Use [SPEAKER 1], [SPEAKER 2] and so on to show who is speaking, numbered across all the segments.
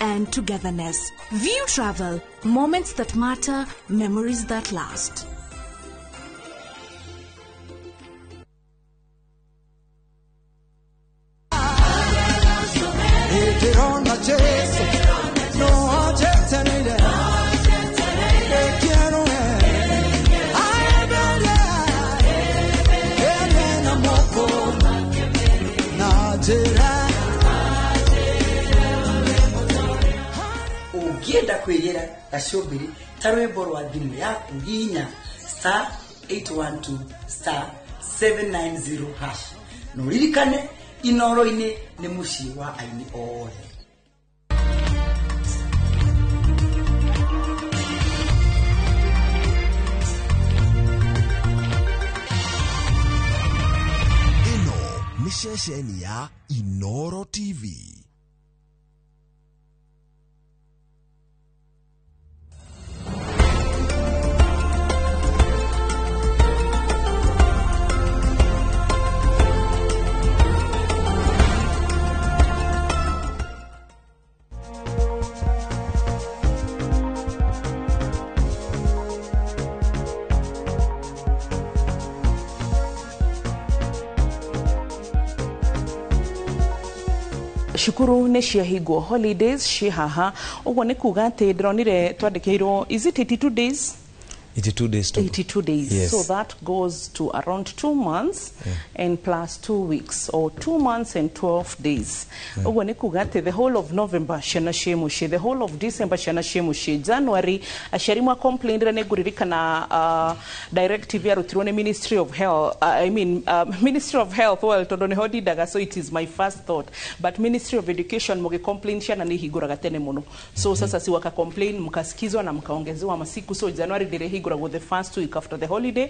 [SPEAKER 1] and togetherness. View Travel, moments that matter, memories that last.
[SPEAKER 2] Ũngĩenda kwĩgĩra gacumbĩrĩ ta rwĩmbo rwa thimũ yaku hihinya star 812 star 790 hash na ũririkane Inoro-inĩ nĩ mũciĩ wa aini othe.
[SPEAKER 3] Ĩno nĩ ceceni ya Inoro TV.
[SPEAKER 4] Cukuru nĩ ciahingwo, holidays ciĩ haha, ũguo nĩ kuga atĩ ndĩronire twandĩkĩirwo, is it 82 days?
[SPEAKER 5] 82 days to
[SPEAKER 4] 82 days.
[SPEAKER 5] Yes.
[SPEAKER 4] So that goes to around 2 months and plus 2 weeks, or 2 months and 12 days. Ũguo nĩ kuga atĩ the whole of November ciana ciĩ mũciĩ, the whole of December ciana ciĩ mũciĩ, January aciari mwa complainire. Nĩ ngũririkana directive yarutirwo nĩ Ministry of Health, I mean Ministry of Health, well, tondũ nĩho ndindaga, so it is my first thought, but Ministry of Education mũgĩ complain ciana nĩ ihingũraga tene mũno, so sasa si waka complain, mkasikizwa na mkaongezewa masiku. So January ndĩrĩhingũragwo the first week after the holiday,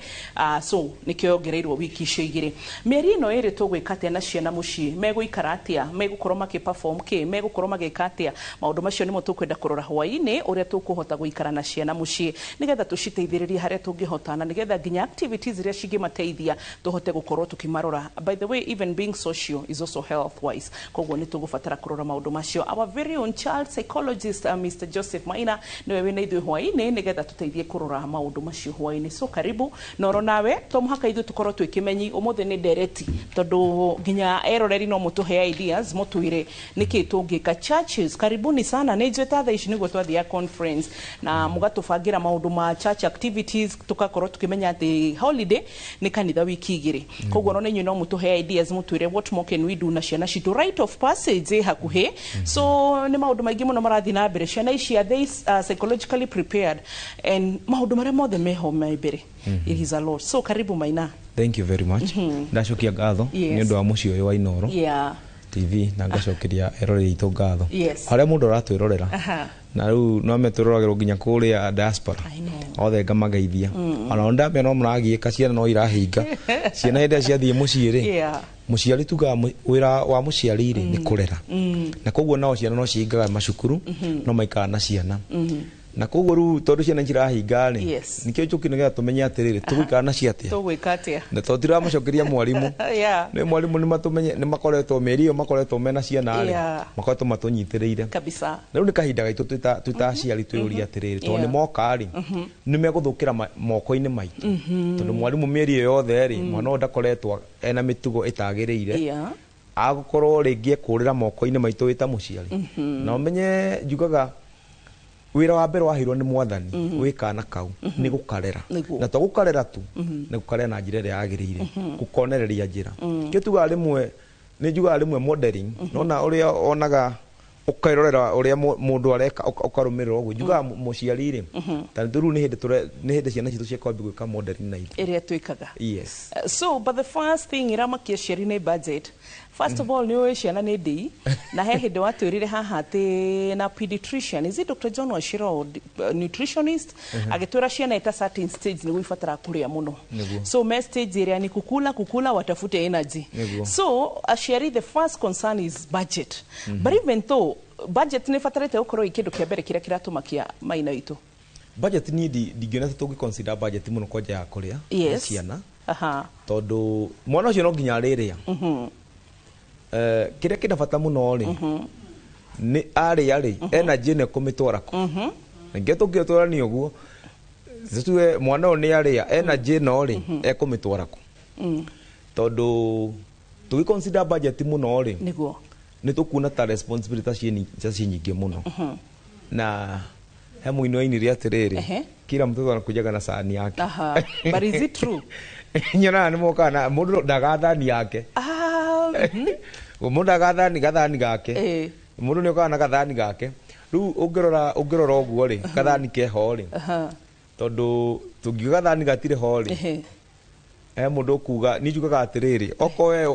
[SPEAKER 4] so nikĩo yongereirwo wiki icio igĩrĩ. Mĩeri ĩno ĩrĩ tũgwĩka atĩa na ciana mũciĩ? Megũikara atĩa? Megũkorwo makĩ perform kĩ? Megũkorwo magĩka atĩa? Maũndũ macio nĩmo tũkwenda kũrora hwaĩ-inĩ, ũrĩa tũkũhota gũikara na ciana mũciĩ nĩgetha tũciteithĩrĩrie harĩa tũngĩhota, na nĩgetha nginya activities iria cingĩmateithia tũhote gũkorwo tũkĩmarora. By the way, even being social is also health wise, koguo nĩ tũgũbatara kũrora maũndũ macio. Our very own child psychologist, Mr. Joseph Maina, nĩwe wĩna ithuĩ hwaĩ-inĩ nĩgetha tũteithie kũrora maũndũ macio hwaĩ-inĩ. So karibu noro nawe, to mũhaka ithuĩ tũkorwo twĩ kĩmenyi. Ũmũthĩ nĩ ndereti, tondũ nginya eroreri no mũtũhe ideas, mũtwĩre nĩkĩ tũngĩka. Churches, karibuni sana. Nĩ njũĩ ta thaa ici nĩguo twathiia conference na mũgatũbangĩra maũndũ ma church activities, tũgakorwo tũkĩmenya atĩ holiday nĩ kanitha wiki igĩrĩ. Koguo ona inyuĩ no mũtũhe ideas, mũtwĩre what more can we do na ciana citũ. Rite of passage ĩ hakuhĩ, so nĩ maũndũ maingĩ mũno marathiĩ na mbere. Ciana ici, are they psychologically prepared? And maũndũ marĩa mothe meho me mbere, it is a lot. So karibu, Maina.
[SPEAKER 5] Thank you very much. Ndacokia ngatho nĩ ũndũ wa mũciĩ ũyũ wa Inoro TV, na ngacokeria eroreri aitũ ngatho harĩa mũndũ aratwĩrorera, na rĩu no metwĩroragĩrwo nginya kũrĩa diaspora.
[SPEAKER 4] I know.
[SPEAKER 5] Othe ngamageithia. Ona ndamenya no mũragiĩka, ciana no irahinga. Ciana hĩndĩ ĩrĩa ciathiĩ mũciĩ rĩ, mũciari tugaga wĩra wa mũciari rĩ nĩ kũrera, na koguo nao ciana no cihingaga macukuru, no maikara na ciana, na koguo rĩu tondũ ciana cirahinga rĩ, nĩkĩo njũki nĩgetha tũmenye atĩrĩrĩ, tũgũikara nacio atĩa?
[SPEAKER 4] Tũgwĩka atĩa?
[SPEAKER 5] Na tondũ tiramacokeria mwarimũ, nĩ mwarimũ nĩ matũmenye, nĩ makoretwo mĩeri ĩyo makoretwo mena ciana rĩ, makoretwo matũnyitĩrĩire. Na rĩu nĩ kahinda gaitũ twĩ ta aciari twĩyũrie atĩrĩrĩ, tondũ nĩ moka rĩ, nĩ megũthũkĩra moko-inĩ maitũ, tondũ mwarimũ mĩeri ĩyo yothe rĩ, mwana ũyũ ndakoretwo ena mĩtugo ĩtagĩrĩire, agũkorwo rĩngĩ ekũrĩra moko-inĩ maitũ wĩ ta mũciari. Na ũmenye njugaga wĩra wa mbere waheirwo nĩ mwathani wĩ kana kau nĩ gũkarera. Na to gũkarera tu, nĩ gũkarera na njĩra ĩrĩa yagĩrĩire, gũkonereria njĩra. Kĩo tugaga rĩmwe, nĩ njugaga rĩmwe modeling, nona ũrĩa onaga ũkerorera ũrĩa mũndũ areka, ũkarũmĩrĩra ũguo. Njugaga mũciari rĩ, ta rĩu nĩ hĩndĩ ciana citũ ciakwambia gwĩka modeling na ithuĩ.
[SPEAKER 4] Ĩrĩa twĩkaga.
[SPEAKER 5] Yes.
[SPEAKER 4] So but the first thing ĩramakia aciari nĩ budget. First of all, nĩ ũĩ ciana nĩ ndĩi, na he hĩndĩ watwĩrire haha atĩ na pediatrician, is it Dr. John Wachira or nutritionist, agĩtwĩra ciana ita certain stage nĩguo ibataraga kũrĩa mũno. So me stage ĩrĩa ni kukula kukula, watafute energy. So aciari, the first concern is budget. But even though budget nĩ ĩbatarĩte gũkorwo ĩ kĩndũ kĩa mbere kĩrĩa kĩratũmakia, Maina witũ.
[SPEAKER 5] Budget niĩ ndingĩona ta tũngĩ consider budget mũno kwanja ya kũrĩa na ciana, tondũ mwana ũcio no nginya arĩrĩa. Kĩrĩa kĩna bata mũno rĩ, Nĩ arĩa rĩ energy ĩno ĩkũmĩtwara kũ? Ningĩ tũngĩtũrania ũguo tuge mwana ũyũ nĩ arĩa energy ĩno rĩ ekũmĩtwara kũ? Tondũ tũgĩ consider budget mũno rĩ,
[SPEAKER 4] niguo
[SPEAKER 5] nĩ tũkuona ta responsibility ta ciĩ nyingĩ mũno. Na he mũini wainire atĩrĩrĩ, kila mtoto anakujaga na sahani yake.
[SPEAKER 4] Aha. But is it true?
[SPEAKER 5] Nyonaga nĩ mokaga na mũndũ ndaga thani yake. Mũndũ ndaga thani gathani gake. Mũndũ nĩ okaga na gathani gake. Rĩu ũngĩrora ũguo rĩ, gathani keho rĩ, tondũ tũngiuga gathani gatirĩ ho rĩ, he mũndũ ũkuga, niĩ njugaga atĩrĩrĩ, okorwo we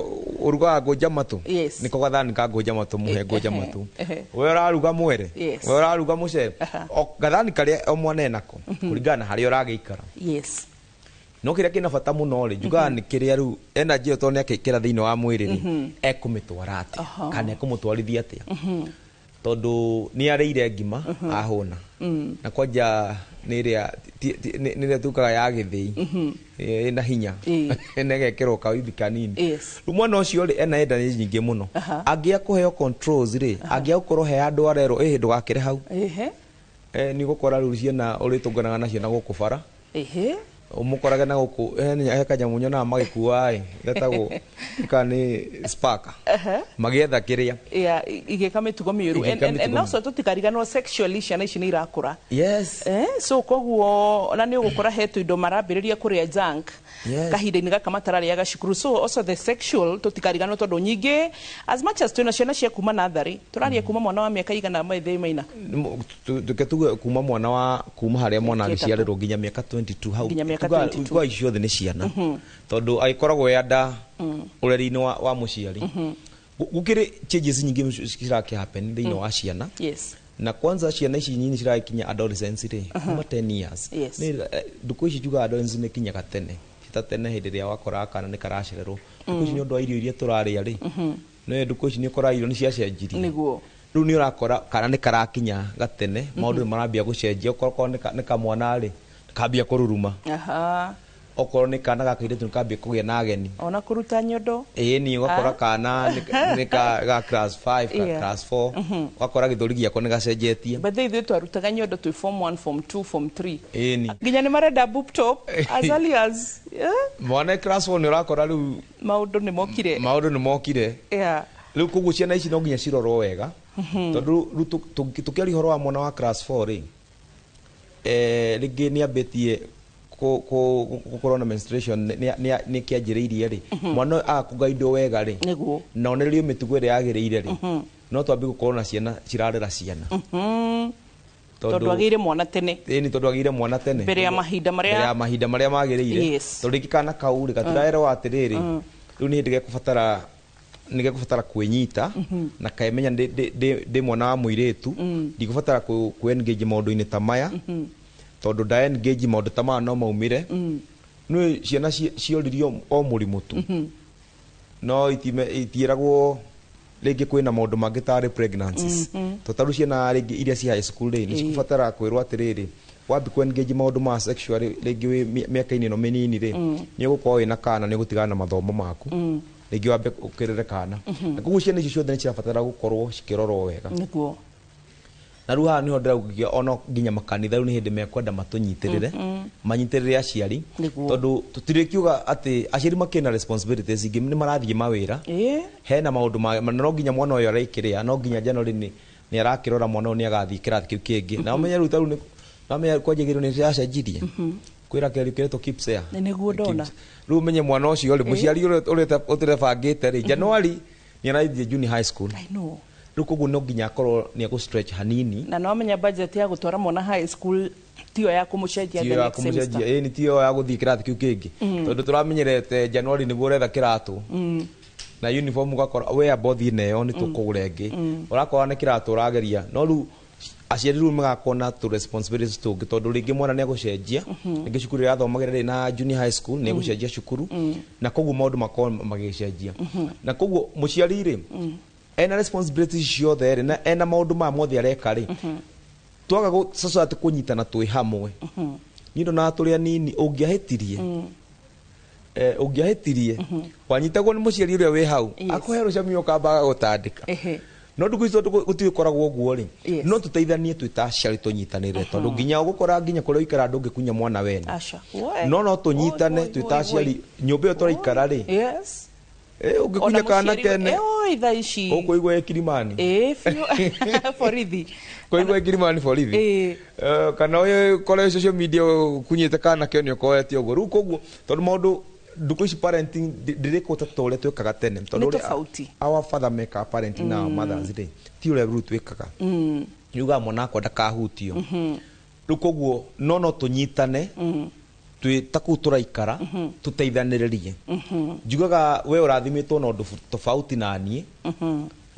[SPEAKER 5] ũrugaga ngũnja matũ, nĩko gathani ka ngũnja matũ, mũhe ngũnja matũ. We ũraruga mwere, we ũraruga mũcere, gathani karĩa o mwana enako, kũringana na harĩa ũragĩikara. No kĩrĩa kĩna bata mũno rĩ, njugaga nĩ kĩrĩa rĩu energy ĩyo tondũ nĩ akĩingĩra thĩinĩ wa mwĩrĩ rĩ, ekũmĩtwara atĩa, kana ekũmũtwarithia atĩa. Tondũ nĩ arĩire ngima ahũna, na kwanja nĩ ĩrĩa tukaga ya gĩthĩi, ĩna hinya, na ĩgekĩrwo kawimbi kanini. Rĩu mwana ũcio rĩ ena energy nyingĩ mũno. Angĩaga kũheo controls rĩ, angĩaga gũkorwo he handũ arerwo ĩhĩ ndũgakĩre hau, nĩ ũgũkora rĩu ciana ũrĩtũnganaga nacio na gũkũ bara. Ũmũkorage na gũkũ, he kanyamũ nyonaga magĩkua ĩ, getagwo kana nĩ spark, magĩetha kĩrĩa.
[SPEAKER 4] Yeah, igĩka mĩtugo mĩũru. And also tũtikariganĩrwo sexually ciana ici nĩ irakũra. So koguo ona nĩ ũgũkora he tũindo marambĩrĩria kũrĩa junk kahinda-inĩ gaka matararĩaga cukuru. So also the sexual tũtikariganĩrwo tondũ nyingĩ as much as twĩna ciana cia kuma natharĩ, tũraria kuma mwana wa mĩaka igana maithĩ maina.
[SPEAKER 5] Tuke tuge kuma mwana wa kuma harĩa mwana agĩciarĩrwo nginya mĩaka 22 hau. Tuga icio ciothe nĩ ciana, tondũ agĩkoragwo e nda ũreri-inĩ wa mũciari. Gũkĩrĩ changes nyingĩ cirakĩ happen thĩinĩ wa ciana. Na kwanza ciana ici nyinyi cirakinya adolescence rĩ, kuma 10 years. Ndukũ ici njugaga adolescence nĩ kinyaga tene, ta tene hĩndĩ ĩrĩa wakoraga kana nĩ karacererwo. Ndukũ ici nĩ ũndũ wa irio iria tũrarĩa rĩ, nĩ ndukũ ici nĩ ũkoraga irio nĩ ciacenjirie. Rĩu nĩ ũrakora kana nĩ karakinya gatene, maũndũ nĩ marambia gũcenjia. Okorwo nĩ kamwana rĩ, kambia kũruruma. Okorwo nĩ kana ga kairĩtu nĩ kambia kũgĩa na ageni.
[SPEAKER 4] Ona kũruta nyondo.
[SPEAKER 5] Ĩĩ, ũgakora kana nĩ ga class 5, ka class 4, ũgakora gĩthũri gĩako nĩ gacenjetie.
[SPEAKER 4] But ithuĩ twarutaga nyondo twĩ form 1, form 2, form 3.
[SPEAKER 5] Ĩĩ.
[SPEAKER 4] Nginya nĩ marenda boob top as early as
[SPEAKER 5] mwana class 4 nĩ ũrakora rĩu
[SPEAKER 4] maũndũ nĩ mokire.
[SPEAKER 5] Maũndũ nĩ mokire. Rĩu koguo ciana ici no nginya cirorwo wega, tondũ rĩu tũkĩaria ũhoro wa mwana wa class 4 rĩ, rĩngĩ nĩ ambĩtie gũkorwo na menstruation nĩ kĩanjĩrĩirie rĩ, mwana akũgaidwo wega rĩ, na onererio mĩtugo ĩrĩa yagĩrĩire rĩ, no twambie gũkorwo na ciana cirarera ciana.
[SPEAKER 4] Tondũ agĩire mwana tene.
[SPEAKER 5] Ĩni, tondũ agĩire mwana tene.
[SPEAKER 4] Mbere ya mahinda marĩa,
[SPEAKER 5] mbere ya mahinda marĩa magĩrĩire. Tondũ rĩngĩ kana kau rĩ gatiraerwo atĩrĩrĩ, rĩu nĩ hĩndĩ gekũbatara, nĩ gekũbatara kwĩnyita na kaemenya ndĩ mwana wa mũirĩtu, ndikũbatara kũ engage maũndũ-inĩ ta maya, tondũ nda engage maũndũ ta maya no maumĩre. Nĩ ciana cioririo o mũrimũ tu, no itiĩragwo rĩngĩ kwĩna maũndũ mangĩ tarĩ pregnancies. Tondũ tarĩu ciana rĩngĩ iria ci high school rĩ, nĩ cikũbatara kwĩrwo atĩrĩrĩ, wambi kũ engage maũndũ ma sexual rĩngĩ wĩ mĩaka-inĩ ĩno mĩnini rĩ, nĩ ũgũkorwo wĩna kana nĩ ũgũtigana na mathomo maku, rĩngĩ wambe ũkĩrere kana. Na koguo ciana icio ciothe nĩ cirabatara gũkorwo cikĩrorwo wega.
[SPEAKER 4] Nĩguo.
[SPEAKER 5] Na rĩu haha nĩho ndĩraugia ona nginya makanitha rĩu nĩ hĩndĩ mekwenda matũnyitĩrĩre, manyitĩrĩre aciari, tondũ tũtirĩkiuga atĩ aciari makĩrĩ na responsibilities ingĩ, nĩ marathiĩ mawĩra, hena maũndũ, no nginya mwana ũyũ araikĩrĩa, no nginya January nĩ arakĩrora mwana ũyũ nĩ agathiĩ kĩrathi kĩu kĩngĩ. Na ũmenye rĩu tarĩu na ũmenye kwanja igerio nĩ ciracenjirie, kwĩra kĩgerio kĩretwo KPSEA.
[SPEAKER 4] Nĩguo ndona.
[SPEAKER 5] Rĩu ũmenye mwana ũcio rĩ, mũciari ũrĩa ũtĩrebangĩte rĩ, January nĩ arathiĩ junior high school.
[SPEAKER 4] I know.
[SPEAKER 5] Rĩu koguo no nginya akorwo nĩ egũ stretch hanini.
[SPEAKER 4] Na no amenya budget ya gũtwara mwana high school tiyo ya kũmũcenjia the next semester.
[SPEAKER 5] Ĩĩ, tiyo ya gũthiĩ kĩrathi kĩu kĩngĩ. Tondũ tũramenyerete January nĩguo ũretha kĩratũ, na uniform ũgakora we amba ũthiĩ nayo nĩ tũkũgũra ĩngĩ, ũrakora nĩ kĩratũ ũrageria. No rĩu aciari rĩu magakorwo na tũ responsibilities tũngĩ, tondũ rĩngĩ mwana nĩ egũcenjia, rĩngĩ cukuru ĩrĩa athomagĩra rĩ na junior high school nĩ egũcenjia cukuru, na koguo maũndũ makorwo magĩcenjia. Na koguo mũciari rĩ, ena responsibilities ciothe rĩ, na ena maũndũ maya mothe areka rĩ, twaga sasa atĩ kũnyitana twĩ hamwe. Niĩ ndonaga tũrĩ anini, ũngĩahĩtirie, ũngĩahĩtirie wanyitagwo nĩ mũciari ũrĩa wĩ hau, akũhe rũcamio ũkamba agagũtandĩka. No ndukũ icio gũtigĩkoragwo ũguo rĩ, no tũteithanie twĩ ta aciari tũnyitanĩre, tondũ nginya ũgũkora nginya kũrĩa ũikara ndũngĩkunya mwana wene. No no tũnyitane twĩ ta aciari nyũmba ĩyo tũraikara rĩ.
[SPEAKER 4] Yes.
[SPEAKER 5] Ũngĩkunya kana kene
[SPEAKER 4] thaa ici
[SPEAKER 5] ũkũigua Kilimani.
[SPEAKER 4] Borithi.
[SPEAKER 5] Kũigua Kilimani borithi. Kana ũyũ social media ũkunyĩte kana kene ũkoete ũguo. Rĩu koguo tondũ maũndũ ndukũ ici parenting ndĩrĩkwo ta ũrĩa twĩkaga tene, tondũ ũrĩa our father mekaga parenting na our mothers rĩ ti ũrĩa rĩu twĩkaga. Yugaga mwana wakwa ndakahutio. Rĩu koguo no no tũnyitane twĩ ta kũu tũraikara tũteithanĩrĩrie. Njugaga we ũrathimĩtwo na ũndũ tofauti na niĩ.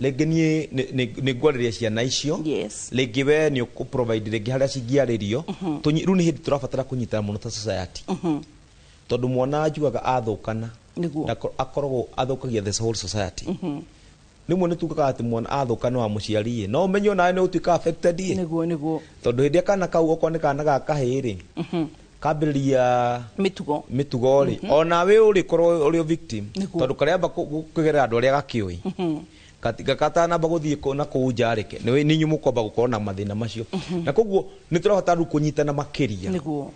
[SPEAKER 5] Rĩngĩ niĩ nĩ ngwarĩria ciana icio, rĩngĩ we nĩ ũkũ-provide rĩngĩ harĩa cingĩarĩrio. Rĩu nĩ hĩndĩ tũrabatara kũnyitana mũno ta society, tondũ mwana njugaga athũkana akoragwo athũkagia the whole society. Rĩmwe nĩ tugaga atĩ mwana athũkana wa mũciari no ũmenye onawe nĩ ũtuĩka affected.
[SPEAKER 4] Nĩguo nĩguo.
[SPEAKER 5] Tondũ hĩndĩ ĩrĩa kana kau okorwo nĩ kana ga kahĩĩ rĩ, kambĩrĩria mĩtugo rĩ, onawe ũrĩkorwo ũrĩ victim, tondũ karĩamba kũgerera andũ arĩa gakĩũĩ, gatanamba gũthiĩ na kũu nja rĩ, nĩ inyuĩ mũkwamba gũkorwo na mathĩna macio. Na koguo nĩ tũrabatara rĩu kũnyitana makĩria.
[SPEAKER 4] Nĩguo.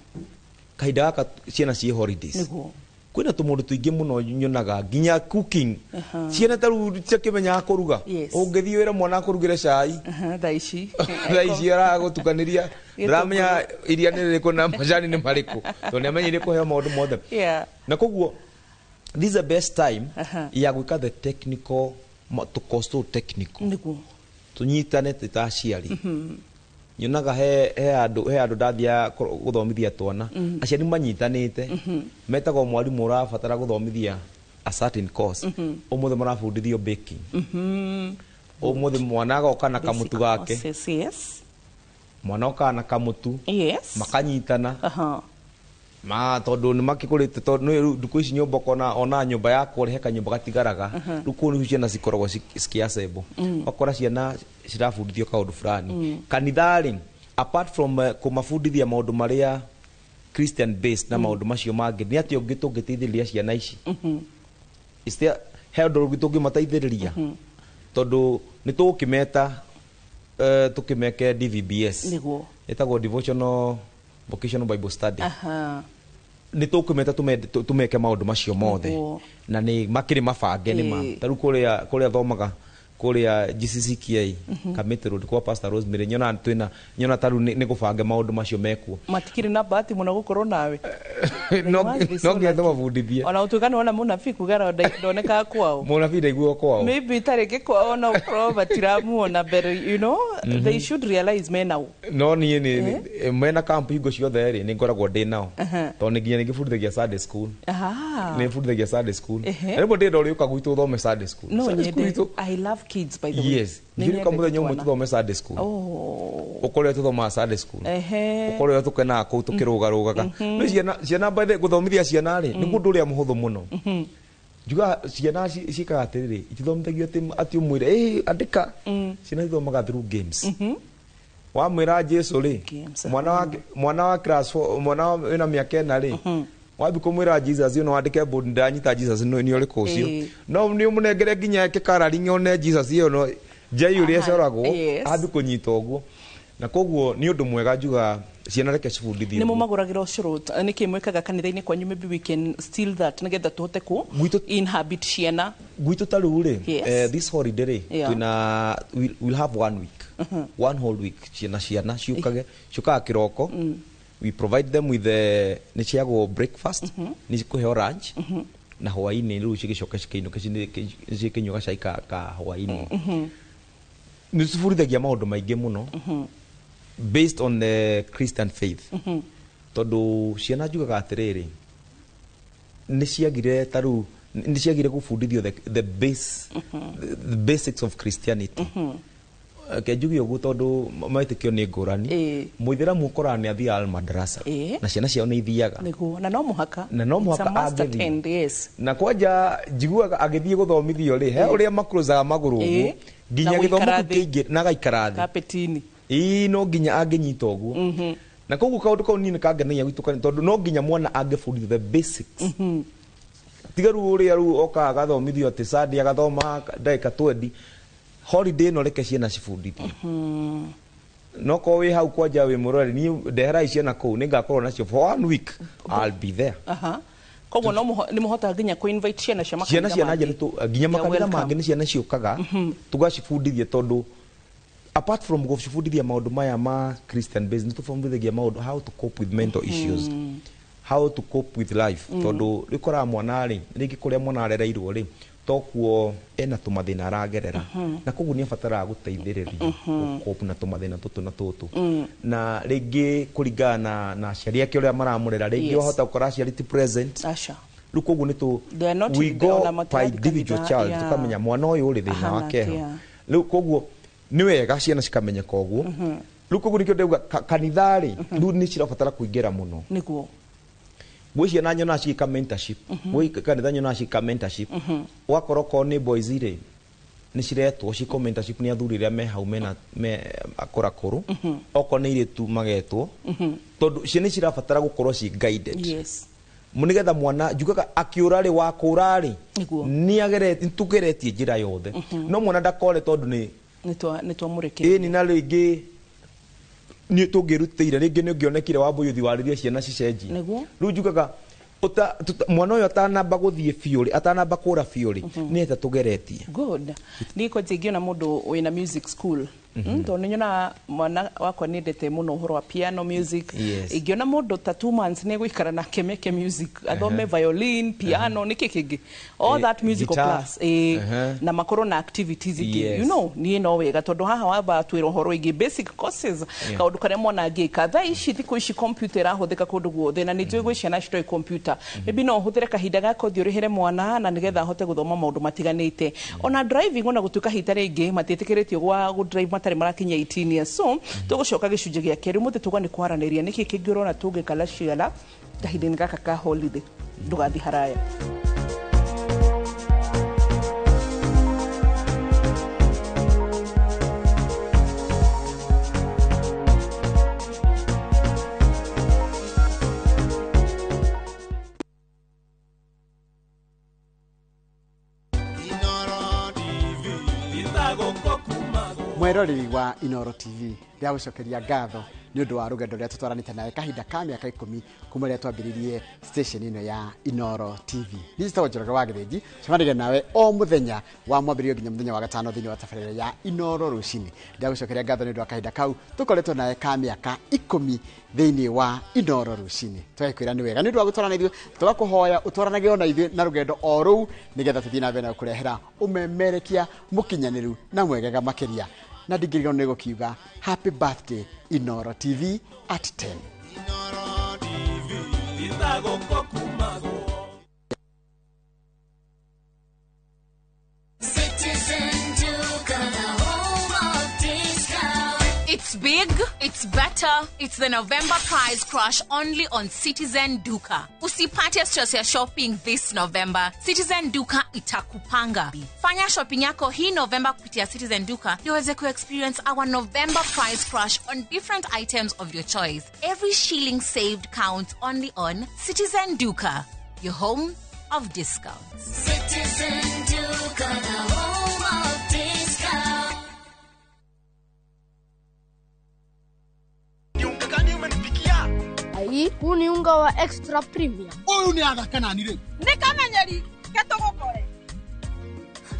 [SPEAKER 5] Kahinda gaka ciana ciĩ holidays.
[SPEAKER 4] Nĩguo.
[SPEAKER 5] Kwĩna tũmaũndũ tũingĩ mũno nyonaga nginya cooking. Ciana ta rĩu ciakĩmenyaga kũruga. Ũngĩthiĩ wĩra mwana akũrugĩre cai.
[SPEAKER 4] Thaa ici.
[SPEAKER 5] Thaa ici aragũtukanĩria. Ndũramenya iria nĩ rĩrĩkũ na macani nĩ marĩkũ, tondũ nĩ amenyeire kũheo maũndũ mothe. Na koguo this is the best time ya gwĩka the technical tũcourse tũu technical.
[SPEAKER 4] Nĩguo.
[SPEAKER 5] Tũnyitane twĩ ta aciari. Nyonaga he andũ ndathiaga gũthomithia twana, aciari manyitanĩte, metagwo mwarimũ ũrabatara gũthomithia a certain course. Ũmũthĩ marabundithio baking. Ũmũthĩ mwana agoka na kamũtu gake. Mwana okaga na kamũtu. Makanyitana. Ma tondũ nĩ makĩgũrĩte, tondũ nĩ ndukũ ici nyũmba ũkona ona nyũmba yakwo he kanyũmba gatigaraga. Rĩu kũu nĩcio ciana cikoragwo cikĩacembo. Ũgakora ciana cirabundithio kaũndũ fulani. Kanitha rĩ, apart from kũmabundithia maũndũ marĩa Christian based na maũndũ macio mangĩ, nĩ atĩa ũngĩ tũngĩteithĩrĩria ciana ici? Is there he ũndũ ũngĩ tũngĩmateithĩrĩria? Tondũ nĩ tũgũkĩmeta tũkĩmeke DVBS.
[SPEAKER 4] Nĩguo.
[SPEAKER 5] Ĩtagwo Devotional Vocational Bible Study. Nĩ tũkũmeta tũmeke maũndũ macio mothe, na nĩ makĩrĩ mabange nĩ ma. Ta rĩu kũrĩa thomaga kũrĩa GCCKA Kamĩtĩ Road kwa Pastor Rosemary, nyona twĩna nyona ta rĩu nĩ gũbange maũndũ macio mekuo.
[SPEAKER 4] Matikĩrĩ na bahati mũno gũkorwo nawe.
[SPEAKER 5] No nginya tũmabundithie.
[SPEAKER 4] Ona ũtuĩka nĩ wona mũnabii kuga ndonekaga kwao.
[SPEAKER 5] Mũnabii ndaiguaga kwao.
[SPEAKER 4] Maybe tarĩngĩ kwao no ũkorwo matiramuona mbere, you know, they should realize mena.
[SPEAKER 5] No niĩ nĩ mena camp hingo ciothe rĩ nĩ ngoragwo ndĩ nao. Tondũ nĩ nginya nĩngĩbundithagia Sunday school. Nĩ bundithagia Sunday school. Rĩmwe ndĩrenda ũrĩũka gwitũ ũthome Sunday school.
[SPEAKER 4] No nyende. I love kids, by the way.
[SPEAKER 5] Yes. Ngiuka mũthenya ũmwe tũthome Sunday school. Ũkorwo tũthomaga Sunday school. Ũkorwo tũkenaga kũu tũkĩrũgarũgaga. No ciana by the gũthomithia ciana rĩ nĩ ũndũ ũrĩa mũhũthũ mũno. Njugaga ciana ciĩkaga atĩrĩrĩ, itithomithagio atĩ ũmwĩre andĩka. Ciana ithomaga through games. Wamwĩra Jesu rĩ, mwana wa class 4, mwana wĩna mĩaka ĩna rĩ, wabi kũmwĩra Jesus no andĩke board ndanyita Jesus nĩ ũrĩkũ ũcio. No nĩ ũmũnengere nginya eke coloring one Jesus ĩyo no njai ũrĩa ĩcoragwo ambi kũnyita ũguo. Na koguo nĩ ũndũ mwega njuga ciana reke cibundithio.
[SPEAKER 4] Nĩ mũmagũragĩra ũcũrũ nĩkĩ mwĩkaga kanitha-inĩ kwanyu? Maybe we can steal that nĩgetha tũhote kũ inhabit ciana
[SPEAKER 5] gwitũ. Ta rĩu rĩ, this holiday rĩ twĩna we'll have 1 week, one whole week ciana ciũkage ciũkaga kĩroko. We provide them with the nĩ ciagwo breakfast, nĩ cikũheo lunch, na hwaĩ-inĩ rĩu cigĩcoka cikĩinũka cikĩnyua gacai ka hwaĩ-inĩ. Nĩ cibundithagia maũndũ maingĩ mũno based on the Christian faith. Tondũ ciana njugaga atĩrĩrĩ, nĩ ciagire ta rĩu nĩ ciagire gũbundithio the base, the basics of Christianity. Ke njuge ũguo tondũ metĩkio nĩ ngũrani. Mũithĩramu ũkoraga nĩ athiaga madrasa na ciana ciao nĩ ithiaga.
[SPEAKER 4] Nĩguo, na no mũhaka.
[SPEAKER 5] Na no mũhaka angĩthiĩ. Na kwanja njiguaga agĩthiĩ gũthomithio rĩ, he ũrĩa makũrũzaga magũrũ ũguo nginya gĩthomo kĩu kĩingĩ na agaikara thĩ
[SPEAKER 4] kapetini.
[SPEAKER 5] Ĩĩ, no nginya angĩnyita ũguo. Na koguo kaũndũ kau niĩ nĩ kangenagia gwitũ kanitha, tondũ no nginya mwana angĩbundithio the basics. Tiga rĩu ũrĩa rĩu okaga agathomithio atĩ Sunday agathoma ndagĩka 20, Holiday no reke ciana cibundithio. No ko wi hau kwanja wi murori ni ndehera ciana kuu ni ngakorwo nacio for 1 week. I'll be there.
[SPEAKER 4] Koguo no ni muhotaga nginya ku invite ciana cia makanitha
[SPEAKER 5] ciana cia nginya makanitha mangĩ nĩ ciana ciũkaga tugacibundithia tondu apart from gũcibundithia maũndũ maya ma Christian based nĩ tũbundithagia maũndũ how to cope with mental issues, how to cope with life tondu rĩkoraga mwana rĩ rĩngĩ kũrĩa mwana arereirwo rĩ tokuo ena tũmathĩna aragerera na koguo nĩ abataraga gũteithĩrĩrio gũcope na tũmathĩna tũtũ na tũtũ na rĩngĩ kũringana na aciari ake ũrĩa maramũrera rĩngĩ wahota gũkora aciari ti present.
[SPEAKER 4] Aca.
[SPEAKER 5] Rĩu koguo nĩ tũ we go by individual child tukamenya mwana ũyũ ũrĩ thĩna wake ho. Rĩu koguo nĩ wega ciana cikamenyeka ũguo. Rĩu koguo nĩkĩo ndauga kanitha rĩ rĩu nĩ cirabatara kũingĩra mũno.
[SPEAKER 4] Nĩguo
[SPEAKER 5] gwĩ ciana nyonaga cigĩka mentorship, gwĩ kanitha nyonaga cigĩka mentorship, ũgakora okorwo nĩ boys rĩ nĩ ciretwo ciĩkwo mentorship nĩ athuri arĩa me hau mena me akũrakũrũ, okorwo nĩ airĩtu magetwo tondũ ciana cirabatara gũkorwo ci guided.
[SPEAKER 4] Yes.
[SPEAKER 5] Nĩgetha mwana njugaga akĩũra rĩ wakũra rĩ nĩ tũgeretie njĩra yothe no mwana ndakore tondũ nĩ
[SPEAKER 4] nĩ twamũrekereria.
[SPEAKER 5] Ĩni na rĩngĩ nĩ tũngĩrutĩire rĩngĩ nĩ ũngĩonekire Wambũyũthi warĩrie ciana cicenjie. Rĩu njugaga mwana ũyũ atanamba gũthiĩ biũ rĩ atanamba kũra biũ rĩ nĩ eta tũgeretie.
[SPEAKER 4] Good. Niĩ kwanja ingĩona mũndũ wĩna music school tondũ nĩ nyonaga mwana wakwa nĩendete mũno ũhoro wa piano music. Ingĩona mũndũ ta 2 months nĩ egũikara nake meke music athome violin, piano nĩkĩ kĩngĩ all that musical class na makorwo na activities ingĩ you know niĩ no wega tondũ haha wamba twĩra ũhoro wĩgiĩ basic courses kaũndũ karĩa mwana angĩka. Thaa ici thikũ ici computer ĩrahũthĩka kũndũ guothe na nĩ njũĩ gwĩ ciana citoĩ computer. Maybe no ũhũthĩre kahinda gaka ũthiĩ ũrĩhĩre mwana na nĩgetha ahote gũthoma maũndũ matiganĩte. Ona driving ona gũtuĩka hita rĩngĩ matiĩtĩkĩrĩtio gwa gũ drive matarĩ marakinyia 18 years. So tũgũcoka gĩcunjĩ gĩa kerĩ ũmũthĩ tuga nĩ kwaranĩria nĩkĩ kĩngĩ ũrona tũngĩka na ciana kahinda-inĩ gaka ka holiday. Ndũgathiĩ haraya.
[SPEAKER 6] Mweroreri wa Inooro TV ndĩragũcokeria ngatho nĩ ũndũ wa rũgendo rũrĩa tũtwaranĩte nawe kahinda ka mĩaka 10 kuma rĩrĩa twambĩrĩirie station ĩno ya Inooro TV. Niĩ njĩtagwo Njoroge wa Gĩthĩnji, cemanagia nawe o mũthenya wa mwambĩrĩrio nginya mũthenya wa gatano thĩinĩ wa tabarĩra ya Inooro rũcinĩ. Ndĩragũcokeria ngatho nĩ ũndũ wa kahinda kau tũkoretwo nawe ka mĩaka 10 thĩinĩ wa Inooro rũcinĩ. Tũgakwĩra nĩ wega nĩ ũndũ wa gũtwarana ithuĩ, tũgakũhoya ũtwaranage ona ithuĩ na rũgendo o rũu nĩgetha tũthiĩ na mbere na gũkũrehera ũmemerekia mũkinyanĩru na mwegega makĩria. Na ndingĩriganĩrwo nĩ gũkiuga happy birthday Inooro TV at 10.
[SPEAKER 7] Inooro TV
[SPEAKER 8] It's big, it's better, it's the November price crash only on Citizen Duka. Usipate stress ya shopping this November. Citizen Duka itakupanga. Fanya shopping yako hii November kupitia Citizen Duka ndio uweze ku-experience our November price crash on different items of your choice. Every shilling saved counts only on Citizen Duka, your home of discounts.
[SPEAKER 9] Citizen Duka, the home of discounts.
[SPEAKER 10] Ai, huu ni unga wa extra premium.
[SPEAKER 11] Uyu ni athaka nani riu?
[SPEAKER 12] Ni kamenyeri ketugukore.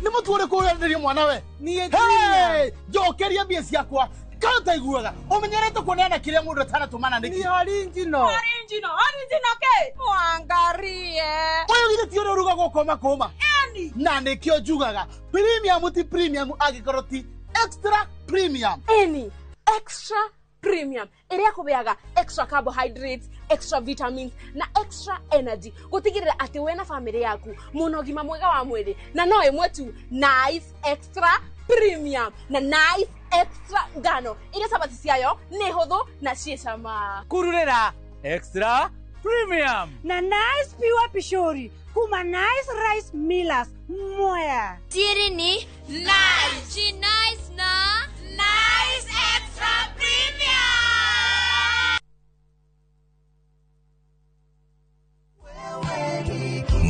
[SPEAKER 11] Ni mutu uriku urenderia mwana we?
[SPEAKER 12] Ni
[SPEAKER 11] hey, njokeria mbia ciakwa. Kana utaiguaga umenyerete kuneana kiria mundu atanatumana niki.
[SPEAKER 12] Ni original. Original, original ke. Mwangarie.
[SPEAKER 11] Uyu githe ti uria urugagwo koma koma.
[SPEAKER 12] Eni.
[SPEAKER 11] Na nikio njugaga premium ti premium angikorwo ti extra premium.
[SPEAKER 10] Eni, extra premium iria kubeaga extra carbohydrates, extra vitamins na extra energy gutigirira ati we na family yaku muno gima mwega wa mwiri na no imwe tu Nice Extra Premium na Nice Extra ngano iria sabati ciayo ni huthu na ciĩ cama
[SPEAKER 13] kururira Extra Premium
[SPEAKER 14] na Nice Pure Pishori kuma Nice Rice Millers Mwea
[SPEAKER 9] Siri ni Nice She nice na Nice Extra Premium.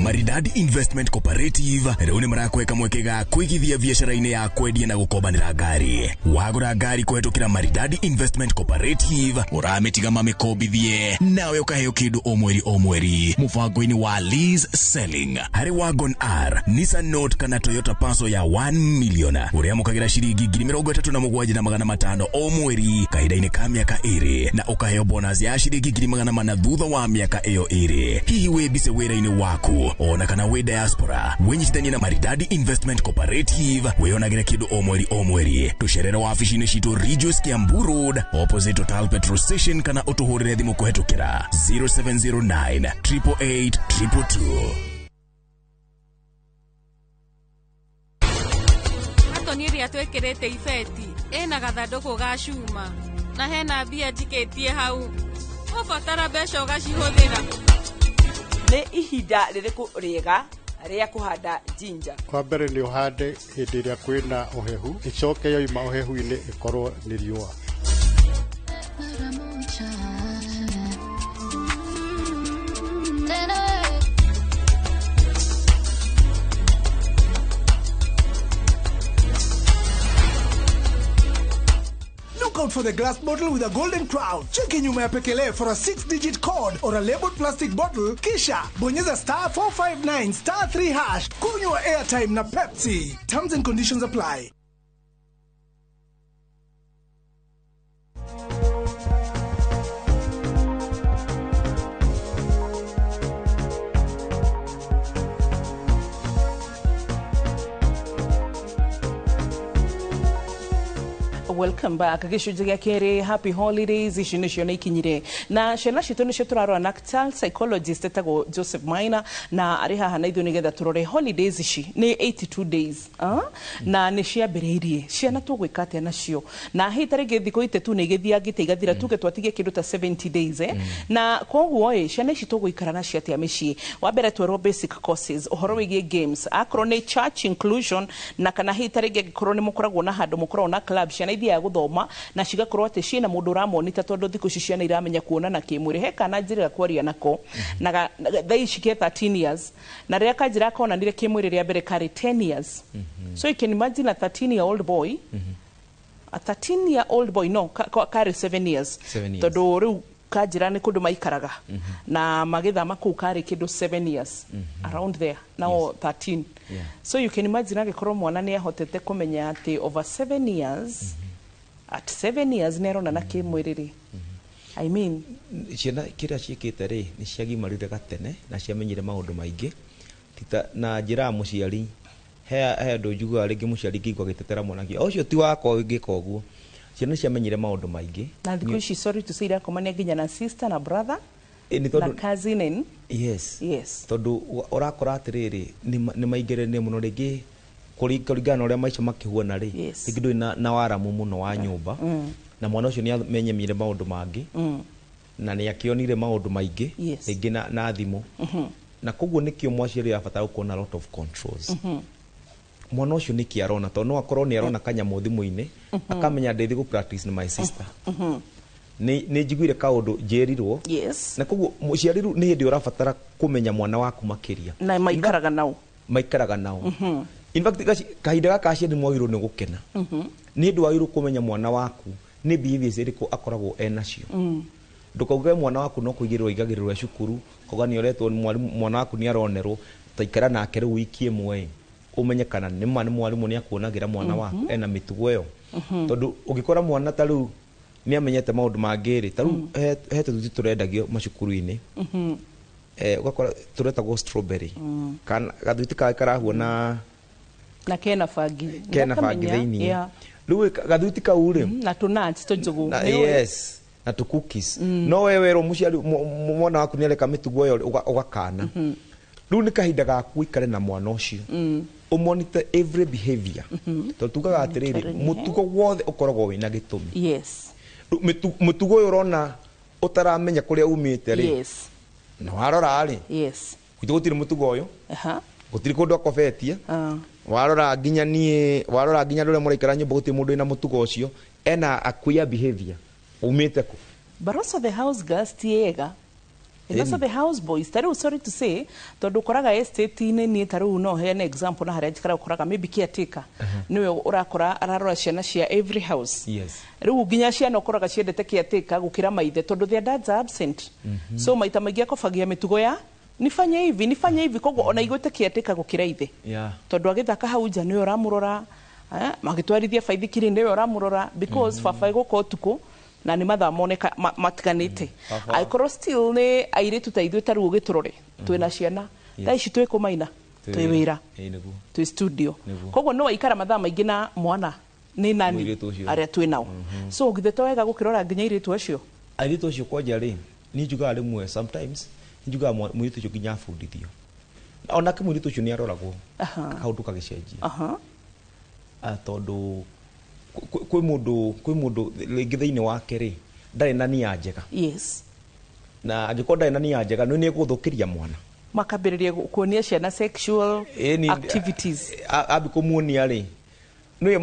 [SPEAKER 3] Maridadi.
[SPEAKER 15] Maridadi Investment Cooperative rĩu nĩ marakweka mweke ga kũigithia biacara-inĩ ya kwendia na gũkombanĩra ngari. Wagũra ngari kũhetũkĩra Maridadi Investment Cooperative ũramĩtiga mamĩkombithie nawe ũkaheo kĩndũ o mweri o mweri mũbango-inĩ wa lease selling. Harĩ Wagon R, Nissan Note kana Toyota Passo ya 1 million ũrĩamũkagĩra ciringi 37,500 o mweri kahinda-inĩ ka mĩaka 2 na ũkaheo bonus ya ciringi 400 thutha wa mĩaka ĩyo 2. Hihi wĩ mbise wĩra-inĩ waku ona kana wĩ diaspora, wĩnyitithanie na Maridadi Investment Cooperative wĩonagĩre kĩndũ o mweri o mweri. Tũcerere wabici-inĩ citũ Ridgeways Kiambu Road opposite Total Petrol Station kana ũtũhũrĩre thimũ kũhetũkĩra 0709 888 222.
[SPEAKER 16] Katoni ĩrĩa twĩkĩrĩte ibeti ĩna gathandũkũ ga cuma na hena mbia njikĩtie hau, ũbatara mbeca ũgacihũthĩra.
[SPEAKER 17] Nĩ ihinda rĩrĩkũ rĩega rĩa kũhanda ginger?
[SPEAKER 18] Kwa mbere nĩ ũhande hĩndĩ ĩrĩa kwĩna ũhehu, ĩcoke yoima ũhehu-inĩ ĩkorwo nĩ riũa.
[SPEAKER 19] Look out for the glass bottle with a golden crown. Cheki nyuma ya pekele for a 6-digit code or a labeled plastic bottle. Kisha bonyeza star 459 star 3 hash. Kunywa airtime na Pepsi. Terms and conditions apply.
[SPEAKER 4] Welcome back. Gĩcunjĩ gĩa kerĩ, happy holidays. Ici nĩcio nĩ ikinyire na ciana citũ nĩcio tũrarora na child psychologist etagwo Joseph Maina na arĩ haha na ithuĩ nĩgetha tũrore holidays ici nĩ 82 days na nĩ ciambĩrĩirie. Ciana tũgwĩka atĩa nacio? Na hihi ta rĩngĩ thikũ itatu nĩ igĩthiangĩte igathira, tuge twatigie kĩndũ ta 70 days na koguo ĩ ciana ici tũgũikara nacio atĩa mĩciĩ? Wa mbere twerwo basic courses, ũhoro wĩgiĩ games, akorwo nĩ church inclusion na kana hihi ta rĩngĩ angĩkorwo nĩ mũkoragwo na handũ mũkoragwo na club, ciana ithiaga gũthoma na cigakorwo atĩ ciĩna mũndũ ũramonita, tondũ thikũ ici ciana iramenya kuonana kĩmwĩrĩ. He kana njĩraga kwaria nako na thaa ici ke 13 years na rĩrĩa kanjĩra konanire kĩmwĩrĩ rĩa mbere karĩ 10 years. So you can imagine a 13 year old boy, a 13 year old boy no karĩ 7 years, tondũ rĩu kanjĩra nĩ kũndũ maikaraga na magĩthama kũu karĩ kĩndũ 7 years around there now 13. So you can imagine angĩkorwo mwana nĩ ahotete kũmenya atĩ over 7 years at 7 years nĩ aronana kĩmwĩrĩ rĩ. I mean
[SPEAKER 5] ciana kĩrĩa ciĩkĩte rĩ nĩ ciagimarire gatene na ciamenyire maũndũ maingĩ tita na njĩra ya mũciari. He andũ njiguaga rĩngĩ mũciari ngĩigua agĩtetera mwana ũcio ti wakwa ngĩka ũguo. Ciana ciamenyire maũndũ maingĩ
[SPEAKER 4] na thikũ ici, sorry to say, irakomania nginya na sister na brother na cousin and
[SPEAKER 5] yes
[SPEAKER 4] yes,
[SPEAKER 5] tondũ ũrakora atĩrĩrĩ nĩ maingĩrĩire mũno rĩngĩ kũringana na ũrĩa maica makĩhuana rĩ, rĩngĩ ndũrĩ na waramu mũno wa nyũmba na mwana ũcio nĩ amenyemire maũndũ mangĩ na nĩ akĩonire maũndũ maingĩ rĩngĩ na thimũ na koguo nĩkĩo mwaciari arabatara gũkorwo na lot of controls. Mwana ũcio nĩkĩ arona, tondũ no akorwo nĩ arona kanyamũ thimũ-inĩ akamenya ndĩthi gũ practice na my sister. Nĩ njiguire kaũndũ njĩrirwo. Na koguo mũciari rĩu nĩ hĩndĩ ũrabatara kũmenya mwana waku makĩria
[SPEAKER 4] na maikaraga nao,
[SPEAKER 5] maikaraga nao. In fact kahinda gaka aciari mwagĩrĩirwo nĩ gũkena nĩ hĩndĩ wagĩrĩirwo kũmenya mwana waku nĩ behaviors ĩrĩkũ akoragwo enacio. Ndũkauge mwana waku no kũigĩrĩrwo aigagĩrĩrwo e cukuru kauga nĩ oretwo mwana waku nĩ aronerwo, taikara nake rĩu wiki ĩmwe ũmenye kana nĩ ma nĩ mwarimũ nĩ akuonagĩra mwana waku ena mĩtugo ĩyo. Tondũ ũngĩkora mwana ta rĩu nĩ amenyete maũndũ mangĩ rĩ, ta rĩu he tũthuti tũrendagio macukuru-inĩ ũgakora tũretagwo strawberry kana gathuti karĩa karahuana
[SPEAKER 4] na kena bangi,
[SPEAKER 5] kena bangi thĩinĩ. Rĩu gathuti kau rĩ
[SPEAKER 4] na tũ nuts tũnjũgũ,
[SPEAKER 5] yes, na tũ cookies. No we werwo mũciari mwana waku nĩ areka mĩtugo ĩyo ũgakana. Rĩu nĩ kahinda gaku ũikare na mwana ũcio ũmonitor every behavior, tondũ tugaga atĩrĩrĩ mũtugo wothe ũkoragwo wĩna gĩtũmi.
[SPEAKER 4] Yes,
[SPEAKER 5] mũtugo ũyũ ũrona ũtaramenya kũrĩa umĩte rĩ, na warora rĩ,
[SPEAKER 4] yes,
[SPEAKER 5] gwitũ gũtirĩ mũtugo ũyũ, gũtirĩ kũndũ akobetie. Warora nginya niĩ, warora nginya andũ arĩa mũraikara nyũmba gũtirĩ mũndũ wĩna mũtugo ũcio ena a queer behavior umĩte kũ.
[SPEAKER 4] But also the house girls ti ega. And also the house boys, ta rĩu, sorry to say, tondũ ũkoraga estate-inĩ, niĩ ta rĩu no heane example na harĩa njikaraga, ũkoraga maybe caretaker nĩwe ũrakora ararora ciana cia every house. Rĩu nginya ciana ũkoraga ciendete caretaker gũkĩra maithe, tondũ their dads are absent. So maita maingĩ akobagia mĩtugo ya nifanye hivi, nifanye hivi, koguo ona igwĩte caretaker gũkĩra ithe, tondũ agĩthaka hau nja nĩwe ũramũrora, magĩtwarithia baithikiri nĩwe ũramũrora, because baba egũka ũtukũ na nĩ mathaa moneka matiganĩte. Angĩkorwo still nĩ airĩtu ta ithuĩ, ta rĩu ũgĩtũrore twĩna ciana, thaa ici twĩ kũmaina, twĩ wĩra,
[SPEAKER 5] Ĩĩ, nĩguo.
[SPEAKER 4] Twĩ studio.
[SPEAKER 5] Nĩguo.
[SPEAKER 4] Koguo no waikara mathaa maingĩ na mwana nĩ nani?
[SPEAKER 5] Mũirĩtu ũcio.
[SPEAKER 4] Arĩa twĩ nao. So githĩ to wega gũkĩrora nginya airĩtu acio?
[SPEAKER 5] Airĩtu acio kwanja rĩ, niĩ njugaga rĩmwe, sometimes njugaga mũirĩtu ũcio nginya abundithio, onake mũirĩtu ũcio nĩ aroragwo kaũndũ kagĩcenjia. Tondũ kwĩ mũndũ rĩngĩ thĩinĩ wake rĩ ndarĩ na nia njega. Na angĩkorwo ndarĩ na nia njega, nĩ egũthũkĩria mwana.
[SPEAKER 4] Makambĩrĩria kuonia ciana sexual activities.
[SPEAKER 5] Ambi kũmuonia rĩ, nĩ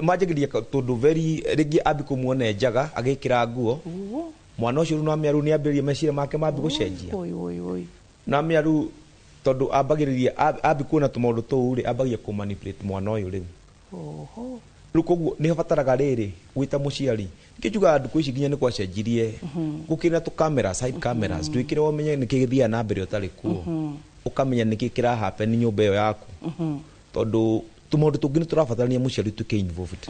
[SPEAKER 5] manjagĩrĩria tondũ very rĩngĩ ambi kũmuona e njaga agĩkĩra nguo. Mwana ũcio rĩu no amenya, rĩu nĩ ambĩrĩria meciria make mambi gũcenjia.
[SPEAKER 4] Oi, oi, oi.
[SPEAKER 5] Na amenya rĩu tondũ ambagĩrĩria ambi kuona tũmaũndũ tũu rĩ, ambagia kũ manipulate mwana ũyũ rĩu. Rĩu koguo nĩ habataraga rĩrĩ gwĩta mũciari, nĩkĩo njugaga ndukũ ici nginya nĩ gwacenjirie, gũkĩrĩ na tũ cameras, side cameras, twĩkĩre ũmenye nĩkĩ gĩthiaga na mbere ũtarĩ kuo, ũkamenya nĩkĩ kĩra happen nyũmba ĩyo yaku, tondũ tũmaũndũ tũngĩ nĩ tũrabatarania mũciari ũtuĩke involved.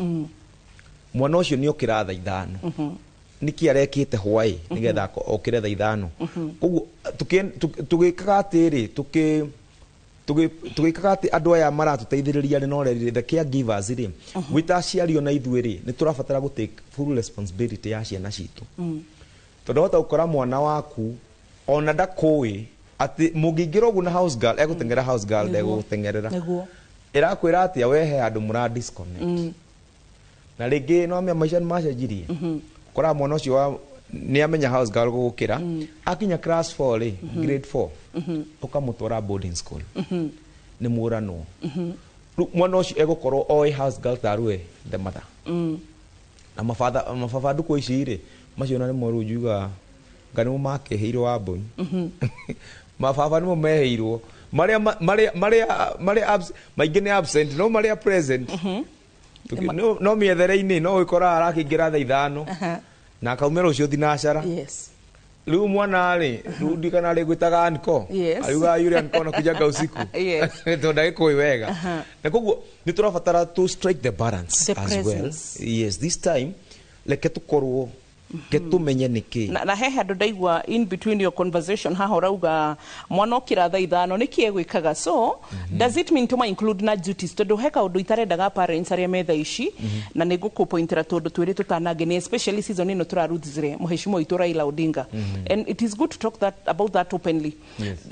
[SPEAKER 5] Mwana ũcio nĩ okĩra thaa 5, nĩkĩ arekĩte hwaĩ nĩgetha okĩre thaa 5? Koguo tũgĩkaga atĩrĩ, tũgĩkaga atĩ andũ aya maratũteithĩrĩria rĩ, no rĩrĩ, the caregivers rĩ, gwĩta aciari ona ithuĩ rĩ, nĩ tũrabatara gũ take full responsibility ya ciana citũ, tondũ wahota gũkora mwana waku ona ndakũĩ atĩ mũngĩingĩra ũguo na house girl, egũteng'era house girl, ndegũgũteng'erera. Ĩrakwĩra atĩa we he handũ mũra disconnect. Na rĩngĩ no amenya maica nĩ macenjirie, ũkoraga mwana ũcio wa nĩ amenya house girl gũgũkĩra. Akinya class 4 rĩ, grade 4, ũkamũtwara boarding school, nĩ mũranwo. Rĩu mwana ũcio egũkorwo oĩ house girl tarue the mother. Na mabatha mababa ndukũ ici rĩ, macio na nĩmo rĩu njugaga nga nĩmo makĩheirwo wa mbũi. Mababa nĩmo meheirwo marĩa marĩa maingĩ nĩ absent, no marĩa present. No mĩethere-inĩ no wĩkoraga arakĩingĩra thaa 5 na akaumĩra rũciũ thinacara. Rĩu mwana rĩ, rĩu ndikana rĩ gwĩtaga anko. Ariugaga yule anko anakujaga usiku, tondũ ndagĩkũĩ wega. Na koguo nĩ tũrabatara to strike the balance
[SPEAKER 4] The
[SPEAKER 5] as well.
[SPEAKER 4] presence.
[SPEAKER 5] Yes, this time reke tũkorwo ke tũmenye nĩkĩ.
[SPEAKER 4] Na he handũ ndaigua in between your conversation haha ũrauga mwana okĩra thaa 5 nĩkĩ egwĩkaga. So does it mean tũma include na duties? Tondũ he kaũndũ itarendaga parents arĩa metha ici, na nĩ ngũkũpointera tondũ twĩrĩ tũtanangĩ, especially season ĩno tũraruthire mũheshimiwa witũ Raila Odinga, and it is good to talk about that openly.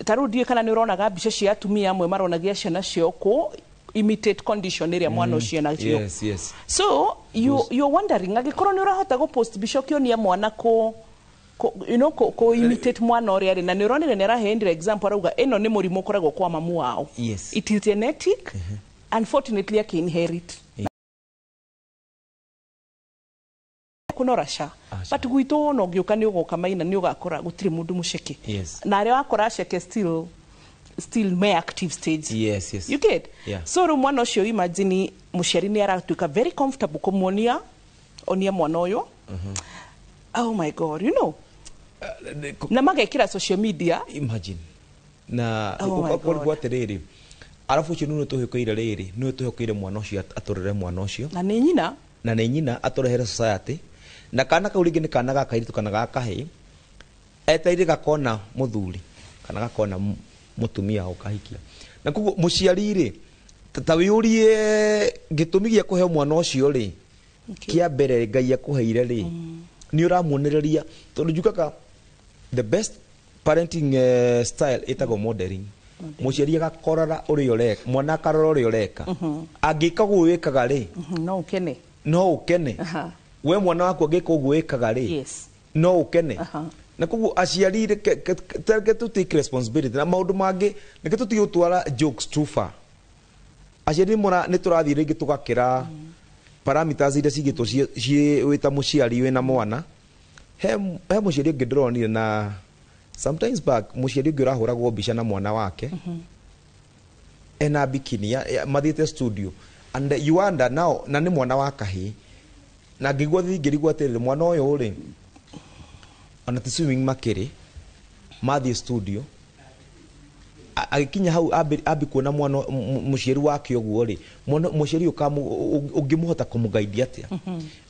[SPEAKER 4] Ta rĩu ndiũĩ kana nĩ ũronaga mbica cia atumia amwe maronagia ciana ciao kũ imitate condition ĩrĩa mwana ũcio enacio.
[SPEAKER 5] Yes.
[SPEAKER 4] So you're wondering, angĩkorwo nĩ ũrahota gũ post mbica ũkĩonia mwana kũ you know kũ imitate mwana ũrĩa arĩ, na nĩ ũronire nĩ araheanire example, arauga ĩno nĩ mũrimũ ũkoragwo kwa mamu wao. It is genetic, unfortunately akĩ-inherit kũnora ca, but gwitũ wona ũngĩũka nĩ ũgoka maina nĩ ũgakora gũtirĩ mũndũ mũceke, na arĩa wakora ceke still me active stage. You get?
[SPEAKER 5] Yeah.
[SPEAKER 4] So rĩu mwana ũcio, imagine mũciari nĩ aratuĩka very comfortable kũmuonia onia mwana ũyũ, oh my God, na magekĩra social media.
[SPEAKER 5] Imagine na
[SPEAKER 4] Oh my God.
[SPEAKER 5] ũkorwo atĩrĩrĩ, arabu ũcio nĩwe tũhĩkĩire rĩrĩ, nĩwe tũhĩkĩire mwana ũcio atũrere mwana ũcio.
[SPEAKER 4] Na nĩ nyina.
[SPEAKER 5] Na nĩ nyina atũrehere society, na kana kau rĩngĩ nĩ kana ga kairĩtu kana ga kahĩĩ, etereire gakona mũthuri kana gakona mũtumia ũkahikia. Na koguo mũciari rĩ, ta wĩyũrie gĩtũmi gĩa kũhe mwana ũcio rĩ, kĩa mbere Ngai akũheire rĩ, nĩ ũramuonereria? Tondũ njugaga the best parenting style ĩtagwo modeling. Mũciari agakorora ũrĩa ũreka, mwana akarora ũrĩa ũreka. Angĩka ũguo wĩkaga rĩ,
[SPEAKER 4] No ũkene.
[SPEAKER 5] No ũkene. We mwana waku angĩka ũguo wĩkaga rĩ, no ũkene. Na koguo aciari reke tũ take responsibility na maũndũ mangĩ, reke tũtige gũtwara jokes too far. Aciari nĩ tũrathiĩ rĩngĩ tũgakĩra parameters iria cigĩtwo ciĩ wĩ ta mũciari wĩna mwana. He mũciari ũngĩ ndĩronire na Sometimes back mũciari ũngĩ ũrahũragwo mbica na mwana wake ena bikini mathiĩte studio, and you wonder now, na nĩ mwana wa kahĩĩ, na ngĩigua ngĩrigwo atĩrĩrĩ, mwana ũyũ rĩ, ona ti swimming makĩrĩ mathiĩ studio, agĩkinya hau ambi kuona mwana mũciari wake ũguo rĩ, mwana mũciari ũngĩmũhota kũmũgaidia atĩa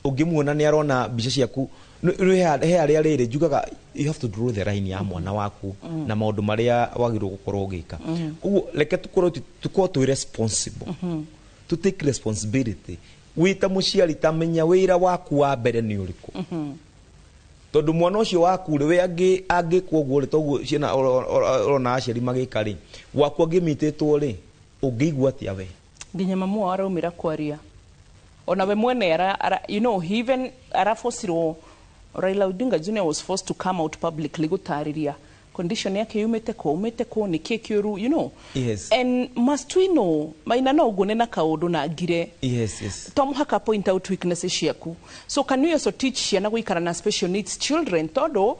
[SPEAKER 5] ũngĩmuona nĩ arona mbica ciaku? He harĩa rĩrĩ njugaga you have to draw the line ya mwana waku na maũndũ marĩa wagĩrĩirwo gũkorwo ũgĩka. Ũguo reke tũkorwo twĩ responsible, to take responsibility. Wĩ ta mũciari, tamenya wĩra waku wa mbere nĩ ũrĩkũ, tondũ mwana ũcio waku rĩ, we angĩkwo ũguo rĩ, toguo ciana ũrona aciari magĩka rĩ, gwaku angĩmitĩtwo rĩ, ũngĩigua atĩa we?
[SPEAKER 4] Nginya mamu wao araumĩra kwaria, ona we mwene ara, he even arafocirwo. Raila Odinga Jr was forced to come out publicly gũtarĩria condition yake yumĩte kũ, umĩte kũ, nĩkĩ kĩũru. And must we know maina no ũguo na kaũndũ na ngire
[SPEAKER 5] yes.
[SPEAKER 4] To mũhaka point out weaknesses ciaku. So can we also teach ciana gũikara na special needs children? Tondũ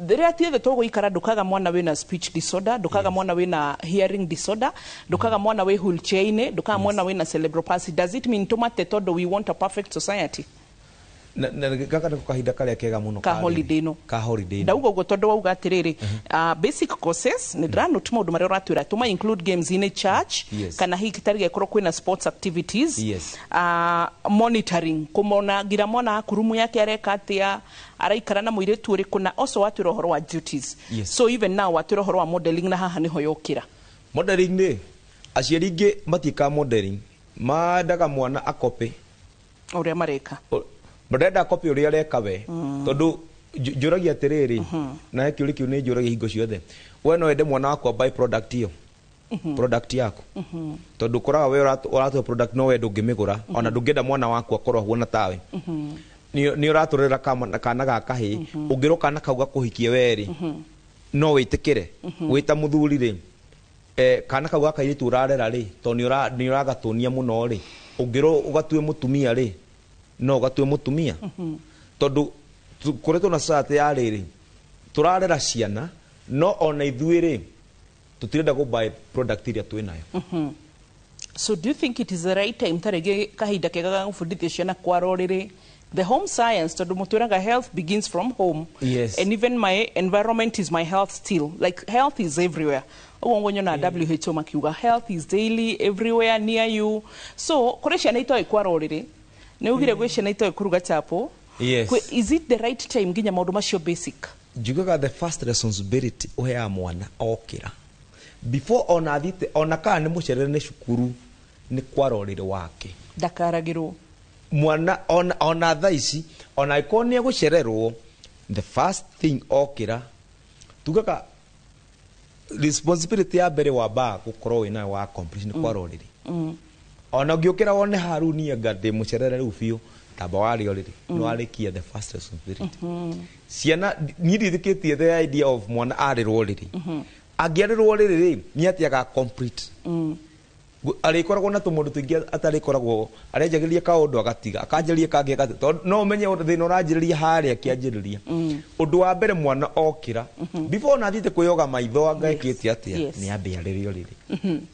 [SPEAKER 4] rĩrĩa tiethe tũgũikara, ndũkaga mwana wĩna speech disorder, ndũkaga mwana wĩna hearing disorder, ndũkaga mwana wĩ wheelchair-inĩ, ndũkaga mwana wĩna cerebral palsy. Does it mean tũmate tondũ we want a perfect society?
[SPEAKER 5] Na gaka nĩko kahinda karĩa kega mũno
[SPEAKER 4] ka holiday no.
[SPEAKER 5] Ka holiday no.
[SPEAKER 4] Ndauga ũguo tondũ wauga atĩrĩrĩ, basic courses nĩ ndĩranote maũndũ marĩa ũratwĩra tũma include games in a church kana hihi tarĩ gĩkorwo kwĩna sports activities, monitoring, kũmona ngira mwana akurumu yake areka atĩa, araikara na mũirĩtu ũrĩkũ, na also watwĩra ũhoro wa duties. So even now watwĩra ũhoro wa modeling, na haha nĩho yokĩra.
[SPEAKER 5] Modeling nĩ aciari ingĩ matiĩkaga modeling, mendaga mwana akope
[SPEAKER 4] ũrĩa mareka.
[SPEAKER 5] Ndenda copy ũrĩa areka we, tondũ njũragia atĩrĩrĩ, na he kĩũria kĩu nĩ njũragia hingo ciothe, we no wende mwana waku buy product ĩyo, product yaku? Tondũ ũkoraga we ũratũhe product no we ndũngĩmĩgũra, ona ndũngĩenda mwana waku akorwo ahuana tawe. Nĩ ũratũrĩra kana ga kahĩĩ, ũngĩrwo kana kau gakũhikie we rĩ, no wĩtĩkĩre wĩ ta mũthuri rĩ, kana kau ga kairĩtu ũrarera rĩ, tondũ nĩ ũragatũnia mũno rĩ, ũngĩrwo ũgatue mũtumia rĩ, no ũgatue mũtumia? Tondũ tũkoretwo na society ya rĩrĩ, tũrarera ciana, no ona ithuĩ rĩ, tũtirenda gũ buy product iria twĩ nayo.
[SPEAKER 4] So do you think it is the right time, tarĩngĩ kahinda kega ga gũbundithia ciana kwara ũrĩrĩ, the home science, tondũ mũtwĩraga health begins from home? And even my environment is my health still, like health is everywhere. Ũguo nguo nyona WHO makiuga health is daily, everywhere near you. So kũrĩ ciana itoĩ kwara ũrĩrĩ, nĩ ugire gwĩ ciana itoĩ kũruga chapo. Is it the right time nginya maũndũ macio basic?
[SPEAKER 5] Njugaga the first responsibility ũheaga mwana okĩra, before ona athiĩte, ona kana nĩ mũcerere nĩ cukuru, nĩ kwara ũrĩrĩ wake.
[SPEAKER 4] Ndakaragĩrwo.
[SPEAKER 5] Mwana ona thaa ici, ona angĩkorwo nĩ egũcererwo, the first thing okĩra, tugaga responsibility ya mbere wambaga gũkorwo wĩnayo wa accomplish nĩ kwara ũrĩrĩ. Ona ũngĩũkĩra wone haru niĩ anga ndĩ mũcerere rĩu biũ, tamba warĩa ũrĩrĩ, nĩ warĩkia the first responsibility. Ciana niĩ ndithikĩtie the idea of mwana arĩrwo ũrĩrĩ. Angĩarĩrwo ũrĩrĩ rĩ, nĩ atĩ complete, arĩkoragwo na tũmaũndũ tũingĩ atarĩkoragwo arenjagĩrĩria kaũndũ agatiga, akanjĩrĩria kangĩ agatiga, tondũ no ũmenye thĩna ũranjĩrĩria harĩa akĩanjĩrĩria. Ũndũ wa mbere mwana okĩra, before ona athiĩte kwĩyoga maitho anga ekĩte atĩa, nĩ ambe arĩre ũrĩrĩ,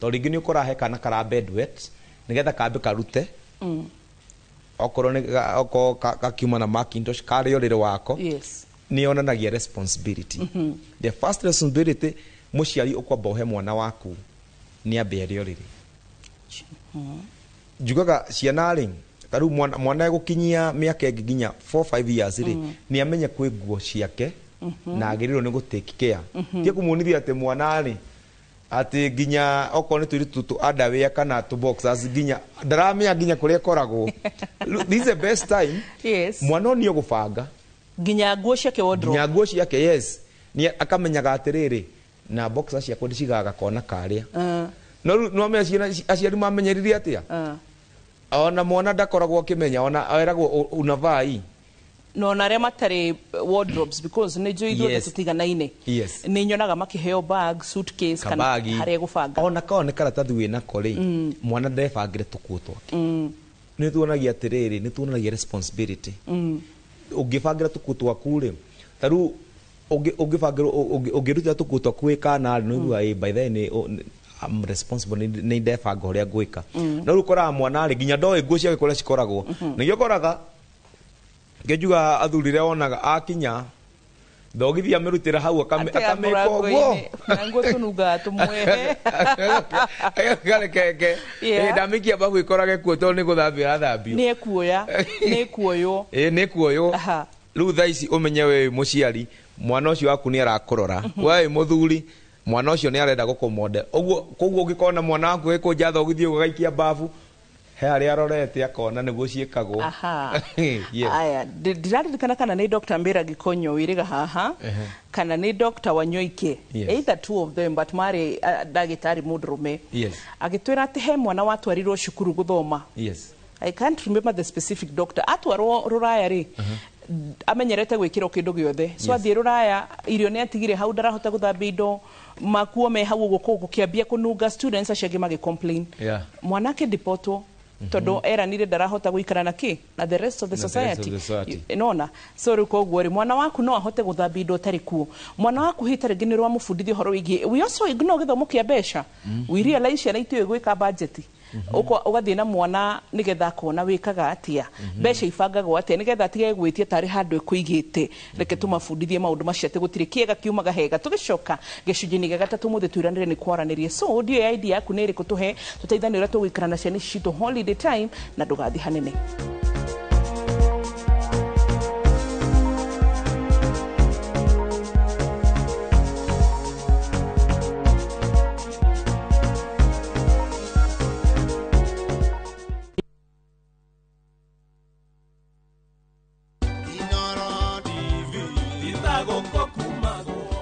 [SPEAKER 5] tondũ rĩngĩ nĩ ũkoraga he kana kara bedwet nĩgetha kambe karute, okorwo nĩ okorwo gakiuma na Macintosh karĩa ũrĩrĩ wako. Nĩ yonanagia responsibility. The first responsibility mũciari ũkwamba ũhe mwana waku nĩ ambe arĩe ũrĩrĩ. Njugaga ciana rĩ, ta rĩu mwana egũkinyia mĩaka ĩngĩ nginya 4 5 years rĩ, nĩ amenye kwĩ nguo ciake na agĩrĩirwo nĩ gũ take care. Tie kũmuonithia atĩ mwana rĩ, atĩ nginya okorwo nĩ tũirĩtu tũ underwear kana tũ boxers, nginya ndaramenya nginya kũrĩa ĩkoragwo. This is the best time mwana onio gũbanga
[SPEAKER 4] nginya nguo ciake, wardrobe.
[SPEAKER 5] Nginya nguo ciake, yes, nĩ akamenyaga atĩrĩrĩ, na boxers ciakwa ndĩcigaga gakona karĩa. No rĩu no ciana aciari mamenyeririe atĩa, ona mwana ndakoragwo akĩmenya, ona eragwo unavaa hii.
[SPEAKER 4] No na arĩa matarĩ wardrobes, because nĩ njũĩ ithuothe tũtiganaine, nĩ nyonaga makĩheo bag, suitcase kana
[SPEAKER 5] kabagi
[SPEAKER 4] harĩa gũbanga.
[SPEAKER 5] Ona kao nĩ karatathi wĩnako rĩ, mwana ndebangĩre tũkuo twake. Nĩ tuonagia atĩrĩrĩ, nĩ tuonagia responsibility. Ũngĩbangĩra tũkuo twaku rĩ, ta rĩu Ũngĩbangĩrwo, ũngĩrutĩra tũkuo twaku wĩ kana rĩ, nĩũiguaga ĩ by then I'm responsible, nĩ ndebanga ũrĩa ngwĩka. No rĩu ũkoraga mwana rĩ, nginya ndoĩ nguo ciake kũrĩa cikoragwo. Nĩkĩo ũkoraga ngĩnjuga athuri rĩa wonaga akinya thogithi amĩrutĩra hau
[SPEAKER 4] Atega
[SPEAKER 5] akamĩka ũguo.
[SPEAKER 4] Mũrango-inĩ, na nguo tũnungaga tũmwehe.
[SPEAKER 5] Garekeke. Ndamĩikia babu ĩkorage kuo tondũ nĩ gũthambio ĩrathambio.
[SPEAKER 4] Nĩ ekuoya, nĩ ekuoywo.
[SPEAKER 5] Ĩ nĩ kuoywo. Rĩu thaa ici ũmenye we wĩ mũciari, mwana ũcio waku nĩ arakũrora. We wĩ mũthuri, mwana ũcio nĩ arenda gũkũmonde ũguo. Koguo ũngĩkona mwana waku ĩkũnja thogithi ũguo agaikia babu, he harĩa arorete akona nĩguo ciĩkagwo. Yes.
[SPEAKER 4] Aya, ndiraririkana kana nĩ Dr. Mbira Gikonyo wĩrĩga haha kana nĩ Dr. Wanyoike. Either two of them, but marĩ ndagĩtarĩ mũndũrũme. Agĩtwĩra atĩ he mwana watwarirwo cukuru gũthoma. I can't remember the specific doctor. Atwarwo rũraya rĩ, amenyerete gwĩkĩrwo kĩndũ gĩothe, so athiĩ rũraya irio nĩ atigire hau, ndarahota gũthambia indo, makuo me hau ũguo, kũu gũkĩambia kũnunga, students acio angĩ magĩ complain. Mwanake depotwo tondũ eranire ndarahota gũikara na kĩ na the rest of the
[SPEAKER 5] Na the rest of
[SPEAKER 4] society.
[SPEAKER 5] the society.
[SPEAKER 4] Nona so rĩu koguo rĩ, mwana waku no ahote gũthambia indo ũtarĩ kuo. Mwana waku hĩ tarĩngĩ nĩ ũramũbundithia ũhoro wĩgiĩ, we also ignore gĩthomo kĩa mbeca. We realize ciana itiũĩ gwĩka budget. Ũgathiĩ na mwana nĩgetha akona wĩkaga atĩa, mbeca ibangagwo atĩa, nĩgetha atige gwĩtia tarĩ handũ ĩkũigĩte. Reke tũmabundithie maũndũ macio atĩ gũtirĩ kĩega kiumaga hega. Tũgĩcoka gĩcunjĩ-inĩ gĩa gatatũ mũthĩ twĩranĩre nĩ kwaranĩria, so ndiũĩ idea yaku nĩ ĩrĩkũ, tũhe tũteithanie ũrĩa tũgũikara na ciana ici citũ holiday time, na ndũgathiĩ hanene.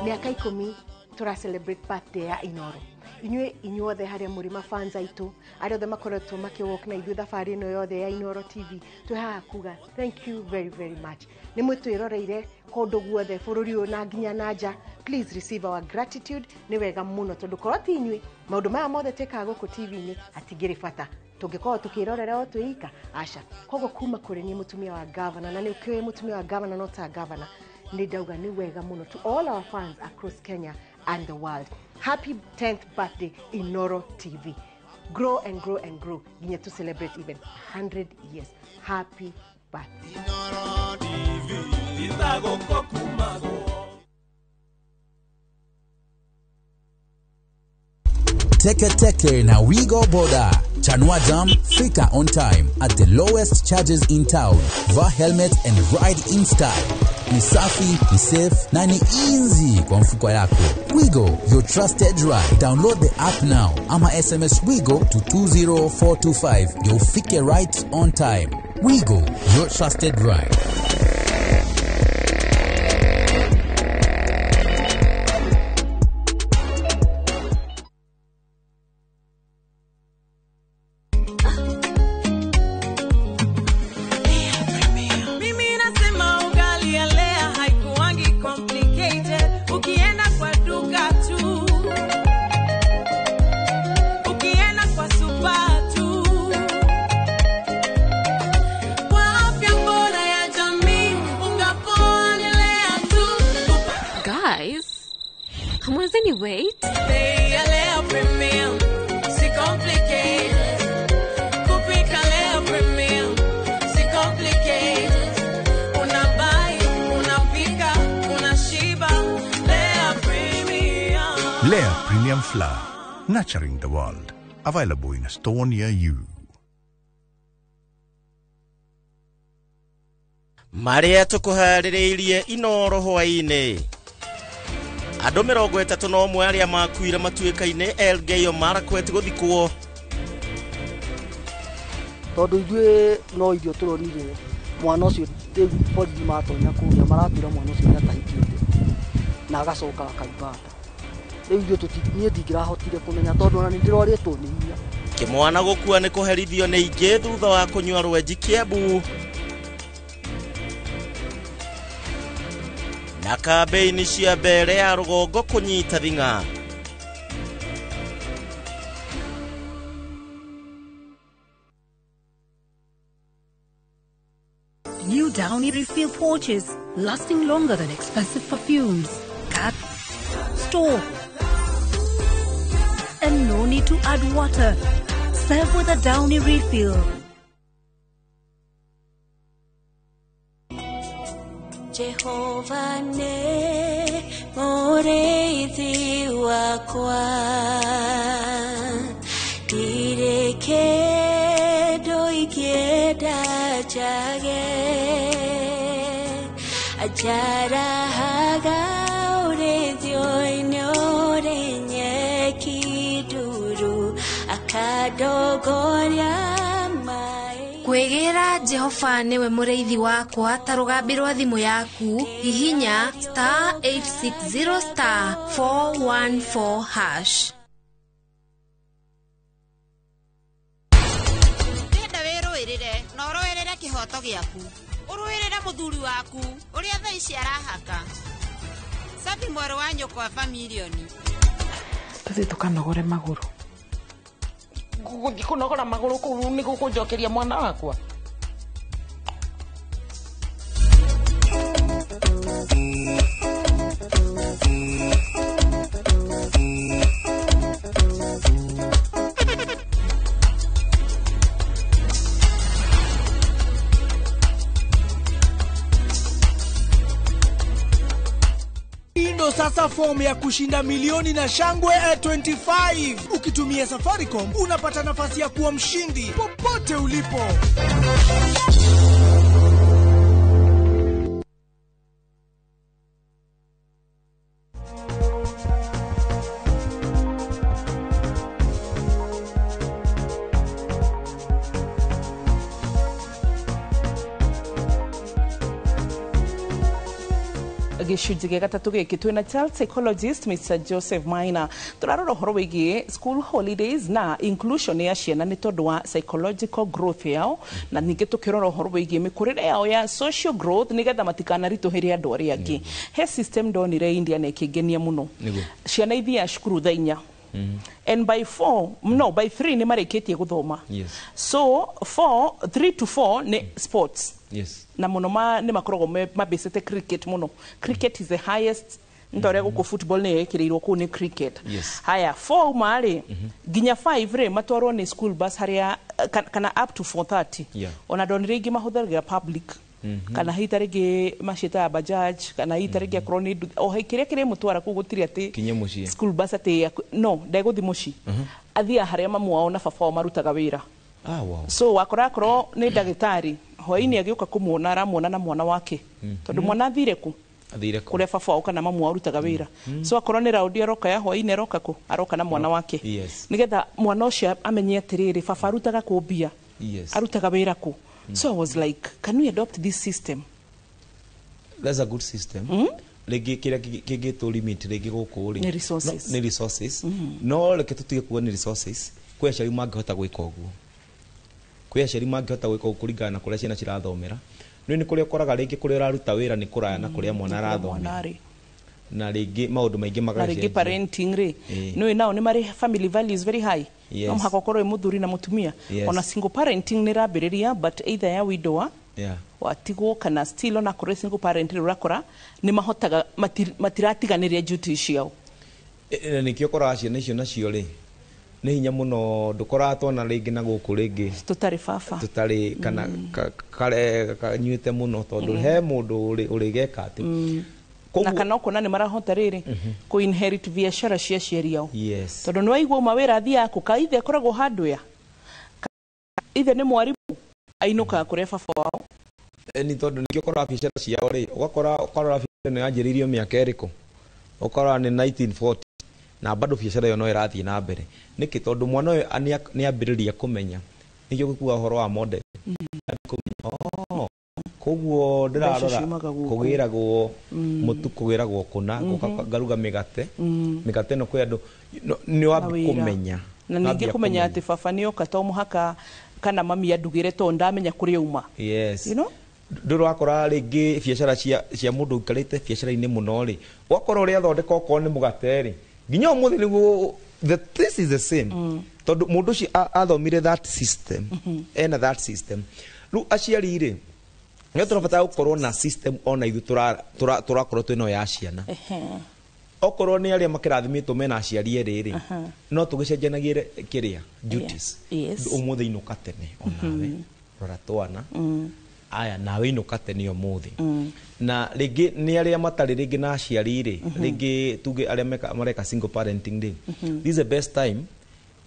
[SPEAKER 20] Mĩaka 10 tũra celebrate birthday ya Inoro. Inyuĩ inyuothe harĩa mũrĩ mafans aitũ, arĩa othe makoretwo makĩwalk na ithuĩ thabarĩ ĩno yothe ya Inoro TV, twĩ haha kuga thank you very very much. Nĩ mwĩtwĩroreire kũndũ guothe bũrũri ũyũ na nginya na nja. Please receive our gratitude. Nĩ wega mũno tondũ korwo ti inyuĩ, maũndũ maya mothe twĩkaga gũkũ TV-inĩ hatingĩrĩ bata, tũngĩkorwo tũkĩrorera o twĩ ika aca. Koguo kuma kũrĩ niĩ mũtumia wa gavana, na nĩ ũkĩũĩ mũtumia wa gavana no ta gavana, nĩ ndauga nĩ wega mũno to all our fans across Kenya and the world. Happy 10th birthday, Inoro TV. Grow and grow and grow nginya to celebrate even 100 years. Happy birthday.
[SPEAKER 7] Inoro TV.
[SPEAKER 21] Teke Teke na Wigo Boda. Chanua Jam, fika on time at the lowest charges in town. Vaa helmet and ride in style. Ni safi, ni safe na ni easy kwa mfuko yako. Wigo, your trusted ride. Download the app now ama SMS Wigo to 20425 ndio ufike right on time. Wigo, your trusted ride.
[SPEAKER 22] Mimi nasema ugali ya Lea haikuangi complicated. Ukienda kwa duka tu, ukienda kwa super tu. Kwa afya bora ya jamii, unga poa ni Lea tu.
[SPEAKER 16] Guys, hamwezeni wait?
[SPEAKER 22] Bei ya Lea Premium, si complicated. Kupika Lea Premium, si complicated. Unabuy, unapika, unashiba. Lea Premium.
[SPEAKER 23] Lea Premium Flour, nurturing the world. Available in a store near you.
[SPEAKER 24] Marĩa tũkũharĩrĩirie Inoro hwaĩ-inĩ. Andũ 31 arĩa makuire matuĩka-inĩ Elgeyo Marakwet gũthikwo.
[SPEAKER 25] Tondũ ithuĩ no irio tũronire mwana ũcio, rĩu borithi matonya kũrĩa maratwĩra mwana ũcio nĩatahĩkĩte na agacoka akaimba nda. Rĩu ithuĩ niĩ ndingĩrahotire kũmenya tondũ ona nĩndĩrorĩtwo nĩ hinya.
[SPEAKER 24] Kĩmwana gũkua nĩ kũherithio nĩ ingĩ thutha wa kũnyua rwenji Kiambu. Na kambĩini cia mbere ya rũgongo kũnyita thing'a.
[SPEAKER 14] New
[SPEAKER 1] Downy refill pouches, lasting longer than expensive perfumes. Cut, store, and no need to add water. Serve with a Downy refill.
[SPEAKER 2] Jehova nĩ mũrĩithi wakwa, ndirĩ kĩndũ ingĩenda njage. Anjarahaga ũrĩithio-inĩ ũrĩ nyeki nduru, akandongoria maĩ.
[SPEAKER 6] Kwĩgĩra Jehova nĩwe mũrĩithi wakwa ta rũgambi rwa thimũ yaku, hihinya *860 *414#.
[SPEAKER 8] Ndĩrenda wĩrũĩrĩre na ũrũĩrĩre kĩhoto gĩaku, ũrũĩrĩre mũthuri waku ũrĩa thaa ici arahaka. Cabi mwerũ wa nyũkwa bamirioni.
[SPEAKER 12] Tũthiĩ tũkanogore magũrũ. Gũthiĩ kũnogora magũrũ kũu nĩ gũkũnjokeria mwana wakwa.
[SPEAKER 19] Ndo sasa fomu ya kushinda milioni na shangwe 25. Ukitumia Safaricom unapata nafasi ya kuwa mshindi popote ulipo.
[SPEAKER 4] Gĩcunjĩ gĩa gatatũ gĩkĩ twĩna child psychologist Mr. Joseph Maina. Tũrarora ũhoro wĩgiĩ school holidays na inclusion ya ciana nĩ tondũ wa psychological growth yao, na ningĩ tũkĩrora ũhoro wĩgiĩ mĩkũrĩre yao ya social growth nĩgetha matikanaritũhĩre andũ arĩa angĩ. He system ndonire India na ĩkĩngenia mũno. Ciana ithiaga cukuru thaa 4. And by 4, no, by 3 nĩ marĩkĩtie gũthoma. So 4, 3 to 4 nĩ sports. Na mũno nĩ makoragwo mabĩcĩte cricket mũno. Cricket is the highest, nĩ ta ũrĩa gũkũ football nĩ ĩkĩrĩirwo kũu nĩ cricket. Haya, 4 uma rĩ, nginya 5 rĩ matwarwo nĩ school bus harĩa kana up to 4:30. Ona ndonire ingĩ mahũthagĩra public. Kana hihi ta rĩngĩ maciĩtaga bajaj, kana hihi ta rĩngĩ akorwo nĩ nduthi, o kĩrĩa kĩrĩmũtwara kũu gũtirĩ atĩ
[SPEAKER 5] kinye mũciĩ.
[SPEAKER 4] School bus atĩ no ndegũthiĩ mũciĩ. Athiaga harĩa mamu wao na baba wao marutaga wĩra. So wakora akorwo nĩ ndagĩtarĩ, hwaĩ-inĩ agĩũka kũmuona aramuona na mwana wake. Tondũ mwana athire kũ?
[SPEAKER 5] Athire kũ?
[SPEAKER 4] Kũrĩa baba wao kana mamu wao arutaga wĩra. So akorwo nĩ raundi aroka ya hwaĩ-inĩ aroka kũ? Aroka na mwana wake. Nĩgetha mwana ũcio amenye atĩrĩrĩ, baba arutaga kũ mbia? Arutaga wĩra kũ? So I was like, can we adopt this system?
[SPEAKER 5] That's a good system. Rĩngĩ kĩrĩa kĩngĩtũ limit rĩngĩ gũkũ rĩ,
[SPEAKER 4] Nĩ resources.
[SPEAKER 5] Nĩ resources. No reke tũtige kuga nĩ resources. Kwĩ aciari mangĩhota gwĩka ũguo. Kwĩ aciari mangĩhota gwĩka ũguo kũringana na kũrĩa ciana cirathomera. Nĩ nĩ kũrĩa ũkoraga rĩngĩ kũrĩa ũraruta wĩra nĩ kũraya na kũrĩa mwana arathomera. Na rĩngĩ maũndũ maingĩ
[SPEAKER 4] Na rĩngĩ
[SPEAKER 5] magacenjia.
[SPEAKER 4] parenting rĩ, nĩũĩ nao nĩ marĩ family values very high. No mũhaka ũkorwo wĩ mũthuri na mũtumia. Ona single parenting nĩ ĩrambĩrĩria, but either ya widower watigwo kana still ona kũrĩ single parent rĩ, ũrakora nĩ mahotaga matiratiganĩria duty ciao.
[SPEAKER 5] Na nĩkĩo ũkoraga ciana icio nacio rĩ, nĩ hinya mũno ndũkoraga twana rĩngĩ na gũkũ rĩngĩ
[SPEAKER 4] tũtarĩ baba,
[SPEAKER 5] tũtarĩ kana kanyuĩte mũno tondũ he mũndũ ũrĩgeka atĩ.
[SPEAKER 4] Na kana ũkona nĩ marahota rĩrĩ kũ inherit biacara cia aciari ao. Tondũ nĩ waigua uma wĩra athiaga kũ, ka ithe akoragwo handũ ya ithe nĩ mwarimũ ainũkaga kũrĩa baba wao.
[SPEAKER 5] Nĩ tondũ nĩkĩo ũkoraga biacara ciao rĩ, ũgakora ũkarora biacara ĩno yanjĩrĩirio mĩaka ĩrĩkũ, ũkarora nĩ 1940 na bado biacara ĩyo no ĩrathiĩ na mbere. Nĩkĩ? Tondũ mwana ũyũ nĩ ambĩrĩria kũmenya, nĩkĩo gũkuaga ũhoro wa model. Koguo ndĩrarora kũgĩragwo mũtu, kũgĩragwo kũna, ngaruga mĩgate, mĩgate ĩno kwĩ andũ nĩ wambi kũmenya.
[SPEAKER 4] Na ningĩ kũmenya atĩ baba nĩ oka to mũhaka kana mami andugĩre tondũ ndamenya kũrĩa auma.
[SPEAKER 5] Yes. Ndũrĩ wakora rĩngĩ biacara cia mũndũ ũikarĩte biacara-inĩ mũno rĩ, ũgakora ũrĩa athondeka okorwo nĩ mũgate rĩ, nginya ũmũthĩ nĩguo this is the same. Tondũ mũndũ ũcio athomire that system, ena that system. Rĩu aciari rĩ, Nĩ tũrabatara gũkorwo na system ona ithuĩ tũrakorwo twĩnayo ya ciana. Okorwo nĩ arĩa makĩrathimĩtwo mena aciari erĩ rĩ, no tũgĩcenjanagie kĩrĩa duties. Ũmũthĩ inũka tene onawe, rora twana, aya nawe inũka tene ũmũthĩ. Na rĩngĩ nĩ arĩa matarĩ rĩngĩ na aciari rĩ, rĩngĩ tuge arĩa mareka single parenting rĩ, this is the best time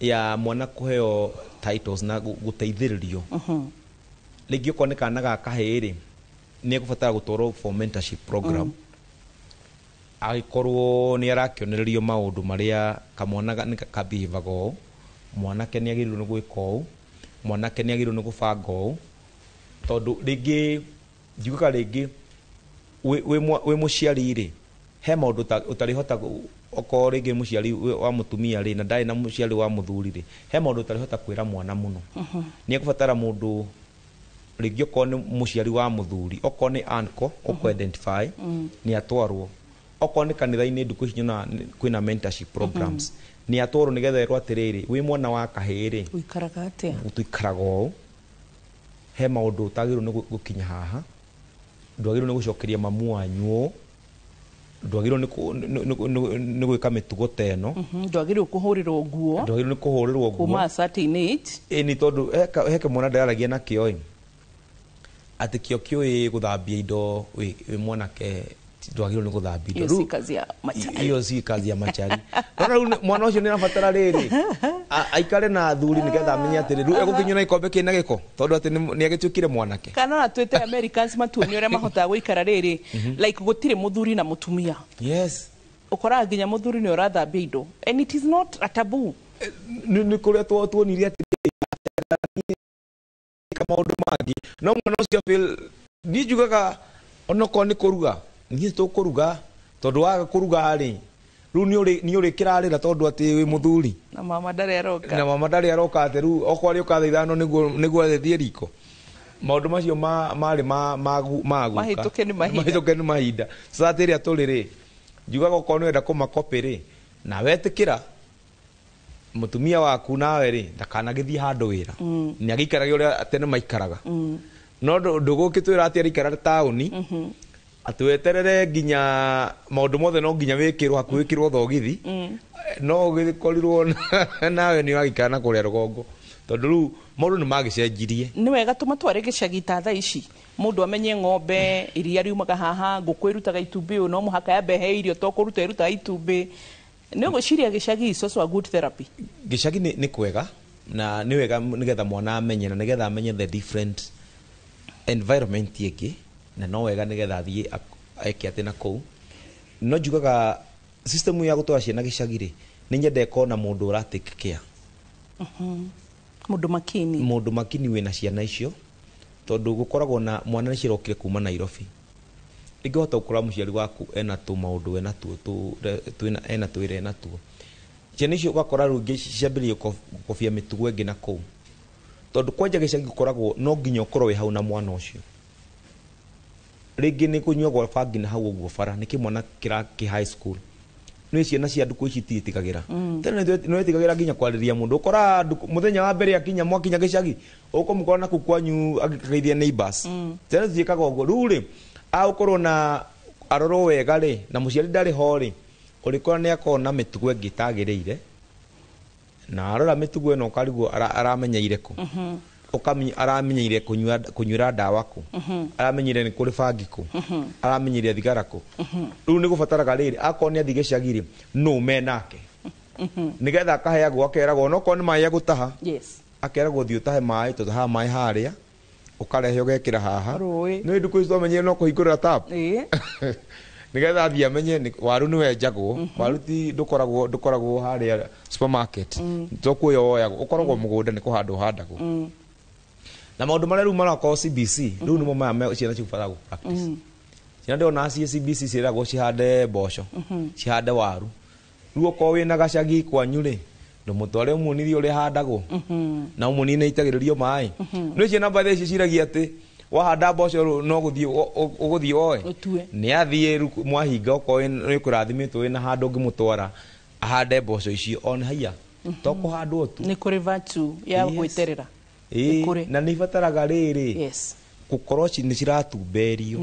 [SPEAKER 5] ya mwana kũheo titles na gũteithĩrĩrio. Rĩngĩ okorwo nĩ kana ga kahĩĩ rĩ, nĩ egũbatara gũtwarwo for mentorship program. Agĩkorwo nĩ arakĩonererio maũndũ marĩa kamwana nĩ kabehavaga ũũ, mwanake nĩ agĩrĩirwo nĩ gwĩka ũũ, mwanake nĩ agĩrĩirwo nĩ gũbanga ũũ, tondũ rĩngĩ njugaga rĩngĩ wĩ mũciari rĩ, he maũndũ ũtarĩhota, okorwo rĩngĩ mũciari wa mũtumia rĩ na ndarĩ na mũciari wa mũthuri rĩ, he maũndũ ũtarĩhota kwĩra mwana mũno. Nĩ egũbatara mũndũ rĩngĩ okorwo nĩ mũciari wa mũthuri, okorwo nĩ uncle ũkũ identify nĩ atwarwo, okorwo nĩ kanitha-inĩ ndukũ ici nyonaga kwĩna mentorship programs, nĩ atwarwo nĩgetha erwo atĩrĩrĩ, wĩ mwana wa kahĩĩ rĩ,
[SPEAKER 4] ũikaraga atĩa,
[SPEAKER 5] tũikaraga ũũ, he maũndũ ũtagĩrĩirwo nĩ gũkinya haha, ndwagĩrĩirwo nĩ gũcokeria mamu wanyu ũũ, ndwagĩrĩirwo nĩ gwĩka mĩtugo ta ĩno,
[SPEAKER 4] ndwagĩrĩirwo kũhũrĩrwo nguo,
[SPEAKER 5] ndwagĩrĩirwo nĩ kũhũrĩrwo nguo
[SPEAKER 4] kuma a certain age.
[SPEAKER 5] Ĩ nĩ tondũ he kĩmwana ndĩraragia nakĩo ĩ, atĩ kĩo kĩũĩ gũthambia indo wĩ mwanake ndwagĩrĩirwo nĩ gũthambia indo.
[SPEAKER 4] Hiyo si kazi ya machari.
[SPEAKER 5] Hiyo si kazi ya machari. Nona rĩu mwana ũcio nĩ arabatara rĩrĩ aikare na athuri nĩgetha amenye atĩrĩ rĩu egũkinywo na gĩkombe kĩna gĩko tondũ atĩ nĩ agĩtuĩkire mwanake.
[SPEAKER 4] Kana ona twĩte Americans matuonie ũrĩa mahotaga gũikara rĩrĩ, like gũtirĩ mũthuri na mũtumia.
[SPEAKER 5] Yes.
[SPEAKER 4] Ũkoraga nginya mũthuri nĩ ũrathambia indo and it is not a taboo.
[SPEAKER 5] Nĩ kũrĩa tuonirie atĩ maũndũ mangĩ no mwana ũcio feel niĩ njugaga onokorwo nĩ kũruga niĩ tũkũruga tondũ waga kũruga rĩ rĩu nĩ ũrĩkĩrarĩra tondũ atĩ wĩ mũthuri
[SPEAKER 4] na mama ndarĩ aroka,
[SPEAKER 5] na mama ndarĩ aroka atĩ rĩu okorwo arĩũka thaa 5 nĩguo agĩthiĩ riko. Maũndũ macio marĩ ma guka
[SPEAKER 4] mahĩtũke nĩ mahinda,
[SPEAKER 5] mahĩtũke nĩ mahinda. Sasa atĩ ĩrĩa tũrĩ rĩ, njugaga okorwo nĩ wenda kũmakopĩ rĩ, na wetĩkĩra mũtumia waku nawe rĩ ndakanagĩthiĩ handũ wĩra, nĩ agĩikarage ũrĩa tene maikaraga. No ndũgũkĩtwĩra atĩ araikara taũni atĩ weterere nginya maũndũ mothe no nginya wĩkĩrwo hakuhĩ wĩkĩrwo thogithi, no ũgĩkorirwo nawe nĩ ũragĩikara na kũrĩa rũgongo tondũ rĩu maũndũ nĩ magĩcenjirie.
[SPEAKER 4] Nĩ wega tũmatware gĩcagi ta thaa ici, mũndũ amenye ng'ombe iria riumaga haha, ngũkũ ĩrutaga itumbĩ ũũ, no mũhaka yambe he irio to kũruta ĩrutaga itumbĩ. Nĩ ũgwĩciria gĩcagi is also a good therapy?
[SPEAKER 5] Gĩcagi nĩ kwega na nĩ wega nĩgetha mwana amenye na nĩgetha amenye the different environment ĩngĩ, na no wega nĩgetha athiĩ eke atĩ na kũu. No njugaga system ya gũtwara ciana gĩcagi rĩ, nĩ nyende ĩkorwo na mũndũ ũra take care.
[SPEAKER 4] Mũndũ makini,
[SPEAKER 5] mũndũ makini wĩna ciana icio, tondũ gũkoragwo na mwana nĩ cirokire kuma Nairobi. Rĩngĩ ũhota gũkora mũciari waku ena tũ maũndũ ena tuo ena twĩra ena tuo. Ciana icio ũgakora rĩu ingĩ ciambĩrĩria gũkobia mĩtugo ĩngĩ na kũu, tondũ kwanja gĩcagi gũkoragwo no nginya ũkorwo wĩ hau na mwana ũcio. Rĩngĩ nĩ kũnyuagwo bangi na hau ũguo bara, nĩ kĩmwana kĩ high school. Nĩ ciana cia ndukũ ici itiĩtigagĩra. Tene nĩ wetigagĩra nginya kwarĩria mũndũ, ũkora mũthenya wa mbere akinya mwakinya gĩcagi ũkũmũkora na kũu kwanyu agĩkageithia neighbors. Tene tutiĩkaga ũguo. Rĩu rĩ agũkorwo na arorwo wega rĩ na mũciari ndarĩ ho rĩ, ũrĩkora nĩ akorwo na mĩtugo ĩngĩ ĩtagĩrĩire, na arora mĩtugo ĩno ũkarigwo aramenyeire kũ, aramenyeire kũnyuĩra ndawa kũ, aramenyeire nĩ kũrĩ bangi kũ, aramenyeire thigara kũ. Rĩu nĩ gũbataraga rĩrĩ akorwo nĩ athiĩ gĩcagi rĩ, nũ me nake nĩgetha akaheagwo akeragwo onokorwo nĩ maĩ egũtaha, akeragwo thiĩ ũtahe maĩ, tũtahaga maĩ harĩa ũkarehe ũgekĩra haha. Nĩ ndukũ ici twamenyire no kũhingũrĩra tap nĩgetha athiĩ amenye waru nĩ wenjagwo, waru ti ndũkoragwo harĩa supermarket, to kuoya woyagwo, ũkoragwo mũgũnda nĩ kũhandwo ũhandagwo. Na maũndũ marĩa rĩu marakorwo CBC rĩu nĩmo maya ciana cibataraga gũ practice. Ciana ndĩrona ciĩ CBC ciĩragwo cihande mboco, cihande waru. Rĩu okorwo wĩna gacagi kwanyu rĩ, ndũmũtware ũmuonithie ũrĩa ĩhandagwo, na ũmuonie nĩ ĩitagĩrĩrio maĩ. Nĩ ciana mbatha ici ciragia atĩ wahanda mboco no gũthiĩ ũgũthiĩ woe, nĩ athiĩ rĩu mwahinga okorwo nĩ kũrathimĩtwo wĩna handũ ũngĩmũtwara ahande mboco icio on haiya, to kũhandwo tu.
[SPEAKER 4] Nĩ kũrĩ virtue ya gwĩterera.
[SPEAKER 5] Na nĩ ibataraga rĩrĩ Gukorwo nĩ ciratumberio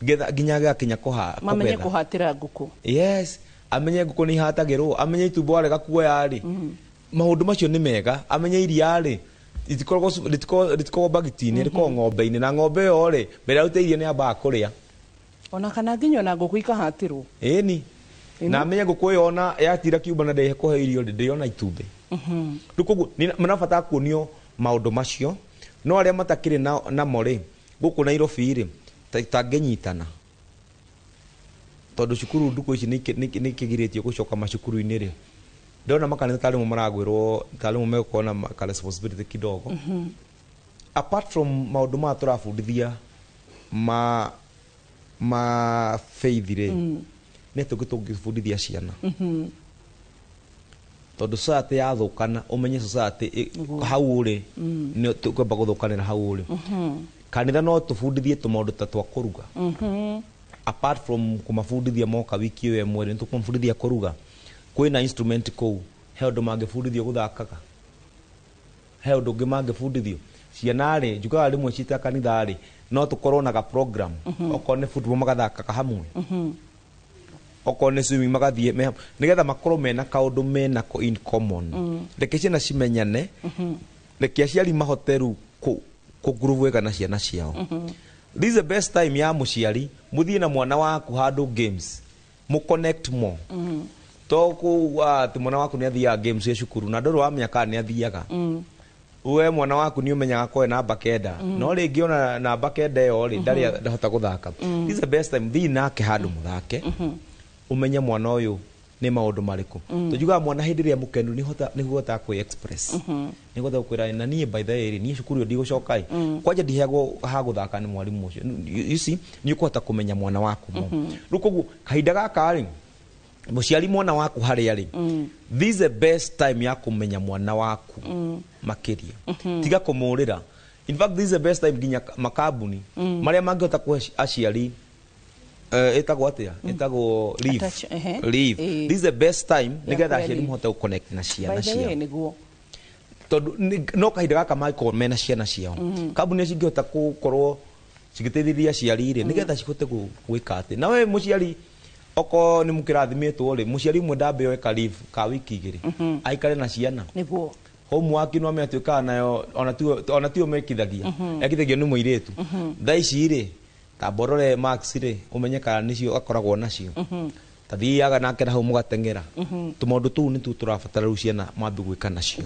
[SPEAKER 5] getha nginya gakinya kũha
[SPEAKER 4] mamenye kũhatĩra ngũkũ.
[SPEAKER 5] Yes, amenye ngũkũ nĩ ihatagĩrwo, amenye itumbĩ warega kuoya rĩ, maũndũ macio nĩ mega, amenye iria rĩ rĩtikoragwo bagiti-inĩ, rĩkoragwo ng'ombe-inĩ, na ng'ombe ĩyo rĩ mbere ya rute iria nĩ yambaga kũrĩa.
[SPEAKER 4] Ona kana nginya ona ngũkũ ikahatĩrwo.
[SPEAKER 5] Ĩni. Na amenye ngũkũ ĩyo ona yatira kiumba na ndĩkũhe irio rĩ, ndĩrĩona itumbĩ. Rĩu koguo marabatara kuonio maũndũ macio, no arĩa matakĩrĩ namo rĩ, gũkũ Nairobi rĩ, tangĩnyitana tondũ cukuru ndukũ ici nĩ ikĩgirĩtio gũcoka macukuru-inĩ rĩ, ndona makanitha tarĩ mo maragwĩrwo, tarĩ mo megũkorwo na ka responsibility kidogo. Apart from maũndũ maya tũrabundithia ma faith rĩ, nĩ tũngĩ tũngĩbundithia ciana. Tondũ society yathũkana, ũmenye society hau ũrĩ, nĩ tũkwamba gũthũkanĩra hau ũrĩ. Kanitha no tũbundithie tũmaũndũ ta twa kũruga. Apart from kũmabundithia moka wiki ĩyo ĩmwe rĩ, nĩtũkũmabundithia kũruga. Kwĩna instrument kũu, he ũndũ mangĩbundithio gũthakaga, he ũndũ ũngĩ mangĩbundithio. Ciana rĩ, njugaga rĩmwe cita kanitha rĩ, no tũkorwo na ga program, okorwo nĩ football magathakaga hamwe, okorwo nĩ swimming magathiĩ, nĩgetha makorwo mena kaũndũ menako in common. Reke ciana cimenyane, reke aciari mahote rĩu kũgrow wega na ciana ciao. This is the best time ya mũciari mũthiĩ na mwana waku handũ games, mũ connect more. To kũ atĩ mwana waku nĩ athiaga games cia cukuru na ndũrĩ wamenya kana nĩ athiaga. We mwana waku nĩ ũmenyaga koe namba 9, no rĩngĩ ona namba 9 ĩyo rĩ, ndarĩ ndahota gũthaka. This is the best time, thiĩ nake handũ mũthake, ũmenye mwana ũyũ nĩ maũndũ marĩkũ. Tũnjugaga mwana hĩndĩ ĩrĩa mũkenu nĩ ũhotaga kwĩ express, nĩ ũhotaga kwĩra na niĩ by the way rĩ, niĩ cukuru ĩyo ndigũcoka ĩ, kwanja ndiheagwo ha gũthaka nĩ mwarimũ ũcio. You see, nĩ ũkũhota kũmenya mwana waku mo. Rĩu koguo kahinda gaka rĩ, mũciari mwana waku harĩa rĩ, this is the best time ya kũmenya mwana waku makĩria. Tiga kũmũrĩra. In fact, this is the best time nginya makambuni marĩa mangĩhota kũhe aciari ĩtagwo atĩa, ĩtagwo leave. Leave. This is the best time nĩgetha aciari mahote gũ connect na ciana ciao, tondũ no kahinda gaka mangĩkorwo mena ciana ciao. Kambuni cingĩhota gũkorwo cigĩteithĩrĩria aciari rĩ, nĩgetha cihote gwĩka atĩ na we mũciari oko nĩ mũkĩrathimĩtwo rĩ, mũciari ũmwe ndambe oe ka leave ka wiki 2 aikare na ciana.
[SPEAKER 4] Nĩguo
[SPEAKER 5] homework no ame atuĩkaga nayo ona tio mekithagia, ekithagio nĩ mũirĩtu. Thaa ici rĩ, tamba ũrore marks rĩ, ũmenye kana nĩcio akoragwo nacio, ta thiaga nake na hau mũgateng'era. Tũmaũndũ tũu nĩtuo tũrabatara rĩu ciana mwambi gwĩka nacio,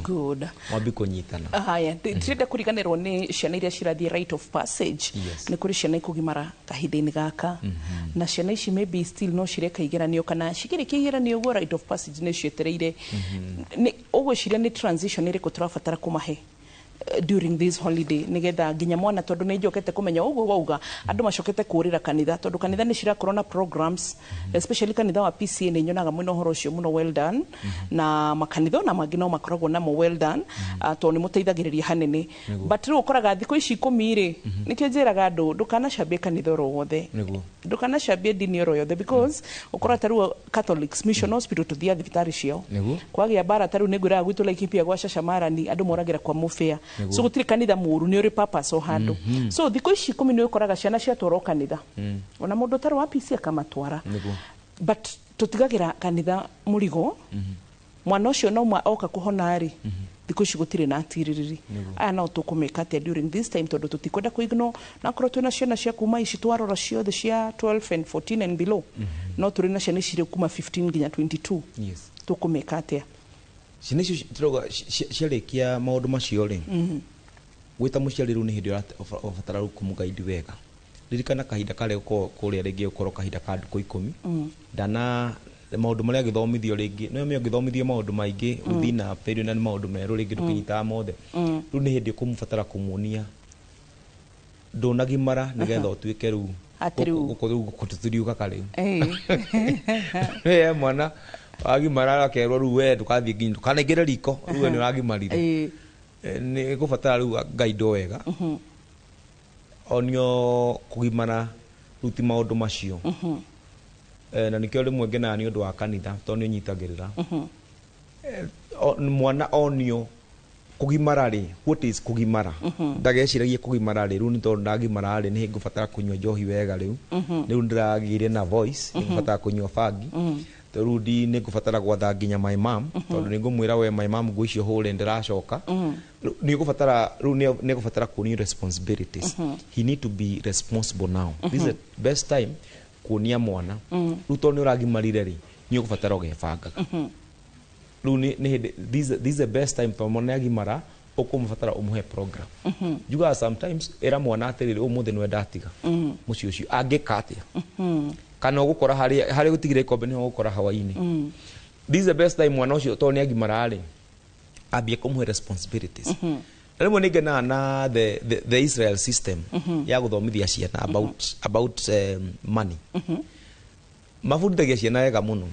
[SPEAKER 5] mwambi kũnyitana.
[SPEAKER 4] Haya, ndirenda kũriganĩrwo nĩ ciana iria cirathiĩ rite of passage. Nĩ kũrĩ ciana ikũgimara kahinda-inĩ gaka, na ciana ici maybe still no cireka igeranio, kana cikĩrĩkia igeranio ũguo rite of passage nĩ cietereire. Ũgwĩciria nĩ transition ĩrĩkũ tũrabatara kũmahe during this holiday, nigetha nginya mwana, tondu nĩ njokete kũmenya ũguo wauga andũ macokete kũrĩra kanitha, tondu kanitha nĩ cirakorwo na programs, especially kanitha wa PCA nĩ nyonaga mwena ũhoro ũcio mũno, well done. Na makanitha ona mangĩ no makoragwo namo, well done, tondũ nĩ mũteithagĩrĩria hanene. But rĩu ũkoraga thikũ ici 10 rĩ, nĩkĩo njĩraga andũ ndũkanacambie kanitha oro wothe, ndũkanacambie ndini oro yothe, because ũkora ta rĩu Catholics Mission Hospital tũthiaga thibitarĩ ciao kwagĩa mbara, ta rĩu nĩ ngwĩraga gwitũ Laikipia gwa Cacamarani andũ moragĩra kwa mũbĩa. So gũtirĩ kanitha mũũru, nĩ ũrĩ purpose o handũ. So thikũ ici 10 nĩ ũkoraga ciana ciatwarwo kanitha, ona mũndũ ũtarĩ wa PC akamatwara, but tũtigagĩra kanitha mũrigo. Mwana ũcio no oka kũhona rĩ, thikũ ici gũtirĩ na atirĩrĩri aya no tũkũmĩka atĩa during this time, tondũ tũtikwenda kũ-ignore na akorwo twĩna ciana cia kuma ici twarora ciothe cia 12 and 14 and below, no tũrĩ na ciana ici kuma 15 nginya 22. Tũkũmĩka atĩa?
[SPEAKER 5] Ciana icio tũrauga ciarĩkia maũndũ macio rĩ, gwĩta mũciari rĩu nĩ hĩndĩ ũrabatara rĩu kũmũguide wega. Ririkana kahinda karĩa ũkorwo kũrĩa rĩngĩ ũkorwo kahinda ka ndukũ 10, ndana maũndũ marĩa agĩthomithio rĩngĩ no me ũngĩthomithio maũndũ maingĩ within na period, na nĩ maũndũ merũ rĩngĩ ndũkĩnyitaga mothe. Rĩu nĩ hĩndĩ ũkũmũbatara kũmuonia ndũnagimara nĩgetha ũtuĩke rĩu gũkũ rĩu gũkũ tũtiriugaga rĩu we mwana wagimara akerwo rĩu we ndũkathiĩ nginya ndũkanaingĩre riko, rĩu we nĩ ũragimarire. Nĩ gũbatara rĩu ngaindwo wega, onio kũgimara rĩu ti maũndũ macio. Na nĩkĩo rĩmwe ngenaga nĩ ũndũ wa kanitha, tondũ nĩ ũnyitagĩrĩra mwana onio Kũgimara rĩ, what is kũgimara? Ndageciragie kũgimara rĩ, rĩu nĩ tondũ ndagimara rĩ, nĩ ngũbatara kũnyua njohi wega rĩu. Rĩu ndĩragĩire na voice, nĩ ngũbatara kũnyua bangi. Rĩu ndi nĩ ngũbatara gwatha nginya my mom, tondũ nĩ ngũmwĩra we my mom nguo icio hũre ndĩracoka. Rĩu nĩ ũgũbatara, rĩu nĩ ngũbatara kuonio responsibilities. He need to be responsible now. This is the best time kuonia mwana. Rĩu tondũ nĩ ũragimarire rĩ, nĩ ũgũbatara ũgebangaga. Rĩu nĩ hĩndĩ, this is the best time tondũ mwana agimara ũkũmũbatara ũmũhe program. Njugaga sometimes ĩra mwana atĩrĩrĩ, ũmũthĩ nĩwe ndatiga mũciĩ ũcio angĩka atĩa, kana ũgũkora harĩa gũtigire ikombe nĩho ũgũkora hawainĩ. This is the best time mwana ũcio tondũ nĩ agimara rĩ, ambie kũmũhe responsibilities. Na rĩmwe nĩ ngenaga na the Israel system ya gũthomithia ciana about money. Mabundithagia ciana wega mũno.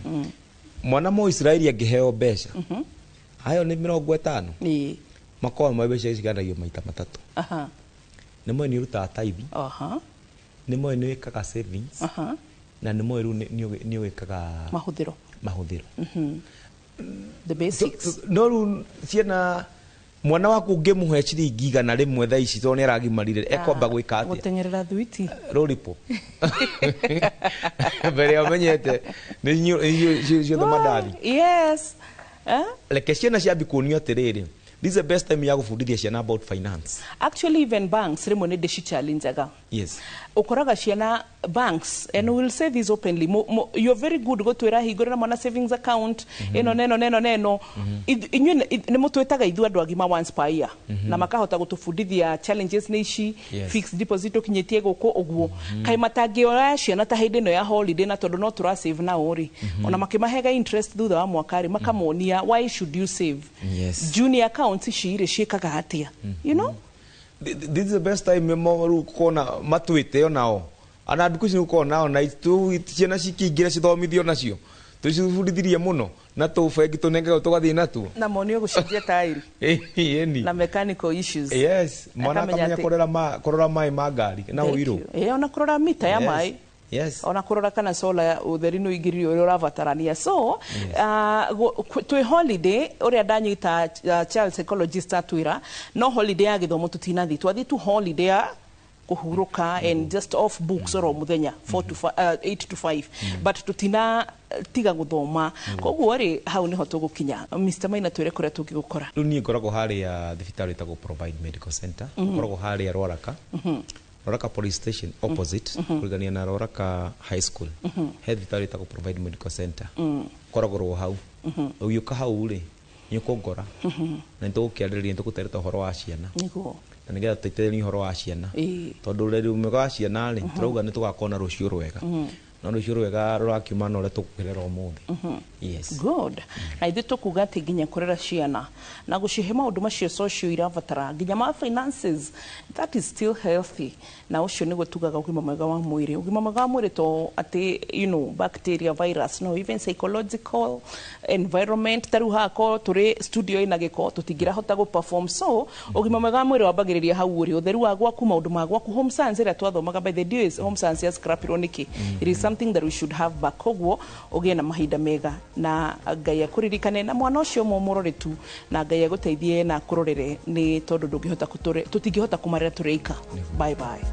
[SPEAKER 5] Mwana mo Israeli angĩheo mbeca, ayo nĩ 50, makoragwo ma mbeca ciganagio maita matatũ. Nĩ moĩ nĩ ũrutaga tithe, nĩ moĩ nĩ wĩkaga savings, na nĩ moĩ rĩu nĩ wĩkaga mahũthĩro.
[SPEAKER 4] The basics.
[SPEAKER 5] No rĩu ciana, mwana waku ũngĩmũhe ciringi 100 thaa ici tondũ nĩ aragimarire, ekwamba gwĩka atĩa?
[SPEAKER 4] Gũteng'erera thwiti.
[SPEAKER 5] Lollipop. Mbere ya ũmenyete nĩ ciothe mandathi.
[SPEAKER 4] Yes.
[SPEAKER 5] Reke ciana ciambi kuonio atĩrĩrĩ, this is the best time ya gũbundithia ciana about finance.
[SPEAKER 4] Actually even banks rĩmwe nĩ ndĩcichallengaga.
[SPEAKER 5] Yes.
[SPEAKER 4] Ũkoraga ciana banks, and we will say this openly, you're very good gũtwĩra hingũrĩra mwana savings account, ĩno neno neno neno. Inyuĩ nĩ mũtwĩtaga ithuĩ andũ agima once per year, na makahota gũtũbundithia challenges nĩ ici, fixed deposit ũkinyĩtie gũkũ ũguo. Kaĩ matangĩoya ciana ta hĩndĩ ĩno ya holiday, na tondũ no tũra save nao rĩ, ona makĩmahega interest thutha wa mwaka rĩ, makamonia why should you save.
[SPEAKER 5] Yes.
[SPEAKER 4] Junior accounts ici rĩ ciĩkaga atĩa? You know?
[SPEAKER 5] This is the best time rĩu kuona matwĩte onao. Ana ndukũ ici nĩgũkorwo nao na ciana cikĩingĩra cithomithio nacio. Tũcibundithirie mũno na tũbengi tũnengerwo tũgathiĩ natuo.
[SPEAKER 4] Na monio gũcenjia tairi.
[SPEAKER 5] Ĩni.
[SPEAKER 4] Na mechanical issues.
[SPEAKER 5] Yes, mwana
[SPEAKER 4] Akamenya
[SPEAKER 5] akamenya kũrora maĩ ma ngari na
[SPEAKER 4] Thank
[SPEAKER 5] ũirũ.
[SPEAKER 4] you. Ona kũrora mita ya
[SPEAKER 5] Yes.
[SPEAKER 4] maĩ.
[SPEAKER 5] Yes.
[SPEAKER 4] Ona kũrora kana solar ũtheri nĩ ũingĩrire ũrĩa ũrabatarania. So, twĩ holiday ũrĩa ndanyita child psychologist atwĩra, no holiday ya gĩthomo tũtinathiĩ, twathiĩ tu holiday ya kũhurũka and just off books oro mũthenya 4 to 8 to 5, but tutina tiga gũthoma. Koguo rĩ, hau nĩho tũgũkinya. Mr. Maina, twĩre kũrĩa tũngĩgũkora.
[SPEAKER 5] Rĩu niĩ ngoragwo harĩa thibitarĩ ĩtagwo Provide Medical Center. Ngoragwo harĩa Rwaraka. Rwaraka Police Station opposite, kũrigania na Rwaraka High School. He thibitarĩ ĩtagwo Provide Medical Center. Ngoragwo hau. Ũgĩũka hau rĩ, nĩ ũkũngora. Na nĩtũgũkĩarĩrĩria, nĩtũgũtereta ũhoro wa ciana.
[SPEAKER 4] Nĩguo.
[SPEAKER 5] Na nĩgetha tũteithĩrĩrie ũhoro wa ciana. Tondũ ũreri mwega wa ciana rĩ, tũrauga nĩ tũgakorwo na rũciũ rwega. Na rũciũ rwega rũrakiuma na ũrĩa tũkũrera ũmũthĩ. Yes.
[SPEAKER 4] Good. Na ithuĩ tũkuga atĩ nginya kũrera ciana na gũcihe maũndũ macio social irabatara, nginya ma finances, that is still healthy. Na ũcio nĩguo tugaga ũgima mwega wa mwĩrĩ. Ũgima mwega wa mwĩrĩ to atĩ, you know, bacteria, virus, no, even psychological environment. Ta rĩu haha korwo tũrĩ studio ĩna gĩko, tũtingĩrahota gũ perform. So ũgima mwega wa mwĩrĩ wambagĩrĩria hau ũrĩ, ũtheru wa gwaku, maũndũ ma gwaku, home science ĩrĩa twathomaga by the day is home science ya scrapirwo nĩkĩ? It is something that we should have back. Koguo ũgĩe na mahinda mega na Ngai akũririkane, na mwana ũcio mũmũrore tu, na Ngai agũteithie na akũrorere, nĩ tondũ ndũngĩhota tũtingĩhota kũmarera tũrĩ aika. Bye bye.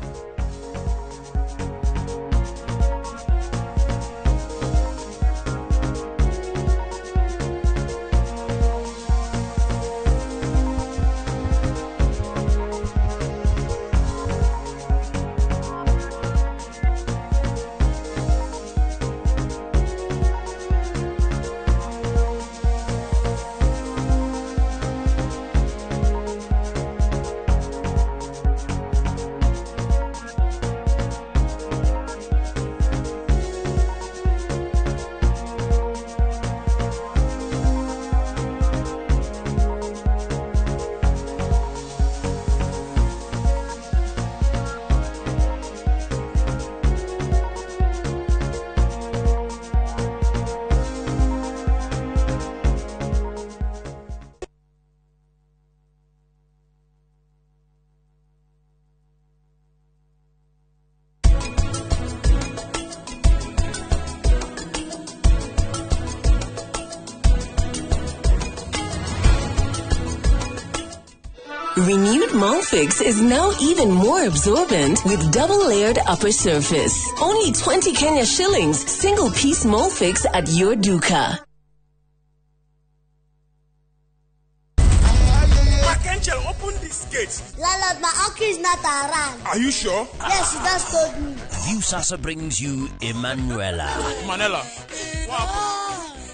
[SPEAKER 3] Renewed Molfix is now even more absorbent with double-layered upper surface. Only 20 Kenya shillings, single piece Molfix at your duka.
[SPEAKER 7] Angel, open this gate.
[SPEAKER 9] Landlord, my uncle is not around.
[SPEAKER 7] Are you sure?
[SPEAKER 9] Yes, he just told me.
[SPEAKER 10] Viusasa brings you Emanuela.
[SPEAKER 7] Manela. Wow.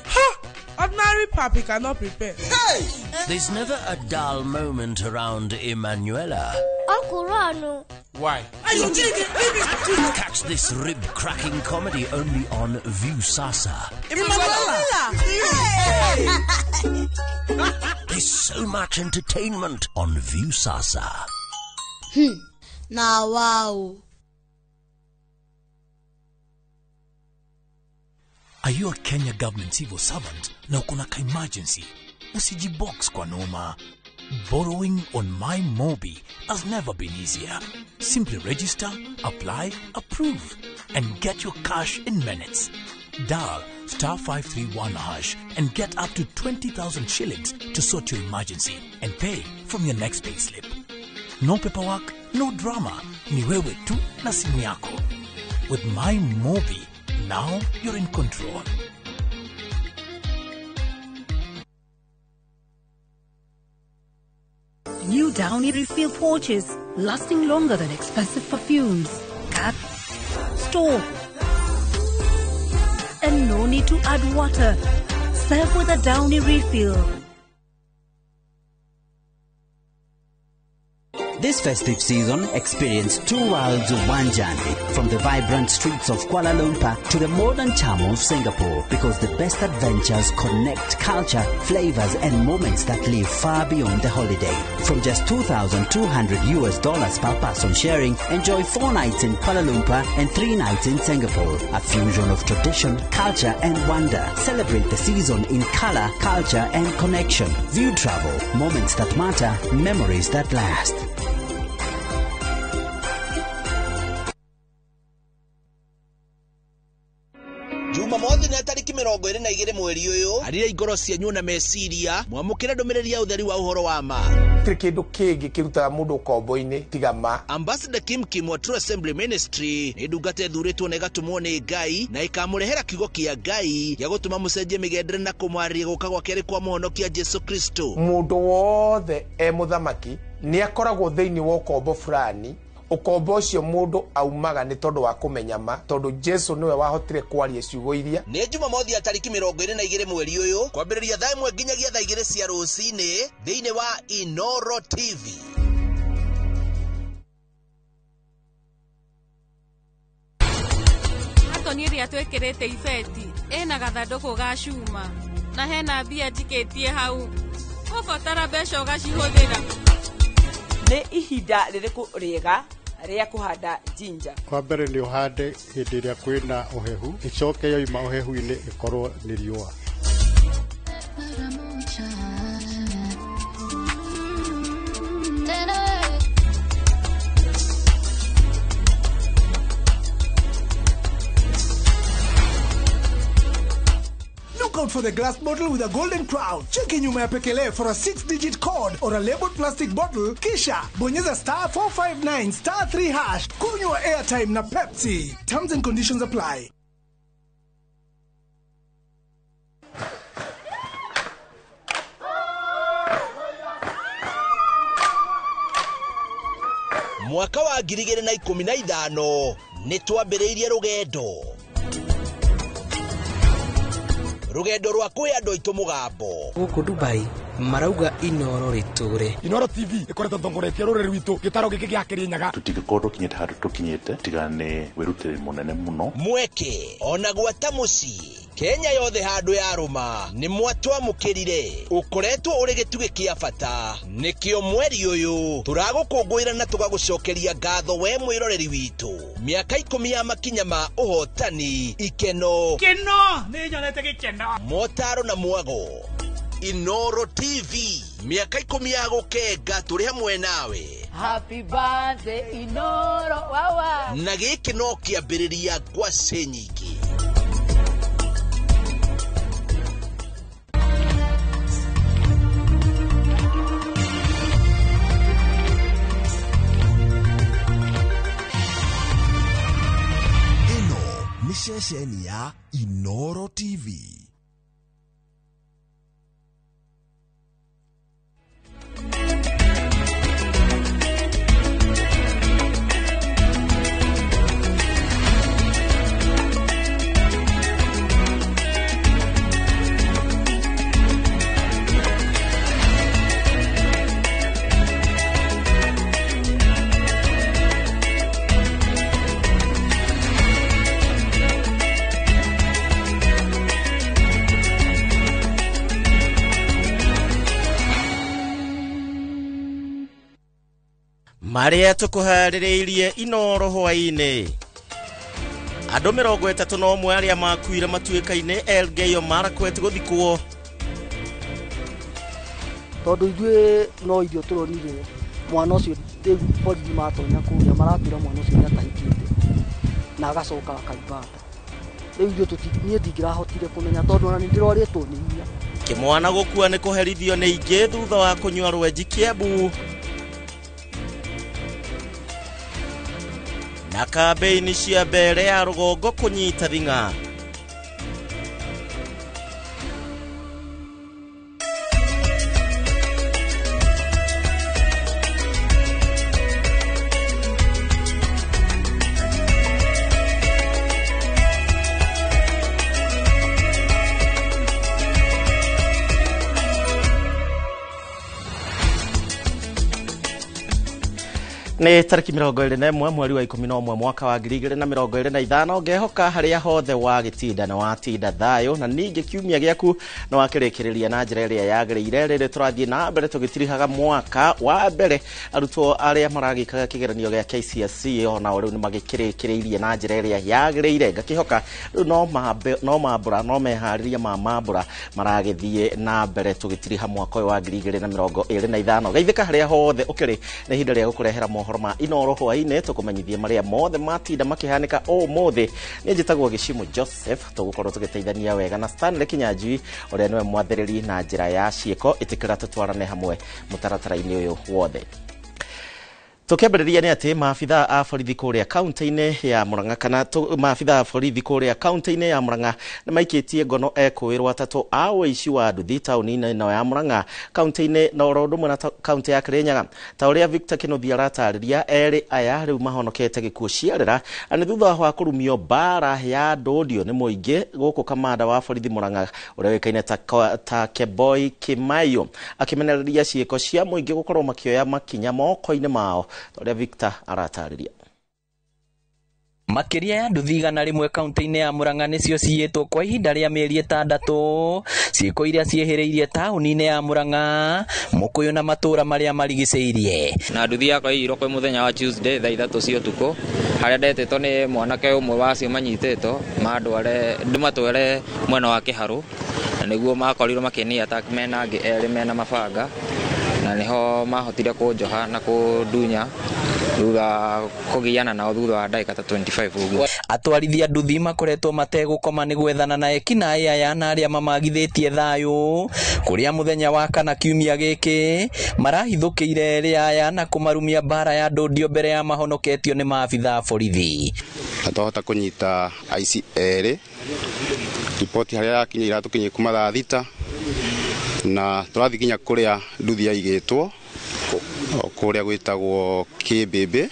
[SPEAKER 12] Ha! Ordinary papi cannot prepare.
[SPEAKER 7] Hey!
[SPEAKER 10] There's never a dull moment around Emanuela.
[SPEAKER 9] Uncle Rano.
[SPEAKER 7] Why?
[SPEAKER 10] Catch this rib-cracking comedy only on Viusasa.
[SPEAKER 12] Emanuela!
[SPEAKER 9] Hey!
[SPEAKER 10] There's so much entertainment on Viusasa.
[SPEAKER 9] Now, wow.
[SPEAKER 11] Are you a Kenya government civil servant na uko na ka emergency? Usijibox kwa noma. Borrowing on MyMobi has never been easier. Simply register, apply, approve, and get your cash in minutes. Dial *531# and get up to 20,000 shillings to sort your emergency and pay from your next payslip. No paperwork, no drama. Ni wewe tu na simu yako. With MyMobi, now you're in control.
[SPEAKER 1] New Downy refill pouches, lasting longer than expensive perfumes. Cut, store, and no need to add water. Serve with a Downy refill.
[SPEAKER 13] This festive season, experience two worlds of one journey, from the vibrant streets of Kuala Lumpur to the modern charm of Singapore, because the best adventures connect culture, flavors, and moments that live far beyond the holiday. From just $2,200 per person sharing, enjoy 4 nights in Kuala Lumpur and 3 nights in Singapore. A fusion of tradition, culture, and wonder. Celebrate the season in color, culture, and connection. View Travel, moments that matter, memories that last.
[SPEAKER 26] Jumamothi na tariki 22 mweri uyu arira igoro cianyu na meciria mwamukire ndumiriri ya utheri wa uhoro wa ma
[SPEAKER 27] tiri kindu kingi kirutaga mundu ukombo-ini tiga ma.
[SPEAKER 26] Ambassador Kim Kim wa True Assembly Ministry ni ndungata ithuritwo na igatumwo ni Ngai na ikamurehera kiugo kia Ngai gĩa gũtũma mũcenjie mĩgendere na kũmwarĩria gũka gwake arĩ kwa mũhonokia Jesu Kristo.
[SPEAKER 27] Mundu wothe e muthamaki ni akoragwo thiini wa ukombo fulani. Ukombo ucio mundu aumaga ni tondu wa kumenya ma, tondu Jesu niwe wahotire kwaria ciugo iria.
[SPEAKER 26] Ni Jumamothi ya tariki 22 mweri uyu kwambĩrĩria thaa 1 nginyagia thaa 2 cia rũcinĩ thĩinĩ wa Inoro TV.
[SPEAKER 16] Katoni ĩrĩa twĩkĩrĩte ibeti ĩna gathandũkũ ga cuma na hena mbia njikĩtie hau. Ũbatara mbeca ũgacihũthĩra.
[SPEAKER 17] Nĩ ihinda rĩrĩkũ rĩega rĩa kũhanda ginger?
[SPEAKER 18] Kwa mbere nĩ ũhande hĩndĩ ĩrĩa kwĩna ũhehu, ĩcoke yoima ũhehu-inĩ ĩkorwo nĩ riũa.
[SPEAKER 19] Look out for the glass bottle with a golden crown. Cheki nyuma ya pekele for a 6-digit code or a labeled plastic bottle. Kisha bonyeza *459 *3# kunywa airtime na Pepsi. Terms and conditions apply.
[SPEAKER 26] Mwaka wa 2015 nĩ twambĩrĩirie rũgendo rwa kwĩ andũ aitũ mũgambo.
[SPEAKER 28] Gũkũ Dubai marauga Inoro rĩtũre.
[SPEAKER 29] Inoro TV ĩkoretwo ĩtongoretie rũrĩrĩ rwitũ gĩtaro gĩkĩ gĩa Kĩrĩnyaga.
[SPEAKER 30] Tũtingĩkorwo tũkinyĩte handũ tũkinyĩte tiga nĩ wĩrutĩri mũnene mũno.
[SPEAKER 26] Mweke ona gwata mũciĩ Kenya yothe handũ yarũma nĩ mwatwamũkĩrire. Ũkoretwo ũrĩ gĩtugĩ kĩa bata, nĩkĩo mweri ũyũ tũragũkũngũĩra na tũgagũcokeria ngatho we mwĩroreri witũ. Mĩaka 10 ya makinya ma ũhotani, ikeno,
[SPEAKER 31] keno nĩ nyonete gĩkeno,
[SPEAKER 26] motaro na mwago. Inoro TV mĩaka 10 ya gũkenga tũrĩ hamwe nawe.
[SPEAKER 32] Happy birthday Inoro wawa.
[SPEAKER 26] Na gĩkĩ no kĩambĩrĩria ngwacĩ nyingĩ.
[SPEAKER 2] Ceceni ya Inoro TV.
[SPEAKER 5] Maria tukuharĩrĩirie Inoro hwaĩ-inĩ. Andũ 31 arĩa makuire matuĩka-inĩ Elgeyo Marakwet gũthikwo.
[SPEAKER 6] Tondũ ithuĩ no irio tũronire mwana ũcio rĩu borithi matonya kũrĩa maratwĩra mwana ũcio nĩatahĩkĩte na agacoka akaimba nda. Rĩu ithuĩ niĩ ndingĩrahotire kũmenya tondũ ona nĩndĩrorĩtwo nĩ inya.
[SPEAKER 5] Kĩmwana gũkua nĩ kũherithio nĩ ingĩ thutha wa kũnyua rwenji Kiambu. Na kambeini cia mbere ya rũgongo kũnyita thing'a. Nĩ tarĩki 21 mweri wa 11 mwaka wa 2025 ngehoka harĩa hothe wagĩtinda na watinda thayũ na ningĩ kiumia gĩaku na wakĩrĩkĩrĩria na njĩra ĩrĩa yagĩrĩire. Rĩrĩ tũrathiĩ na mbere tũgĩtirihaga mwaka wa mbere arutwo arĩa maragĩkaga kĩgeranio gĩa KCSE onao rĩu nĩmagĩkĩrĩkĩrĩirie na njĩra ĩrĩa yagĩrĩire. Ngakĩhoka rĩu no mambũra no meharĩria ma mambũra maragĩthiĩ na mbere tũgĩtiriha mwaka ũyũ wa 2025. Geithĩka harĩa hothe ũkĩrĩ nĩ ihinda rĩa gũkũrehera mohoro ma Inoro hwaĩ-inĩ tũkũmenyithie marĩa mothe matinda makĩhanĩka ũmũthĩ. Nĩ njĩtagwo Gĩcimu Joseph, tũgũkorwo tũgĩteithania wega na Stanley Kinyanjui ũrĩa nĩwe mwathĩrĩri na njĩra ya ciĩko. Ĩtĩkĩra tũtwarane hamwe mũtaratara-inĩ ũyũ wothe. Tũkĩambĩrĩria nĩ atĩ maabitha a borithi kũrĩa kaunti-inĩ ya Murang'a kana maabitha a borithi kũrĩa kaunti-inĩ ya Murang'a nĩ maikĩtie ngono ekũĩrwo atatũ a ũici wa nduthi taũni-inĩ ĩno ya Murang'a kaunti-inĩ na oro ũndũ ũmwe na kaunti ya Kirinyaga. Ta ũrĩa Victor Kĩnuthia aratarĩria, erĩ aya rĩu mahonokete gĩkuũ ciarĩra nĩ thutha wa kũrumio mbara ya ndũndio nĩ mũingĩ gũkũ kamanda wa borithi Murang'a ũrĩa ũĩkaine ta Keboi Kimaiyo akĩmenereria ciĩko cia mũingĩ gũkorwo makĩoya makinya moko-inĩ mao. Ũrĩa Victor aratarĩria.
[SPEAKER 8] Makĩria ya nduthi 100 kaunti-inĩ ya Murang'a nĩcio ciyĩtwo kwa ihinda rĩa mĩeri 6 ciĩko iria ciĩhĩrĩirie taũni-inĩ ya Murang'a, Mũkũyũ na matũũra marĩa marigicĩirie.
[SPEAKER 14] Na nduthi yakwa ĩiyirwo kwĩ mũthenya wa Tuesday thaa 3 cia ũtukũ harĩa ndetĩtwo nĩ mwanake ũmwe wa acio manyitĩtwo mandware ndĩmatware mwena wa Kĩharũ, na nĩguo makorirwo makĩnia attack mena angĩ erĩ mena mabanga, na nĩho mahotire kũnjoha na kũndunya thutha kũgiana nao thutha wa ndagĩka ta 25 ũguo.
[SPEAKER 8] Atwarithia nduthi makoretwo mategũkoma nĩ gwethana na ekinaĩ aya na arĩa mamagithĩtie thayũ kũrĩa mũthenya wa kana kiumia gĩkĩ marahithũkĩire erĩ aya na kũmarumia mbara ya ndũndio mbere ya mahonoketio nĩ maabitha a borithi.
[SPEAKER 15] Na twahota kũnyita aici erĩ, riboti harĩa yakinya iratũkinyia kuma thaa 6 na tũrathiĩ nginya kũrĩa nduthi yaigĩtwo kũrĩa gwĩtagwo Kĩmbĩmbĩ,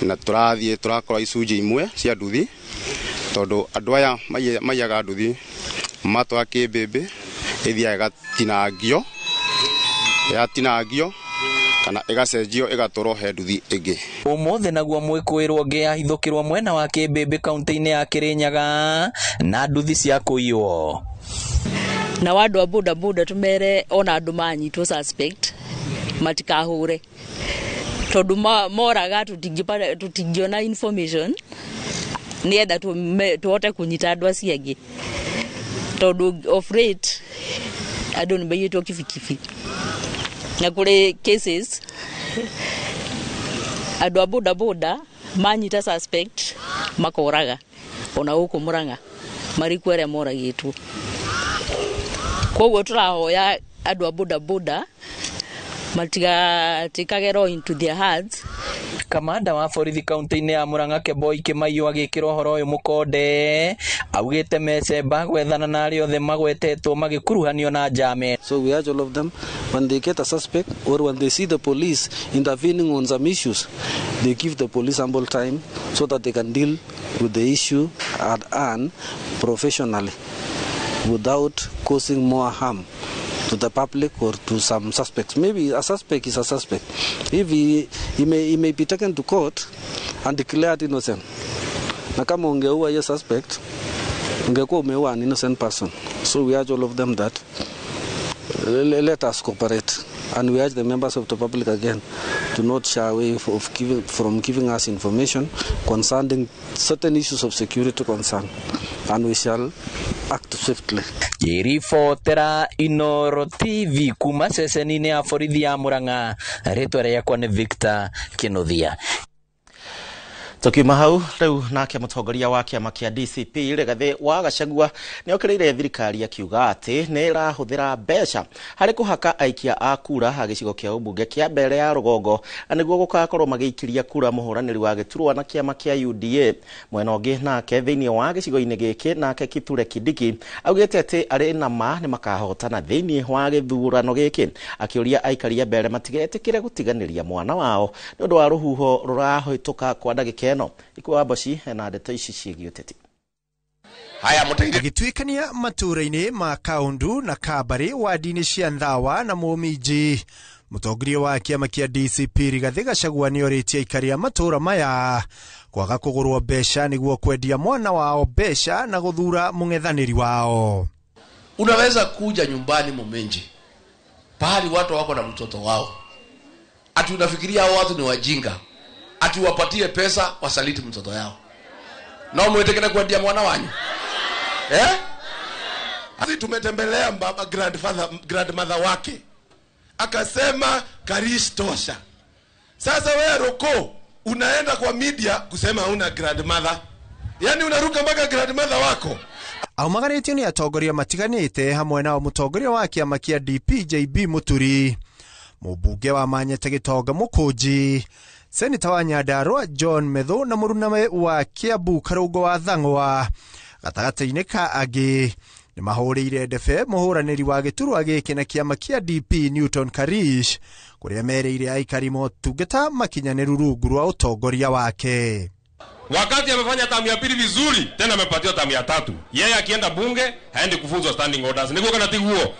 [SPEAKER 15] na tũrathiĩ tũrakora icunjĩ imwe cia nduthi tondũ andũ aya maiyaga nduthi matwara Kĩmbĩmbĩ ĩthiaga ĩgatinangio, yatinangio kana ĩgacenjio ĩgatwarwo he nduthi ĩngĩ.
[SPEAKER 8] Ũmũthĩ naguo mwĩkũĩrwo ũngĩ ahithũkĩrwo mwena wa Kĩmbĩmbĩ kaunti-inĩ ya Kirinyaga na nduthi cia kũiywo.
[SPEAKER 20] Na andũ a boda boda tumere ona andũ manyitwo suspect matikahũre tondũ moraga tũtingĩona information nĩgetha tũhote kũnyita andũ acio angĩ tondũ of rate andũ nĩmaiyĩtwo kibikibi na kũrĩ cases andũ a boda boda manyita suspect makoraga ona gũkũ Murang'a marĩ kuo arĩa moragĩtwo. Koguo tũrahoya andũ a boda boda matigatikage law into their hands
[SPEAKER 8] Kamanda wa borithi kaunti-inĩ ya Murang'a Kemboi Kimaiyo agĩkĩra ũhoro ũyũ mũkonde augĩte mecemba gwethana na arĩa othe magwetetwo magĩkuruhanio na njame.
[SPEAKER 3] So we urge all of them, when they get a suspect or when they see the police intervening on some issues, they give the police ample time so that they can deal with the issue at hand professionally without causing more harm to the public or to some suspects. Maybe a suspect is a suspect. If he may be taken to court and declared innocent. Na kama ungeua hiyo suspect, ungekuwa umeua an innocent person. So we urge all of them that let us cooperate, and we urge the members of the public again to not shy away from giving us information concerning certain issues of security concern, and we shall act swiftly.
[SPEAKER 8] Ngĩribotera Inooro TV kuma ceceni-inĩ ya borithi ya Murang'a, rĩtwa rĩakwa nĩ Victor Kinuthia.
[SPEAKER 5] Tukiuma hau riu nake mutongoria wa kiama kia DCP Rigathi wa Gachagua ni okiriire thirikari akiuga ati ni irahuthira mbeca hari kuhaka aikia a kura ha gicigo kia ubunge kia mbere ya rugongo na niguo gugakorwo magiikiria kura muhuraniri wa giturwa na kiama kia UDA. Mwena ungi nake thiini wa gicigo-ini giki nake Kithure Kindiki augite ati ari na ma ni makahotana thiini wa githurano giki, akiuria aikari a mbere matigetikire gutiganiria mwana wao ni undu wa ruhuho rurahituka kwa ndagika ĩno. Ikuwa Mboci na ndeto ici ciĩgiĩ ũteti.
[SPEAKER 4] Agĩtuĩkania matũũra-inĩ ma Kaundu na Kabari wadi-inĩ cia Nthawa na Mũminji, mũtongoria wa kĩama kĩa DCP Rigathi Gachagua nĩorĩtie aikari a matũũra maya kwaga kũgũrwo mbeca nĩguo kwendia mwana wao mbeca na gũthura mũng'ethanĩri wao.
[SPEAKER 7] Unaweza kuja nyumbani Muminji pahali watu wako na mtoto wao, ati unafikiria hao watu ni wajinga, ati wapatie pesa wasaliti mtoto yao. Na mwetekele kuendia mwana wanyu. Eh?
[SPEAKER 9] Sisi tumetembelea baba grandmother wake. Akasema Karish tosha. Sasa wewe Roko unaenda kwa media kusema huna grandmother. Yaani unaruka mpaka grandmother wako.
[SPEAKER 4] Aumagarĩtio nĩ atongoria matiganĩte hamwe nao mũtongoria wa kĩama kĩa DP JB Muturi, mũmbunge wa Manyete Gĩtonga Mũkũnji, Seneta wa Nyandarua John Methu na mũruname wa Kiambu Karũngo wa Thang'wa. Gatagatĩ-inĩ ka angĩ nĩ mahũrĩire ndebe mũhũranĩri wa gĩturwa gĩkĩ na kĩama kĩa DP Newton Karish, kũrĩa merĩire aikari motungata makinyanĩru rungu rwa ũtongoria wake.
[SPEAKER 10] Wakati amefanya tamu ya pili vizuri, tena amepatiwa tamu ya tatu. Yeye akienda bunge haendi kufunzwa standing orders. Niguo kana tiguo.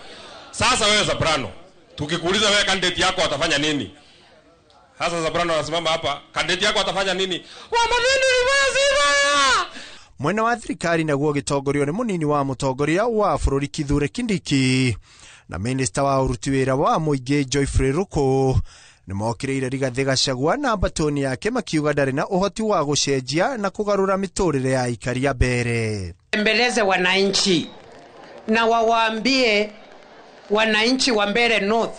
[SPEAKER 10] Sasa wewe Soprano, tukikuuliza wewe candidate yako atafanya nini? Sasa Soprano anasimama hapa, candidate yako atafanya nini? Wa maneno ni
[SPEAKER 4] Mwena wa thirikari naguo gĩtongorio nĩ mũnini wa mũtongoria wa bũrũri Kithure Kindiki na minista wa ũruti wĩra wa mũingĩ Geoffrey Ruku nĩmokĩrĩire Rigathi Gachagua na mbatoni yake makiuga ndarĩ na ũhoti wa gũcenjia na kũgarũra mĩtũrĩre ya aikari a mbere.
[SPEAKER 11] Mbeleze wananchi na wawaambie wananchi wa Mbeere North,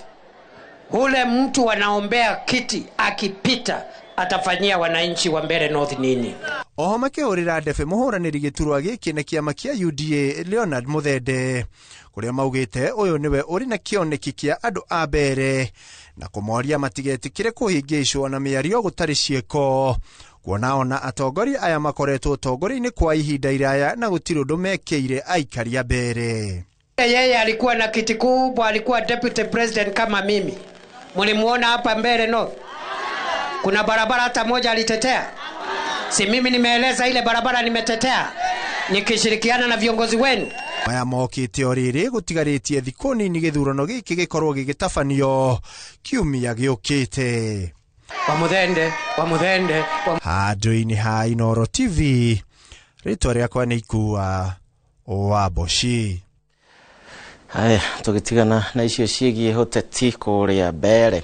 [SPEAKER 11] ule mtu wanaombea kiti akipita atafanyia wananchi wa Mbeere North nini?
[SPEAKER 4] Oho makĩhũrĩra ndebe mũhũranĩri gĩturwa gĩkĩ na kĩama kĩa UDA Leonard Muthende, kũrĩa maugĩte ũyũ nĩwe ũrĩ na kĩoneki kĩa andũ a mbere na kũmoria matigetĩkĩre kũhĩngĩcwo na mĩario gũtarĩ ciĩko, kuona ona atongoria aya makoretwo ũtongoria-inĩ kwa ihinda iraya na gũtirĩ ũndũ mekĩire aikari a mbere.
[SPEAKER 11] Yeye alikuwa na kiti kubwa, alikuwa deputy president kama mimi. Mlimuona hapa Mbeere North? Kuna barabara hata moja alitetea? Si mimi nimeeleza ile barabara nimetetea nikishirikiana na viongozi wenu.
[SPEAKER 4] Maya mokĩte o rĩrĩ gũtigarĩtie thikũ nini gĩthurano gĩkĩ gĩkorwo gĩgĩtabanio kiumia gĩũkĩte.
[SPEAKER 11] Wa Muthende, wa Muthende, wa
[SPEAKER 4] Handũ-inĩ ha Inooro TV, rĩtwa rĩakwa nĩ Ikua wa Mboci.
[SPEAKER 5] Haya, tũgĩtigana na icio ciĩgiĩ ũteti kũrĩa mbere.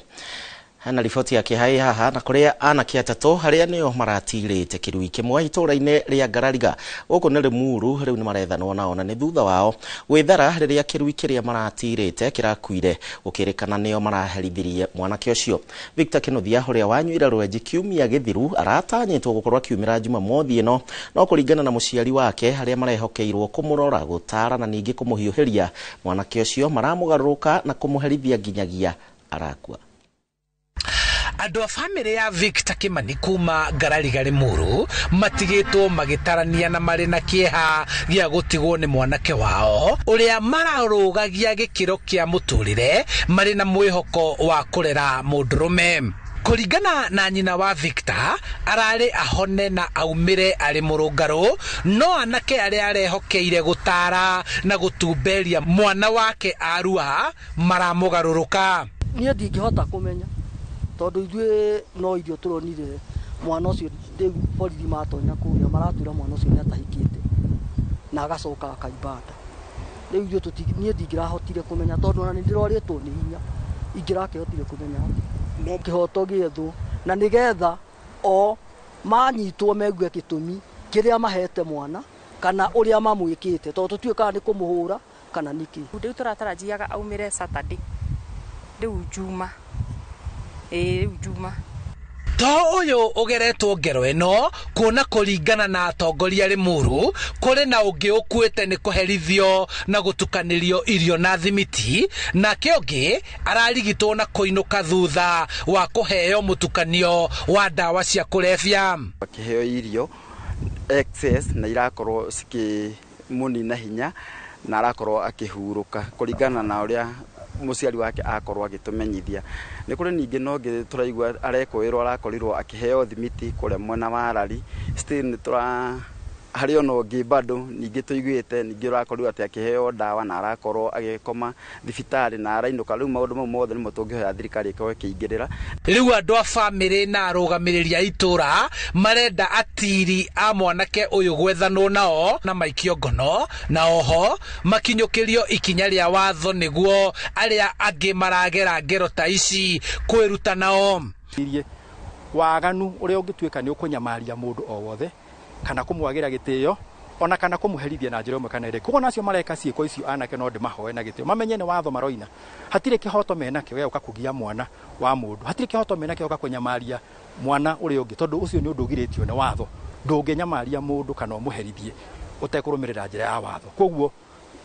[SPEAKER 5] Hena riboti ya kĩhai haha na kũrĩa anake atatũ harĩa nĩo maratirĩte kĩrui kĩmwe itũũra-inĩ rĩa Ngarariga gũkũ nĩ Limuru rĩu nĩ marethanwo nao na nĩ thutha wao gwĩthara rĩrĩa kĩrui kĩrĩa maratirĩte kĩrakuire gũkĩrĩkana nĩo maraherithirie mwanake ũcio. Victor Kinuthia ũrĩa wanyuire rwenji kiumia gĩthiru aratanyĩtwo gũkorwo akiumĩra Jumamothi ĩno, no kũringana na mũciari wake harĩa marehokeirwo kũmũrora, gũtara na ningĩ kũmũhiũhĩria mwanake ũcio maramũgarũrũka na kũmũherithia nginyagia arakua.
[SPEAKER 1] Andũ a bamĩrĩ ya Victor Kimani kuma Ngarariga Limuru matigĩtwo magĩtarania na marĩ na kĩeha gĩa gũtigwo nĩ mwanake wao ũrĩa mararũgagia gĩkĩro kĩa mũtũrĩre marĩ na mwĩhoko wa kũrera mũndũrũme. Kũringana na nyina wa Victor, ararĩ ahone na aumĩre arĩ mũrũngarũ, no anake arĩa arehokeire gũtara na gũtumberia mwana wake arua maramũgarũrũka.
[SPEAKER 6] Niĩ ndingĩhota kũmenya tondũ ithuĩ no irio tũronire mwana ũcio rĩu borithi matonya kũrĩa maratwĩra mwana ũcio nĩ atahĩkĩte na agacoka akaimba nda. Rĩu ithuĩ niĩ ndingĩrahotire kũmenya tondũ ona nĩ ndĩrorĩtwo nĩ hinya, ingĩrakĩhotire kũmenya atĩa? No kĩhoto gĩethwo na nĩgetha o manyitwo megue gĩtũmi kĩrĩa mahete mwana kana ũrĩa mamwĩkĩte, tondũ tũtiũĩ kana nĩ kũmũhũra kana nĩkĩ.
[SPEAKER 12] Rĩu tũratarajiaga aumĩre Saturday, rĩu Juma, rĩu Juma.
[SPEAKER 1] To ũyũ ũgeretwo ngero ĩno kuona kũringana na atongoria Limuru kũrĩ na ũngĩ ũkuĩte nĩ kũherithio na gũtukanĩrio irio na thimiti, nake ũngĩ ararigitwo na kũinũka thutha wa kũheo mũtukanio wa ndawa cia kũrebia.
[SPEAKER 13] Akĩheo irio excess na irakorwo cikĩmũnina hinya na arakorwo akĩhurũka kũringana na ũrĩa mũciari wake akorwo agĩtũmenyithia. Nĩ kũrĩ ningĩ no ngĩ tũraigua arekũĩrwo arakorirwo akĩheo thimiti kũrĩa mwena wa Rari. Still nĩ tũra harĩ ona ũngĩ bado ningĩ tũiguĩte ningĩ ũrakorirwo atĩ akĩheo ndawa na arakorwo agĩkoma thibitarĩ na arainũka. Rĩu maũndũ mau mothe nĩmo tũngĩhoya thirikari ĩkorwo ĩkĩingĩrĩra.
[SPEAKER 1] Rĩu andũ a bamĩrĩ na arũgamĩrĩri a itũra marenda atiri a mwanake ũyũ gwethanwo nao na maikio ngono, na oho makinyũkĩrio ikinya rĩa watho nĩguo arĩa angĩ maragera ngero ta ici kwĩruta nao.
[SPEAKER 16] Waganu ũrĩa ũngĩtuĩka nĩ ũkũnyamaria mũndũ o wothe kana kũmwagĩra gĩtĩo ona kana kũmũherithia na njĩra ĩmwe kana ĩrĩkũ. Koguo nacio mareka ciĩko icio anake no ndĩmahoe na gĩtĩo mamenye nĩ watho maroina. Hatirĩ kĩhoto menakĩo gĩa gũka kũgia mwana wa mũndũ, hatirĩ kĩhoto menakĩo gũka kũnyamaria mwana ũrĩa ũngĩ, tondũ ũcio nĩ ũndũ ũgirĩtio nĩ watho. Ndũngĩnyamaria mũndũ kana ũmũherithie ũtekũrũmĩrĩra njĩra ya watho. Koguo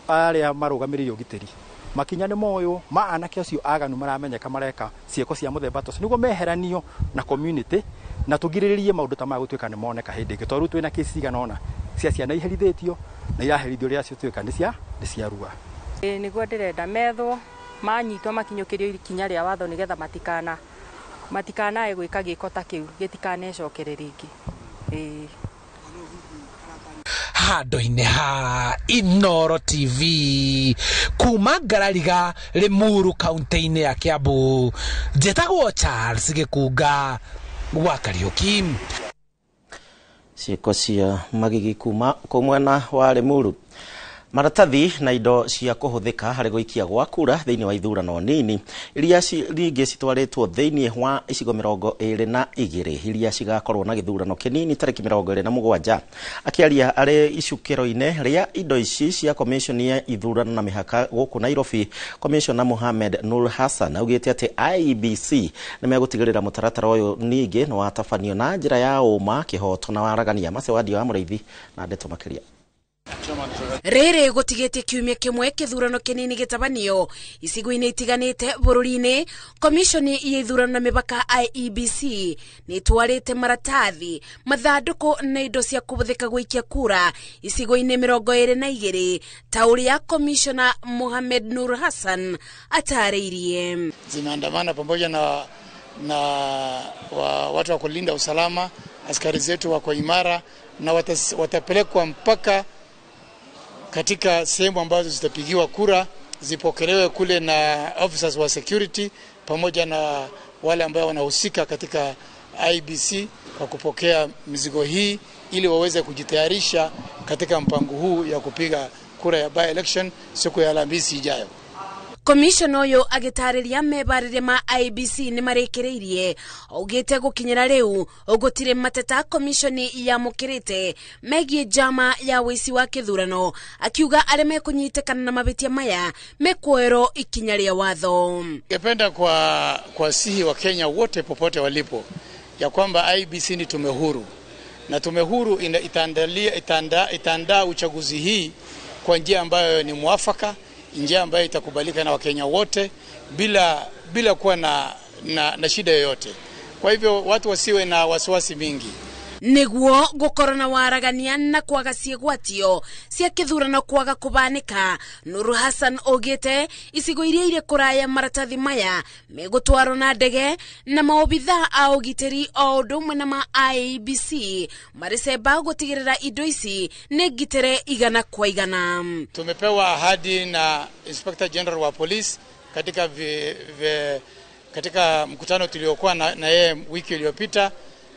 [SPEAKER 16] arĩa marũgamĩrĩire ũgitĩri makinya nĩ moywo ma anake acio aganu maramenyeka mareka ciĩko cia mũthemba ta ũcio nĩguo meheranio na community na tũgirĩrĩrie maũndũ ta maya gũtuĩka nĩ moneka hĩndĩ ĩngĩ, tondũ rĩu twĩna kesi cigana ũna cia ciana iherithĩtio na iraherithio rĩrĩa ciatuĩka nĩ cia rua.
[SPEAKER 12] Nĩguo ndĩrenda methwo manyitwo makinyũkĩrio ikinya rĩa watho nĩgetha matikanae gwĩka gĩko ta kĩu gĩtikanecokere rĩngĩ.
[SPEAKER 1] Handũ-inĩ ha Inooro TV kuma Ngarariga Limuru kaunti-inĩ ya Kiambu, njĩtagwo Charles Gĩkunga wa Kariũki.
[SPEAKER 5] Ciĩko cia magigi kuma kũ mwena wa Limuru. Maratathi na indo cia kũhũthĩka harĩ gũikia gwa kura thĩinĩ wa ithurano nini iria rĩngĩ citwarĩtwo thĩinĩ wa icigo 22 iria cigakorwo na gĩthurano kĩnini tarĩki 27. Akĩaria arĩ icukĩro-inĩ rĩa indo ici cia komishoni ya ithurano na mĩhaka gũkũ Nairobi, Komishona Mohamed Nur Hassan augĩte atĩ IEBC nĩ megũtigĩrĩra mũtaratara ũyũ ningĩ nĩ watabanio na njĩra ya ũma, kĩhoto na waragania. Macewadio wa Mũrĩithi na ndeto makĩria.
[SPEAKER 17] Rĩrĩ gũtigĩtie kiumia kĩmwe kĩthurano kĩnini gĩtabanio icigo-inĩ itiganĩte bũrũri-inĩ, komishoni ya ithurano na mĩhaka IEBC nĩ ĩtwarĩte maratathi, mathandũkũ na indo cia kũhũthĩka gũikia kura icigo-inĩ 22 ta ũrĩa komishona Mohamed Nur Hassan atarĩirie.
[SPEAKER 18] Zimeandamana pamoja na watu wa kulinda usalama, askari zetu wako imara na watapelekwa mpaka katika sehemu ambazo zitapigiwa kura, zipokelewe kule na officers wa security pamoja na wale ambao wanahusika katika IBC kwa kupokea mizigo hii ili waweze kujitayarisha katika mpango huu ya kupiga kura ya by election siku ya Alhamisi ijayo.
[SPEAKER 17] Komishona ũyũ agĩtarĩria mebarĩria ma IEBC nĩ marĩkĩrĩirie augĩte gũkinyĩra rĩu gũtirĩ mateta komishoni yamũkĩrĩte megiĩ njama ya wĩici wa kĩthurano, akiuga arĩa mekũnyitĩkana na mabĩtia maya mekuoerwo ikinya rĩa watho.
[SPEAKER 18] Ningependa kuwasihi Wakenya wote popote walipo ya kwamba IEBC ni tume huru, na tume huru itaandaa uchaguzi hii kwa njia ambayo ni mwafaka, njia ambayo itakubalika na Wakenya wote bila kuwa na shida yoyote. Kwa hivyo watu wasiwe na wasiwasi mingi.
[SPEAKER 17] Niguo gukorwo na waragania na kwaga ciĩgwatio cia kĩthurano kwaga kũbanĩka. Nuru Hassan augĩte icigo iria irĩ kũraya maratathi maya megũtwarwo na ndege na maobithaa a ũgitĩri o ũndũ ũmwe na ma IEBC marĩ cemba gũtigĩrĩra indo ici nĩ ngitĩre 100%.
[SPEAKER 18] Tumepewa ahadi na Inspector General wa Police katika katika mkutano tuliokuwa na yeye wiki iliyopita,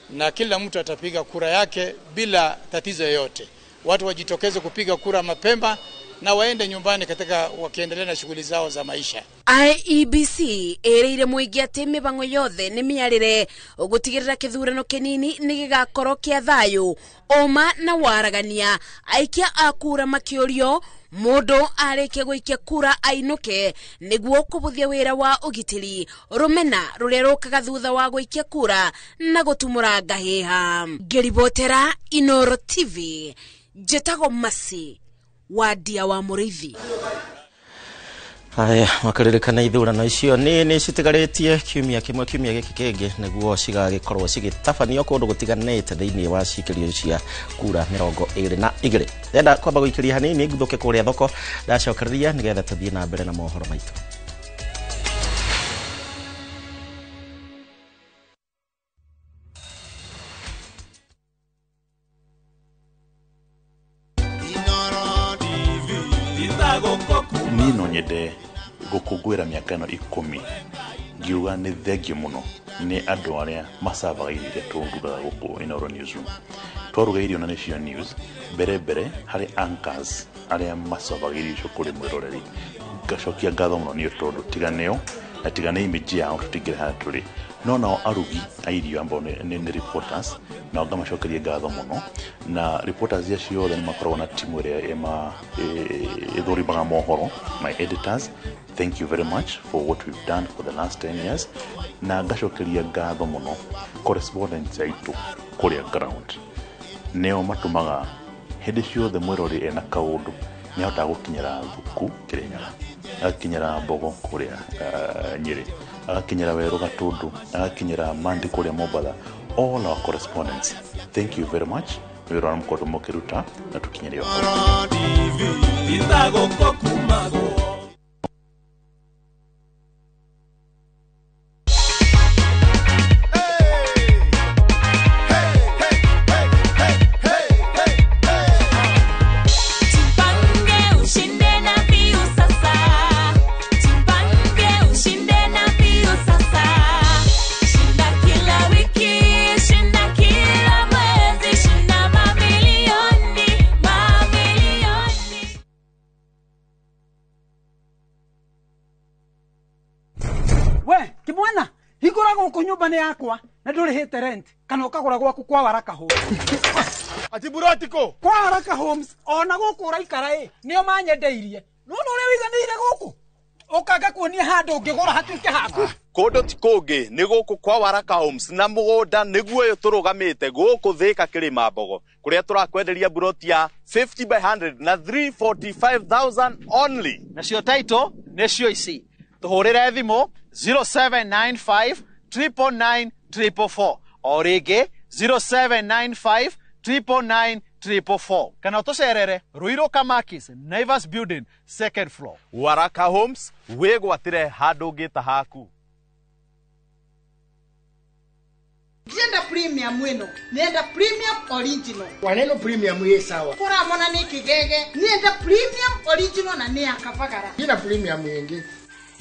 [SPEAKER 18] na kila mtu atapiga kura yake bila tatizo yoyote. Watu wajitokeze kupiga kura mapema na waende nyumbani katika wakiendelea na shughuli zao za maisha.
[SPEAKER 17] IEBC ĩrĩire mũingĩ atĩ mĩbango yothe nĩ mĩarĩre gũtigĩrĩra kĩthurano kĩnini nĩ gĩgakorwo kĩa thayũ, ũma na waragania. Aikia a kura makĩũrio mũndũ arĩkie gũikia kura ainũke nĩguo kũbũthia wĩra wa ũgitĩri rũmena rũrĩa rũkaga thutha wa gũikia kura na gũtumũra ngahĩha. Ngĩribotera Inoro TV, njĩtagwo Masi Wadia wa Mũrĩithi.
[SPEAKER 5] Haya, makaririkana ithurano icio nĩ citigarĩtie kiumia kĩmwe, kiumia gĩkĩ kĩngĩ nĩguo cigagĩkorwo cigĩtabanio kũndũ gũtiganĩte thĩinĩ wa cikĩrio cia kura 22. Ndenda kwamba gũikĩria hanini nguthũke kũrĩa thoko, ndacokereria nĩgetha tũthiĩ na mbere na mohoro maitũ.
[SPEAKER 19] Niĩ no nyende gũkũngũĩra mĩaka ĩno 10 ngiuga nĩ thengiũ mũno nĩ andũ arĩa macavaga irio iria tũrugaga gũkũ Inooro Newsroom. Twaruga irio na nĩcio news mbere harĩ anchors arĩa macavaga irio icio kũrĩ mwĩroreri. Ngacokia ngatho mũno nĩ tondũ tiga nĩo na tiga nĩ image yao tũtingĩrĩ harĩa tũrĩ. No nao arugi a irio ambao nĩ reporters, nao ngamacokeria ngatho mũno. Na reporters acio othe nĩ makoragwo na timu ĩrĩa ĩthũrimaga mohoro, my editors, thank you very much for what we've done for the last 10 years. Na ngacokeria ngatho mũno correspondents aitũ kũrĩa ground, nĩo matũmaga hĩndĩ ciothe mwĩrori ena kaũndũ nĩahotaga gũkinyĩra Thuku Kĩrĩnyaga, agakinyĩra Mbogo kũrĩa Nyĩrĩ, agakinyĩra Werũ Gatũndũ, agakinyĩra Mandi kũrĩa Mombatha. All our correspondents, thank you very much nĩ wĩra ũrĩa mũkoretwo mũkĩruta na tũkinyĩre.
[SPEAKER 21] Nyumba nĩ yakwa na ndũrĩhĩte rent kana ũkagũra gwaku kwa Waraka Homes.
[SPEAKER 22] Ati burotiko
[SPEAKER 21] kwa Waraka Homes ona gũkũ ũraikara ĩ nĩo manyendeirie. Nĩwona ũrĩa wĩiganĩire gũkũ ũkanga kuonia handũ ũngĩgũra hatuĩke haku.
[SPEAKER 22] Kũndũ ti kũngĩ nĩ gũkũ kwa Waraka Homes na mũgũnda nĩguo ũyũ tũrũgamĩte gũkũ Thĩka Kĩrĩma Mbogo kũrĩa tũrakwenderia buroti ya 50 by 100 na 345,000 only.
[SPEAKER 23] Nacio title nĩcio ici, tũhũrĩre thimũ 0795 999 444 o rĩngĩ 0795 999 444 kana ũtũcerere Ruiru Kamakis, Naivas Building, second floor.
[SPEAKER 22] Waraka Homes, wĩgwatĩre handũ ũngĩta haku.
[SPEAKER 24] Ndienda premium ĩno, nenda premium original.
[SPEAKER 25] Waneno premium ĩ sawa.
[SPEAKER 24] Kũramona nĩ kĩgege, nenda premium original na nĩ ya Kavagara.
[SPEAKER 25] Ina premium ĩngĩ.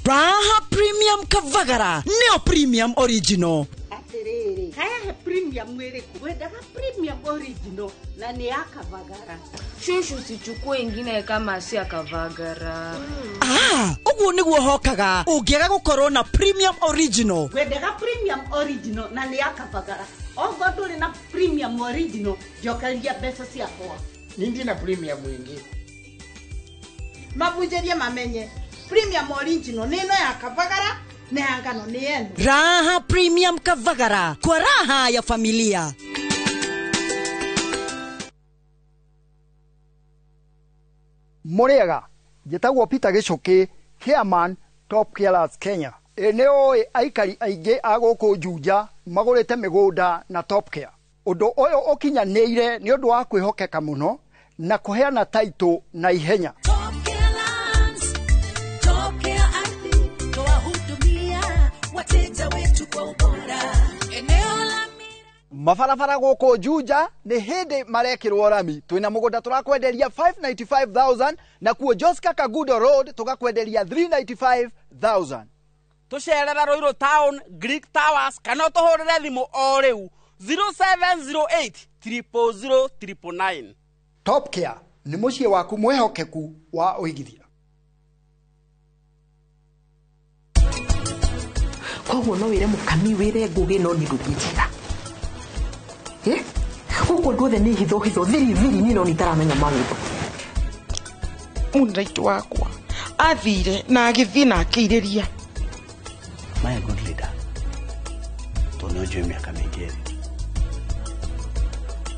[SPEAKER 26] Raha Premium Kavagara, neo premium original.
[SPEAKER 24] Atiriri, haya he premium ĩrĩkũ? Wendaga premium original na nĩ ya Kavagara.
[SPEAKER 27] Shushu sichukue ingine kama si ya Kavagara.
[SPEAKER 26] Ah, ũguo nĩguo hokaga ũngĩaga gũkorwo na premium original.
[SPEAKER 24] Wendaga premium original na nĩ ya Kavagara. Ogo ndũrĩ na premium original, njokeria mbeca ciakwa.
[SPEAKER 25] Nindi na premium ĩngĩ.
[SPEAKER 24] Mabunjĩrie mamenye premium original nĩ ĩno ya Kavagara na ya ngano nĩ ĩno.
[SPEAKER 26] Raha Premium Kavagara, kwa raha ya familia.
[SPEAKER 28] Mũrĩega, njĩtagwo Peter Gĩchũkĩ, chairman Top Carers Kenya.
[SPEAKER 2] Ĩ nĩ ũĩ aikari aingĩ a gũkũ Juja magũrĩte mĩgũnda na Top Care. Ũndũ ũyũ ũkinyanĩire nĩ ũndũ wa kwĩhokeka mũno na kũheana taitũ na ihenya.
[SPEAKER 23] Mabarabara gũkũ Juja nĩ hĩndĩ marekĩrwo rami. Twĩna mũgũnda tũrakwenderia 595,000 na kuo Joska Kagudo Road tũgakwenderia 395,000.
[SPEAKER 3] Tũcerera Ruiru Town, Greek Towers kana ũtũhũrĩre thimũ o rĩu 0708 000 999.
[SPEAKER 2] Top Care nĩ mũciĩ waku mwĩhokeku wa ũigithia.
[SPEAKER 7] Koguo no wĩre mũkami wĩre Ngũgĩ no niĩ ndũngĩnjĩra. Gũkũ andũ othe nĩ hitho hitho thiri thiri niĩ no nĩ itaramenya maũndũ.
[SPEAKER 8] Mũniraitũ wakwa athire na agĩthiĩ na akĩirĩria.
[SPEAKER 14] My good leader tondũ nĩ ũnjũĩ mĩaka mĩingĩ ĩrĩ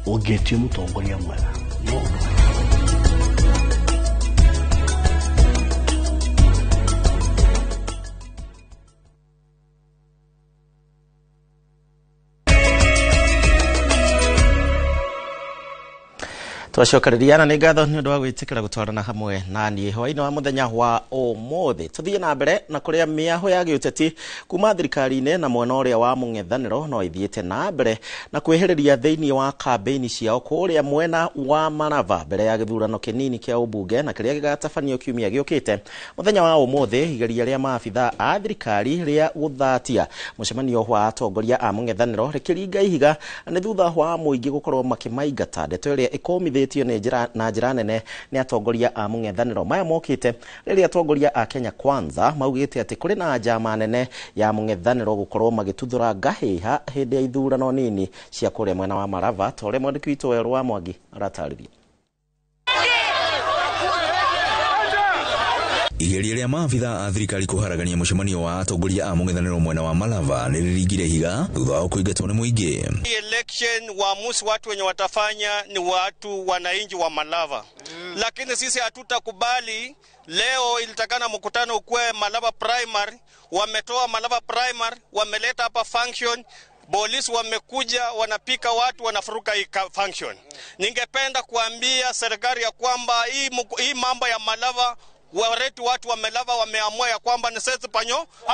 [SPEAKER 14] ũngĩtio mũtongoria mwega no
[SPEAKER 5] twacokereria na nĩ ngatho nĩ ũndũ wa gwĩtĩkĩra gũtwarana hamwe na niĩ hwaĩ-inĩ wa mũthenya wa ũmũthĩ. Tũthiĩ na mbere na kũrĩa mĩahũ ya gĩũteti kuma thirikari-inĩ na mwena ũrĩa wa mũng'ethanĩro no ĩthiĩte na mbere na kwĩhĩrĩria thĩinĩ wa kambĩini ciao kũrĩa mwena wa Marava mbere ya gĩthurano kĩnini kĩa ũmbunge na kĩrĩa gĩgatabanio kiumia gĩũkĩte. Mũthenya wa ũmũthĩ igeria rĩa maabitha a thirikari rĩa gũthatia mũcemanio wa atongoria a mũng'ethanĩro rĩkĩringa ihiga nĩ thutha wa mũingĩ gũkorwo makĩmaingata, ndeto ĩrĩa ĩkũmithĩtio na njĩra nene nĩ atongoria a mũng'ethanĩro. Maya mokĩte rĩrĩa atongoria a Kenya Kwanza maugĩte atĩ kũrĩ na njama nene ya mũng'ethanĩro gũkorwo magĩtuthũra ngahĩha hĩndĩ ya ithurano nini cia kũrĩa mwena wa Marava, ta ũrĩa mwandĩki witũ Werũ wa Mwangi aratarĩria.
[SPEAKER 15] Igeria rĩa maabitha a thirikari kũharagania mũcemanio wa atongoria a mũng'ethanĩro mwena wa Malava nĩ rĩringire ihiga thutha wa kũingatwo nĩ mũingĩ.
[SPEAKER 20] Election waamuzi watu wenye watafanya ni watu wananchi wa Malava. Lakini sisi hatutakubali. Leo ilitakana mkutano ukue Malava Primary, wametoa Malava Primary, wameleta hapa function. Polisi wamekuja wanapika watu wanafuruka hii function. Ningependa kuambia serikali ya kwamba hii mambo ya Malava wareti watu wa Malava wameamua ya kwamba ni sisi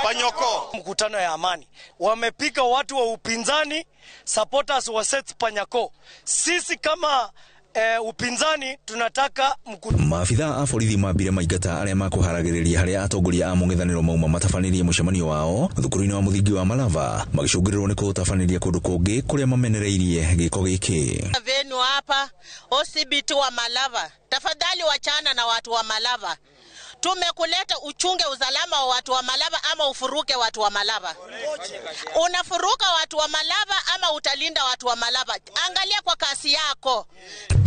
[SPEAKER 20] panyoko.
[SPEAKER 28] Mkutano ya amani wamepika watu wa upinzani, supporters wa Seth Panyako. Sisi kama upinzani tunataka
[SPEAKER 15] maabitha a borithi mambire maingata arĩa makũharagĩrĩria harĩa atongoria a mũng'ethanĩro mauma matabanĩrie mũcemanio wao thukuru-inĩ wa mũthingi wa Malava, magĩcũngĩrĩrwo nĩ kũũtabanĩria kũndũ kũngĩ kũrĩa mamenereirie gĩko gĩkĩ.
[SPEAKER 29] Venu hapa OCBT wa Malava, tafadhali wachana na watu wa Malava. Tumekuleta uchunge usalama wa watu wa Malava ama ufuruke watu wa Malava? Unafuruka watu wa Malava ama utalinda watu wa Malava? Angalia kwa kasi yako.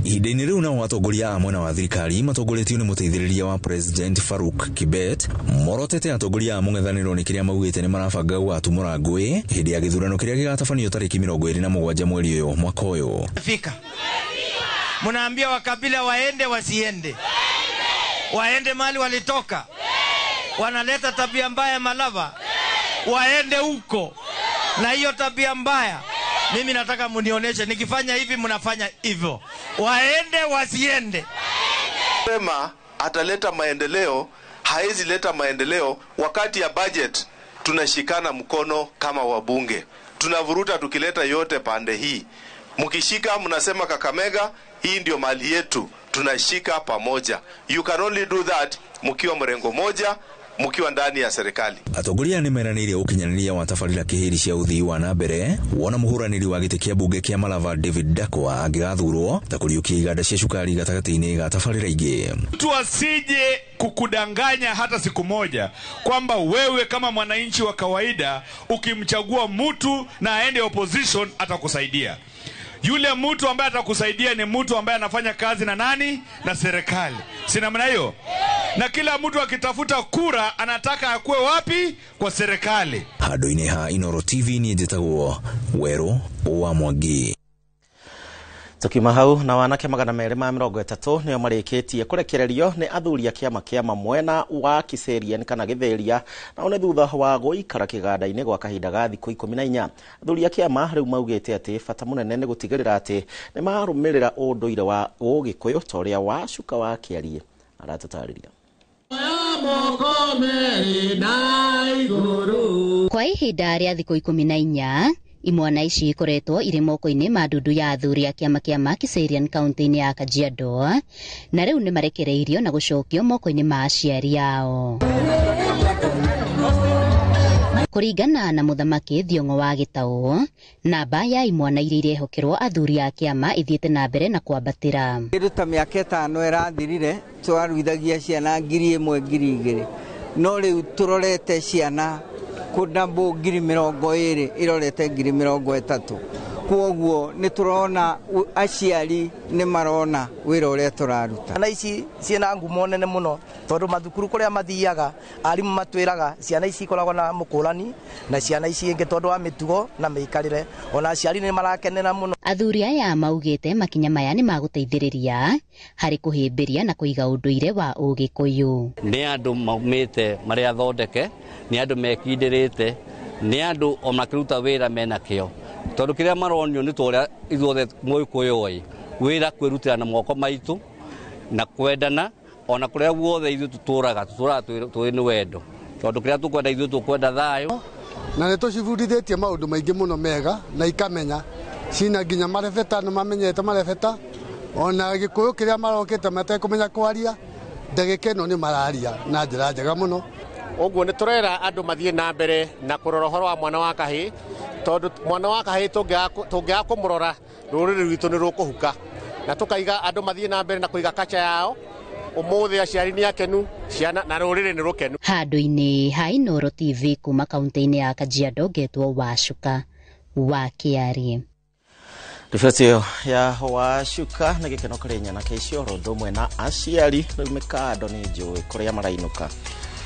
[SPEAKER 15] Ihinda-inĩ rĩu nao atongoria a mwena wa thirikari matongoretio nĩ mũteithĩrĩria wa President Faruk Kibet morotete atongoria a mũng'ethanĩro nĩ kĩrĩa maugĩte nĩ marabanga gũgatumũra ngũĩ hĩndĩ ya gĩthurano kĩrĩa gĩgatabanio tarĩki 27 mweri ũyũ mwaka ũyũ.
[SPEAKER 30] Fika. Mnaambia wakabila waende wasiende? Waende mali walitoka. Wanaleta tabia mbaya Malava. Waende huko. Na hiyo tabia mbaya mimi nataka mnionyeshe, nikifanya hivi mnafanya hivyo. Waende wasiende?
[SPEAKER 9] Sema ataleta maendeleo, haezi leta maendeleo wakati ya budget tunashikana mkono kama wabunge. Tunavuruta tukileta yote pande hii. Mkishika mnasema Kakamega, hii ndio mali yetu, tunashika pamoja. You can only do that mkiwa mrengo moja, mkiwa ndani ya serikali.
[SPEAKER 15] Atongoria nĩ meranĩire ũkinyanĩria wa tabarĩra kĩhĩri cia ũthii wa na mbere wona mũhũranĩri wa gĩtĩ kĩa mbunge kĩa Malava David Dakwa angĩgathurwo ta kũriũkia iganda cia cukari gatagatĩ-inĩ ga tabarĩra ingĩ.
[SPEAKER 31] Mtu asije kukudanganya hata siku moja kwamba wewe kama mwananchi wa kawaida ukimchagua mtu na aende opposition atakusaidia. Yule mtu ambaye atakusaidia ni mtu ambaye anafanya kazi na nani? Na serikali. Si namna hiyo? Na kila mtu akitafuta kura anataka akuwe wapi? Kwa serikali.
[SPEAKER 15] Handũ-inĩ ha Inooro TV niĩ njĩtagwo Werũ wa Mwangi.
[SPEAKER 5] Tukiuma hau na wanake 230 nĩo marĩkĩtie kũrekererio nĩ athuri a kĩama kĩa mwena wa Kiserian kana Gĩthĩria, nao nĩ thutha wa gũikara kĩganda-inĩ gwa kahinda ga thikũ 14. Athuri a kĩama rĩu maugĩte atĩ bata mũnene nĩ gũtigĩrĩra atĩ nĩ marũmĩrĩra ũndũire wa Ũgĩkũyũ ta ũrĩa Wacuka wa Kĩarie aratũtarĩria.
[SPEAKER 1] Kwa ihinda rĩa thikũ 14 imwana ici ikoretwo irĩ moko-inĩ ma ndundu ya athuri a kĩama kĩa Kiserian kaunti-inĩ ya Kajiado, na rĩu nĩ marekereirio na gũcokio moko-inĩ ma aciari ao. Kũringana na mũthamaki Thiong'o wa Gĩtaũ, namba ya imwana iria irehokerwo athuri a kĩama ithiĩte na mbere na kwambatĩra.
[SPEAKER 4] Kĩndũ ta mĩaka 5 ĩrathirire twaruithagia ciana 1000 2000, no rĩu tũrorete ciana kũndambũ 20,000 irorete 30,000. Kwoguo nĩ tũrona aciari nĩ marona wĩra ũrĩa tũraruta.
[SPEAKER 6] Ciana ici ciĩna ngumo nene mũno tondũ mathukuru kũrĩa mathiaga arimũ matwĩraga ciana ici ikoragwo na mũkũrani na ciana ici ingĩ tondũ wa mĩtugo na mĩikarĩre, ona aciari nĩ marakenera mũno.
[SPEAKER 1] Athuri aya maugĩte makinya maya nĩ magũteithĩrĩria harĩ kũhĩmbĩria na kũiga ũndũire wa Ũgĩkũyũ.
[SPEAKER 10] Nĩ andũ maumĩte marĩa athondeke, nĩ andũ mekindĩrĩte, nĩ andũ o makĩruta wĩra mena kĩo, tondũ kĩrĩa maronio nĩ ta ũrĩa ithuothe Mũgĩkũyũ oĩ wĩra kwĩrutĩra na moko maitũ na kwendana, ona kũrĩa guothe ithuĩ tũtũraga tũrĩ nĩ wendo, tondũ kĩrĩa tũkwenda ithuĩ tũkwenda thayũ.
[SPEAKER 11] Na nĩ tũcibundithĩtie maũndũ maingĩ mũno mega na ikamenya cina nginya marebeta nĩ mamenyete marebeta, ona Gĩkũyũ kĩrĩa marokĩte matekũmenya kwaria ndagĩka ĩno nĩ mararia na njĩra njega mũno.
[SPEAKER 12] Ũguo nĩ tũrera andũ mathiĩ na mbere na kũrora ũhoro wa mwana wa kahĩĩ, tondũ mwana wa kahĩĩ tũngĩaga kũmũrora rũrĩrĩ rwitũ nĩ rũkũhuka, na tũkaiga andũ mathiĩ na mbere na kũiga kacha yao. Ũmũthĩ aciari nĩ akenu, ciana na rũrĩrĩ nĩ rũkenu.
[SPEAKER 1] Handũ-inĩ ha Inooro TV kuma kaunti-inĩ ya Kajiado, ngetwo Wacuka wa Kĩarie.
[SPEAKER 5] Riboti ĩyo ya Wacuka nĩ gĩkeno kũrĩ nyanake icio oro ũndũ ũmwe na aciari. Rĩu mĩkando nĩ njũĩ kũrĩa marainũka,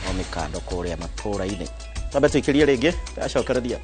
[SPEAKER 5] no mĩkando kũrĩa matũũra-inĩ. Twambe tũikĩrie rĩngĩ, ndacokereria.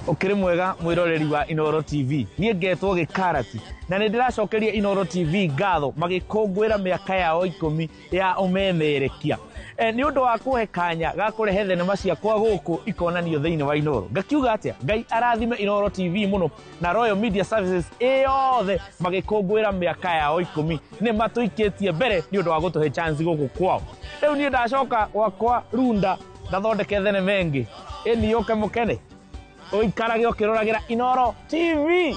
[SPEAKER 13] Ũkĩrĩ mwega mwĩroreri wa Inooro TV, niĩ ngetwo Gĩkarati na nĩ ndĩracokeria Inooro TV ngatho magĩkũngũĩra mĩaka yao 10 ya ũmemerekia. Nĩ ũndũ wa kũhe kanya ga kũrehe thenema ciakwa gũkũ ikonanio thĩinĩ wa Inooro. Ngakiuga atĩa, Ngai arathime Inooro TV mũno na Royal Media Services ĩyothe magĩkũngũĩra mĩaka yao 10, nĩ matũikĩtie mbere nĩ ũndũ wa gũtũhe chance gũkũ kwao. Rĩu niĩ ndacoka gwakwa Runda ndathondeke thenema ĩngĩ ĩni yũke mũkene, ũikarage ũkĩroragĩra Inooro TV.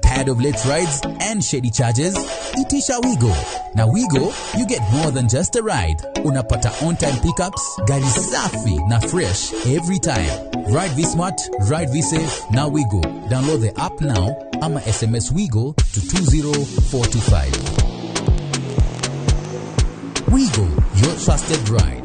[SPEAKER 16] Tired of late rides and shady charges? Itisha Wigo. Na Wigo, you get more than just a ride. Unapata on-time pickups, gari safi na fresh every time. Ride V-Smart, ride V-Safe, na Wigo. Download the app now ama SMS Wigo to 20425. Wigo, your trusted ride.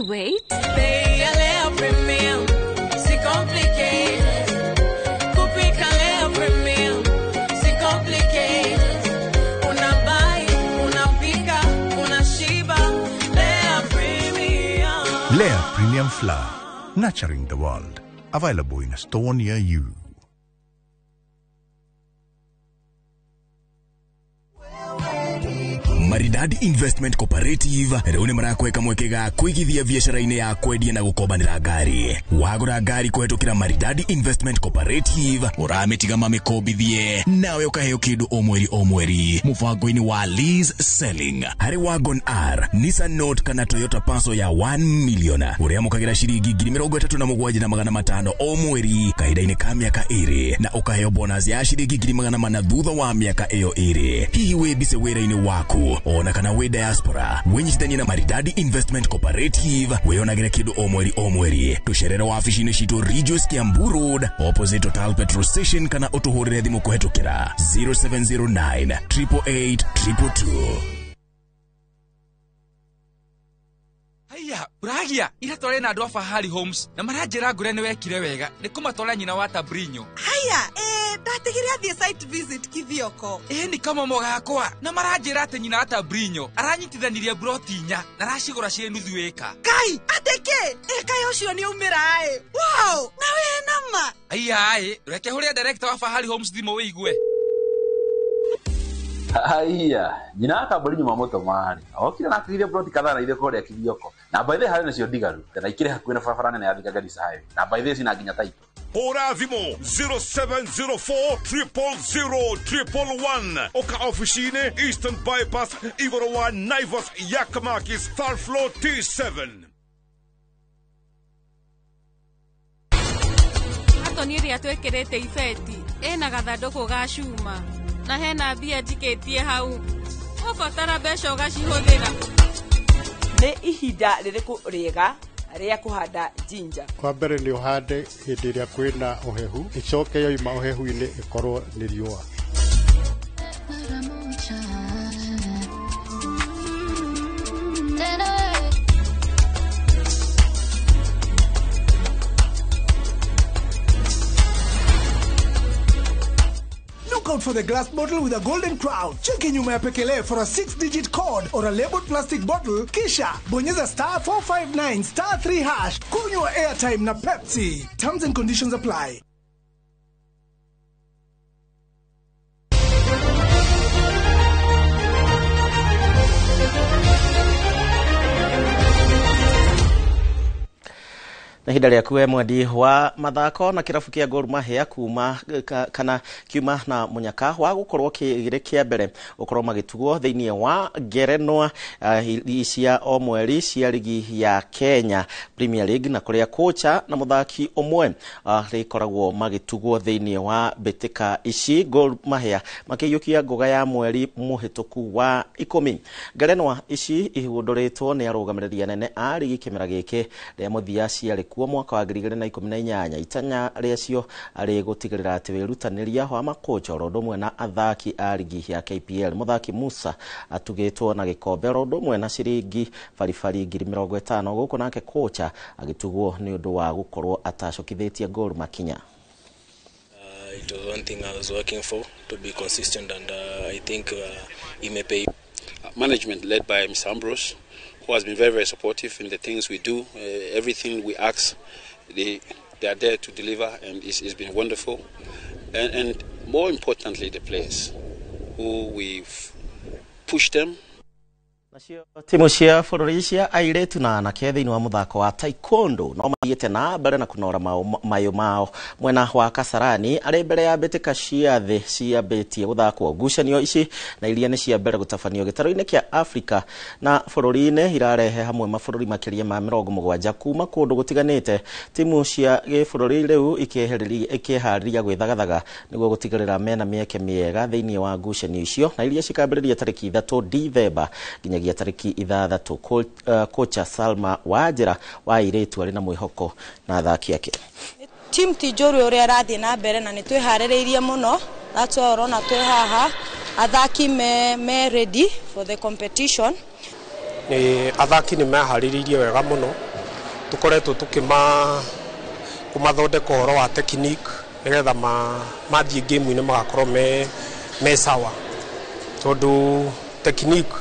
[SPEAKER 17] Wait.
[SPEAKER 18] Lea Premium Flour, nurturing the world. Available in a store near you.
[SPEAKER 2] Maridadi Investment Cooperative rĩu nĩ marakweka mweke ga kũigithia biacara-inĩ ya kwendia na gũkombanĩra ngari. Wagũra ngari kũhetũkĩra Maridadi Investment Cooperative ũramĩtiga mamĩkombithie nawe ũkaheo kĩndũ o mweri o mweri mũbango-inĩ wa lease selling. Harĩ Wagon R, Nissan Note kana Toyota Passo ya 1 million ũrĩamũkagĩra ciringi 37,500 o mweri kahinda-inĩ ka mĩaka 2 na ũkaheo bonus ya ciringi 400 thutha wa mĩaka ĩyo 2. Hihi wĩ mbise wĩra-inĩ waku ona kana wĩ diaspora, wĩnyitithanie na Maridadi Investment Cooperative wĩyonagĩre kĩndũ o mweri o mweri. Tũcerere wabici-inĩ citũ Ridgeways Kiambu Road opposite Total Petrol Station kana ũtũhũrĩre thimũ kũhetũkĩra 0709 888 222.
[SPEAKER 3] Haiya, Bragia, ira tware na andũ a Fahari Homes na maranjĩra ngũre nĩ wekire wega nĩ kũmatwara nyina wa Tabrinyo.
[SPEAKER 17] Haya, ndatigire athiĩ site visit Kithioko.
[SPEAKER 3] Nĩ kamomo gakwa na maranjĩra atĩ nyina wa Tabrinyo aranyitithanirie broti 4 na aracigũra ciĩ nuthu ĩka.
[SPEAKER 17] Kai, atĩ kĩ? Ĩka ũcio nĩ aumĩra ĩ. Wow, na wĩ nama.
[SPEAKER 3] Haiya ĩ, reke hũrĩre director wa Fahari Homes thimũ wĩigue.
[SPEAKER 19] Haiya, nyina wa Tabrinyo mamũtũma rĩ okire na atigire broti kadhaa na ithe kũrĩa Kithioko na by the way harĩ nacio ndigaru na ikĩrĩ hakuhĩ na barabara nene ya Thika Garissa Highway na by the way cina nginya taito.
[SPEAKER 21] Hũra thimũ 0704 000 111 oka ofici-inĩ Eastern Bypass igũrũ wa Naivas Yakamakis third floor T7.
[SPEAKER 22] Katoni ĩrĩa twĩkĩrĩte ibeti ĩna gathandũkũ ga cuma na hena mbia njikĩtie hau ũbatara mbeca ũgacihũthĩra.
[SPEAKER 7] Nĩ ihinda rĩrĩkũ rĩega rĩa kũhanda ginger?
[SPEAKER 28] Kwa mbere nĩ ũhande hĩndĩ ĩrĩa kwĩna ũhehu, ĩcoke yoima ũhehu-inĩ ĩkorwo nĩ riũa.
[SPEAKER 29] Look out for the glass bottle with a golden crown. Cheki nyuma ya pekele for a 6-digit code or a labeled plastic bottle. Kisha bonyeza star 459 star 3 hash. Kunywa airtime na Pepsi. Terms and conditions apply.
[SPEAKER 5] Na ihinda rĩaku we mwendi wa mathako na kĩrabu kĩa Gor Mahia kuma kana kiuma na mũnyaka wa gũkorwo kĩgĩrĩ kĩa mbere gũkorwo magĩtugwo thĩinĩ wa ngerenwa cia o mweri cia ligi ya Kenya Premier League na kũrĩa kocha na mũthaki ũmwe rĩkoragwo magĩtugwo thĩinĩ wa mbĩtĩka ici. Gor Mahia makĩiyũkia ngũga ya mweri mũhĩtũku wa 10. Ngerenwa ici ihũndũrĩtwo nĩ arũgamĩrĩri anene a ligi kĩmera gĩkĩ rĩa mũthia ciarĩ kuo mwaka wa 2018. Itanya rĩacio arĩ gũtigĩrĩra atĩ wĩrutanĩria wa makocha oro ũndũ ũmwe na athaki a ligi ya KPL. Mũthaki Musa atugĩtwo na gĩkombe oro ũndũ ũmwe na ciringi baribari 50,000 gũkũ nake kocha agĩtugwo nĩ ũndũ wa gũkorwo atacokithĩtie Gor makinya.
[SPEAKER 30] It was one thing I was working for, to be consistent, and I think it may pay.
[SPEAKER 14] Management led by Mr. Ambrose, who has been very, very supportive in the things we do. Everything we ask, they are there to deliver, and it's been wonderful. And more importantly, the players, who we've pushed them.
[SPEAKER 5] Nacio timu cia bũrũri cia airĩtu na anake thĩinĩ wa mũthako wa taekwondo no mathiĩte na mbere na kũnora mayũ mao mwena wa Kasarani arĩ mbere ya mbĩtĩka cia thĩ ciambĩtie gũthakwo. Ngucanio ici na iria nĩ cia mbere gũtabanio gĩtarũ-inĩ kĩa Afrika na bũrũri-inĩ irarehe hamwe mabũrũri makĩria ma 70 kuma kũndũ gũtiganĩte. Timu cia gĩbũrũri rĩu ikĩharĩria gwĩthagathaga nĩguo gũtigĩrĩra mena mĩeke mĩega thĩinĩ wa ngucanio icio na iria cikambĩrĩria tarĩki 3 Dithemba nginyagia tarĩki 6. Kocha Salma Wanjĩra wa airĩtu arĩ na mwĩhoko na athaki ake.
[SPEAKER 31] Team ti njũru ũrĩa ĩrathiĩ na mbere na nĩ twĩharĩrĩirie mũno. That's why ũrona twĩ haha athaki me ready for the competition.
[SPEAKER 12] Nĩ athaki nĩ meharĩrĩirie wega mũno, tũkoretwo tũkĩmathondeka ũhoro wa technique nĩgetha mathiĩ game-inĩ magakorwo me sawa, tondũ technique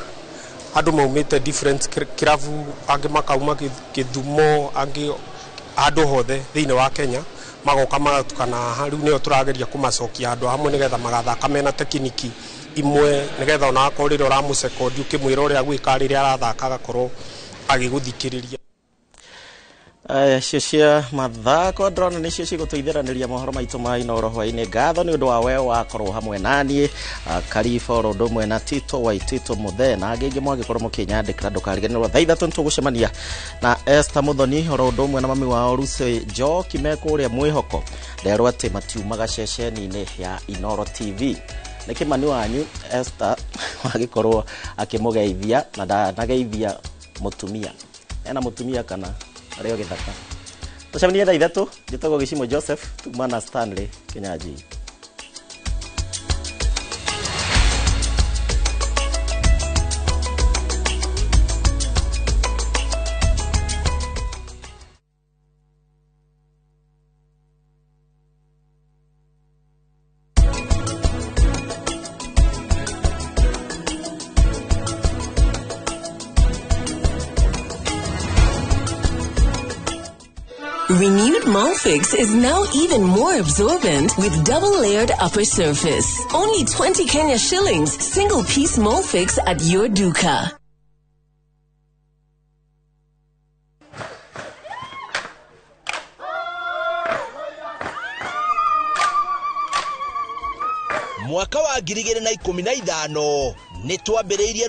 [SPEAKER 12] andũ maumĩte different kĩrabu, angĩ makauma Gĩthumo, angĩ handũ hothe thĩinĩ wa Kenya.
[SPEAKER 4] Magoka magatukana haha, rĩu nĩyo tũrageria kũmacokia handũ hamwe nĩgetha magathaka mena tekiniki imwe, nĩgetha ona akorwo rĩrĩa ũramũcekondi ũkĩmwĩra ũrĩa gwĩka rĩrĩa arathaka agakorwo agĩgũthikĩrĩria.
[SPEAKER 5] Aya, cio cia mathako ndĩrona nĩcio cigũtũithĩranĩria mohoro maitũ ma Inooro hwainĩ. Ngatho nĩ ũndũ wa we wakorwo hamwe naniĩ, Kariba oro ũndũ ũmwe na Tito wa Tito Mũthee na angĩ aingĩ mwagĩkorwo mũkĩnyandĩkĩra. Ndũkariganĩrwo thaa 3 nĩtũgũcemania na Esther Mũthoni oro ũndũ ũmwe na mami wao Lucy Njoki me kũrĩa Mwĩhoko. Nderwo atĩ matiumaga ceceni-inĩ ya Inooro TV. Nĩ kĩmani wanyu Esther wagĩkorwo akĩmũgeithia na ndanageithia mũtumia. Ena mũtumia kana arĩ o gĩthaka. Tũcemanie thaa 3. Njĩtagwo Gĩcimo Joseph, tuma na Stanley Kinyanjui.
[SPEAKER 6] Renewed Molfix is now even more absorbent with double-layered upper surface. Only 20 Kenya shillings, single-piece Molfix at your duka.
[SPEAKER 8] Mwaka wa 2015 nĩ twambĩrĩirie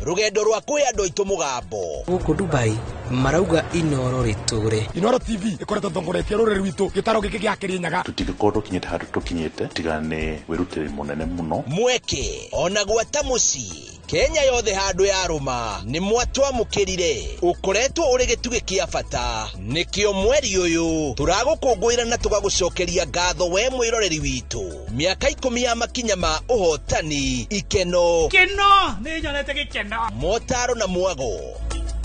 [SPEAKER 8] rũgendo rwa kwĩ andũ aitũ mũgambo.
[SPEAKER 9] Gũkũ Dubai marauga Inooro rĩtũre.
[SPEAKER 15] Inooro TV ĩkoretwo ĩtongoretie rũrĩrĩ rwitũ gĩtaro gĩkĩ gĩa Kĩrĩnyaga.
[SPEAKER 20] Tũtingĩkorwo tũkinyĩte handũ tũkinyĩte tiga nĩ wĩrutĩri mũnene mũno.
[SPEAKER 8] Mweke ona gwata mũciĩ Kenya yothe handũ ya rũma nĩ mwatwamũkĩrire. Ũkoretwo ũrĩ gĩtugĩ kĩa bata, nĩkĩo mweri ũyũ tũragũkũngũĩra na tũgagũcokeria ngatho we mwĩroreri witũ. Mĩaka 10 ya makinya ma ũhotani, ikeno,
[SPEAKER 23] keno nĩ nyonete gĩkeno,
[SPEAKER 8] motaro na mwago.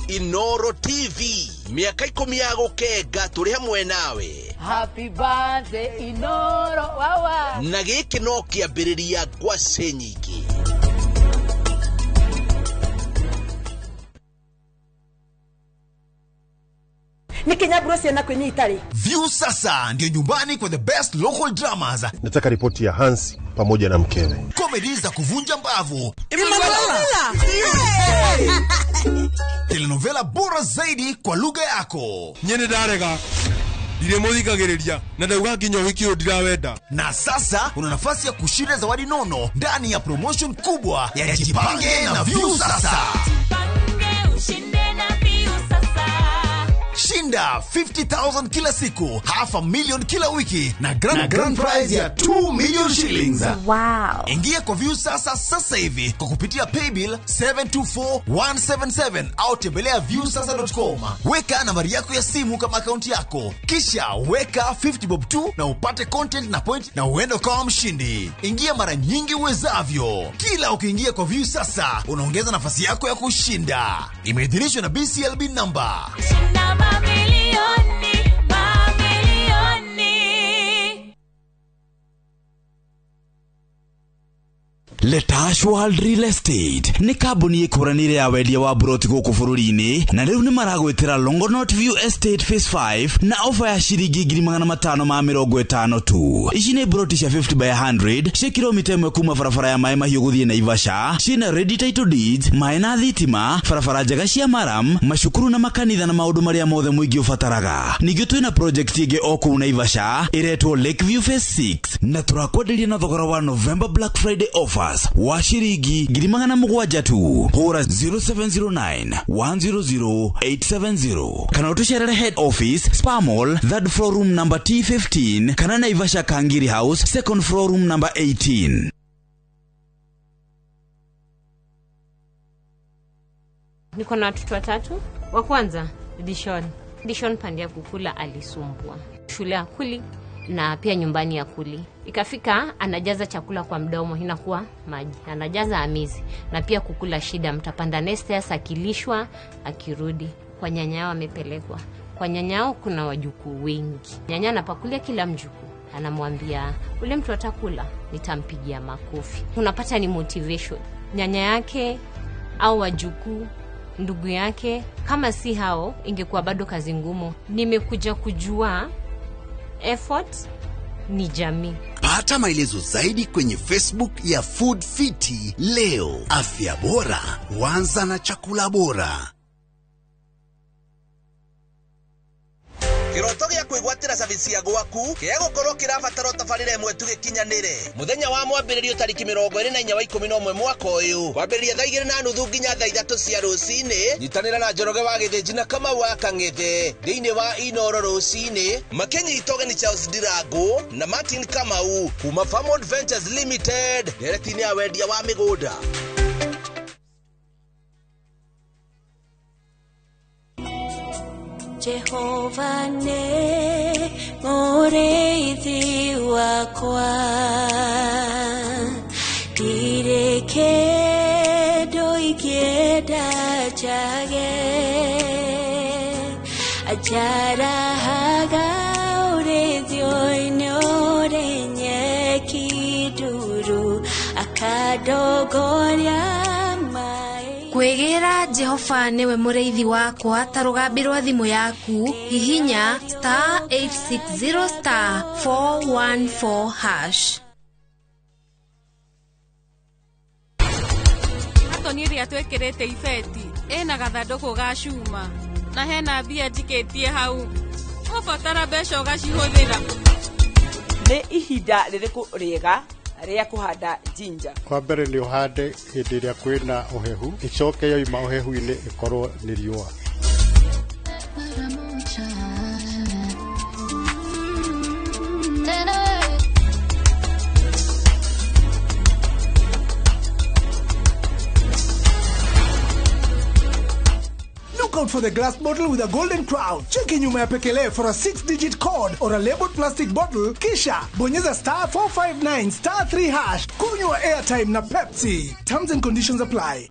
[SPEAKER 8] Inooro TV, mĩaka 10 ya gũkenga tũrĩ hamwe nawe.
[SPEAKER 24] Happy birthday Inooro wawa.
[SPEAKER 8] Na gĩkĩ no kĩambĩrĩria ngwacĩ nyingĩ.
[SPEAKER 25] View sasa ndio nyumbani kwa the best local dramas.
[SPEAKER 26] Nataka ripoti ya Hans pamoja na mkewe.
[SPEAKER 25] Comedy za kuvunja mbavu. Telenovela bora zaidi kwa lugha yako.
[SPEAKER 27] Nyene ndarega. Ndiremuthikagiriria na ndauga nginya wiki ũyũ ndirawenda.
[SPEAKER 25] Na sasa una nafasi ya kushinda zawadi nono ndani ya promotion kubwa ya Jipange na View sasa.
[SPEAKER 22] Jipange ushinde na View sasa.
[SPEAKER 25] Shinda 50,000 kila siku, 500,000 kila wiki na grand prize ya 2 million shillings.
[SPEAKER 22] Wow.
[SPEAKER 25] Ingia kwa View sasa sasa hivi kwa kupitia paybill 724177 au tembelea viewsasa.com. Weka nambari yako ya simu kama akaunti yako, kisha weka 50 bob tu na upate content na point na uende ukawa mshindi. Ingia mara nyingi uwezavyo. Kila ukiingia kwa View sasa unaongeza nafasi yako ya kushinda. Imeidhinishwa na BCLB number.
[SPEAKER 22] Shinda mamilioni, mamilioni.
[SPEAKER 2] Letash World Real Estate nĩ kambuni ĩkũranĩire ya wendia wa broti gũkũ bũrũri-inĩ, na rĩu nĩ maragwĩtĩra Longonot View Estate Phase 5 na ofa ya ciringi 550 tu. Ici nĩ broti cia 50 by 100 cia kilomita 1 kuma barabara ya Maĩ Mahiũ gũthiĩ Naivasha, ciĩna ready title deeds, maĩ na thitima, barabara njega cia maram, macukuru na makanitha na maũndũ marĩa mothe mũingĩ ũbataraga. Ningĩ twĩna project ĩngĩ o kũu Naivasha ĩretwo Lakeview Phase 6 na tũrakwenderia na thogora wa November Black Friday offer wa shiringi 700 tu. Hũra 0709 100 870 kana ũtũcerere head office Spa Mall 3rd floor room number T15 kana Naivasha Kangiri House 2nd floor room number 18.
[SPEAKER 32] Niko na watoto watatu. Wa kwanza Dishon. Dishon pande ya kukula alisumbua. Shule akuli na pia nyumbani akuli. Ikafika anajaza chakula kwa mdomo inakuwa maji. Anajaza amizi na pia kukula shida, mtapanda nesters akilishwa akirudi. Kwa nyanya yao amepelekwa. Kwa nyanya yao kuna wajukuu wengi. Nyanya anapakulia kila mjukuu. Anamwambia ule mtu atakula nitampigia makofi. Unapata ni motivation. Nyanya yake au wajukuu ndugu yake. Kama si hao, ingekuwa bado kazi ngumu. Nimekuja kujua effort ni jamii.
[SPEAKER 1] Pata maelezo zaidi kwenye Facebook ya Food Fiti leo. Afya bora huanza na chakula bora.
[SPEAKER 8] Kiroto gĩa kwĩgwatĩra service ya gwaku gĩgũkorwo kĩrabatara tabarĩra ĩmwe tu gĩkinyanĩre. Mũthenya wa mwambĩrĩrio tarĩki 24 wa 11 mwaka ũyũ, kwambĩrĩria thaa 2:30 nginya thaa 3 cia rũcinĩ. Nyitanĩra na Njoroge wa Gĩthĩnji na Kamau wa Kang'ethe thĩinĩ wa Inoro rũcinĩ, makĩnyita ũgeni Charles Ndirango na Martin Kamau kuma Farmwood Ventures Limited ndereti-inĩ ya wendia wa mĩgũnda.
[SPEAKER 3] Jehova nĩ mũrĩithi wakwa, ndirĩ kĩndũ ingĩenda njage, anjarahaga ũrĩithio-inĩ ũrĩ nyeki nduru, akandongoria.
[SPEAKER 7] Kwĩgĩra Jehova nĩwe mũrĩithi wakwa ta rũgambi rwa thimũ yaku, hihinya *860 *414#.
[SPEAKER 22] Katoni ĩrĩa twĩkĩrĩte ibeti ĩna gathandũkũ ga cuma na hena mbia njikĩtie hau, ũbatara mbeca ũgacihũthĩra.
[SPEAKER 10] Nĩ ihinda rĩrĩkũ rĩega rĩa kũhanda ginger?
[SPEAKER 11] Kwa mbere nĩ ũhande hĩndĩ ĩrĩa kwĩna ũhehu, ĩcoke yoima ũhehu-inĩ ĩkorwo nĩ riũa.
[SPEAKER 13] Look out for the glass bottle with a golden crown. Cheki nyuma ya pekele for a 6-digit code or a labeled plastic bottle. Kisha bonyeza *459 *3#. Kunywa airtime na Pepsi. Terms and conditions apply.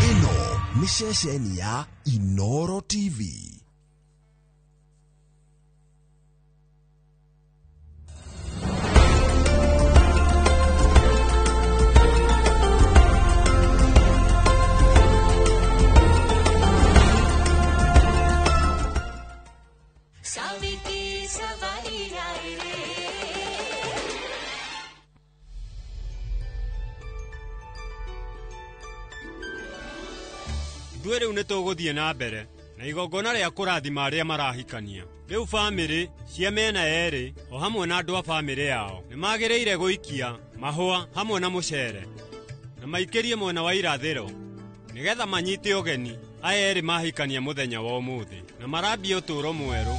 [SPEAKER 1] Ĩno nĩ ceceni ya Inoro TV.
[SPEAKER 16] Ithuĩ rĩu nĩ tũgũthiĩ na mbere na igongona rĩa kũrathima arĩa marahikania. Rĩu bamĩrĩ cia mĩena yerĩ o hamwe na andũ a bamĩrĩ yao nĩ magĩrĩire gũikia mahũa hamwe na mũcere na maikĩrie mwena wa irathĩro nĩgetha manyite ũgeni aya erĩ mahikania mũthenya wa ũmũthĩ na marambie ũtũũro mwerũ.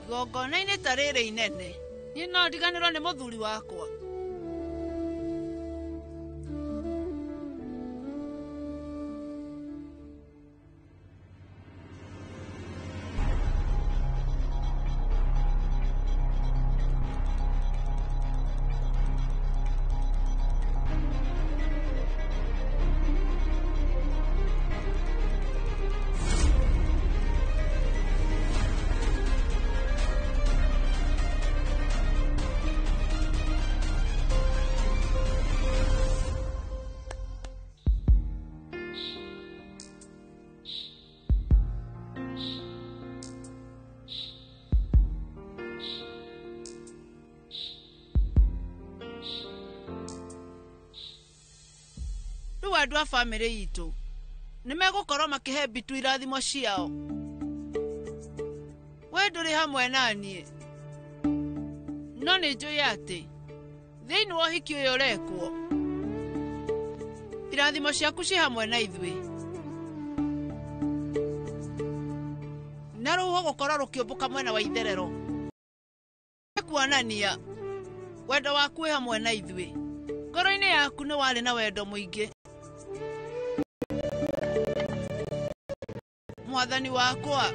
[SPEAKER 17] Igongona-inĩ ta rĩrĩ inene, niĩ no ndiganĩrwo nĩ mũthuri wakwa. Andũ a bamĩrĩ itũ nĩ megũkorwo makĩhe Bitu irathimo ciao. We ndũrĩ hamwe na niĩ, no nĩ njũĩ atĩ thĩinĩ wa ũhiki ũyũ ũrekwo, irathimo ciaku ciĩ hamwe na ithuĩ. Na rũhuho gũkorwo rũkĩũmbũka mwena wa itherero nĩ kuonania wendo waku wĩ hamwe na ithuĩ. Ngoro-inĩ yaku nĩ warĩ na wendo mũingĩ. Mwathani wakwa,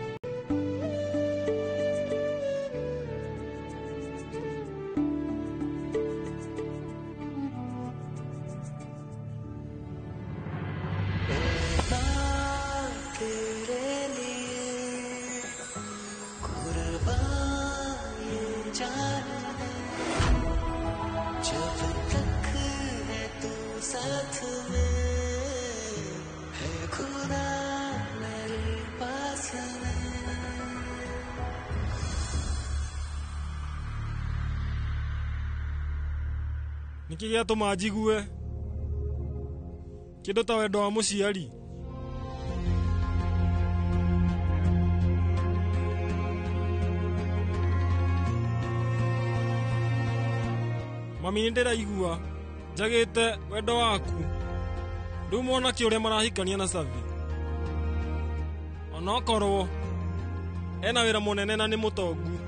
[SPEAKER 4] पहचान है, जब तक है तू साथ में, है खुदा मेरे पास में।
[SPEAKER 5] Nĩkĩ gĩatũma njigue kĩndũ ta wendo wa mũciari? Mami, nĩndĩraigua njagĩte wendo waku. Rĩu mwanake ũrĩa marahikania na Savi, onokorwo ena wĩra mũnene na nĩ mũtongu,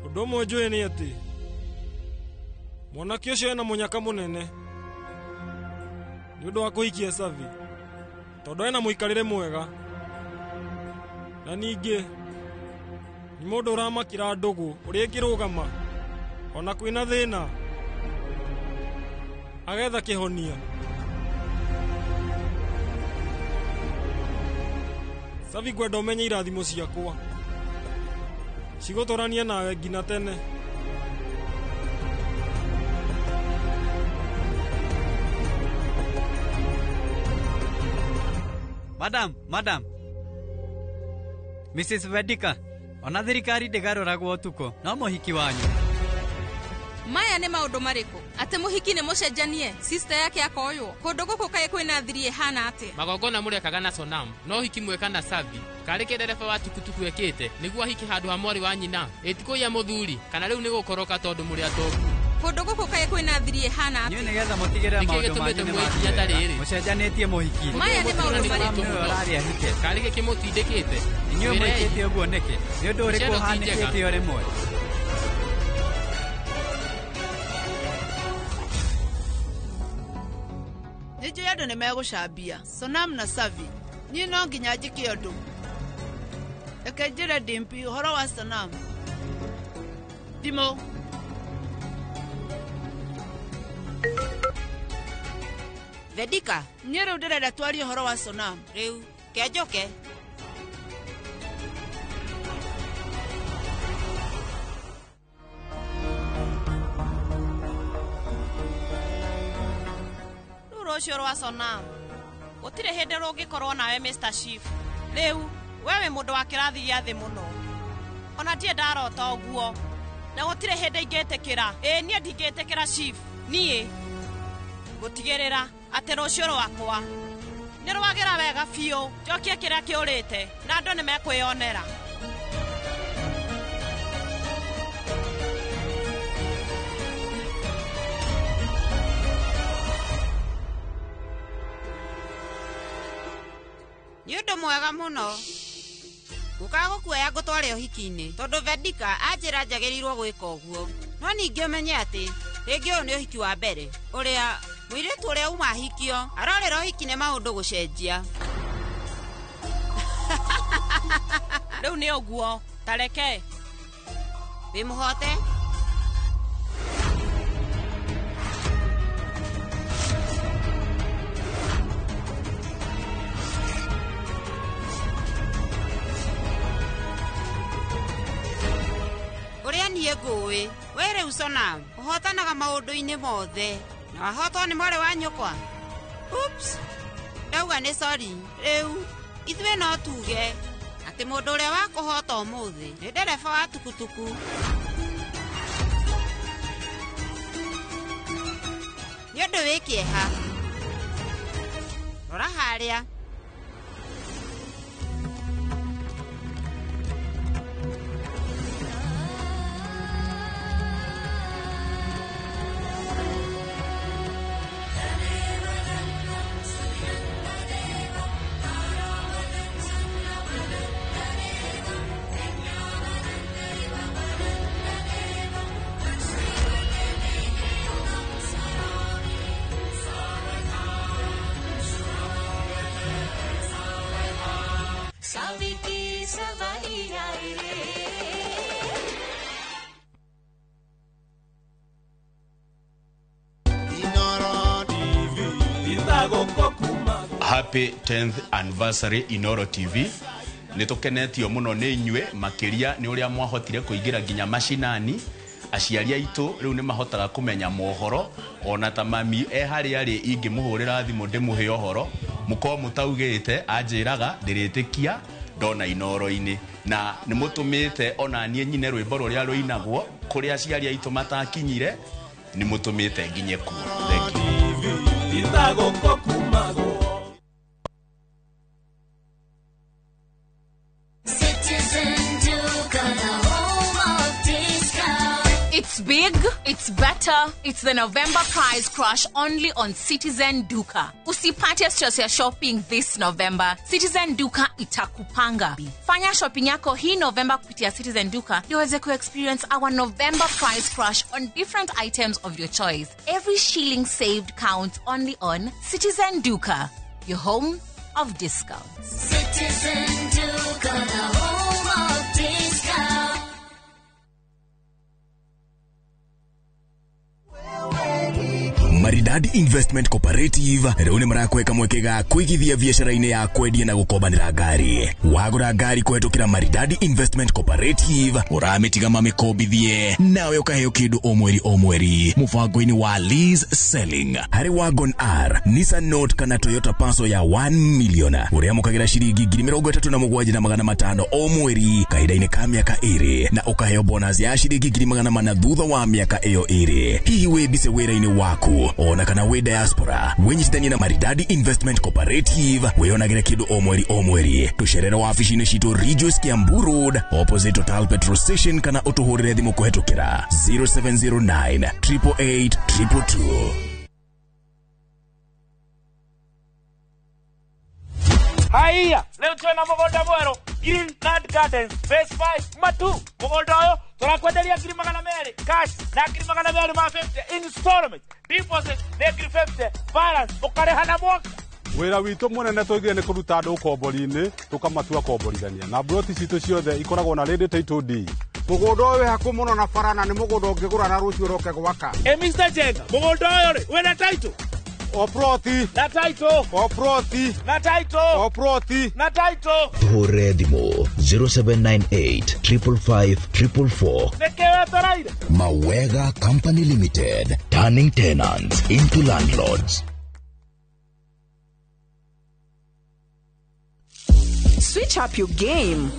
[SPEAKER 5] ũndũ ũmwe njũĩ nĩ atĩ mwanake ũcio ena mũnyaka mũnene nĩ ũndũ wa kũhikia Savi, tondũ ena mũikarĩre mwega na ningĩ nĩ mũndũ ũramakĩra ndũgũ ũrĩa ĩngĩrũgama ona kwĩna thĩna agetha kĩhonia. Savi, ngwenda ũmenye irathimo ciakwa cigũtũrania nawe nginya tene.
[SPEAKER 6] Madam, madam. Mrs. Vedika, ona thirikari ndĩgarũragwo ũtukũ, no mũhiki wanyu.
[SPEAKER 22] Maya nĩ maũndũ marĩkũ? Atĩ mũhiki nĩ mũcenjanie, sister yake akoywo. Kũndũ gũkũ kaĩ kwĩna thiri ĩhana atĩa?
[SPEAKER 12] Magongona mũrekaga na Sonam, no hiki mweka na Savi. Karĩ kĩ ndereba wa tukutuku ekĩte nĩguo ahiki handũ ha mwarĩ wa nyina? Ĩtikũiya mũthuri, kana rĩu nĩ gũkoroka tondũ mũrĩ atongu?
[SPEAKER 22] Kũndũ gũkũ kaĩ kwĩna thiri ĩhana atĩa?
[SPEAKER 6] Inyuĩ nĩgetha mũtigĩrĩre
[SPEAKER 12] Nĩkĩ
[SPEAKER 6] maũndũ manyu
[SPEAKER 12] gĩtũmĩte
[SPEAKER 6] nĩ
[SPEAKER 12] mwĩkinya ta
[SPEAKER 6] mathiĩ wega,
[SPEAKER 12] rĩrĩ?
[SPEAKER 6] mũcenjanĩtie mũhiki.
[SPEAKER 22] Maya nĩ maũndũ marĩkũ?
[SPEAKER 6] Nĩwe ũrarĩ ahike.
[SPEAKER 12] Karĩ gĩkĩ mũtindĩkĩte?
[SPEAKER 6] Inyuĩ
[SPEAKER 12] Mwĩrei.
[SPEAKER 6] mwĩkĩte ũguo nĩkĩ? Nĩ ũndũ ũrĩkũ
[SPEAKER 12] Mbica ĩno ti njega.
[SPEAKER 6] ũhanĩkĩte o rĩmwe?
[SPEAKER 17] Nĩ njũĩ andũ nĩ megũcambia Sonam na Savi. Niĩ no nginya njĩke ũndũ. Reke njĩre Dimpi ũhoro wa Sonam. Thimũ.
[SPEAKER 14] Vedika,
[SPEAKER 17] Niĩ rĩu ndĩrenda twarie ũhoro wa Sonam.
[SPEAKER 14] Rĩu kenjoke.
[SPEAKER 18] Rĩu rũciũ rwa Sonam gũtirĩ hĩndĩ rũngĩkorwo nawe Mr. Chief. Rĩu we wĩ mũndũ wa kĩrathi gĩa thĩ mũno, ona ndirĩ ndarota ũguo, na gũtirĩ hĩndĩ ingĩtĩkĩra. Ĩĩ niĩ ndingĩtĩkĩra Chief. Niĩ gũtigĩrĩra atĩ rũciũ rwakwa nĩ rwagĩra wega biũ, njokie kĩrĩa kĩũrĩte na andũ nĩ mekwĩyonera.
[SPEAKER 14] Nĩ ũndũ mwega mũno gũkaga gũkuoya ngũtware ũhiki-inĩ, tondũ Vedika anjĩra njagĩrĩirwo gwĩka ũguo. No ningĩ ũmenye atĩ rĩngĩ ũyũ nĩ ũhiki wa mbere ũrĩa mũirĩtu ũrĩa uma ahikio arorera ũhiki nĩ maũndũ gũcenjia.
[SPEAKER 18] Rĩu nĩ ũguo, ta reke.
[SPEAKER 14] Wĩ mũhote? Ũrĩa niĩ ngũĩ, we rĩu Sonam ũhotanaga maũndũ-inĩ mothe na wahotwo nĩ mwarĩ wa nyũkwa. Oops, ndauga nĩ sorry. Rĩu ithuĩ no tuge atĩ mũndũ ũrĩa wakũhota ũmũthĩ nĩ ndereba wa tukutuku. Nĩ ũndũ wĩ kĩeha. Rora harĩa.
[SPEAKER 3] Savi की सवारी आई रे।
[SPEAKER 19] Happy 10th anniversary Inoro TV.
[SPEAKER 9] Nĩ tũkenetio mũno nĩ inyuĩ, makĩria nĩ ũrĩa mwahotire kũingĩra nginya macinani. Aciari aitũ rĩu nĩ mahotaga kũmenya mohoro, ona ta mami e harĩa arĩ ingĩmũhũrĩra thimũ ndĩmũhe ũhoro mũkorwo mũtaugĩte, anjĩraga ndĩrĩtĩkia ndona Inoro-inĩ. Na nĩ mũtũmĩte ona niĩ nyine rwĩmbo rũrĩa rũinagwo kũrĩa aciari aitũ matakinyire, nĩ mũtũmĩte nginye kuo. Thank you.
[SPEAKER 15] It's big, it's better, it's the November price crash only on Citizen Duka. Usipate stress ya shopping this November. Citizen Duka itakupanga. Fanya shopping yako hii November kupitia Citizen Duka ndio uweze ku-experience our November price crash on different items of your choice. Every shilling saved counts only on Citizen Duka, your home of discounts.
[SPEAKER 3] Citizen Duka, the home of discounts.
[SPEAKER 2] Maridadi Investment Cooperative rĩu nĩ marakweka mweke ga kũigithia biacara-inĩ ya kwendia na gũkombanĩra ngari. Wagũra ngari kũhetũkĩra Maridadi Investment Cooperative, ũramĩtiga mamĩkombithie nawe ũkaheo kĩndũ o mweri o mweri mũbango-inĩ wa lease selling. Harĩ Wagon R, Nissan Note kana Toyota Passo ya 1 million ũrĩamũkagĩra ciringi 37,500 o mweri kahinda-inĩ ka mĩaka 2 na ũkaheo bonus ya ciringi 400 thutha wa mĩaka ĩyo 2. Hihi wĩ bice wĩra-inĩ waku ona kana wĩ diaspora, wĩnyitithanie na Maridadi Investment Cooperative wĩonagĩre kĩndũ o mweri o mweri. Tũcerere wabici-inĩ citũ Ridgeways Kiambu Road opposite Total Petrol Station kana ũtũhũrĩre thimũ kũhetũkĩra 0709 888 222.
[SPEAKER 19] Haiya, leo twena mũgũnda mwerũ Green Land Gardens Phase 5 Matu. Mũgũnda ũyũ tũrakwenderia 200,000 cash na 250 installment, deposit nĩ 50, balance ũkarĩha na mwaka.
[SPEAKER 20] Wĩra witũ mũnene tũigire nĩ kũruta andũ ũkombori-inĩ tũkamatua komborithania, na mburoti citũ ciothe ikoragwo na ready title deed.
[SPEAKER 21] Mũgũnda ũyũ wĩ hakuhĩ mũno na bara na nĩ mũgũnda ũngĩgũra na rũciũ ũroke gwaka.
[SPEAKER 19] Ĩ Mr. Jenga, mũgũnda ũyũ rĩ wĩna title?
[SPEAKER 21] O ploti
[SPEAKER 19] na title,
[SPEAKER 21] o ploti
[SPEAKER 19] na title,
[SPEAKER 21] o ploti
[SPEAKER 19] na title.
[SPEAKER 8] Tuhũrĩre thimũ 0798 555 444.
[SPEAKER 19] Nĩkĩ wetereire?
[SPEAKER 8] Mawega Company Limited, turning tenants into landlords.
[SPEAKER 23] Switch up your game.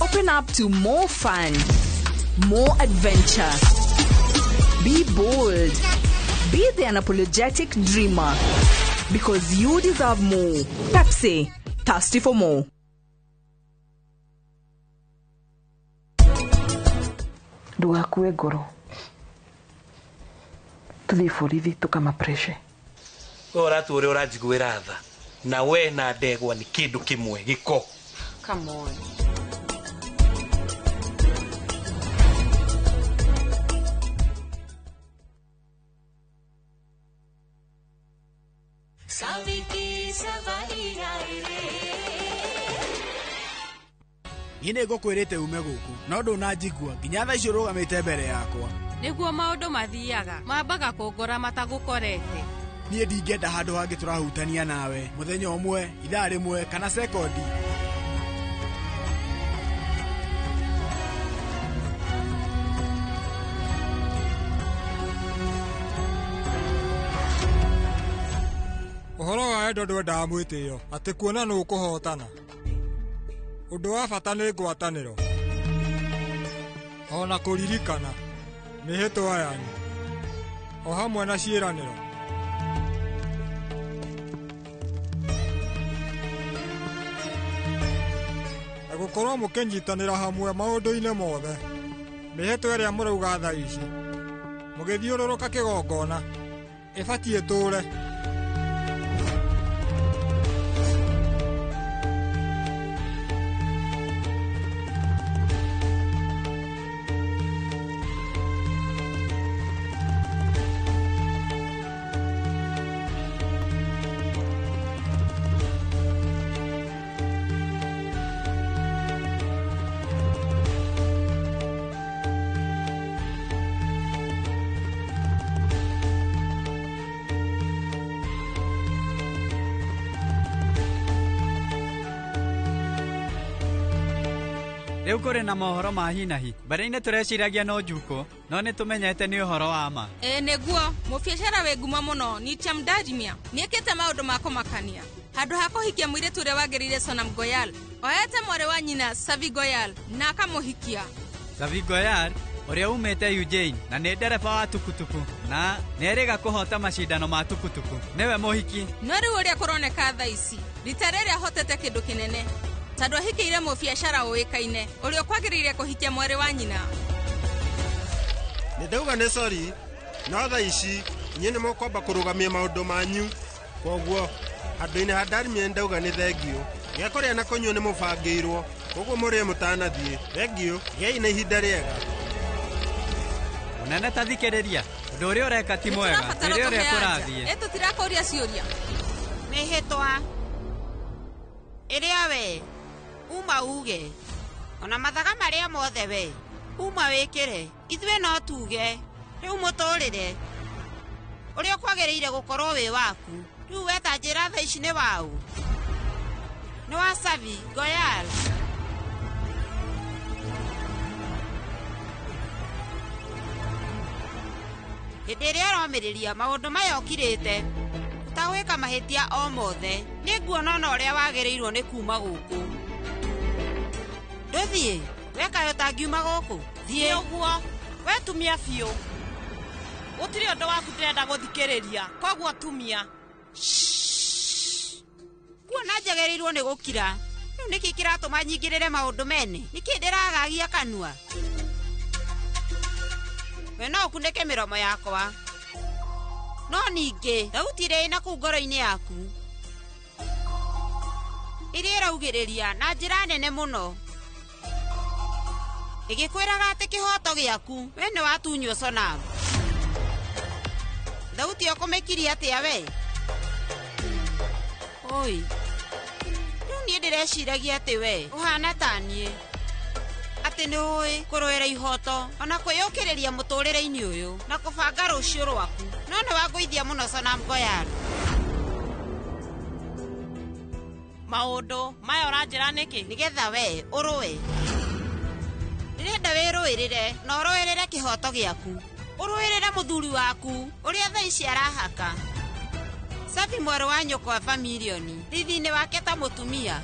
[SPEAKER 23] Open up to more fun, more adventure. Be bold. Be the unapologetic dreamer. Because you deserve more. Pepsi, thirsty for more.
[SPEAKER 24] Ndugakue ngoro tuthie borithi tukamapreshe.
[SPEAKER 26] We ũratua ũrĩa ũranjiguĩra tha, na we na ndegwa nĩ kĩndũ kĩmwe gĩko.
[SPEAKER 14] Come on.
[SPEAKER 28] Niĩ nĩ ngũkwĩrĩte ume gũkũ no ndũnanjigua nginya thaa ici ũrũgamĩte mbere yakwa.
[SPEAKER 22] Nĩguo maũndũ mathiaga, mambaga kũngora matagũkorete.
[SPEAKER 28] Niĩ ndingĩenda handũ hangĩ tũrahutania nawe mũthenya ũmwe, ithaa rĩmwe kana sekondi.
[SPEAKER 5] Ũhoro wa wendo ndwendaga mwĩtĩo atĩ kuona nũ ũkũhotana. Ũndũ wa bata nĩ ngwatanĩro ona kũririkana mĩhĩtwa yanyu o hamwe na ciĩranĩro. Na gũkorwo mũkĩnyitanĩra hamwe maũndũ-inĩ mothe, mĩhĩtwa ĩrĩa mũrauga thaa ici mũgĩthiũrũrũka kĩgongona ĩbatiĩ ĩtũũre.
[SPEAKER 6] Rĩu kũrĩ na mohoro ma hinahi. Mbere-inĩ tũreciragia no njukũ, no nĩ tũmenyete nĩ ũhoro wa ma.
[SPEAKER 22] Ĩĩ nĩguo, mũbiacara wĩ ngumo mũno Nitiam Darmia nĩekĩte maũndũ ma kũmakania. Handũ ha kũhikia mũirĩtu ũrĩa wagĩrĩire Sonam Goyal, oete mwarĩ wa nyina Savi Goyal na akamũhikia.
[SPEAKER 6] Savi Goyal ũrĩa umĩte Ujjain na nĩ ndereba wa tukutuku na nĩerĩga kũhota macindano ma tukutuku, nĩwe mũhiki.
[SPEAKER 22] No rĩu ũrĩa kũroneka thaa ici, rita rĩrĩ ahotete kĩndũ kĩnene tondũ ahikĩire mũbiacara ũĩkaine ũrĩa ũkwagĩrĩire kũhikia mwarĩ wa nyina.
[SPEAKER 1] Nĩ ndauga nĩ sori, no thaa ici inyuĩ nĩ mũkwamba kũrũgamia maũndũ manyu. Kwoguo handũ-inĩ ha Darmia nĩ ndauga nĩ thengiũ. Gĩa kũrĩa na kũnyua nĩ mũbangĩirwo, koguo mũrĩe mũtanathiĩ. Thengiũ, gĩai na ihinda rĩega.
[SPEAKER 6] Mũnene ta thikĩrĩria, ũndũ ũrĩa ũreka ti mwega,
[SPEAKER 22] Tũrabatara
[SPEAKER 6] rĩrĩa ũrĩa
[SPEAKER 22] tũhe anja.
[SPEAKER 6] kũrathiĩ.
[SPEAKER 22] Ĩ tũtirakũria ciũria.
[SPEAKER 14] Mĩhĩtwa ĩrĩa we uma uge ona mathaga marĩa mothe we uma wĩkĩre, ithuĩ no tuge rĩu mũtũrĩre ũrĩa ũkwagĩrĩire gũkorwo wĩ waku. Rĩu we ta njĩra thaa ici nĩ waũ? Nĩ wa Savi Goyal. Hĩndĩ ĩrĩa ũromĩrĩria maũndũ maya ũkirĩte ũtagwĩka mahĩtia o mothe, nĩ nguona ona ũrĩa wagĩrĩirwo nĩ kuma gũkũ. Ndũthiĩ, we kaĩ ũtangiuma gũkũ? Thiĩ.
[SPEAKER 18] Nĩ ũguo, we tumia biũ. Gũtirĩ ũndũ waku ndĩrenda gũthikĩrĩria, koguo tumia.
[SPEAKER 14] Kuona njagĩrĩirwo nĩ gũkira. Rĩu nĩkĩ kĩratũma nyingĩrĩre maũndũ mene? Nĩkĩ ndĩragagia kanua? We no ũkunĩke mĩromo yakwa. No ningĩ thauti ĩrĩa ĩna kũu ngoro-inĩ yaku ĩrĩa ĩraugĩrĩria na njĩra nene mũno ĩgĩkwĩraga atĩ kĩhoto gĩaku we nĩ watunywo Sonam. Thauti ĩyo kũmĩkiria atĩa we? Oi, rĩu niĩ ndĩreciragia atĩ we ũhana ta niĩ, atĩ nĩ ũĩ kũrũĩra ihoto ona kwĩyũkĩrĩria mũtũrĩre-inĩ ũyũ na kũbanga rũciũ rwaku, no nĩ wangũithia mũno Sonam Goyal.
[SPEAKER 18] Maũndũ maya ũranjĩra nĩkĩ?
[SPEAKER 14] Nĩgetha we ũrũe. Ndĩrenda wĩrũĩrĩre na ũrũĩrĩre kĩhoto gĩaku, ũrũĩrĩre mũthuri waku ũrĩa thaa ici arahaka. Savi mwarĩ wa nyũkwa Familioni thithi-inĩ wake ta mũtumia.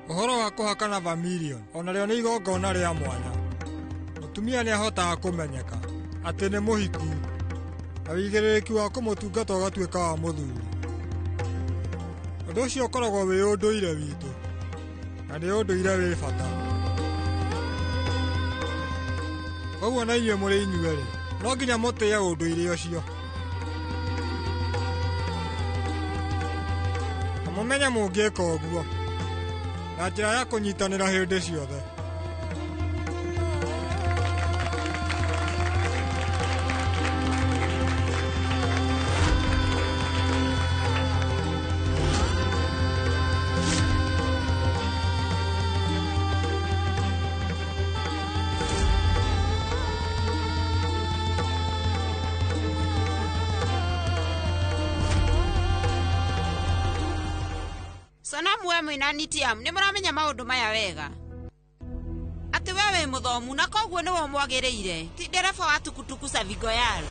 [SPEAKER 5] Ũhoro wa kũhakana Familion onarĩo nĩ igongona rĩa mwanya. Mũtumia nĩ ahotaga kũmenyeka atĩ nĩ mũhiku na wĩigĩrĩrĩki wa kũmũtungata ũgatuĩka wa mũthuri. Ũndũ ũcio ũkoragwo wĩ ũndũire witũ na nĩ ũndũire wĩ bata. Koguo na inyuĩ mũrĩ inyuerĩ no nginya mũtĩe ũndũire ũcio na mũmenye mũngĩka ũguo na njĩra ya kũnyitanĩra hĩndĩ ciothe.
[SPEAKER 14] Sonamu we mwĩna Nitiam nĩ mũramenya maũndũ maya wega, atĩ we wĩ mũthomu na koguo nĩwe ũmwagĩrĩire, ti ndereba wa tukutuku Savi Goyal.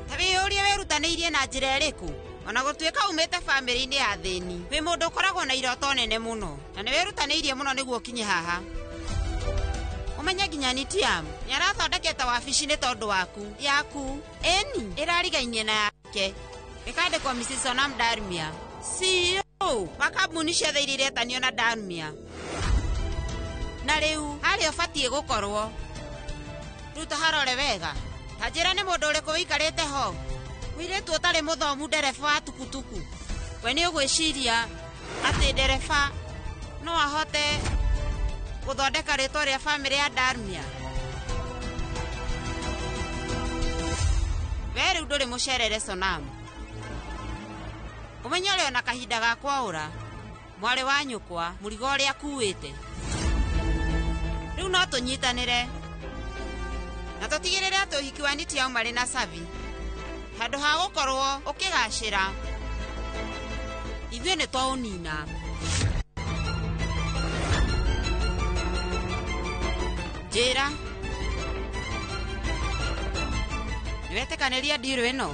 [SPEAKER 14] Ta wĩyũrie wĩrutanĩirie na njĩra ĩrĩkũ? Ona gũtuĩka umĩte bamĩrĩ-inĩ ya thĩni, wĩ mũndũ ũkoragwo na iroto nene mũno na nĩ wĩrutanĩirie mũno nĩguo ũkinye haha. Ũmenye nginya Nitiam nĩ arathondekete wabici nĩ tondũ waku yaku ĩni ĩrarigainie na yake, ĩkandĩkwo Mrs. Sonam Darmia, CEO wa kambuni ciothe iria iretanio na Darmia. Na rĩu harĩa ũbatiĩ gũkorwo. Rĩu ta harore wega, ta njĩra nĩ mũndũ ũrĩkũ wĩikarĩte ho? Mũirĩtu ũtarĩ mũthomu ndereba wa tukutuku. We nĩ ũgwĩciria atĩ ndereba no ahote gũthondeka rĩtwa rĩa bamĩrĩ ya Darmia? We rĩu ndũrĩ mũcerere Sonam. Ũmenye ũrĩ ona kahinda ga kwaũra mwarĩ wa nyũkwa mũrigo ũrĩa akuĩte. Rĩu no tũnyitanĩre na tũtigĩrĩre atĩ ũhiki wa Nitiam marĩ na Savi handũ ha gũkorwo ũkĩgacĩra Ithuĩ nĩ twaũnina. Njĩra. Nĩwetĩkanĩria ndirũ ĩno?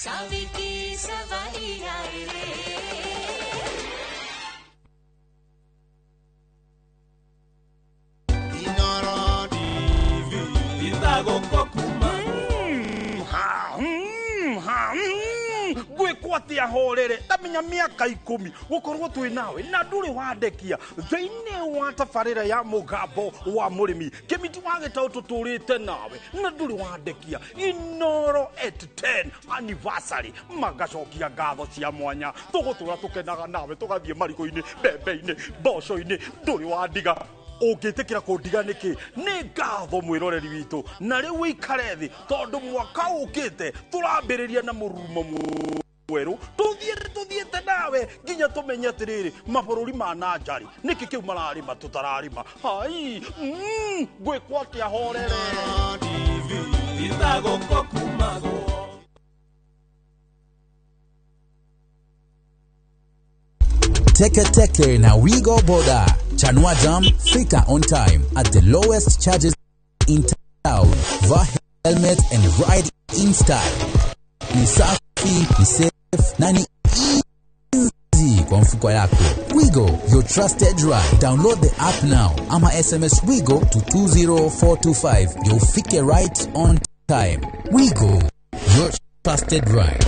[SPEAKER 3] Saviki सवारी आए रे
[SPEAKER 4] Gwĩkwo atĩa horere tamenya mĩaka 10 gũkorwo twĩ nawe na ndũrĩ wandekia thĩinĩ wa tabarĩra ya mũgambo wa mũrĩmi kĩmiti wa gĩtaũ tũtũrĩte nawe na ndũrĩ wandekia Inoro at 10 anniversary magacokia ngatho cia mwanya tũgũtũra tũkenaga nawe tũgathiĩ marigũ-inĩ mbembe-inĩ mboco-inĩ ndũrĩ wandiga ũngĩtĩkĩra kũndiga nĩkĩ nĩ ngatho mwĩroreri witũ na rĩu wĩikare thĩ tondũ mwaka ũkĩte tũrambĩrĩria na mũrurumo mwerũ tũthiĩte nawe nginya tũmenye atĩrĩrĩ mabũrũri ma nanjarĩ nĩkĩ kĩu mararĩma tũtararĩma hai ngwĩkwo atĩa horere.
[SPEAKER 7] Teke Teke na Wigo Boda. Chanua Jam, fika on time at the lowest charges in town. Vaa helmet and ride in style. Ni safi, ni safe na ni easy kwa mfuko yako. Wigo, your trusted ride. Download the app now ama SMS Wigo to 20425. You'll fike right on time. Wigo, your trusted ride.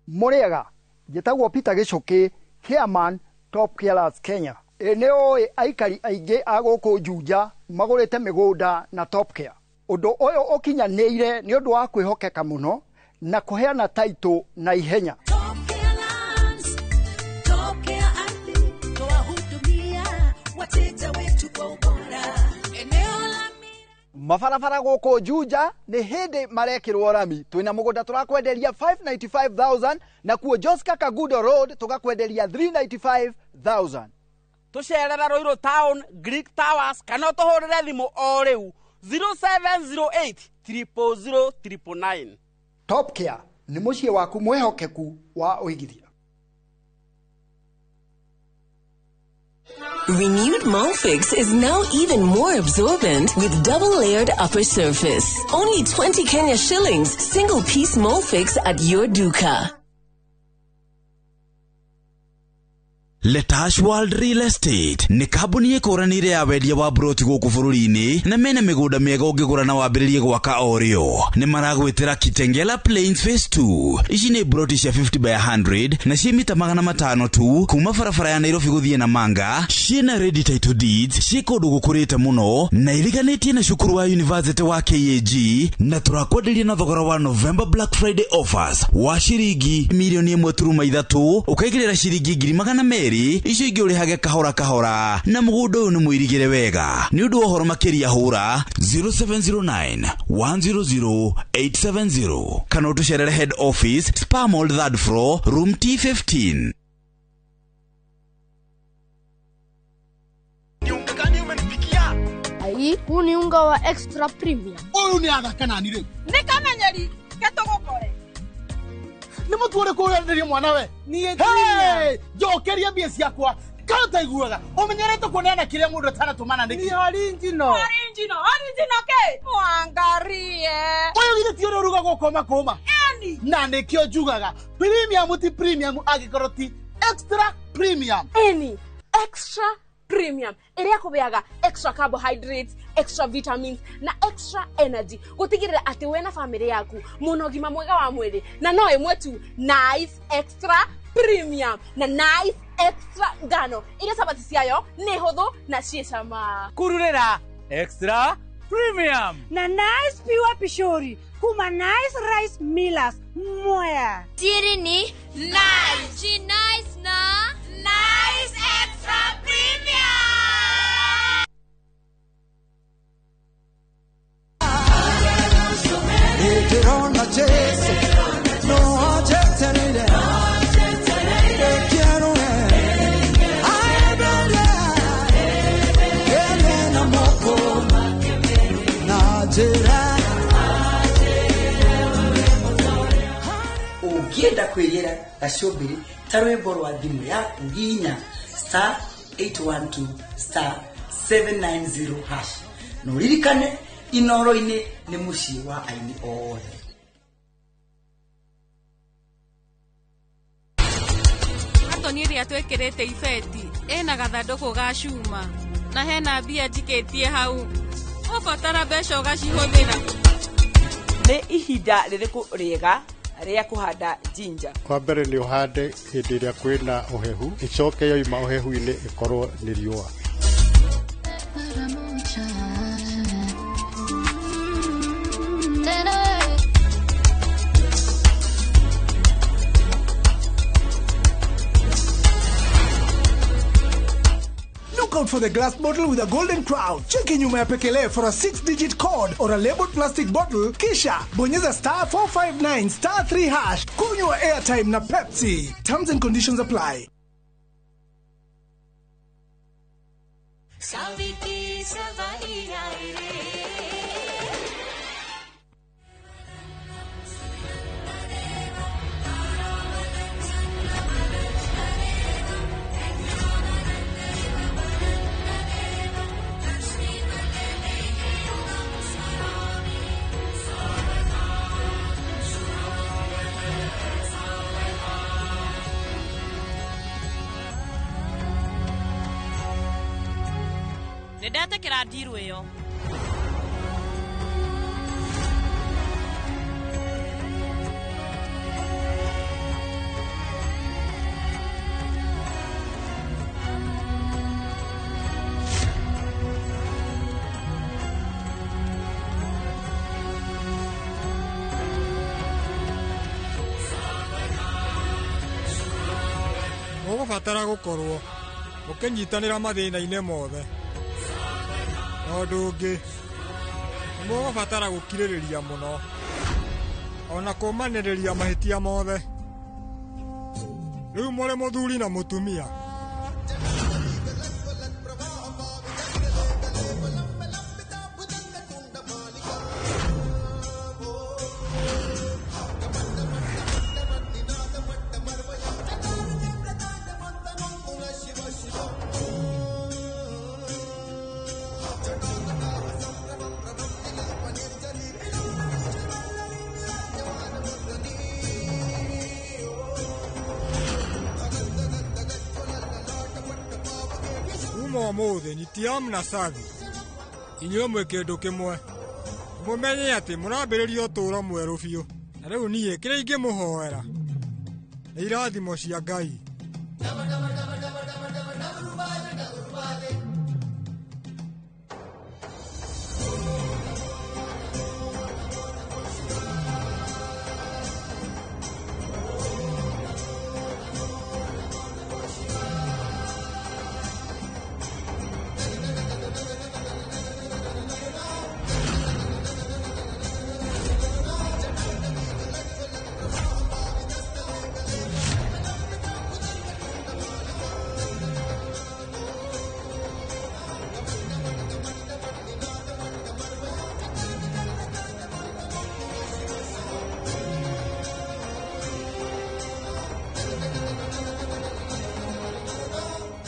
[SPEAKER 10] Mũrĩega, njĩtagwo Peter Gĩcũkĩ, chairman Top Carers Kenya. Ĩ nĩ ũĩ aikari aingĩ a gũkũ Juja magũrĩte mĩgũnda na Top Care. Ũndũ ũyũ ũkinyanĩire nĩ ũndũ wa kwĩhokeka mũno na kũheana taitũ na ihenya.
[SPEAKER 3] Top Care Ardhi twahudumia wateja wetu kwa ubora. Eneo la
[SPEAKER 10] Mabarabara gũkũ Juja nĩ hĩndĩ marekĩrwo rami. Twĩna mũgũnda tũrakwenderia 595,000 na kuo Joska Kagudo Road tũgakwenderia 395,000.
[SPEAKER 19] Tũcerere Ruiru Town, Greek Towers kana ũtũhũrĩre thimũ o rĩu 0708 000 999.
[SPEAKER 10] Top Care nĩ mũciĩ waku mwĩhokeku wa ũigithia.
[SPEAKER 11] Renewed Molfix is now even more absorbent with double-layered upper surface. Only 20 Kenya shillings, single-piece Molfix at your duka.
[SPEAKER 13] Letash World Real Estate nĩ kambuni ĩkũranĩire ya wendia wa broti gũkũ bũrũri-inĩ na mena mĩgũnda mĩega ũngĩgũra na wambĩrĩrie gwaka o rĩo. Nĩ maragwĩtĩra Kitengela Plains Phase 2. Ici nĩ broti cia 50 by 100 na ciĩ mita 500 tu kuma barabara ya Nairobi gũthiĩ Namanga. Ciĩna ready title deeds, ciĩ kũndũ gũkũrĩte mũno na iriganĩtie na cukuru wa University wa KAG na tũrakwenderia na thogora wa November Black Friday offers wa ciringi milioni 1.3 ũkaigĩrĩra ciringi 200,000 icio ingĩ ũrĩhage kahora kahora na mũgũnda ũyũ nĩ mũirigĩre wega. Nĩ ũndũ wa ũhoro makĩria hũra 0709 100 870 kana ũtũcerere head office Spa Mall 3rd floor room T15.
[SPEAKER 16] Ai, huu ni unga wa extra premium.
[SPEAKER 25] Ũyũ nĩ athaka nani rĩu?
[SPEAKER 18] Nĩ kamenyeri ketũgũkore.
[SPEAKER 25] Nĩ mũtu ũrĩkũ ũrenderia mwana we? Niĩ njokeria mbia ciakwa. Kana ũtaiguaga ũmenyerete kuoneana kĩrĩa mũndũ atanatũmana nĩkĩ?
[SPEAKER 18] Ni original. Original, original ke? Mwangarie.
[SPEAKER 25] Ũyũ githĩ ti ũrĩa ũrugagwo ũkoma kũma?
[SPEAKER 18] Eni.
[SPEAKER 25] Na nĩkĩo njugaga premium ti premium angĩkorwo ti extra premium.
[SPEAKER 18] Eni, extra premium ĩrĩa kũbeaga extra carbohydrates, extra vitamins na extra energy gũtigĩrĩra atĩ we na famĩlĩ yaku mũna ũgima mwega wa mwĩrĩ na no ĩmwe tu Nice Extra Premium na Nice
[SPEAKER 22] Extra ngano iria cabaci ciayo nĩ hũthũ na ciĩ cama.
[SPEAKER 6] Kururĩra Extra Premium
[SPEAKER 2] na Nice Pure Pishori kuma Nice Rice Millers Mwea.
[SPEAKER 16] Siri ni Nice. She nice na Nice Extra Premium.
[SPEAKER 9] Ndĩrona Jesu no anjetereire Ekĩarũe aendelee ene na moko na njĩra.
[SPEAKER 12] Ũngĩenda kwĩgĩra gacũmbĩrĩ ta rwĩmbo rwa thimũ yaku hihinya star 812 star 790 hash na ũririkane Inoro-inĩ nĩ mũciĩ wa aini othe.
[SPEAKER 22] Katoni ĩrĩa twĩkĩrĩte ibeti ĩna gathandũkũ ga cuma na hena mbia njikĩtie hau ũbatara mbeca ũgacihũthĩra.
[SPEAKER 15] Nĩ ihinda rĩrĩkũ rĩega rĩa kũhanda ginger?
[SPEAKER 1] Kwa mbere nĩ ũhande hĩndĩ ĩrĩa kwĩna ũhehu, ĩcoke yoima ũhehu-inĩ ĩkorwo nĩ riũa.
[SPEAKER 17] Look out for the glass bottle with a golden crown. Cheki nyuma ya pekele for a 6-digit code or a labeled plastic bottle. Kisha bonyeza star 459 star 3 hash. Kunywa airtime na Pepsi. Terms and conditions apply.
[SPEAKER 18] Nĩ ndetĩkĩra ndiru ĩyo.
[SPEAKER 5] Mũgũbatara gũkorwo mũkĩnyitanĩra mathĩna-inĩ mothe. Na ũndũ ũngĩ nĩ mũgũbatara gũkirĩrĩria mũno ona kũmanĩrĩria mahĩtia mothe. Rĩu mũrĩ mũthuri na mũtumia. Kuma ũmũthĩ Nitiam na Savi inyuĩ mwĩ kĩndũ kĩmwe. Mũmenye atĩ mũrambĩrĩria ũtũũro mwerũ biũ. Na rĩu niĩ kĩrĩa ingĩmũhoera nĩ irathimo cia Ngai.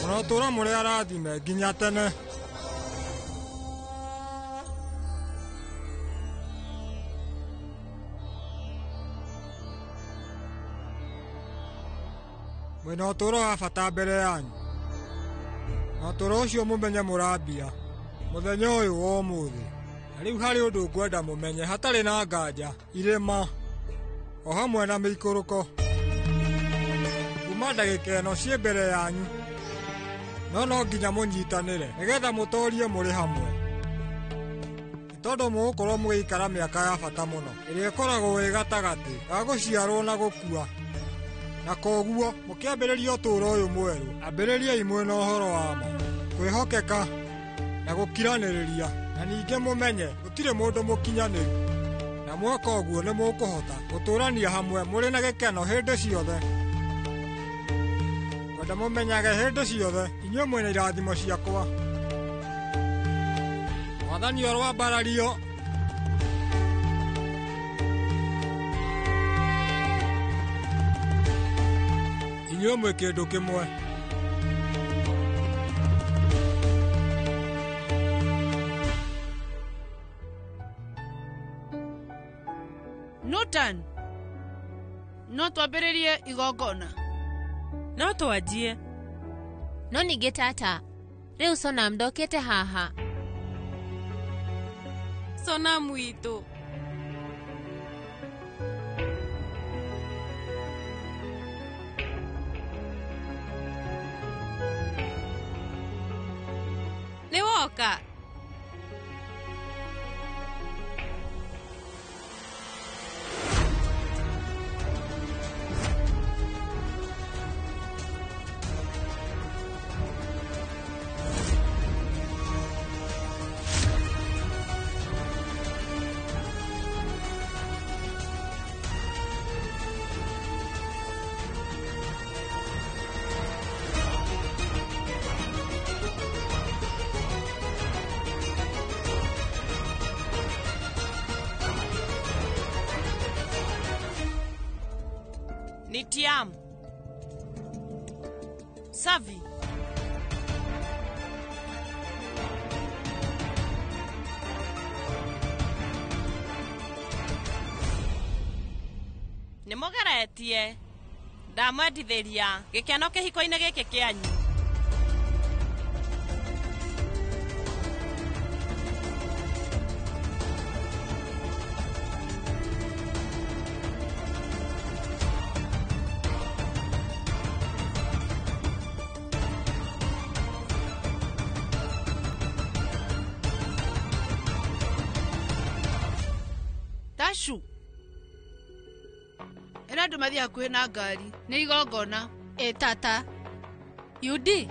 [SPEAKER 5] Mũrotũũra mũrĩ arathime nginya tene. Mwĩna ũtũũro wa bata mbere yanyu. Na ũtũũro ũcio mũmenye mũrambia mũthenya ũyũ wa ũmũthĩ. Na rĩu harĩ ũndũ ngwenda mũmenye hatarĩ na nganja, irĩma o hamwe na mĩikũrũko. Kuma Kuma ndagĩka ĩno ciĩ mbere yanyu. No no nginya mũnyitanĩre nĩgetha mũtoorie mũrĩ hamwe. Nĩ tondũ mũgũkorwo mũgĩikara mĩaka ya bata mũno ĩrĩa ĩkoragwo ĩ gatagatĩ ga gũciarwo na gũkua. Na koguo mũkĩambĩrĩria ũtũũro ũyũ mwerũ, ambĩrĩriai mwĩna ũhoro wa ma, kwĩhokeka na gũkiranĩrĩria, na ningĩ mũmenye gũtirĩ mũndũ mũkinyanĩru. Na mweka ũguo nĩ mũkũhota gũtũũrania hamwe mũrĩ na gĩkeno hĩndĩ ciothe. Kwenda mũmenyage hĩndĩ ciothe inyuĩ mwĩna irathimo ciakwa. Mwathani orwambarario. Inyuĩ mwĩ kĩndũ kĩmwe.
[SPEAKER 8] Nutan, no twambĩrĩrie igongona.
[SPEAKER 18] No twanjie.
[SPEAKER 16] No ningĩ tata, rĩu Sonam ndokĩte haha.
[SPEAKER 22] Sonam witũ. Nĩ woka? Nitiam. Savi. Nĩ mũgeretie. Ndamwendithĩria gĩkeno kĩhiko-inĩ gĩkĩ kĩanyu.
[SPEAKER 8] Tashu. Ĩra andũ mathiĩ hakuhĩ na ngari nĩ igongona.
[SPEAKER 22] Ĩ tata. Yudi.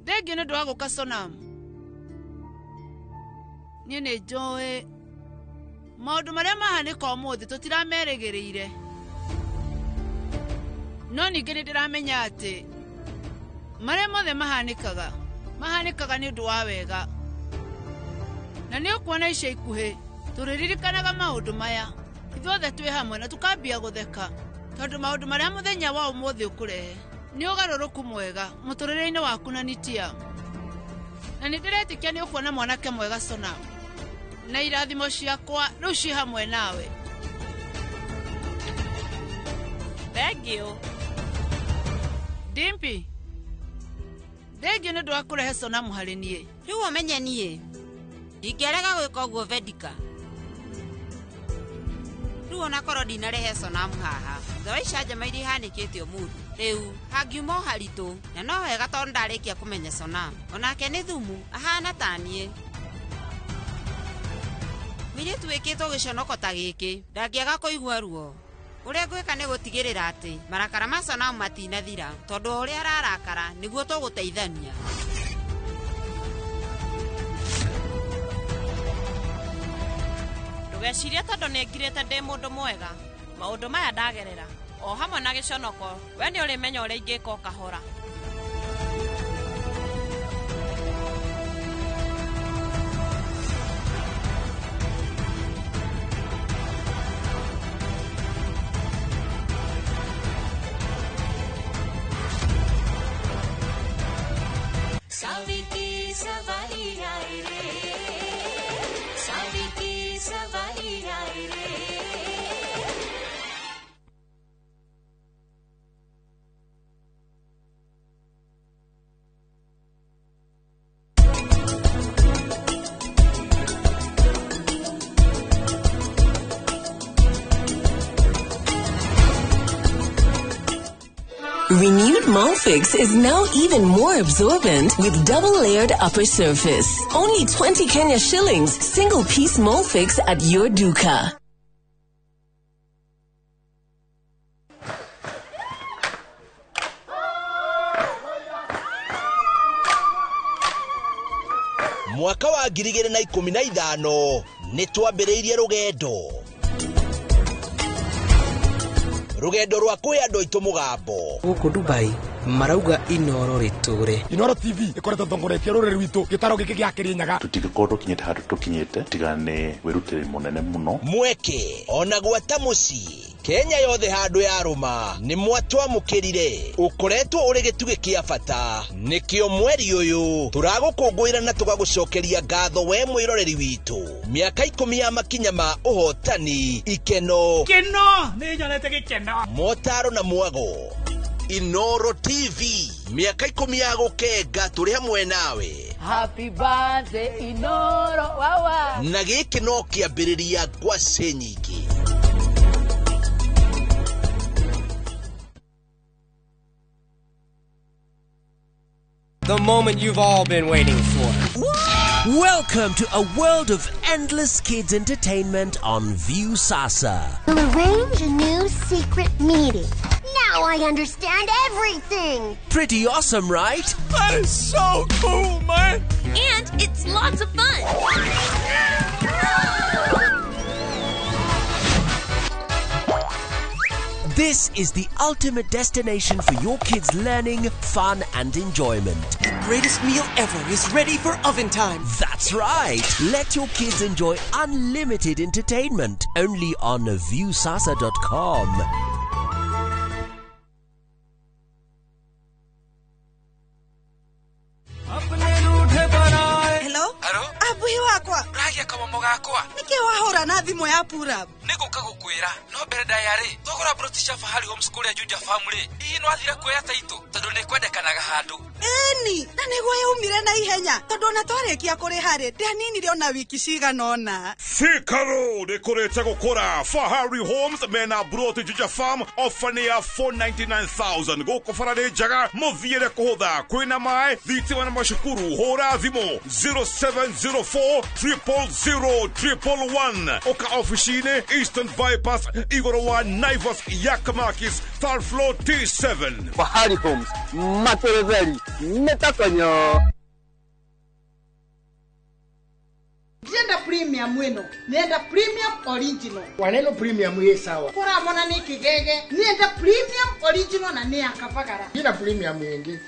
[SPEAKER 8] Thengio nĩ ũndũ wa gũka Sonam. Niĩ nĩ njũĩ maũndũ marĩa mahanĩka ũmũthĩ tũtiramerĩgĩrĩire. No ningĩ nĩ ndĩramenya atĩ marĩa mothe mahanĩkaga mahanĩkaga nĩ ũndũ wa wega. Na nĩ ũkuona ica ikuhĩ tũrĩririkanaga maũndũ maya ithuothe twĩ hamwe na tũkambia gũtheka tondũ maũndũ marĩa mũthenya wa ũmũthĩ ũkũrehe nĩ ũgarũrũku mwega mũtũrĩre-inĩ waku na Nitia. Na nĩ ndĩretĩkia nĩ ũkuona mwanake mwega Sonam. Na irathimo ciakwa rĩu ciĩ hamwe nawe.
[SPEAKER 18] Thank you.
[SPEAKER 8] Dimpi. Thengio nĩ ũndũ wa kũrehe Sonam harĩ niĩ.
[SPEAKER 14] Rĩu ũmenye niĩ ndingĩarega gwĩka ũguo Vedika. Rĩu onakorwo ndinarehe Sonam haha thutha wa icanjama iria ihanĩkĩte ũmũthĩ, rĩu hangiuma o haritũ na no wega tondũ ndarĩkia kũmenya Sonam. Onake nĩ thumu ahana ta niĩ. Mũirĩtu wĩkĩtwo gĩconoko ta gĩkĩ ndangĩaga kũigua ruo. Ũrĩa ngwĩka nĩ gũtigĩrĩra atĩ marakara ma Sonam matinathira tondũ o ũrĩa ararakara nĩguo tũgũteithania.
[SPEAKER 18] Ndũgecirie tondũ nĩ ngirĩte ndĩ mũndũ mwega. Maũndũ maya ndagerera o hamwe na gĩconoko we nĩ ũrĩmenya ũrĩa ingĩka o kahora.
[SPEAKER 3] Savi ki सवारी आए रे, सावी की सवारी आए रे।
[SPEAKER 11] Renewed Molfix is now even more absorbent with double layered upper surface. Only 20 Kenya shillings, single piece Molfix at your duka.
[SPEAKER 4] Mwaka wa 2015 nĩ twambĩrĩirie rũgendo rwa kwĩ andũ aitũ mũgambo.
[SPEAKER 20] Gũkũ Dubai marauga Inoro rĩtũre.
[SPEAKER 21] Inoro TV ĩkoretwo ĩtongoretie rũrĩrĩ rwitũ gĩtaro gĩkĩ gĩa Kĩrĩnyaga.
[SPEAKER 23] Tũtingĩkorwo tũkinyĩte handũ tũkinyĩte tiga nĩ wĩrutĩri mũnene mũno.
[SPEAKER 4] Mweke ona gwata mũciĩ Kenya yothe handũ yarũma nĩ mwatwamũkĩrire. Ũkoretwo ũrĩ gĩtugĩ kĩa bata, nĩkĩo mweri ũyũ tũragũkũngũĩra na tũgagũcokeria ngatho we mwĩroreri witũ. Mĩaka 10 ya makinya ma ũhotani, ikeno,
[SPEAKER 24] keno nĩ nyonete gĩkeno,
[SPEAKER 4] motaro na mwago. Inoro TV, mĩaka 10 ya gũkenga tũrĩ hamwe nawe.
[SPEAKER 26] Happy birthday Inoro wawa.
[SPEAKER 4] Na gĩkĩ no kĩambĩrĩria ngwacĩ nyingĩ.
[SPEAKER 27] The moment you've all been waiting for.
[SPEAKER 28] Welcome to a world of endless kids entertainment on Viusasa.
[SPEAKER 29] We'll arrange a new secret meeting. Now I understand everything.
[SPEAKER 28] Pretty awesome, right?
[SPEAKER 30] That is so cool, man.
[SPEAKER 16] And it's lots of fun.
[SPEAKER 28] This is the ultimate destination for your kids' learning, fun, and enjoyment.
[SPEAKER 31] The greatest meal ever is ready for oven time.
[SPEAKER 28] That's right. Let your kids enjoy unlimited entertainment only on Viusasa.com.
[SPEAKER 32] Hello? Abuhi wakwa.
[SPEAKER 33] Uragia kamomo gakwa.
[SPEAKER 32] Niki wahura na thimu ya purab?
[SPEAKER 33] Niguka gukwira no mbere ndayari twagura broti cia Fahari Homes kuria Juja Family. Hihi no athire kuoya taito tondu ni kwendekanaga handu.
[SPEAKER 32] Eni, na niguo yaumire na ihenya tondu ona twarikia kuriha ri ndianinire ona wiki cigana ona.
[SPEAKER 34] Thika Road ikurite gukura. Fahari Homes mena broti Juja Farm ofa ni ya 499,000 guku bara ni njega muthiire kuhutha kwina mai thitima na macukuru. Hura thimu 0704 000 111 oka ofici-inĩ Eastern Bypass igũrũ wa Naivas Yakamakis third floor T7.
[SPEAKER 35] Fahari Homes materetheri metakonyo.
[SPEAKER 36] Ndienda premium ĩno, nenda premium original.
[SPEAKER 25] Waneno premium ĩ sawa.
[SPEAKER 36] Kũramona nĩ kĩgege, nenda premium original na nĩ ya Kavagara.
[SPEAKER 25] Ina premium ĩngĩ.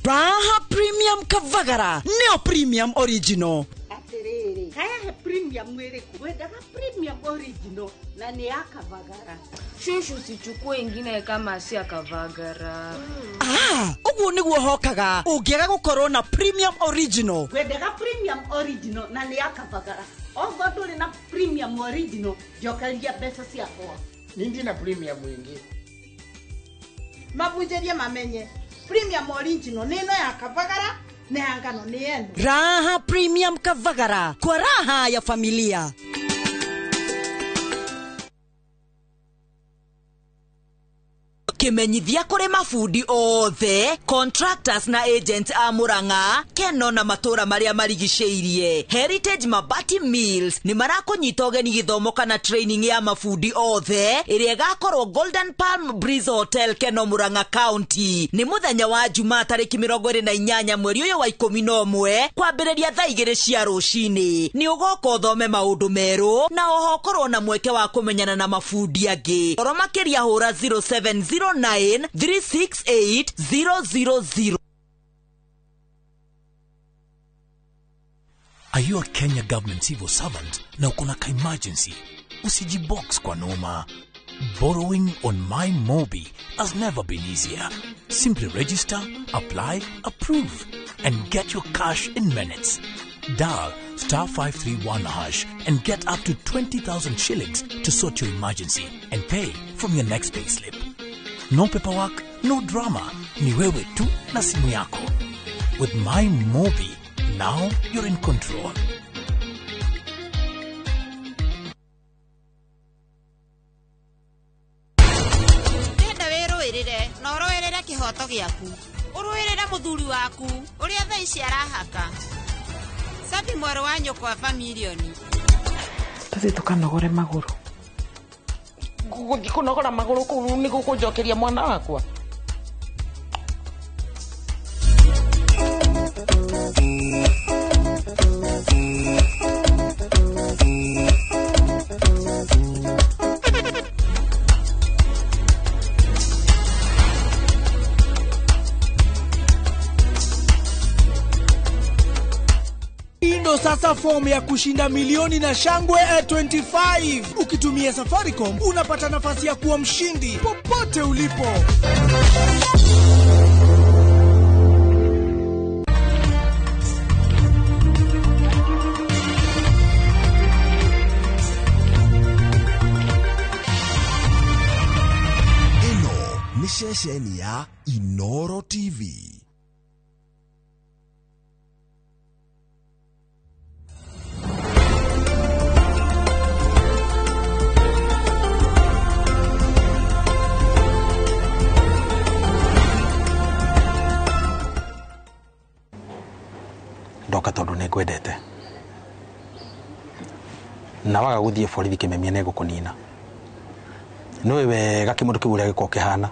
[SPEAKER 37] Raha Premium Kavagara, neo premium original.
[SPEAKER 36] Atirĩrĩ, kaya he premium ĩrĩkũ? Wendaga premium original na nĩ ya Kavagara.
[SPEAKER 38] Shushu, usichukue ingine kama si ya Kavagara.
[SPEAKER 37] Ah, ũguo nĩguo hokaga ũngĩaga gũkorwo na premium original.
[SPEAKER 36] Wendaga premium original na nĩ ya Kavagara. Ogo ndũrĩ na premium original, njokeria mbeca ciakwa.
[SPEAKER 25] Nindi na premium ĩngĩ.
[SPEAKER 36] Mabunjĩrie mamenye premium original nĩ ĩno ya Kavagara na ya ngano nĩ ĩno.
[SPEAKER 37] Raha Premium Kavagara, kwa raha ya familia.
[SPEAKER 39] Kimenyithia kuri mabundi othe contractors na agents a Murang'a, Keno na matura maria marigicĩirie. Heritage Mabati Mills ni marakunyita ũgeni gĩthomo kana training ya mabundi othe ĩrĩa ĩgakorwo Golden Palm Breeze Hotel Keno, Murang'a County. Ni mũthenya wa Jumaa tarĩki 28 mweri ũyũ wa 11 kwambĩrĩria thaa 2 cia rũcinĩ. Nĩ ũgoka ũthome maũndũ merũ na oho ũkorwo na mweke wa kũmenyana na mabundi angĩ. Oro makĩria hũra 070 9 368 000.
[SPEAKER 40] Are you a Kenya government civil servant na uko na ka emergency? Usijibox kwa noma. Borrowing on My Mobi has never been easier. Simply register, apply, approve, and get your cash in minutes. Dial *531# and get up to 20,000 shillings to sort your emergency and pay from your next payslip. No paperwork, no drama. Ni wewe tu na simu yako. With My Mobi, now you're in control.
[SPEAKER 14] Ndĩrenda wĩrũĩrĩre na ũrũĩrĩre Ũrũĩrĩre kĩhoto gĩaku. Ũrũĩrĩre mũthuri waku ũrĩa thaa ici arahaka. Sabi mwarĩ wa nyũkwa bamirioni.
[SPEAKER 1] Tũthiĩ tũkanogore magũrũ.
[SPEAKER 2] Gũthiĩ kũnogora magũrũ kũu nĩ gũkũnjokeria mwana wakwa.
[SPEAKER 3] Ndo sasa fomu ya kushinda milioni na shangwe 25. Ukitumia Safaricom unapata nafasi ya kuwa mshindi popote ulipo.
[SPEAKER 4] Ĩno nĩ ceceni ya Inoro TV.
[SPEAKER 5] Ndoka tondu nĩ ngwendete na waga gũthiĩ borithi kĩmemia nĩ ngũkũnina. Nĩũĩ wega kĩmũndũ kĩu ũrĩa gĩkoragwo kĩhana.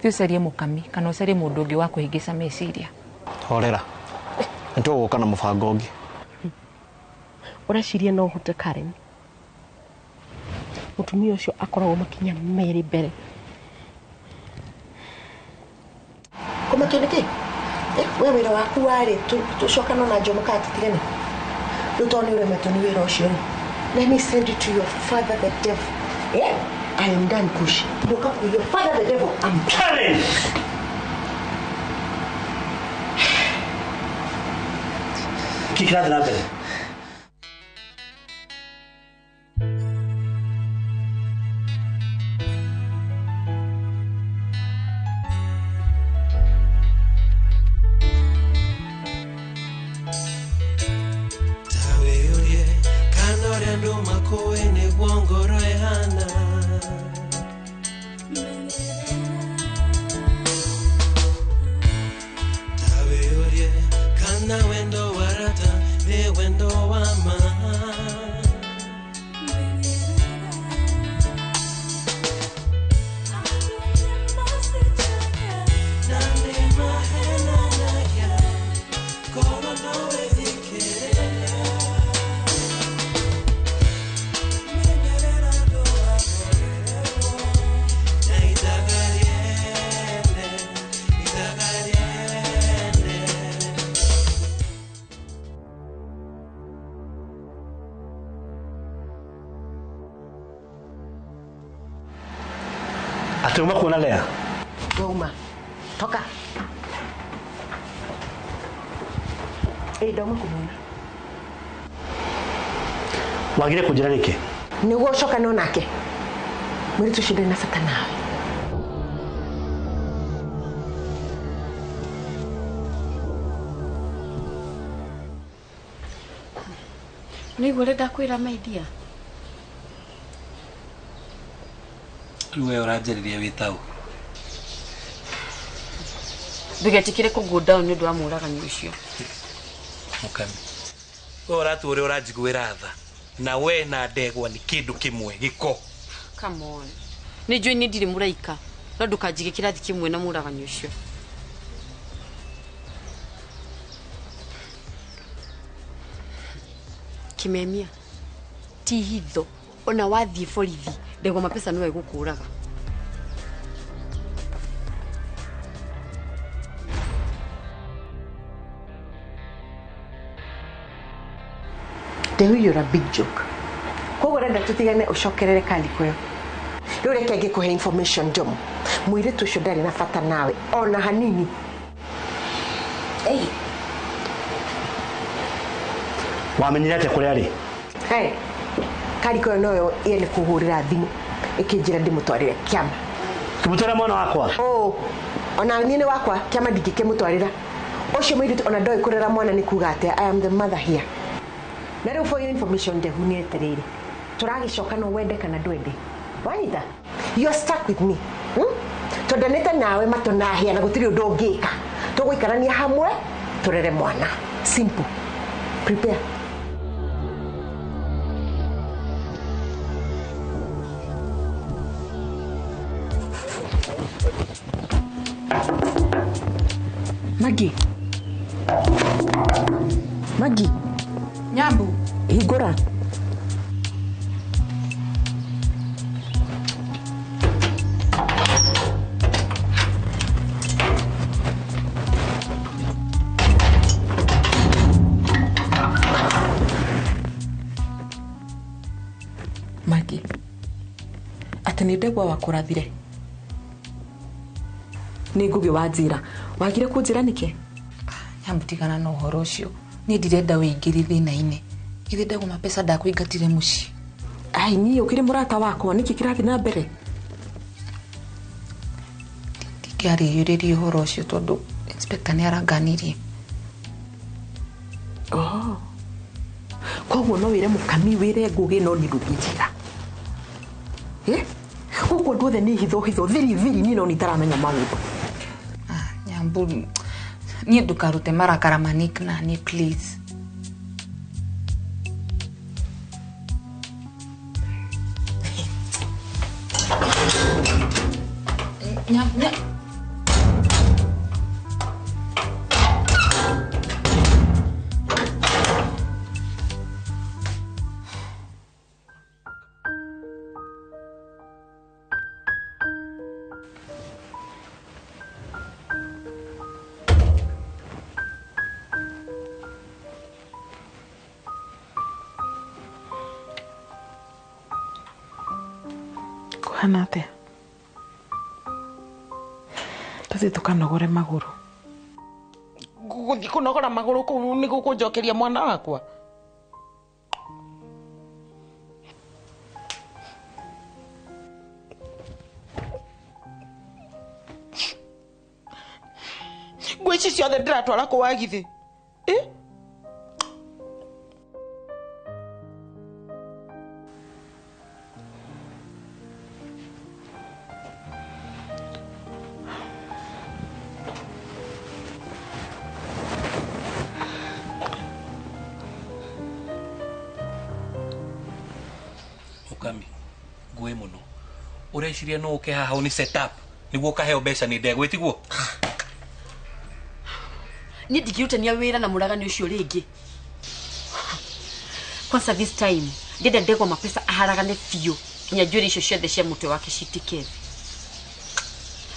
[SPEAKER 1] Thiĩ ũcarie mũkami kana ũcarie mũndũ ũngĩ wa kũhĩngĩca meciria.
[SPEAKER 6] Horera, nĩtũgũka na mũbango ũngĩ.
[SPEAKER 7] Ũreciria no ũhote Karen? Mũtumia ũcio akoragwo makinya merĩ mbere.
[SPEAKER 8] Kũmakio nĩkĩ? We wĩra waku warĩ tũcokano na Jomo kana tũtigane. Rĩu tondũ nĩ ũremetwo nĩ wĩra ũcio rĩ, let me send you to your father the devil. Yeah? I am done, Kush. Ndoka ku your father the devil. I'm
[SPEAKER 6] Karen! Kĩ kĩrathiĩ na mbere? Atĩ uma kuona Lea?
[SPEAKER 8] Wauma. Toka. Ĩ ndauma kũmuona.
[SPEAKER 6] Wagire kũnjĩra nĩkĩ?
[SPEAKER 8] Nĩguo ũcokane onake. Mũirĩtu ũcio ndarĩ na bata nawe.
[SPEAKER 38] Nĩguo ũrĩa ndakwĩra my dear.
[SPEAKER 33] Rĩu we ũranjarĩria wĩ taũ.
[SPEAKER 38] Ndũgetĩkĩre kũ go down nĩ ũndũ wa mũragani ũcio.
[SPEAKER 33] Mũkami. We ũratua ũrĩa ũranjiguĩra tha. Na we na ndegwa nĩ kĩndũ kĩmwe gĩko.
[SPEAKER 38] Come on. Nĩ njũĩ niĩ ndirĩ mũraika no ndũkanjige kĩrathi kĩmwe na mũragani ũcio. Kĩmemia ti hitho ona wathiĩ borithi ndegwa mapesa no egũkũraga.
[SPEAKER 8] Ndehu, you're a big joke. Koguo ũrenda tũtigane ũcokerere Kaliko ĩyo. Rĩu reke ngĩkũhe information Jomo. Mũirĩtu ũcio ndarĩ na bata nawe ona hanini. Ei.
[SPEAKER 6] Wamenyire atĩa kũrĩa arĩ?
[SPEAKER 8] Hey. Kaliko ĩyo noyo yene kũhũrĩra thimũ ĩkĩnjĩra ndĩmũtwarĩre kĩama.
[SPEAKER 6] Kĩmũtwarĩra mwana wakwa?
[SPEAKER 8] Oh, ona niĩ nĩ wakwa kĩama ndingĩkĩmũtwarĩra. Ũcio mũirĩtu ona ndoĩ kũrera mwana nĩ kuga atĩa. I am the mother here. Na rĩu for your information Ndehu nĩ etereire. Tũragĩcoka no wende kana ndwende. Wanyita? You are stuck with me. Twendanĩte nawe matũnahĩa na gũtirĩ ũndũ ũngĩka. Tũgũikarania hamwe tũrere mwana. Simple. Prepare.
[SPEAKER 2] Maggie. Maggie.
[SPEAKER 1] Nyambu.
[SPEAKER 2] Hingũra. Maggie. Atĩ nĩ ndegwa wakũrathire. Nĩ Ngũgĩ wanjĩra. Wagire kũnjĩra nĩkĩ?
[SPEAKER 1] Nyambu tigana na ũhoro ũcio. Niĩ ndirenda wĩingĩrie thĩna-inĩ. Githĩ ndegwa mapesa ndakũingatire mũciĩ.
[SPEAKER 2] Ai niĩ ũkĩrĩ mũrata wakwa nĩkĩ kĩrathiĩ na mbere?
[SPEAKER 1] Ndingĩarĩrĩria ũhoro ũcio tondũ inspector nĩ aranganirie.
[SPEAKER 2] Oh. Koguo no wĩre mũkami wĩre Ngũgĩ no niĩ ndũngĩnjĩra. Eh? Gũkũ andũ othe nĩ hitho hitho thiri thiri niĩ no nitaramenya maũndũ.
[SPEAKER 1] Nyambu niĩ ndũkarute marakara ma Nick na niĩ please.
[SPEAKER 2] Kuhana atia? Tũthiĩ tũkanogore magũrũ. Gũthiĩ kũnogora magũrũ kũu nĩ gũkũnjokeria mwana wakwa. Nguo ici ciothe ndĩratwara kũ wagithĩ? Eh?
[SPEAKER 9] Mukami ngwe muno ureciria no uke haha ni set up niguo ukaheo mbeca ni ndegwa itiguo
[SPEAKER 38] ni ndingirutania wira na muragani ucio ringi. Kwanza this time ndenda ndegwa mapesa aharagane biũ kinya njuĩrĩ icio ciothe cia mũtwe wake citike thĩ.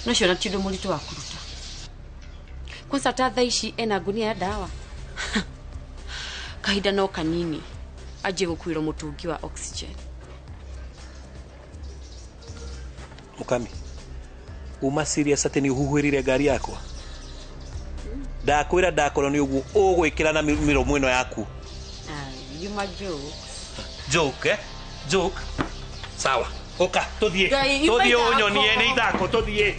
[SPEAKER 38] No cio na ti ũndũ mũritũ wa kũruta. Kwanza ta thaa ici ena ngunia ya ndawa. Kahinda no kanini anjie gũkuĩrwo mũtũngi wa oxygen.
[SPEAKER 9] Mukami uma serious atĩ nĩ ũhuhĩrire ngari yakwa? Ndakwĩra ndakorwo nĩ ũguo ũgwĩkĩra na mĩromo ĩno yaku.
[SPEAKER 38] You ma joke.
[SPEAKER 9] Joke, eh? Joke. Sawa. Ũka tũthiĩ. Tũthiĩ ũnyonie nĩ ithako tũthiĩ.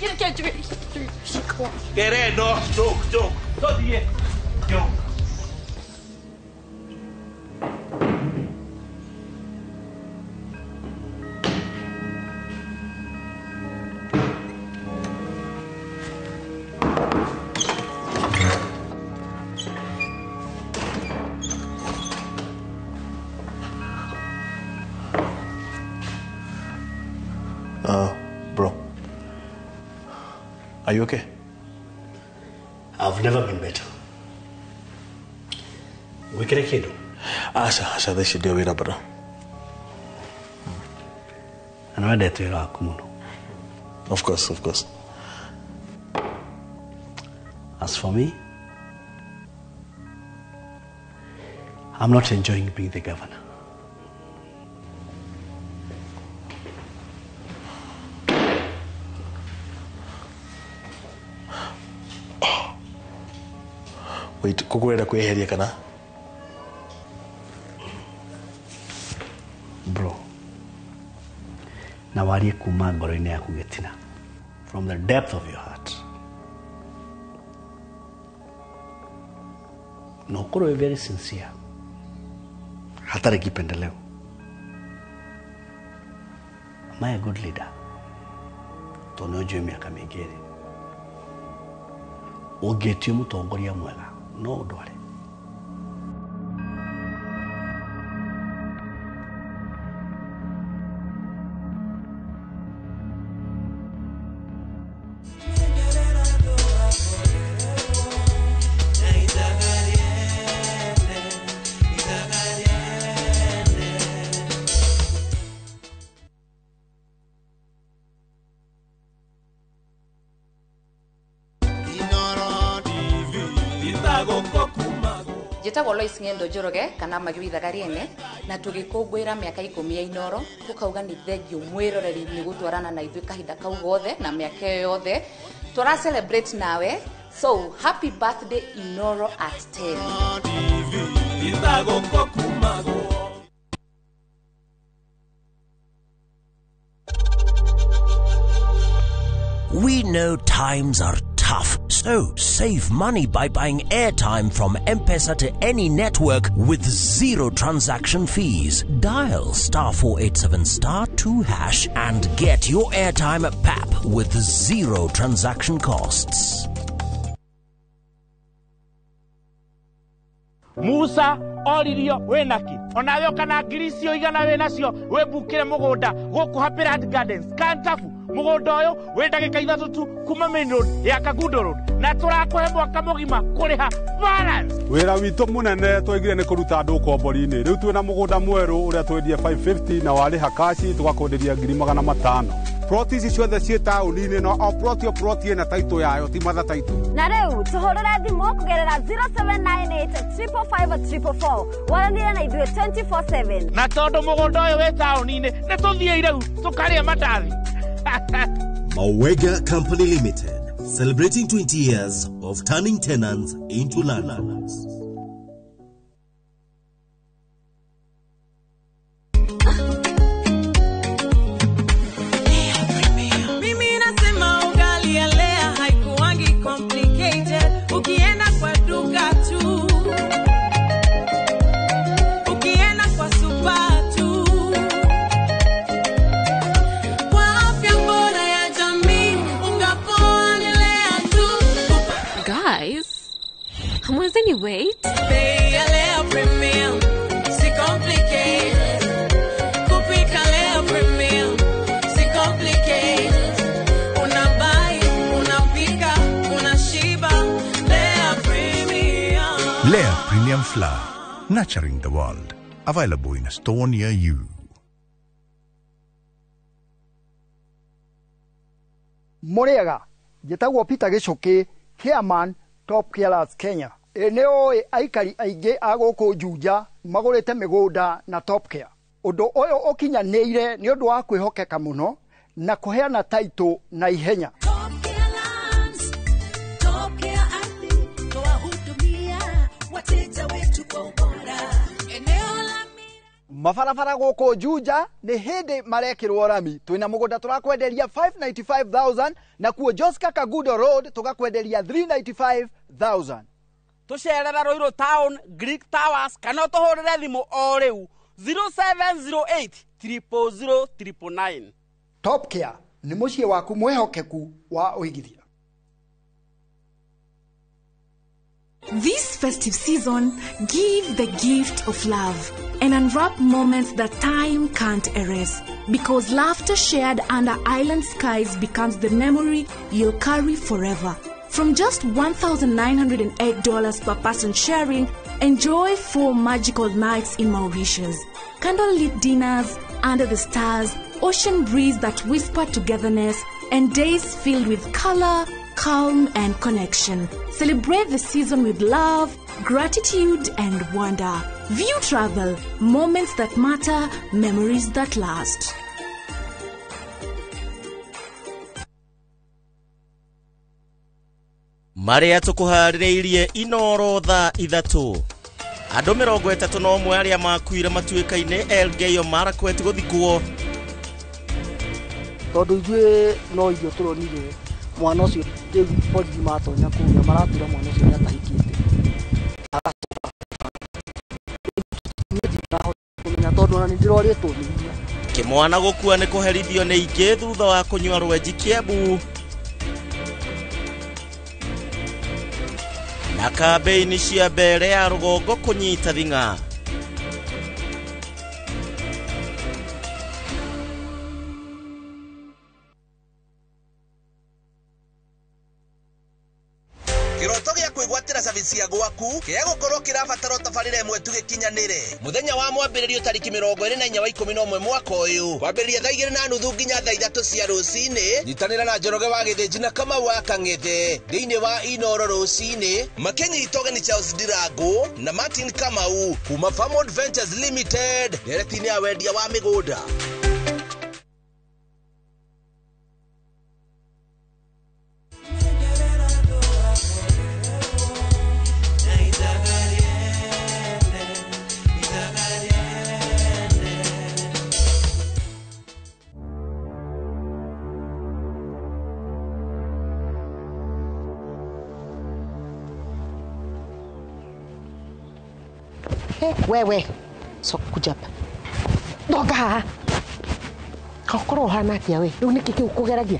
[SPEAKER 9] Kereno, joke, joke. Tũthiĩ. Joke.
[SPEAKER 6] Bro, are you okay?
[SPEAKER 10] I've never been better. Wikire kindu?
[SPEAKER 6] Asha, asha, this should do wira bro.
[SPEAKER 10] Na wendete wira waku muno.
[SPEAKER 6] Of course, of course.
[SPEAKER 10] As for me, I'm not enjoying being the governor.
[SPEAKER 6] Wait, kukurenda kweheria kana?
[SPEAKER 10] Bro, na warie kuma ngoro-inĩ yaku gĩtina, from the depth of your heart. Na ũkorwo wĩ very sincere, hatarĩ kipendeleo. Am I a good leader? Tondũ nĩ ũnjũĩ mĩaka mĩingĩ rĩ, ũngĩtio mũtongoria mwega no ũndware.
[SPEAKER 1] Njĩtagwo Lois Ng'endo Njoroge kana Maggie wa Ithaga Rĩene, na tũgĩkũngũĩra mĩaka 10 ya Inooro, tũkauga nĩ thengiũ mwĩroreri nĩ gũtwarana na ithuĩ kahinda kau gothe na mĩaka ĩyo yothe tũra celebrate nawe. So happy birthday Inooro at 10.
[SPEAKER 4] We know times are tough, so save money by buying airtime from M-Pesa to any network with zero transaction fees. Dial *487*2# and get your airtime at PAP with zero transaction costs.
[SPEAKER 9] Musa oririo wĩnaki onawe kana ngiri icio igana wĩnacio wĩmbukĩre mũgũnda gũkũ Happy Land Gardens Kantafu. Mũgũnda ũyũ wĩ ndagĩka 3 tu kuma main road ya Kangundo Road, na tũrakũhe mwaka mũgima kũrĩha balance.
[SPEAKER 11] Wĩra witũ mũnene twaigire nĩ kũruta andũ ũkombori-inĩ. Rĩu twĩna mũgũnda mwerũ ũrĩa twendie 550 na warĩha kaci tũgakwenderia 500,000.
[SPEAKER 12] Ploti ici ciothe ciĩ taũni-inĩ, no o ploti o ploti ĩna taitũ yayo, ti matha taitũ.
[SPEAKER 13] Na rĩu tũhũrĩre thimũ kũgerera 0798 555 444 waranĩre na ithuĩ 24/7.
[SPEAKER 9] Na tondũ mũgũnda ũyũ wĩ taũni-inĩ, nĩ tũthiĩ rĩu tũkarĩe mandathi.
[SPEAKER 15] Mawega Company Limited, celebrating 20 years of turning tenants into landlords.
[SPEAKER 16] Mimi nasema ugali ya Lea haikuangi complicated. Ukienda kwa duka tu, ukienda kwa super tu. Kwa afya bora ya jamii, unga poa ni Lea tu.
[SPEAKER 7] Guys, hamwezeni wait?
[SPEAKER 16] Bei ya Lea Premium, si complicated. Kupika Lea Premium, si complicated. Unabuy, unapika, unashiba. Lea Premium.
[SPEAKER 17] Lea Premium Flour, nurturing the world. Available in a store near you.
[SPEAKER 18] Mũrĩega, njĩtagwo Peter Gĩcũkĩ, chairman Top Carers Kenya. Ĩ nĩ ũĩ aikari aingĩ a gũkũ Juja magũrĩte mĩgũnda na Top Care. Ũndũ ũyũ ũkinyanĩire nĩ ũndũ wa kwĩhokeka mũno na kũheana taitũ na ihenya.
[SPEAKER 19] Mabarabara gũkũ Juja nĩ hĩndĩ marekĩrwo rami. Twĩna mũgũnda tũrakwenderia 595,000 na kuo Joska Kangundo Road tũgakwenderia 395,000.
[SPEAKER 9] Tũcerere Ruiru Town, Greek Towers, kana ũtũhũrĩre thimũ o rĩu 0708 000 999.
[SPEAKER 18] Top Care nĩ mũciĩ waku mwĩhokeku wa ũigithia.
[SPEAKER 20] This festive season, give the gift of love and unwrap moments that time can't erase. Because laughter shared under island skies becomes the memory you'll carry forever. From just $1,908 per person sharing, enjoy 4 magical nights in Mauritius. Candlelit dinners under the stars, ocean breeze that whisper togetherness, and days filled with color, calm, and connection. Celebrate the season with love, gratitude, and wonder. View Travel, moments that matter, memories that last.
[SPEAKER 21] Marĩa tũkũharĩrĩirie Inooro thaa 3. Andũ 31 arĩa makuire matuĩka-inĩ Elgeyo Marakwet gũthikwo.
[SPEAKER 22] Tondũ ithuĩ no irio tũronire mwana ũcio rĩu borithi matonya kũrĩa maratwĩra mwana ũcio nĩatahĩkĩte. Agacoka. Niĩ ndirahota kũmenya tondũ ona nĩndĩrorĩtwo nĩ hinya.
[SPEAKER 21] Kĩmwana gũkua nĩ kũherithio nĩ ingĩ thutha wa kũnyua rwenji Kiambu. Na kambĩini cia mbere ya rũgongo kũnyita thing'a.
[SPEAKER 4] Kĩroto gĩa kwĩgwatĩra service ya gwaku kĩa gũkorwo kĩrabatara ũtabarĩre ĩmwe tu gĩkinyanĩre. Mũthenya wa mwambĩrĩrio tarĩki 24 wa 11 mwaka ũyũ, kwambĩrĩria thaa 2:30 nginya thaa 3 cia rũcinĩ. Nyitanĩra na Njoroge wa Gĩthĩnji na Kamau wa Kang'ethe thĩinĩ wa Inoro rũcinĩ, makĩnyita ũgeni Charles Ndirangu na Martin Kamau kuma Farmwood Ventures Limited ndereti-inĩ ya wendia wa mĩgũnda.
[SPEAKER 8] Hey, wewe so kuja hapa ndoga haha okorwo ũhana atĩa we rĩu nĩkĩ kĩu kũgeragia?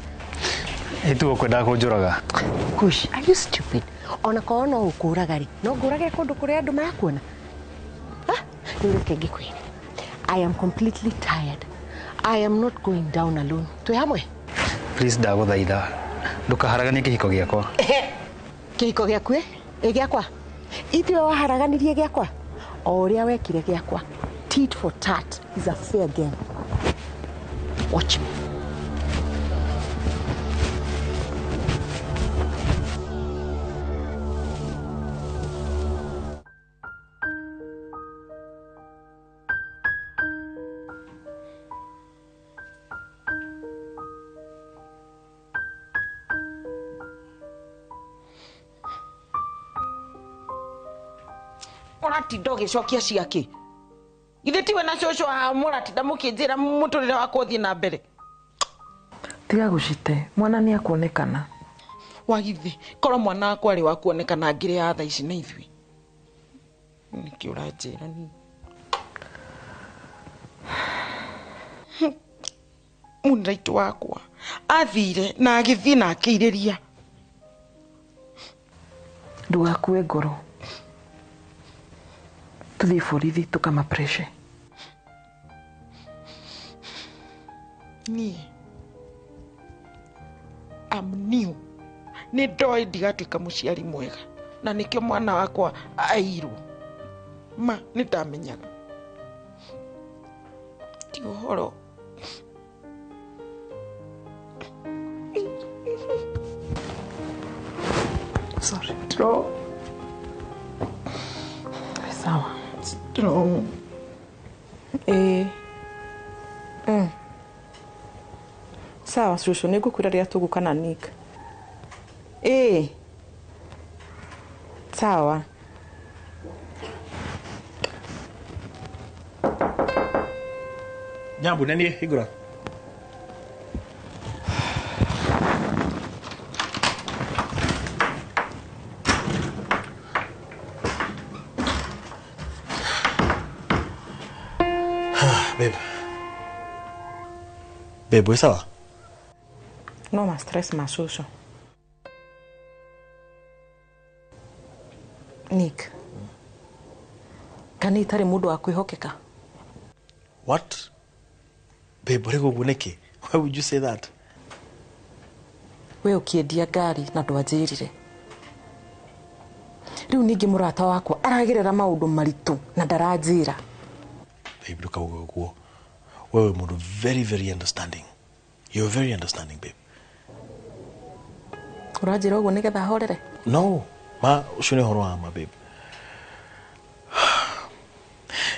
[SPEAKER 6] Ĩtu ũkwendaga kũnjũraga.
[SPEAKER 8] Kush, are you stupid? Ona korwo no ũkũraga rĩ, no ngũrage kũndũ kũrĩa andũ marakuona. Rĩu reke ngĩkwĩre, I am completely tired. I am not going down alone. Twĩ hamwe?
[SPEAKER 6] Please ndagũthaitha ndũkaharaganie kĩhiko gĩakwa.
[SPEAKER 8] Kĩhiko gĩaku ĩ gĩakwa? Ithuĩ waharaganirie gĩakwa? O ũrĩa wekire gĩakwa. Tit for tat is a fair game. Watch me.
[SPEAKER 3] Ũratinda ũgĩcokia ciake ithe tiwe na cũcũ haha mũratinda mũkĩnjĩra mũtũrĩre wakwa ũthiĩ na mbere.
[SPEAKER 5] Tiga gũcite mwana nĩ akuonekana.
[SPEAKER 3] Wagithĩ korwo mwana wakwa arĩ wa kuonekana ngĩrĩ ya thaa ici na ithuĩ nĩkĩ ũranjĩra niĩ? Mũniraitũ wakwa athire na agĩthiĩ na akĩirĩria.
[SPEAKER 5] Ndũgakue ngoro, tuthiĩ borithi tũkamapreshe.
[SPEAKER 3] Niĩ am new, nĩ ndoĩ ndigatuĩka mũciari mwega na nĩkĩo mwana wakwa airwo. Ma nĩ ndamenyaga ti ũhoro.
[SPEAKER 5] Sorry.
[SPEAKER 3] Strong.
[SPEAKER 5] Sawa.
[SPEAKER 3] Strong.
[SPEAKER 5] Sawa cũcũ, nĩ ngũkwĩra rĩrĩa tũgũka na Nick. Sawa.
[SPEAKER 10] Nyambu nĩ niĩ hingũra. Babe. Babe, wĩ sawa?
[SPEAKER 5] No ma stress ma cũcũ. Nick. Kana itarĩ mũndũ wa kwĩhokeka?
[SPEAKER 10] What? Babe, ũrĩ gũguo nĩkĩ? Why would you say that?
[SPEAKER 5] We ũkĩendia ngari na ndwanjĩrire. Rĩu ningĩ mũrata wakwa aragerera maũndũ maritũ na ndaranjĩra.
[SPEAKER 10] Babe, ndũkauge ũguo. Wewe mũndũ very, very understanding. You're very understanding, babe.
[SPEAKER 5] Ũranjĩra ũguo nĩgetha horere?
[SPEAKER 10] No, ma ũcio nĩ ũhoro wa ma, babe.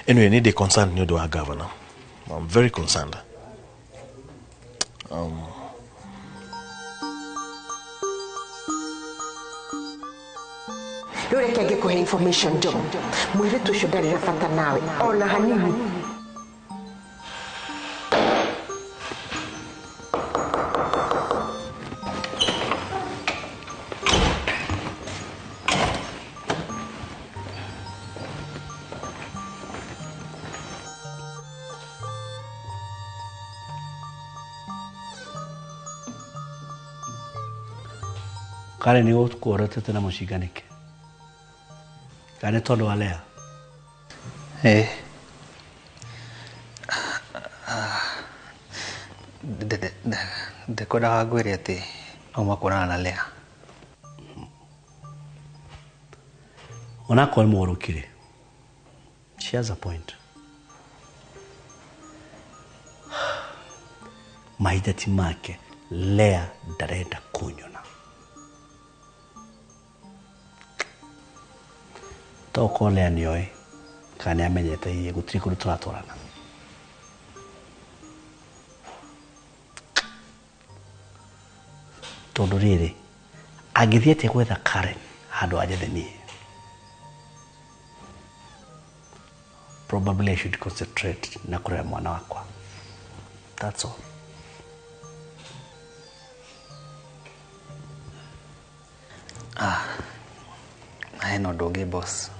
[SPEAKER 10] Anyway, nĩ ndĩ concerned nĩ ũndũ wa governor. I'm very concerned.
[SPEAKER 8] Rĩu reke ngĩkũhe information Njogu. Mũirĩtu ũcio ndarĩ na bata nawe ona hanini.
[SPEAKER 6] Karen nĩ gũkũorotete na mũcinga nĩkĩ? Kana nĩ tondũ wa Lea?
[SPEAKER 2] Ĩĩ. Ndikwendaga ngwĩre atĩ auma kuonana na Lea.
[SPEAKER 6] Onakorwo nĩ mũgũrũki-rĩ, she has a point. Mahinda ti make, Lea ndarenda kũnyona. Tokorwo Lea nĩoĩ kana nĩamenyete iye gũtirĩ kũndũ tũratwarana. Tondũ rĩrĩ, angĩthiĩ atĩa gwetha Karen handũ anjethe niĩ? Probably I should concentrate na kũrera mwana wakwa. That's all.
[SPEAKER 2] Ah, na hena ũndũ ũngĩ boss.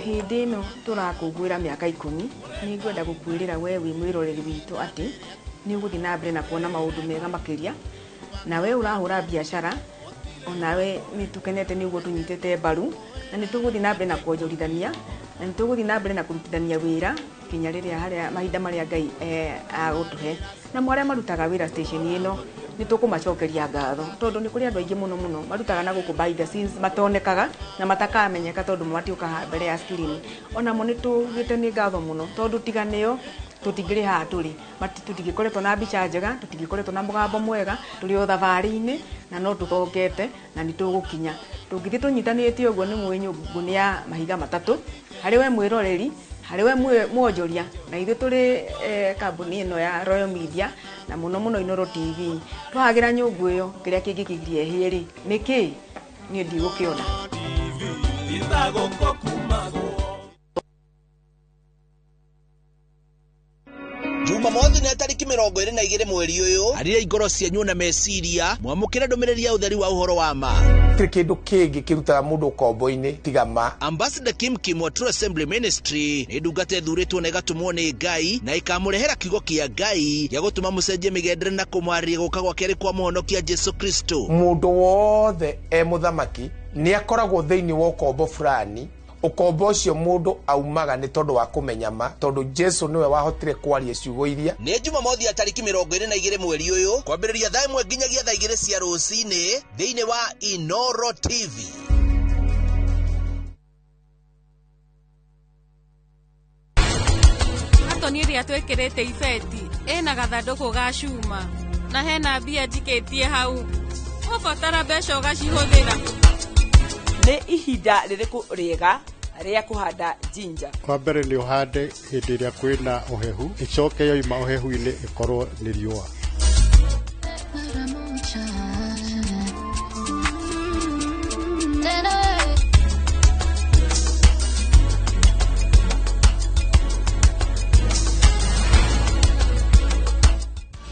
[SPEAKER 5] Hĩndĩ ĩno tũrakũngũĩra mĩaka 10 nĩ ngwenda gũkwĩrĩra we wĩ mwĩroreri witũ atĩ nĩ ũgũthiĩ na mbere na kuona maũndũ mega makĩria, na we ũrahũra biacara onawe nĩ tũkenete nĩ ũguo tũnyitĩte mbaru, na nĩ tũgũthiĩ na mbere na kuonjorithania, na nĩ tũgũthiĩ na mbere na kũrutithania wĩra kinya rĩrĩa harĩa mahinda marĩa Ngai agũtũhe. Na arĩa marutaga wĩra station ĩno nĩ tũkũmacokeria ngatho tondũ nĩ kũrĩ andũ aingĩ mũno mũno marutaga na gũkũ behind the scenes matonekaga na matakamenyeka tondũ matiũkaga mbere ya screen. Onamo nĩ tugĩte nĩ ngatho mũno tondũ tiga nĩo tũtingĩrĩ haha tũrĩ, tũtingĩkoretwo na mbica njega, tũtingĩkoretwo na mũgambo mwega, tũrĩ o thabarĩ-inĩ na no tũthongete na nĩ tũgũkinya. Tũngĩthiĩ tũnyitanĩte ũguo nĩ mũĩ nyũngũ nĩ ya mahiga matatũ, harĩ we mwĩroreri, harĩ we mwonjoria, na ithuĩ tũrĩ kambuni ĩno ya Royal Media na mũno mũno Inooro TV. Twahagĩra nyũngũ ĩyo kĩrĩa kĩngĩkĩgiria ĩhĩe rĩ nĩ kĩĩ? Niĩ ndigũkĩona.
[SPEAKER 4] Jumamothi nĩ tarĩki 22 mweri ũyũ, arĩria ngoro cianyu na meciria mwamũkĩre ndũmĩrĩri ya ũtheri wa ũhoro wa ma.
[SPEAKER 14] Gũtirĩ kĩndũ kĩngĩ kĩrutaga mũndũ ũkombo-inĩ tiga ma.
[SPEAKER 4] Ambassador Kim Kim wa True Assembly Ministry nĩ ndungata ĩthurĩtwo na ĩgatũmwo nĩ Ngai na ĩkamũrehera kiugo kĩa Ngai gĩa gũtũma mũcenjie mĩgendere na kũmwarĩria gũka gwa kerĩ kwa mũhonokia Jesu Kristo.
[SPEAKER 14] Mũndũ wothe e mũthamaki nĩ akoragwo thĩinĩ wa ũkombo fulani. Ũkombo ũcio mũndũ aumaga nĩ tondũ wa kũmenya ma, tondũ Jesu nĩwe wahotire kwaria ciugo iria.
[SPEAKER 4] Nĩ Jumamothi ya tarĩki 22 mweri ũyũ kwambĩrĩria thaa 1 nginyagia thaa 2 cia rũcinĩ thĩinĩ wa Inooro TV.
[SPEAKER 7] Katoni ĩrĩa twĩkĩrĩte ibeti ĩna gathandũkũ ga cuma na hena mbia njikĩtie hau, ũbatara mbeca ũgacihũthĩra.
[SPEAKER 23] Nĩ ihinda rĩrĩkũ rĩega rĩa kũhanda ginger?
[SPEAKER 11] Kwa mbere nĩ ũhande hĩndĩ ĩrĩa kwĩna ũhehu, ĩcoke yoima ũhehu-inĩ ĩkorwo nĩ riũa.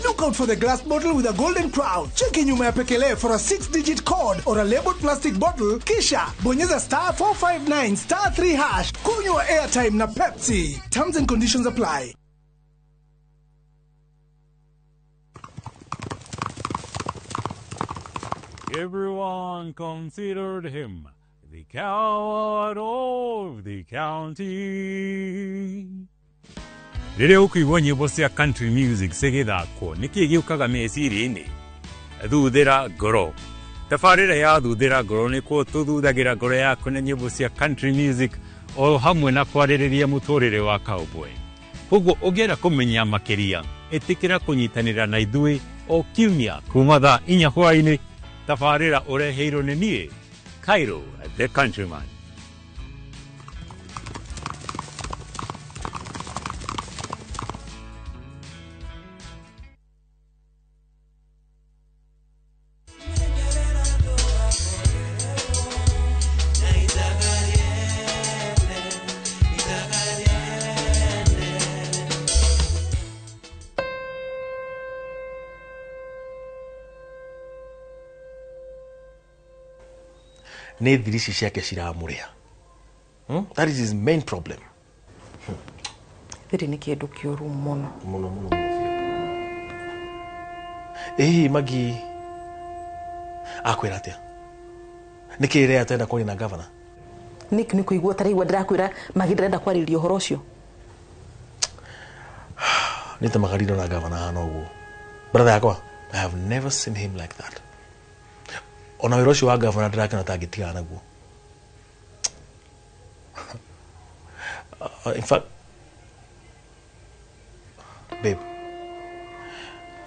[SPEAKER 24] Look out for the glass bottle with a golden crown. Cheki nyuma ya pekele for a 6-digit code or a labeled plastic bottle. Kisha bonyeza star 459 star 3 hash. Kunywa airtime na Pepsi. Terms and conditions apply.
[SPEAKER 25] Everyone considered him the coward of the county. Rĩrĩa ũkũigua nyĩmbo cia country music cigĩthakwo nĩkĩĩ gĩũkaga meciria-inĩ? Thuthĩra ngoro. Tabarĩra ya Thuthĩra ngoro nĩkuo tũthuthagĩra ngoro yaku na nyĩmbo cia country music o hamwe na kwarĩrĩria mũtũrĩre wa cowboy. Koguo ũngĩenda kũmenya makĩria, ĩtĩkĩra kũnyitanĩra na ithuĩ o kiumia kuma thaa 4 hwaĩ-inĩ. Tabarĩra ũreheirwo nĩ niĩ Cairo the Countryman.
[SPEAKER 10] Nĩ thiri ici ciake ciramũrĩa. That is his main problem.
[SPEAKER 1] Thiri nĩ kĩndũ kĩũru mũno.
[SPEAKER 10] Mũno mũno mũno biũ. Ĩ Magi akwĩra atĩa? Nĩkĩ rĩa atenda kwaria na gavana?
[SPEAKER 1] Nick nĩ kũigua ũtaraigua ndĩrakwĩra Magi ndarenda kwarĩrĩria ũhoro ũcio.
[SPEAKER 10] Nĩ ta magariro na gavana hana ũguo. Brother yakwa, I have never seen him like that. Ona wĩra ũcio wa gavana ndĩrakena ta angĩtigana naguo. In fact, babe,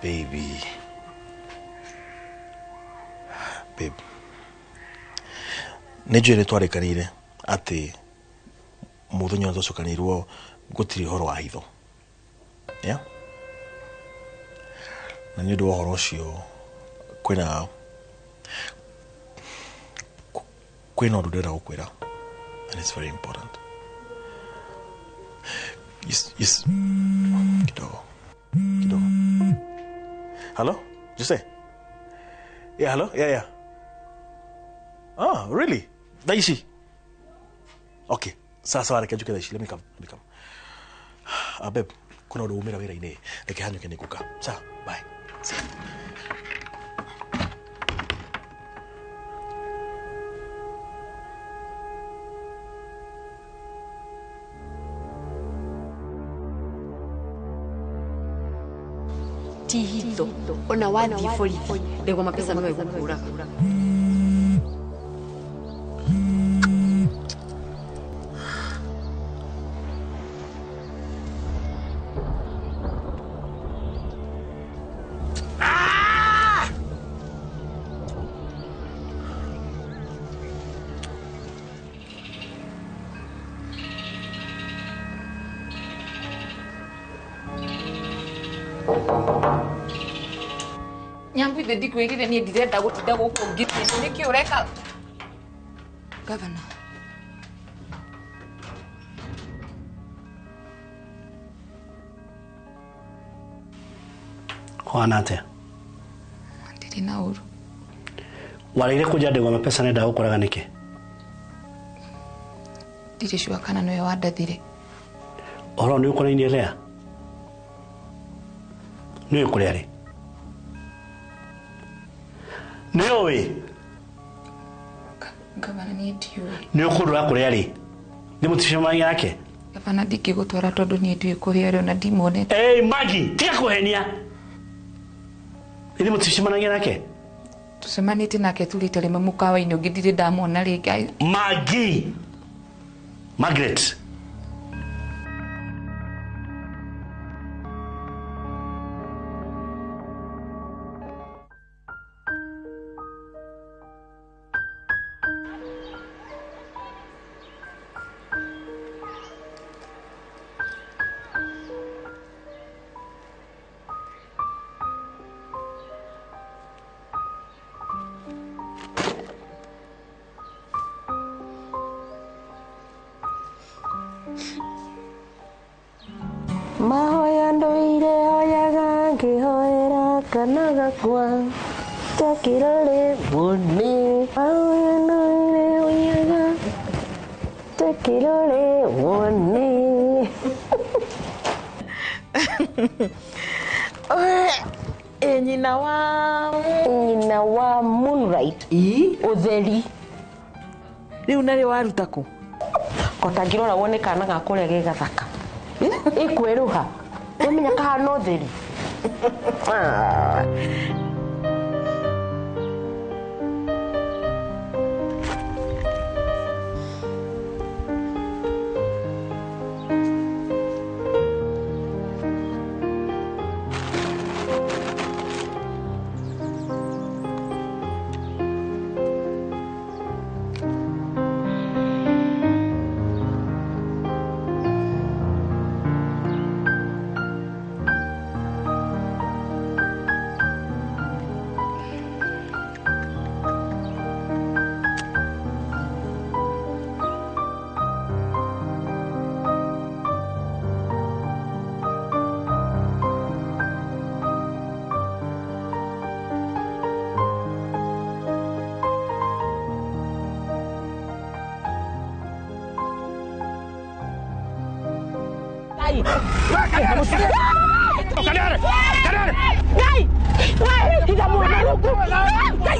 [SPEAKER 10] baby, babe, nĩ njũĩ nĩ twarĩkanĩire atĩ mũthenya ũrĩa twacokanĩirwo gũtirĩ ũhoro wa hitho. Yeah? Na nĩ ũndũ wa ũhoro ũcio kwĩna ũndũ ndĩrenda gũkwĩra and it's very important. Yes, yes. Kidogo. Kidogo. Hello? Jose? Yeah, hello? Yeah, yeah. Ah, really? Daishi? Okay. Sasa reke njuke thaici. Let me come. Let me come. Ah, babe, kuna ũndũ umĩra wĩra-inĩ. Reke hanyũke nĩ ngũka. Sawa, bye. See you.
[SPEAKER 5] Ti hitho ona wathiĩ borithi ndegwa mapesa no egũkũraga.
[SPEAKER 12] Nyambu ithe ndikwĩrire niĩ ndirenda gũtinda gũkũ ngitĩrwo nĩkĩ ũreka Gavana.
[SPEAKER 6] Kũhana atĩa?
[SPEAKER 12] Ndirĩ na ũru.
[SPEAKER 6] Wareire kũnja ndegwa mapesa nenda gũkũraga nĩkĩ?
[SPEAKER 12] Ndirĩ sure kana nĩwe wandathire.
[SPEAKER 6] Ũhoro nĩ ũkonainie Lea? Nĩ ũĩ kũrĩa arĩ? Nĩ ũĩ?
[SPEAKER 12] Gavana niĩ ndiũĩ.
[SPEAKER 6] Nĩ ũkũndwara kũrĩa arĩ? Nĩ mũticemanagia nake?
[SPEAKER 12] Gavana ndingĩgũtwara tondũ niĩ ndiũĩ kũrĩa arĩ ona ndimuonete.
[SPEAKER 6] Ĩĩ Maggie, tiga kũhenia. Nĩ mũticemanagia nake?
[SPEAKER 12] Tũcemanĩtie nake tu rita rĩmwe mũkawa-inĩ ũngĩ ndirĩ ndamuona rĩngĩ.
[SPEAKER 6] Maggie! Margaret.
[SPEAKER 8] Mahoya ndoire hoyaga ngĩhoera kana gakwa takĩrore wone. Mahoya ndoire hoyaga takĩrore wone. Nyina wa Moonlight. Ũtheri.
[SPEAKER 3] Rĩu narĩo waruta kũ?
[SPEAKER 8] Kotangĩrora wone kana gakũrĩa ge gathaka. Ĩkwĩrũha. Wamenya kahana ũtheri.
[SPEAKER 1] Ngai.
[SPEAKER 9] Kaniare. Kaniare.
[SPEAKER 1] Ngai. Ngai, higa mwana rungu. Ngai. Ngai.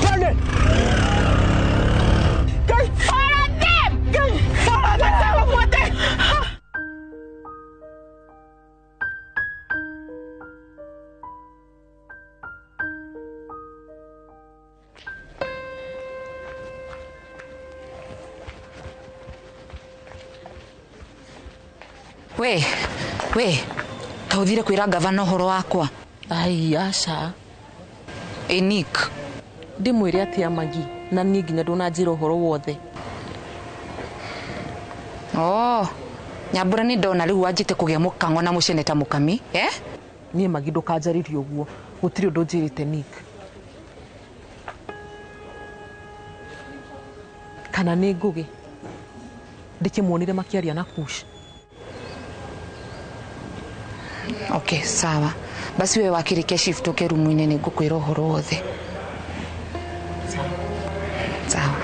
[SPEAKER 1] Follow them. Ngai. Follow them.
[SPEAKER 12] We ta uthire kwira gavana uhoro wakwa.
[SPEAKER 1] Ai aca.
[SPEAKER 12] Ĩ Nick.
[SPEAKER 1] Ndimwire atia Magi na niĩ nginya ndũnanjĩra ũhoro wothe.
[SPEAKER 12] Oh, Nyambura nĩ ndona rĩu wanjĩte kũgĩa mũkang'o na mũcene ta mũkami, eh?
[SPEAKER 1] Niĩ Magi ndũkanjarĩrie ũguo, gũtirĩ ũndũ njĩrĩte Nick. Kana nĩ Ngũgĩ ndĩkĩmuonire makĩaria na Kush.
[SPEAKER 12] Okay, sawa. Basi we wakĩrĩkia shift ũke rumu-inĩ nĩ ngũkwĩra ũhoro wothe. Sawa.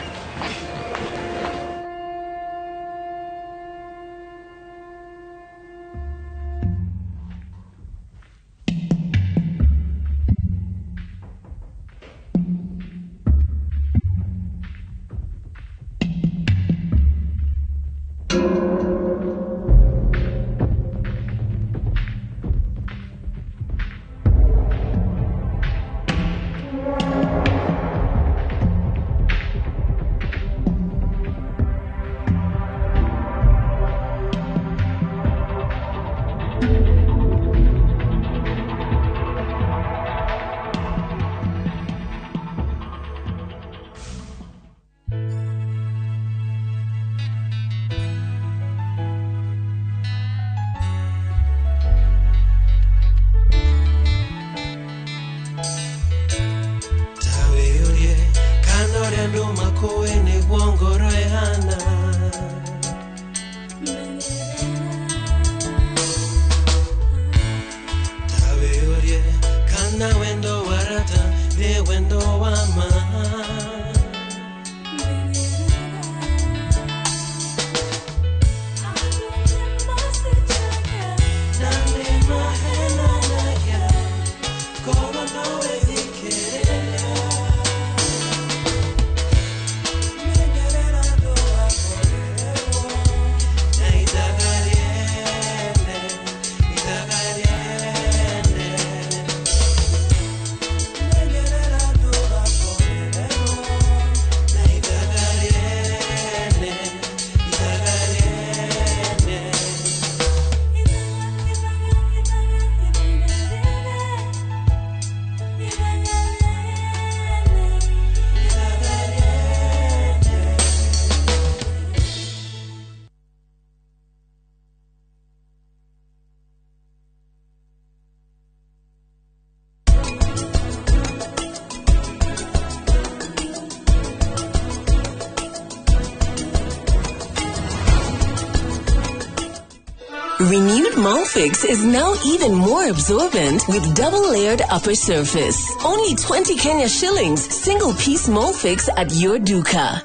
[SPEAKER 13] Renewed Molfix is now even more absorbent with double-layered upper surface. Only 20 Kenya shillings, single-piece Molfix at your duka.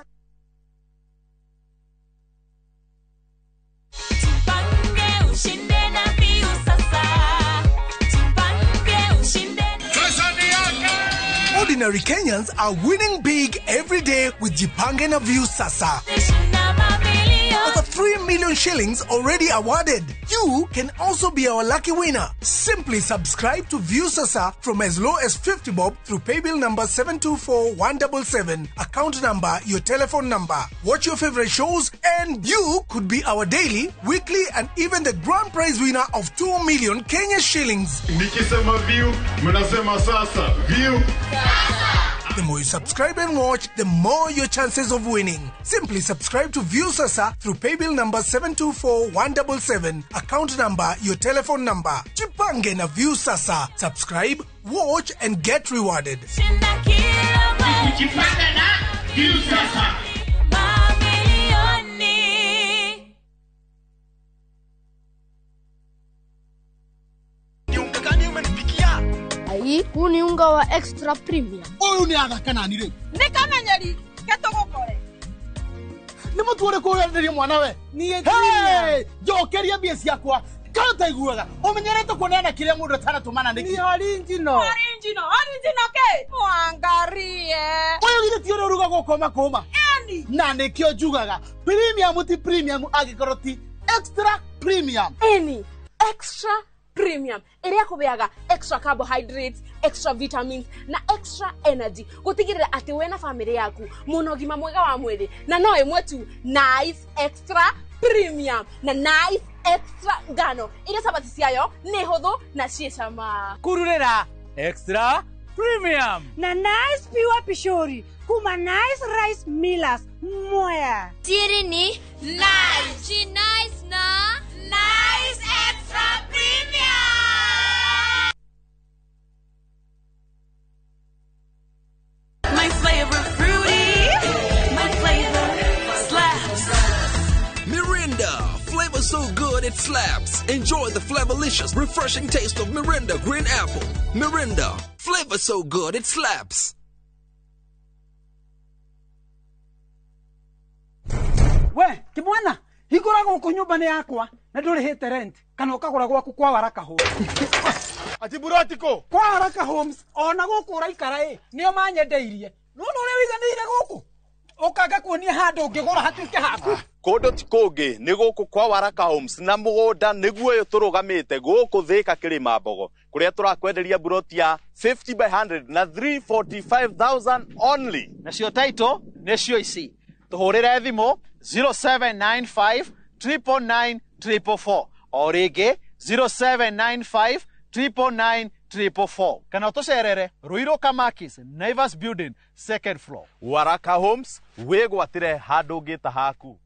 [SPEAKER 24] Ordinary Kenyans are winning big every day with Jipange na Viusasa. Over 3 million shillings already awarded. You can also be our lucky winner. Simply subscribe to Viusasa from as low as 50 bob through paybill number 724177, account number, your telephone number. Watch your favorite shows and you could be our daily, weekly and even the grand prize winner of 2 million Kenya shillings.
[SPEAKER 15] Nikisema view, mnasema sasa. View.
[SPEAKER 24] The more you subscribe and watch, the more your chances of winning. Simply subscribe to Viusasa through paybill number 724177, account number, your telephone number. Jipange na Viusasa. Subscribe, watch and get rewarded.
[SPEAKER 9] Jipange na Viusasa.
[SPEAKER 16] Huu ni unga wa extra premium.
[SPEAKER 17] Huyu ni athaka nani rĩu?
[SPEAKER 23] Nĩ kamenyeri.
[SPEAKER 16] Ũke tũgũkore.
[SPEAKER 9] Nĩ mũtu ũrĩkũ ũrenderio mwana we?
[SPEAKER 24] Niĩ
[SPEAKER 9] Njokeria mbia ciakwa. Kana ũtaiguaga ũmenyerete kuoneana kĩrĩa mũndũ ataratũmana nĩkĩ?
[SPEAKER 24] Ni original.
[SPEAKER 16] Original, original kĩ? Mwangarie.
[SPEAKER 9] Ũyũ githĩ ti ũrĩa ũrugagwo kũma kũma?
[SPEAKER 16] Eni.
[SPEAKER 9] Na nĩkĩo njugaga premium ti premium angĩkorwo ti extra premium.
[SPEAKER 16] Eni, extra premium ĩrĩa kũbeaga extra carbohydrates, extra vitamins na extra energy gũtigĩrĩra atĩ we na bamĩrĩ yaku mũna ũgima mwega wa mwĩrĩ, na no ĩmwe tu, Nice Extra Premium na Nice Extra ngano iria cabaci ciayo nĩ hũthũ na ciĩ cama.
[SPEAKER 17] Kururĩra Extra Premium
[SPEAKER 18] na Nice Pure Pishori kuma Nice Rice Millers Mwea.
[SPEAKER 7] Tiri ni nice. She nice na Nice Extra Premium.
[SPEAKER 19] My flavor fruity, my flavor slaps.
[SPEAKER 20] Mirinda, flavor so good it slaps. Enjoy the flavorlicious, refreshing taste of Mirinda Green Apple. Mirinda, flavor so good it slaps.
[SPEAKER 26] We kimwana, hingũra gũkũ nyũmba nĩ yakwa na ndũrĩhĩte rent kana ũkagũra gwaku kwa Waraka Homes.
[SPEAKER 9] Ati burotiko
[SPEAKER 26] kwa Waraka Homes ona gũkũ ũraikara ĩ nĩo manyendeirie. Nĩwona ũrĩa wĩiganĩire gũkũ ũkanga kuonia handũ ũngĩgũra hatuĩke haku.
[SPEAKER 27] Kũndũ ti kũngĩ nĩ gũkũ kwa Waraka Homes na mũgũnda nĩguo ũyũ tũrũgamĩte gũkũ Thĩka Kĩrĩma Mbogo kũrĩa tũrakwenderia buroti ya 50 by 100 na 345,000 only.
[SPEAKER 28] Nacio title nĩcio ici, tũhũrĩre thimũ 0795 999 444 o rĩngĩ 0795 999 444 kana ũtũcerere Ruiru Kamakis, Naivas Building, second floor.
[SPEAKER 27] Waraka Homes, wĩgwatĩre handũ ũngĩta haku.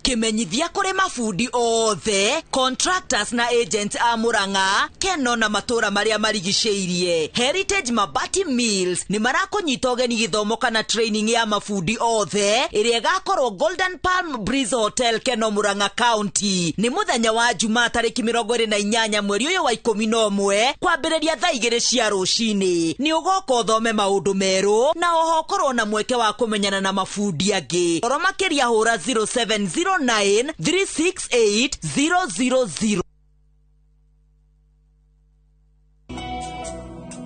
[SPEAKER 29] Kimenyithia kũrĩ mabundi othe, contractors na agents a Murang'a, Keno na matũra marĩa marigicĩirie. Heritage Mabati Mills nĩ marakũnyita ũgeni gĩthomo kana training ya mabundi othe ĩrĩa ĩgakorwo Golden Palm Breeze Hotel, Keno, Murang'a County. Nĩ mũthenya wa Jumaa tarĩki 28 mweri ũyũ wa 11 kwambĩrĩria thaa 2 cia rũcinĩ. Nĩ ũgoka ũthome maũndũ merũ na oho ũkorwo na mweke wa kũmenyana na mabundi angĩ. Oro makĩria hũra 070 9 368 000.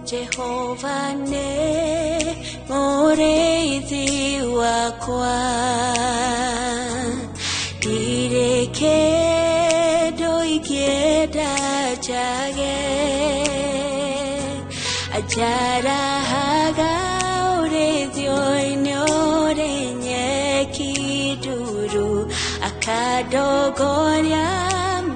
[SPEAKER 19] Jehova nĩ mũrĩithi wakwa, ndirĩ kĩndũ ingĩenda njage, anjarahaga ũrĩithio-inĩ ũrĩ nyeki nduru, akandongoria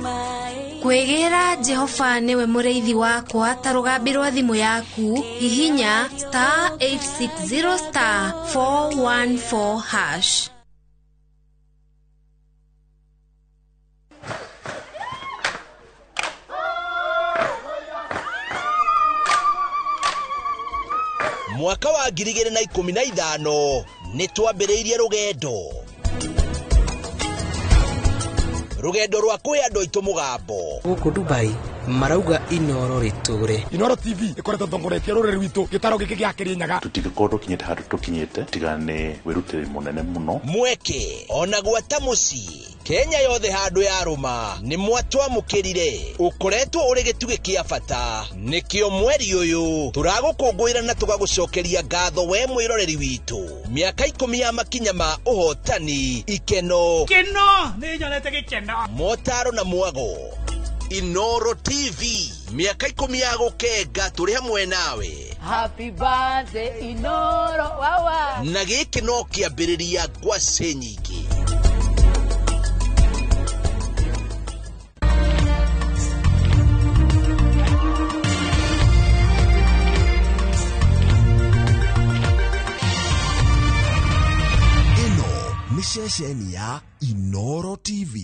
[SPEAKER 19] maĩ.
[SPEAKER 30] Kwĩgĩra Jehova nĩwe mũrĩithi wakwa ta rũgambi rwa thimũ yaku, hihinya star 860 star 414 hash.
[SPEAKER 4] Mwaka wa 2015 nĩ twambĩrĩirie rũgendo rwa kũhe andũ aitũ mũgambo.
[SPEAKER 31] Gũkũ Dubai marauga Inoro rĩtũre.
[SPEAKER 32] Inoro TV ĩkoretwo ĩtongoretie rũrĩrĩ rwitũ gĩtaro gĩkĩ gĩa Kĩrĩnyaga.
[SPEAKER 33] Tũtingĩkorwo tũkinyĩte handũ tũkinyĩte tiga nĩ wĩrutĩri mũnene mũno.
[SPEAKER 4] Mweke ona gwata mũciĩ Kenya yothe handũ yarũma nĩ mwatwamũkĩrire. Ũkoretwo ũrĩ gĩtugĩ kĩa bata, nĩkĩo mweri ũyũ tũragũkũngũĩra na tũgagũcokeria ngatho we mwĩroreri witũ. Mĩaka 10 ya makinya ma ũhotani, ikeno,
[SPEAKER 9] keno nĩ nyonete gĩkeno,
[SPEAKER 4] motaro na mwago. Inoro TV, mĩaka 10 ya gũkenga tũrĩ hamwe nawe.
[SPEAKER 34] Happy birthday Inoro wawa.
[SPEAKER 4] Na gĩkĩ no kĩambĩrĩria ngwacĩ nyingĩ.
[SPEAKER 20] Ĩno nĩ ceceni ya Inoro TV.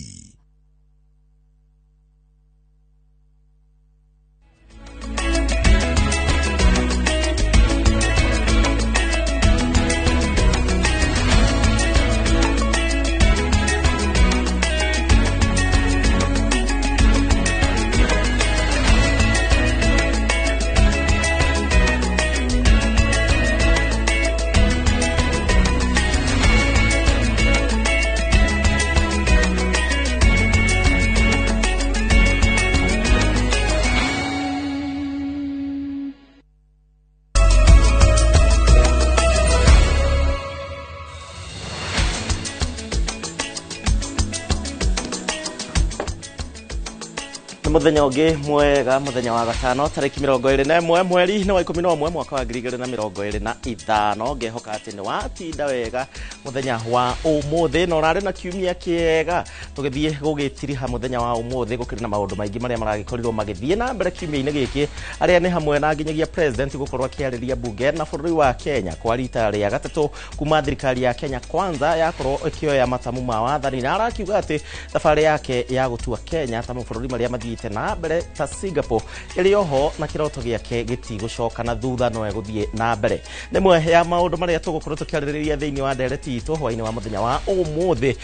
[SPEAKER 1] Nĩ mũthenya ũngĩ mwega, mũthenya wa gatano tarĩki 21 mweri nĩ wa 11 mwaka wa 2025. Ngehoka atĩ nĩ watinda wega mũthenya wa ũmũthĩ na ũrarĩ na kiumia kĩega. Tũgĩthiĩ gũgĩtiriha mũthenya wa ũmũthĩ, gũkĩrĩ na maũndũ maingĩ marĩa maragĩkorirwo magĩthiĩ na mbere kiumia-inĩ gĩkĩ, arĩa nĩ hamwe na nginyagia president gũkorwo akĩarĩria mbunge na bũrũri wa Kenya kwa rita rĩa gatatũ kuma thirikari ya Kenya Kwanza yakorwo ĩkĩoya matamu ma wathani, na arakiuga atĩ thabarĩ yake ya gũtua Kenya ta mabũrũri marĩa mathiĩte na mbere ta Singapore ĩrĩ oho na kĩroto gĩake gĩtigũcoka na thutha, no egũthiĩ na mbere. Nĩmwe ya maũndũ marĩa tũgũkorwo tũkĩarĩrĩria thĩinĩ wa ndereti itũ hwainĩ wa mũthenya wa ũmũthĩ,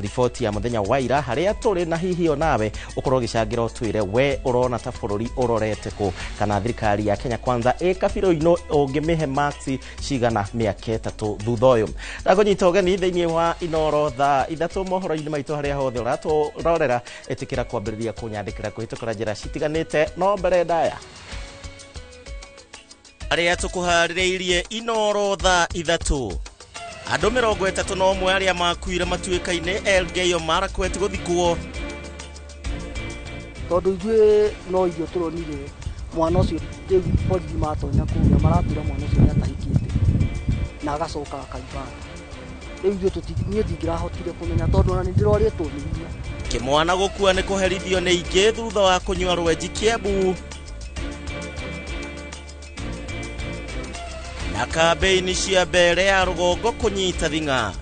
[SPEAKER 1] riboti ya mũthenya wa ira harĩa tũrĩ, na hihi onawe ũkorwo ũgĩcangĩra ũtwĩre we ũrona ta bũrũri ũrorete kũ, kana thirikari ya Kenya Kwanza ĩ kabirũ-inĩ ũngĩmĩhe maksi cigana mĩaka 3 thutha ũyũ. Ndakũnyita ũgeni thĩinĩ wa Inoro thaa 3 mohoro-inĩ maitũ harĩa hothe ũratũrorera, ĩtĩkĩra kwambĩrĩria kũnyandĩkĩra kũhĩtũkĩra njĩra citiganĩte. No mbere ndaya arĩa tũkũharĩrĩirie Inoro thaa 3, andũ 31 arĩa makuire matuĩka-inĩ Elgeyo Marakwet gũthikwo.
[SPEAKER 2] Tondũ ithuĩ no irio tũronire mwana ũcio, rĩu borithi matonya kũrĩa maratwĩra mwana ũcio nĩ atahikĩte na agacoka akaiba. Rĩu ithuĩ niĩ ndingĩrahotire kũmenya tondũ ona nĩ ndĩrorĩtwo nĩ hinya.
[SPEAKER 1] Kĩmwana gũkua nĩ kũherithio nĩ ingĩ thutha wa kũnyua rwenji Kiambu. Na kambĩini cia mbere ya rũgongo kũnyita thing'a.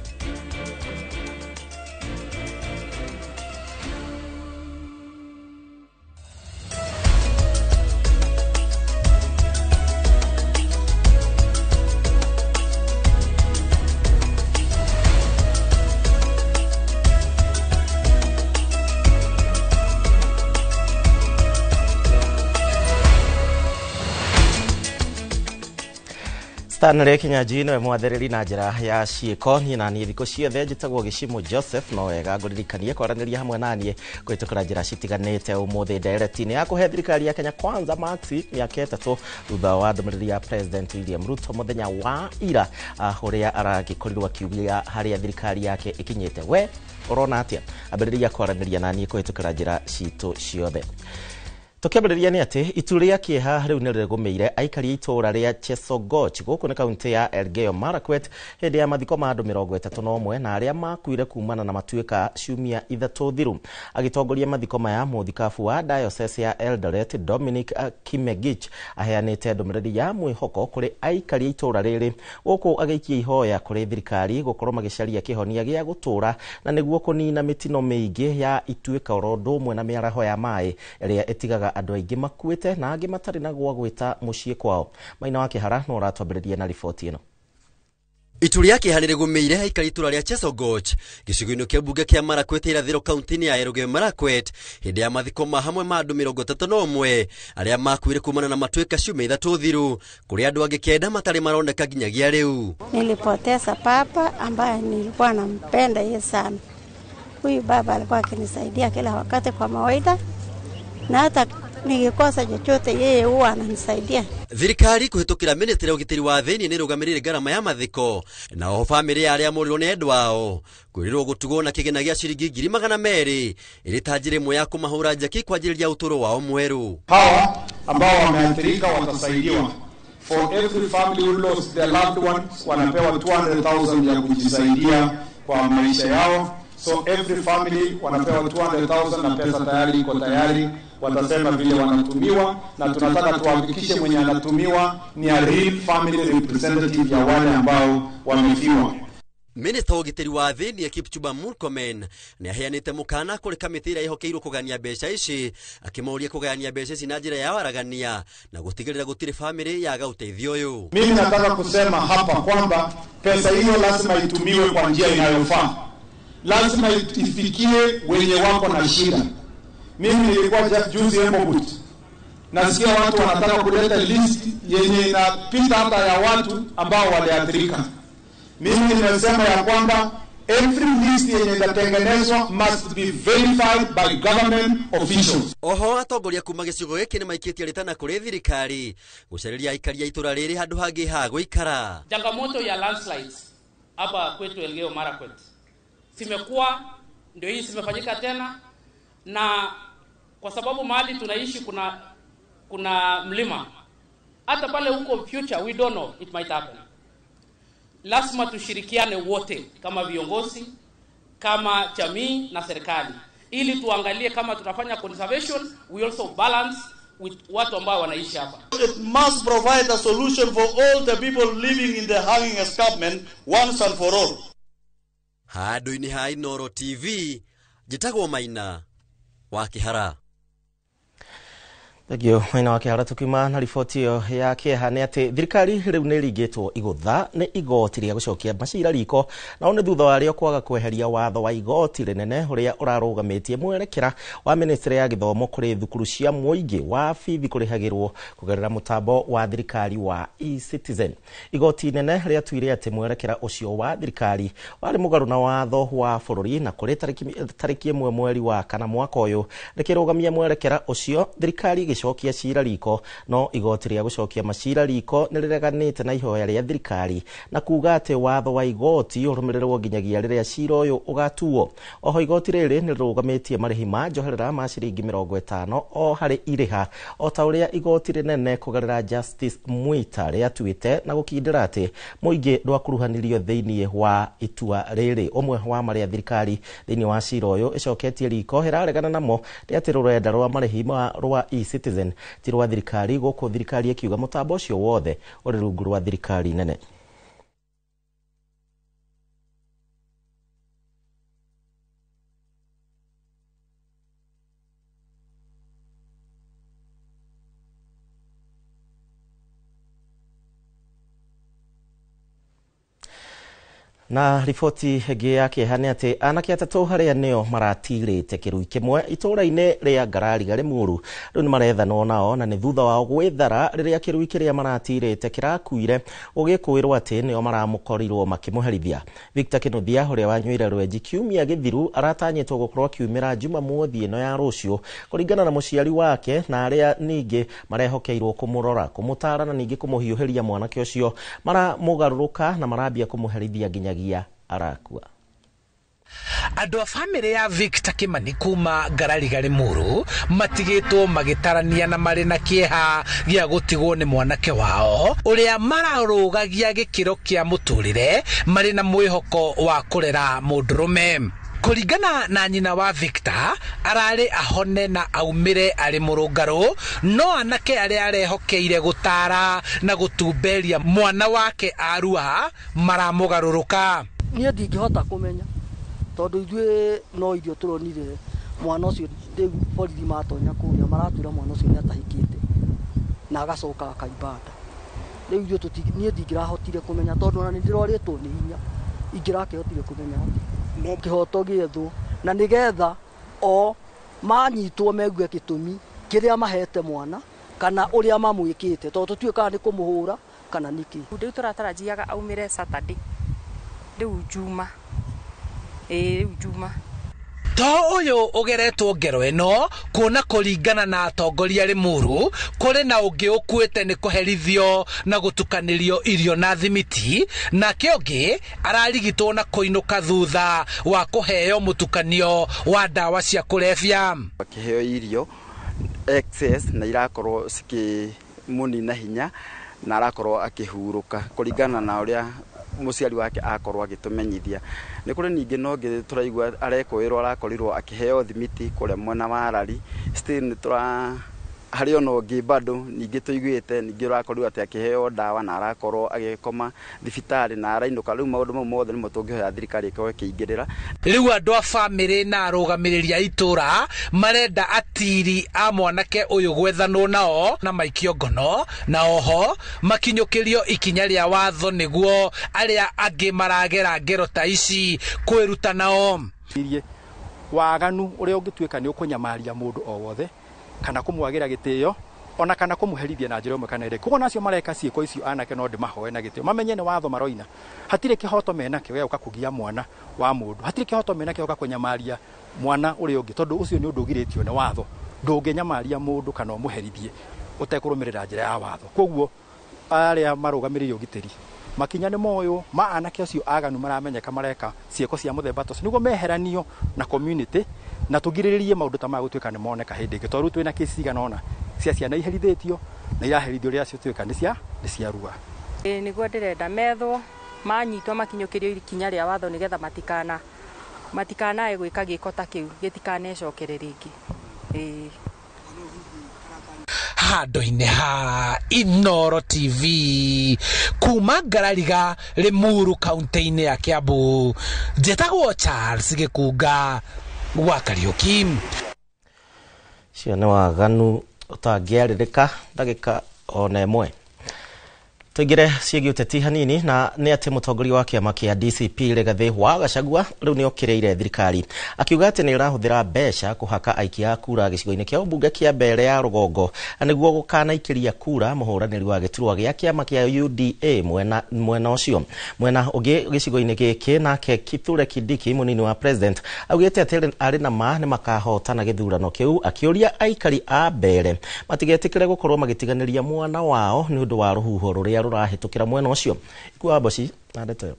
[SPEAKER 1] Stanley Kinyanjui nĩwe mwathereri na njĩra ya ciĩko. Niĩ na niĩ thikũ ciothe njĩtagwo Gĩcimũ Joseph, no wega ngũririkanie kwaranĩria hamwe na niĩ kũhĩtũkĩra njĩra citiganĩte ũmũthĩ ndereti-inĩ ya kũhe thirikari ya Kenya Kwanza maksi mĩaka 3 thutha wa ndũmĩrĩri ya President William Ruto mũthenya wa ira, ũrĩa aragĩkorirwo akiugia harĩa thirikari yake ĩkinyĩte. We ũrona atĩa? Ambĩrĩria kwaranĩria na niĩ kũhĩtũkĩra njĩra citũ ciothe. Tũkĩambĩrĩria nĩ atĩ itu rĩa kĩeha rĩu nĩ rĩgũmĩire aikari a itũũra rĩa Chesogoch gũkũ nĩ kaunti ya Elgeyo Marakwet hĩndĩ ya mathiko ma andũ 31 na arĩa makuire kumana na matuĩka ciumia 3 thiru. Agĩtongoria mathiko maya, mũthikabu wa diocese ya Eldoret Dominic Kimegich aheanĩte ndũmĩrĩri ya mwĩhoko kũrĩ aikari a itũũra rĩrĩ, gũkũ agĩikia ihoya kũrĩ thirikari gũkorwo magĩcaria kĩhonia gĩa gũtũũra na nĩguo kũnina mĩtino mĩingĩ ya ituĩka oro ũndũ ũmwe na mĩaraho ya maĩ ĩrĩa ĩtigaga andũ aingĩ makuĩte na angĩ matarĩ na gwa gwĩta mũciĩ kwao. Maina wa Kĩhara no ũratwambĩrĩria na riboti ĩno.
[SPEAKER 3] Itu rĩa kĩeha nĩrĩgũmĩire aikari itũũra rĩa Chesogoch gĩcigo-inĩ kĩa mbunge kĩa Marakwet irathĩro kaunti-inĩ ya Elgeyo Marakwet hĩndĩ ya mathiko ma hamwe ma andũ 31 arĩa makuire kumana na matuĩka ciumia 3 thiru, kũrĩa andũ angĩ 9 matarĩ maroneka nginyagia rĩu.
[SPEAKER 5] Nilipoteza papa ambaye nilikuwa nampenda yeye sana. Huyu baba alikuwa akinisaidia kila wakati kwa mawaida, na hata nikikosa chochote yeye huwa ananisaidia.
[SPEAKER 3] Thirikari kũhĩtũkĩra ministry ya ũgitĩri wa thĩinĩ nĩ ĩrũgamĩrĩire ngarama ya mathiko, na oho bamĩrĩ ya arĩa morirwo nĩ endwa ao kwĩrĩrwo gũtugwo na kĩgĩna gĩa ciringi 200,000 ĩrĩ ta njĩra ĩmwe ya kũmahũra njeki kwanjĩrĩria ũtũũro wao mwerũ.
[SPEAKER 15] Hawa ambao wameathirika watasaidiwa. For every family who lost their loved ones wanapewa 200,000 ya kujisaidia kwa maisha yao. So every family wanapewa 200,000 na pesa tayari iko tayari, watasema vile wanatumiwa, na tunataka tuhakikishe mwenye anatumiwa ni a real family representative ya wale ambao wamefiwa.
[SPEAKER 3] Minista wa ũgitĩri wa thĩinĩ Kipchumba Murkomen nĩ aheanĩte mũkana kũrĩ kamĩtĩ ĩrĩa ĩhokeirwo kũgania mbeca ici, akĩmoria kũgayania mbeca ici na njĩra ya waragania na gũtigĩrĩra gũtirĩ bamĩrĩ yaga ũteithio ũyũ.
[SPEAKER 15] Mimi nataka kusema hapa kwamba pesa hiyo lazima itumiwe kwa njia inayofaa. Lazima ifikie wenye wako na shida. Mimi nilikuwa juzi Embobut, nasikia watu wanataka kuleta list yenye inapita hata ya watu ambao waliathirika. Mimi nimesema ya kwamba every list yenye itatengenezwa must be verified by government officials.
[SPEAKER 3] Oho atongoria kuma gĩcigo gĩkĩ nĩmaikĩtie rĩtana kũrĩ thirikari gũcarĩria aikari a itũra rĩrĩ handũ hangĩ ha gũikara.
[SPEAKER 6] Changamoto ya landslides hapa kwetu Elgeyo Marakwet zimekuwa ndio hii zimefanyika tena, na kwa sababu mahali tunaishi kuna mlima. Hata pale huko future we don't know, it might happen. Lazima tushirikiane wote kama viongozi, kama jamii na serikali, ili tuangalie kama tunafanya conservation, we also balance with watu ambao wanaishi hapa.
[SPEAKER 8] It must provide a solution for all the people living in the hanging escarpment once and for all.
[SPEAKER 3] Handũ-inĩ ha Inooro TV, njĩtagwo Maina wa Kĩhara.
[SPEAKER 1] Thengio Maina wa Kĩhara. Tukiuma na riboti ĩyo ya kĩeha nĩ atĩ thirikari rĩu nĩ ĩringĩtwo igũtha nĩ igoti rĩa gũcokia macira riko, nao nĩ thutha warĩo kwaga kweheria watho wa igoti rĩnene ũrĩa ũrarũgamĩtie mwerekera wa ministry ya gĩthomo kũrĩ thukuru cia mũingĩ wa bithi kũrĩhagĩrwo kũgerera mũtambo wa thirikari wa eCitizen. Igoti inene rĩatuire atĩ mwerekera ũcio wa thirikari warĩ mũgarũ na watho wa bũrũri, na kũrĩ tarĩki 1 mweri wa 4 mwaka ũyũ rĩkĩrũgamia mwerekera ũcio. Thirikari gũcokia cira riko, no igoti rĩa gũcokia macira riko nĩ rĩreganĩte na ihoya rĩa thirikari na kuga atĩ watho wa igoti ũrũmĩrĩrwo nginyagia rĩrĩa cira ũyũ ũgatuo. Oho igoti rĩrĩ nĩ rĩrũgamĩtie marĩhi ma njoherera ma ciringi 50 o harĩ irĩha, o ta ũrĩa igoti rĩnene kũgerera Justice Mwita rĩatuĩte na gũkindĩra atĩ mũingĩ ndwakuruhanirio thĩinĩ wa itua rĩrĩ. Ũmwe wa marĩa thirikari thĩinĩ wa cira ũyũ ĩcoketie riko ĩraregana namo nĩ atĩ rũrenda rwa marĩhi rwa eCitizen ti rwa thirikari, gũkũ thirikari ĩkiuga mũtambo ũcio wothe ũrĩ rungu rwa thirikari nene. Na riboti ĩngĩ ya kĩeha nĩ atĩ anake atatũ arĩa nĩo maratirĩte kĩrui kĩmwe itũũra-inĩ rĩa Ngarariga Rĩmuru rĩu nĩ marethanwo nao, na nĩ thutha wao gwĩthara rĩrĩa kĩrui kĩrĩa maratirĩte kĩrakuire gũgĩkũĩrwo atĩ nĩo maramũkorirwo makĩmũherithia. Victor Kĩnuthia ũrĩa wanyuire rwenji kiumia gĩthiru aratanyĩtwo gũkorwo akiumĩra Jumamothi ĩno ya rũciũ kũringana na mũciari wake na arĩa ningĩ marehokeirwo kũmũrora, kũmũtara na ningĩ kũmũhiũhĩria mwanake ũcio maramũgarũrũka na marambia kũmũherithia nginya arakua.
[SPEAKER 31] Andũ a bamĩrĩ ya Victor Kimani kuma Ngarariga Rĩmuru matigĩtwo magĩtarania na marĩ na kĩeha gĩa gũtigwo nĩ mwanake wao ũrĩa mararũgagia gĩkĩro kĩa mũtũrĩre marĩ na mwĩhoko wa kũrera mũndũrũme. Kũringana na nyina wa Victor, ararĩ ahone na aumĩre arĩ mũrũngarũ, no anake arĩa arehokeire gũtara na gũtumberia mwana wake arua maramũgarũrũka.
[SPEAKER 2] Niĩ ndingĩhota kũmenya tondũ ithuĩ no irio tũronire mwana ũcio rĩu borithi matonya kũrĩa maratwĩra mwana ũcio nĩ atahĩkĩte na agacoka akaimba nda. Rĩu ithuĩ niĩ ndingĩrahotire kũmenya tondũ ona nĩ ndĩrorĩtwo nĩ hinya, ingĩrakĩhotire kũmenya atĩa? No kĩhoto gĩethwo na nĩgetha o manyitwo megue gĩtũmi kĩrĩa mahete mwana kana ũrĩa mamwĩkĩte, tondũ tũtiũĩ kana nĩ kũmũhũra kana nĩkĩ.
[SPEAKER 7] Rĩu tũratarajiaga aumĩre Saturday, rĩu Juma, rĩu Juma.
[SPEAKER 31] To ũyũ ũgeretwo ngero ĩno kuona kũringana na atongoria Rĩmuru kũrĩ na ũngĩ ũkuĩte nĩ kũherithio na gũtukanĩrio irio na thimiti, nake ũngĩ ararigitwo na kũinũka thutha wa kũheo mũtukanio wa ndawa cia kũrebia.
[SPEAKER 10] Akĩheo irio excess na irakorwo cikĩmũnina hinya na arakorwo akĩhurũka kũringana na ũrĩa mũciari wake akorwo agĩtũmenyithia. Nĩ kũrĩ ningĩ no ngĩ tũraigua arekwĩrwo arakorirwo akĩheo thimiti kũrĩa mwena wa Arari. Still nĩ tũra harĩ ona ũngĩ bado ningĩ tũiguĩte ningĩ ũrakorirwo atĩ akĩheo ndawa na arakorwo agĩkoma thibitarĩ na arainũka. Rĩu maũndũ mau mothe nĩmo tũngĩhoya thirikari ĩkorwo ĩkĩingĩrĩra.
[SPEAKER 31] Rĩu andũ a bamĩrĩ na arũgamĩrĩri a itũra marenda atiri a mwanake ũyũ gwethanwo nao na maikio ngono, na oho makinyũkĩrio ikinya rĩa watho nĩguo arĩa angĩ maragera ngero ta ici kwĩruta nao.
[SPEAKER 11] Waganu ũrĩa ũngĩtuĩka nĩ ũkũnyamaria mũndũ o wothe kana kũmwagĩra gĩtĩo ona kana kũmũherithia na njĩra ĩmwe kana ĩrĩkũ. Koguo nacio mareka ciĩko icio anake no ndĩmahoe na gĩtĩo mamenye nĩ watho maroina. Hatirĩ kĩhoto menakĩo gĩa gũka kũgia mwana wa mũndũ, hatirĩ kĩhoto menakĩo gũka kũnyamaria mwana ũrĩa ũngĩ, tondũ ũcio nĩ ũndũ ũgirĩtio nĩ watho. Ndũngĩnyamaria mũndũ kana ũmũherithie ũtekũrũmĩrĩra njĩra ya watho. Koguo arĩa marũgamĩrĩire ũgitĩri Makinya nĩ moywo ma anake acio aganu maramenyeka mareka ciĩko cia mũthemba ta ũcio nĩguo meheranio na community na tũgirĩrĩrie maũndũ ta maya gũtuĩka nĩ moneka hĩndĩ ĩngĩ, tondũ rĩu twĩna kesi cigana ũna cia ciana iherithĩtio na iraherithio rĩrĩa ciatuĩka nĩ ciarua.
[SPEAKER 7] Ĩĩ nĩguo ndĩrenda methwo manyitwo makinyũkĩrio ikinya rĩa watho nĩgetha matikanae gwĩka gĩko ta kĩu gĩtikanecokere rĩngĩ. Ĩĩ.
[SPEAKER 31] Handũ-inĩ ha Inoro TV kuma Ngarariga Limuru kaunti-inĩ ya Kiambu, njĩtagwo Charles Gĩkunga wa Kariũki.
[SPEAKER 1] Cio nĩ waganu ũtangĩarĩrĩka ndagĩka ona ĩmwe. Tũingĩre ciĩgiĩ ũteti hanini, na nĩ atĩ mũtongoria wa kĩama kĩa DCP Rigathĩ wa Gachagua rĩu nĩ okĩrĩire thirikari akiuga atĩ nĩ ĩrahũthĩra mbeca kũhaka aikia a kura gĩcigo-inĩ kĩa ũmbunge kĩa Mbere ya Rũgongo nĩguo gũkanaikĩria kura mũhũranĩri wa gĩturwa gĩa kĩama kĩa UDA mwena ũcio. Mwena ũngĩ gĩcigo-inĩ gĩkĩ nake Kithure Kindiki mũnini wa president augĩte atĩ arĩ na ma nĩ makahotana gĩthurano kĩu, akĩũria aikari a Mbere matigetĩkĩre gũkorwo magĩtiganĩria mwana wao nĩ ũndũ wa rũhuho rũrĩa rũrahĩtũkĩra mwena ũcio. Ikua Mboci na ndeto ĩyo.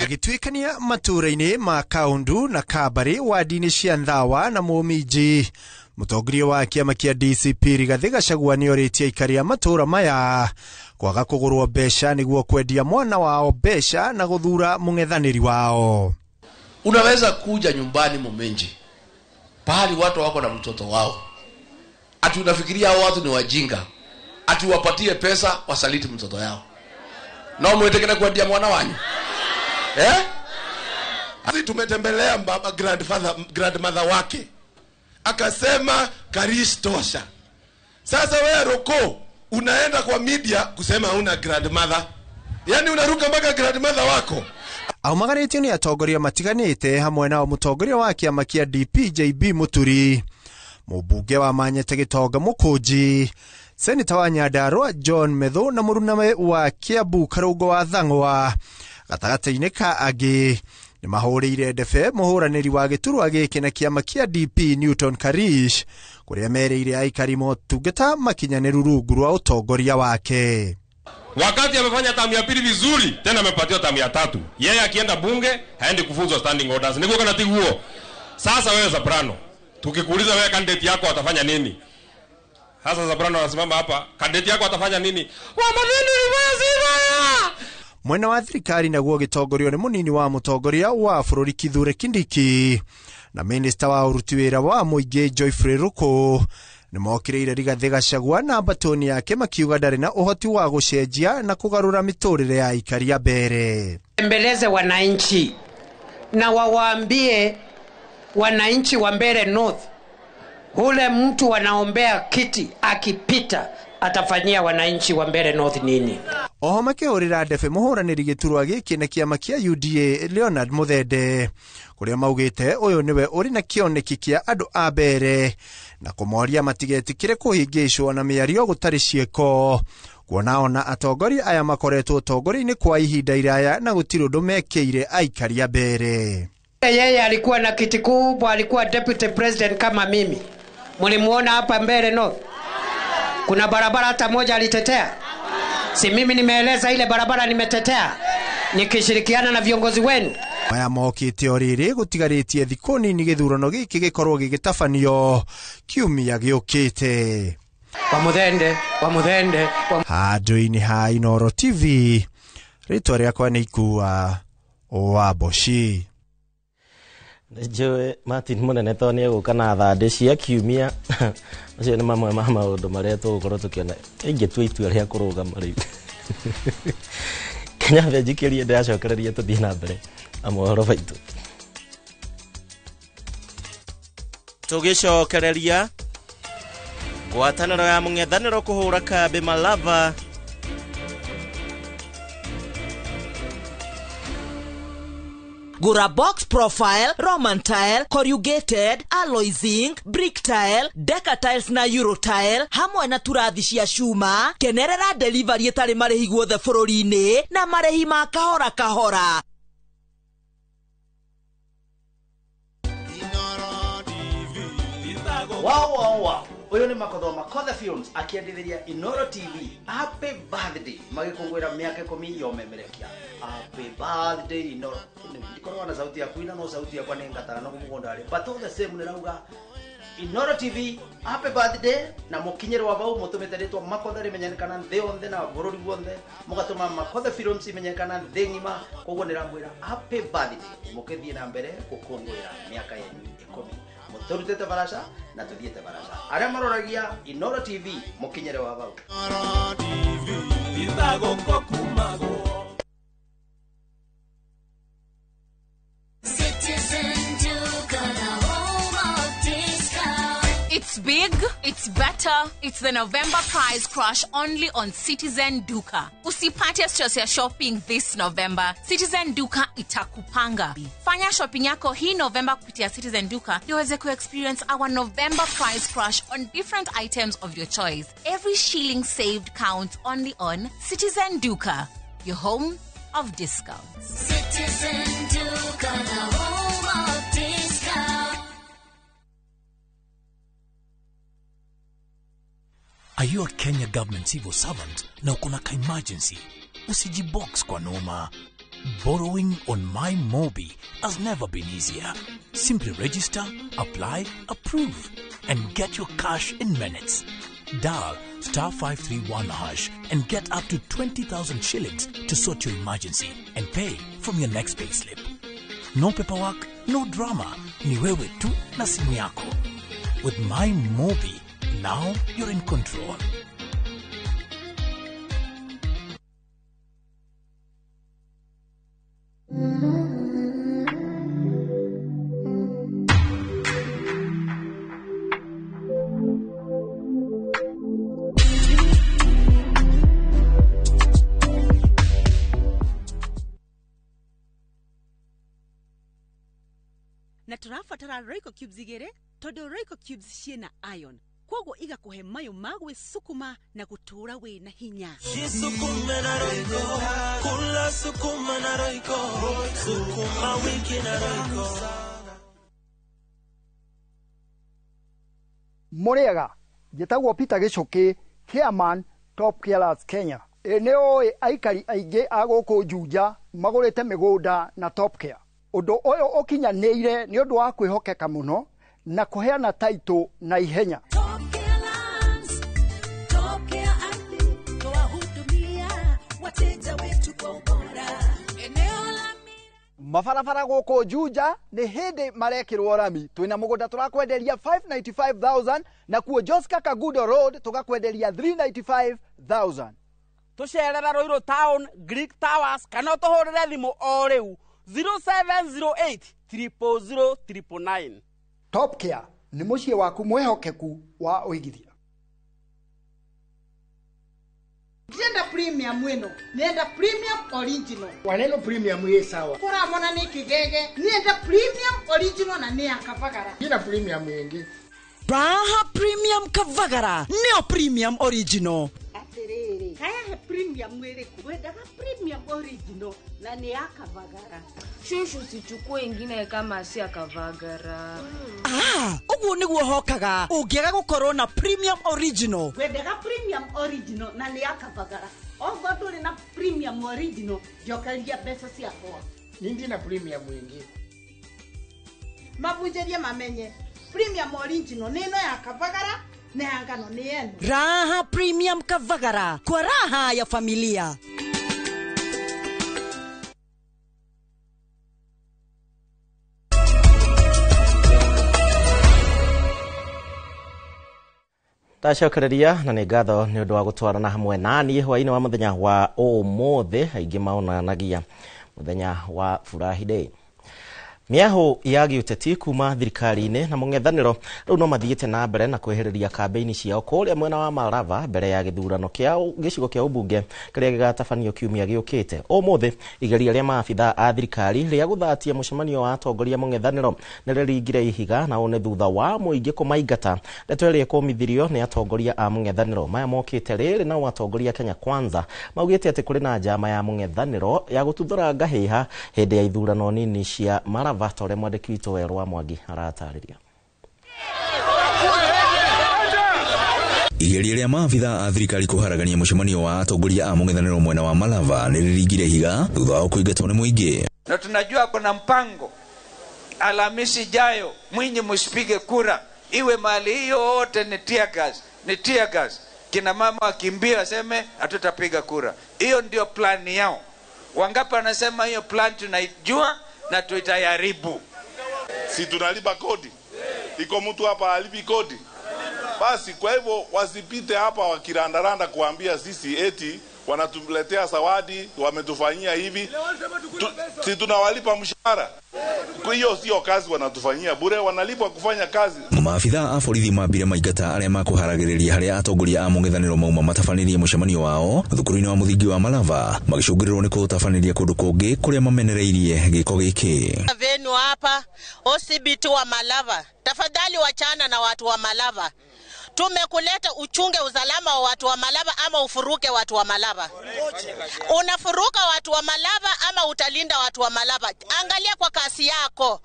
[SPEAKER 12] Agĩtuĩkania matũũra-inĩ ma Kaundu na Kabari wadi-inĩ cia Nthawa na Mũminji, mũtongoria wa kĩama kĩa DCP Rigathĩ Gachagua nĩorĩtie aikari a matũũra maya kwaga kũgũrwo mbeca nĩguo kwendia mwana wao mbeca na gũthura mũng'ethanĩri wao.
[SPEAKER 13] Unaweza kuja nyumbani Muminji pahali watu wako na mtoto wao, ati unafikiria hao watu ni wajinga, ati wapatie pesa wasaliti mtoto yao? Na mwetekele kuendia mwana wanyu eh?
[SPEAKER 14] Tumetembelea baba grandmother wake akasema Karish tosha. Sasa wewe Roko unaenda kwa media kusema una grandmother, yani unaruka mpaka grandmother wako.
[SPEAKER 12] Aumagarĩtio nĩ atongoria matiganĩte hamwe nao mũtongoria wa kĩama kĩa DP JB Muturi, mũmbunge wa Manyete Gĩtonga Mũkũnji, seneta wa Nyandarua John Methu na mũruname wa Kiambu Karũngo wa Thang'wa. Gatagatĩ-inĩ ka angĩ nĩ mahũrĩire ndebe mũhũranĩri wa gĩturwa gĩkĩ na kĩama kĩa DP Newton Karish, kũrĩa merĩire aikari motungata makinyanĩru rungu rwa ũtongoria wake.
[SPEAKER 16] Wakati amefanya tamu ya pili vizuri, tena amepatiwa tamu ya tatu. Yeye akienda bunge haendi kufunzwa standing orders. Niko kana tiguo. Sasa wewe Soprano, tukikuuliza wewe candidate yako atafanya nini? Sasa Soprano anasimama hapa, candidate yako atafanya nini? Wa maneno ni
[SPEAKER 12] Mwena wa thirikari naguo gĩtongorio nĩ mũnini wa mũtongoria wa bũrũri Kithure Kindiki na minista wa ũruti wĩra wa mũingĩ Geoffrey Ruku nĩ mokĩrĩire Rigathĩ Gachagua na mbatoni yake makiuga ndarĩ na ũhoti wa gũcenjia na kũgarũra mĩtũrĩre ya aikari a Mbere.
[SPEAKER 17] Mbeleze wananchi na wawaambie wananchi wa Mbere North, ule mtu wanaombea kiti akipita atafanyia wananchi wa Mbere North nini?
[SPEAKER 12] Oho makĩhũrĩra ndebe mũhũranĩri gĩturwa gĩkĩ na kĩama kĩa UDA Leonard Muthende, kũrĩa maugĩte ũyũ nĩwe ũrĩ na kĩoneki kĩa andũ a Mbere na kũmoria matigetĩkĩre kũhĩngĩcwo na mĩario gũtarĩ ciĩko, kuona ona atongoria aya makoretwo ũtongoria-inĩ kwa ihinda iraya na gũtirĩ ũndũ mekĩire aikari a Mbere.
[SPEAKER 17] Yeye alikuwa na kiti kubwa, alikuwa deputy president kama mimi. Mlimuona hapa Mbere North? Kuna barabara hata moja alitetea? Si mimi nimeeleza ile barabara nimetetea nikishirikiana na viongozi wenu.
[SPEAKER 12] Maya mokĩte o rĩrĩ gũtigarĩtie thikũ nini gĩthurano gĩkĩ gĩkorwo gĩgĩtabanio kiumia gĩũkĩte.
[SPEAKER 17] Wa Muthende, wa Muthende, wa
[SPEAKER 12] Handũ-inĩ ha Inoro TV, rĩtwa rĩakwa nĩ Ikua wa Mboci.
[SPEAKER 1] Njũĩ Martin Mũnene to nĩ egũka na thandĩ cia kiumia. Macio nĩ mamwe ma maũndũ marĩa tũgũkorwo tũkĩona. Ingĩtua itua rĩa kũrũgama rĩu. Kenya benjikĩrie ndĩracokereria tũthiĩ na mbere na mohoro maitũ. Tũgĩcokereria ngwatanĩro ya mũng'ethanĩro kũhũra kambĩ Malava.
[SPEAKER 29] Gura box profile, Roman tile, corrugated, alloy zinc, brick tile, deca tiles na euro tile, hamwe na turathi cia cuma, kenerera delivery ĩtarĩ marĩhi guothe bũrũri-inĩ na marĩhi ma kahora kahora.
[SPEAKER 18] Wow, wow, wow.
[SPEAKER 9] Uyu ni Makothwa Makotha Films akiendithiria Inoro TV happy birthday magikungwira miaka 10 ya umemerekia. Happy birthday Inoro. Ndikorwo na sauti ya kuina no sauti yakwa ni ngatara no mugunda ri. But all the same nirauga Inoro TV happy birthday na mukinyirwa bau mutumite ritwa Makotha rimenyekana nthi yonthe na bururi guothe mugatuma Makotha Films imenyekana nthi ng'ima koguo niramwira happy birthday mukithie na mbere gukungwira miaka yenyu 10 muturutite barasha na tuthiete barasha aria maroragia Inoro TV mukinyirwa bau
[SPEAKER 18] Inoro TV ithagoko kumago
[SPEAKER 19] Citizen Duka, the home of discount.
[SPEAKER 21] It's big, it's better, it's the November price crash only on Citizen Duka. Usipate stress ya shopping this November. Citizen Duka itakupanga. Fanya shopping yako hii November kupitia Citizen Duka ndio uweze ku-experience our November price crash on different items of your choice. Every shilling saved counts only on Citizen Duka, your home of discounts.
[SPEAKER 19] Citizen Duka, the home of discount.
[SPEAKER 22] Are you a Kenya government civil servant na uko na ka-emergency? Usijibox kwa noma. Borrowing on MyMobi has never been easier. Simply register, apply, approve, and get your cash in minutes. Dial *531# and get up to 20,000 shillings to sort your emergency and pay from your next payslip. No paperwork, no drama. Ni wewe tu na simu yako. With MyMobi, now you're in control.
[SPEAKER 23] Na tũrabatara Royco cubes igĩrĩ tondũ Royco cubes ciĩna iron koguo igakuhe mayo ma gwĩsukuma na gũtũũra wĩna hinya.
[SPEAKER 18] Jisukume na Royco, kula sukuma na Royco, sukuma wiki na Royco.
[SPEAKER 24] Mũrĩega, njĩtagwo Peter Gĩcũkĩ, chairman Top Carers Kenya. Ĩ nĩ ũĩ aikari aingĩ a gũkũ Juja magũrĩte mĩgũnda na Top Care. Ũndũ ũyũ ũkinyanĩire nĩ ũndũ wa kwĩhokeka mũno na kũheana taitũ na ihenya.
[SPEAKER 19] Top Care Lands, Top Care Ardhi, twahudumia wateja wetu kwa ubora. Eneo la
[SPEAKER 25] Mabarabara gũkũ Juja nĩ hĩndĩ marekĩrwo rami. Twĩna mũgũnda tũrakwenderia 595,000 na kuo Joska Kagudo Road tũgakwenderia 395,000.
[SPEAKER 26] Tũcerera Ruiru Town, Greek Towers kana ũtũhũrĩre thimũ o rĩu 0708 000 999.
[SPEAKER 24] Top Care nĩ mũciĩ waku mwĩhokeku wa ũigithia.
[SPEAKER 27] Ndirenda premium ĩno, nenda premium original.
[SPEAKER 28] Waneno premium ĩ sawa.
[SPEAKER 27] Kũramona nĩ kĩgege, nenda premium original na nĩ ya Kavagara.
[SPEAKER 28] Ina premium ĩngĩ.
[SPEAKER 29] Raha Premium Kavagara, nĩyo premium original.
[SPEAKER 27] Atĩrĩrĩ, kaya he premium ĩrĩkũ? Wendaga premium original na nĩ ya Kavagara.
[SPEAKER 30] Shushu, sichukue ingine kama si ya Kavagara.
[SPEAKER 29] Ah, ũguo nĩguo hokaga ũngĩaga gũkorwo na premium original.
[SPEAKER 27] Wendaga premium original na nĩ ya Kavagara. Okorwo ndũrĩ na premium original, njokeria mbeca ciakwa.
[SPEAKER 28] Nindi na premium ĩngĩ.
[SPEAKER 27] Mabunjĩrie mamenye premium original nĩ ĩno ya Kavagara na ya ngano nĩ ĩno.
[SPEAKER 29] Raha Premium Kavagara kwa raha ya familia.
[SPEAKER 1] Ndacokereria na nĩ ngatho nĩ ũndũ wa gũtwarana hamwe naniĩ hwaĩ-inĩ wa mũthenya wa ũmũthĩ. Aingĩ maonanagia mũthenya wa Furahi Day. Mĩahũ ya gĩũteti kuma thirikari-inĩ na mũng'ethanĩro rĩu no mathiĩte na mbere na kwehereria kambĩini ciao kũrĩa mwena wa Malava mbere ya gĩthurano kĩa gĩcigo kĩa ũmbunge kĩrĩa gĩgatabanio kiumia gĩũkĩte. Ũmũthĩ igeria rĩa maabithaa a thirikari rĩa gũthatia mũcemanio wa atongoria mũng'ethanĩro nĩ rĩringire ihiga na ũũ nĩ thutha wa mũingĩ kũmaingata. Ndeto ĩrĩa ĩkũmithirio nĩ atongoria a mũng'ethanĩro maya mokĩte rĩrĩ nao atongoria Kenya Kwanza maugĩte atĩ kũrĩ na njama ya mũng'ethanĩro ya gũtuthũra ngahĩha hĩndĩ ya ithurano nini cia Malava ta ũrĩa mwandĩki witũ Werũ wa Mwangi aratarĩria.
[SPEAKER 2] Igeria rĩa maabitha a thirikari kũharagania mũcemanio wa atongoria a mũng'ethanĩro mwena wa Malava nĩ rĩringire ihiga thutha wa kũingatwo nĩ mũingĩ.
[SPEAKER 3] Na tunajua kuna mpango Alhamisi ijayo, mwinyi msipige kura, iwe mali hiyo yote ni tear gas, ni tear gas. Kina mama wakimbia waseme hatutapiga kura. Hiyo ndio plani yao. Wangapi wanasema hiyo plan tunaijua na tuitayaribu?
[SPEAKER 14] Si tunalipa kodi? Iko mtu hapa alipi kodi? Basi kwa hivyo wasipite hapa wakirandaranda kuambia sisi eti wanatuletea zawadi, wametufanyia hivi. Si tunawalipa mshahara? Kwa hiyo sio kazi wanatufanyia bure, wanalipwa kufanya kazi.
[SPEAKER 2] Maabitha a borithi mambire maingata aria makuharagiriria haria atongoria a mũng'ethanĩro mauma matabanĩrie mũcemanio wao thukuru-inĩ wa mũthingi wa Malava, magĩcũngĩrĩrwo nĩ kũũtabanĩria kũndũ kũngĩ kũrĩa mamenereirie gĩko gĩkĩ.
[SPEAKER 4] Venu hapa OCBT wa Malava, tafadhali wachana na watu wa Malava. Tumekuleta uchunge usalama wa watu wa Malava ama ufuruke watu wa Malava? Unafuruka watu wa Malava ama utalinda watu wa Malava? Angalia kwa kasi yako.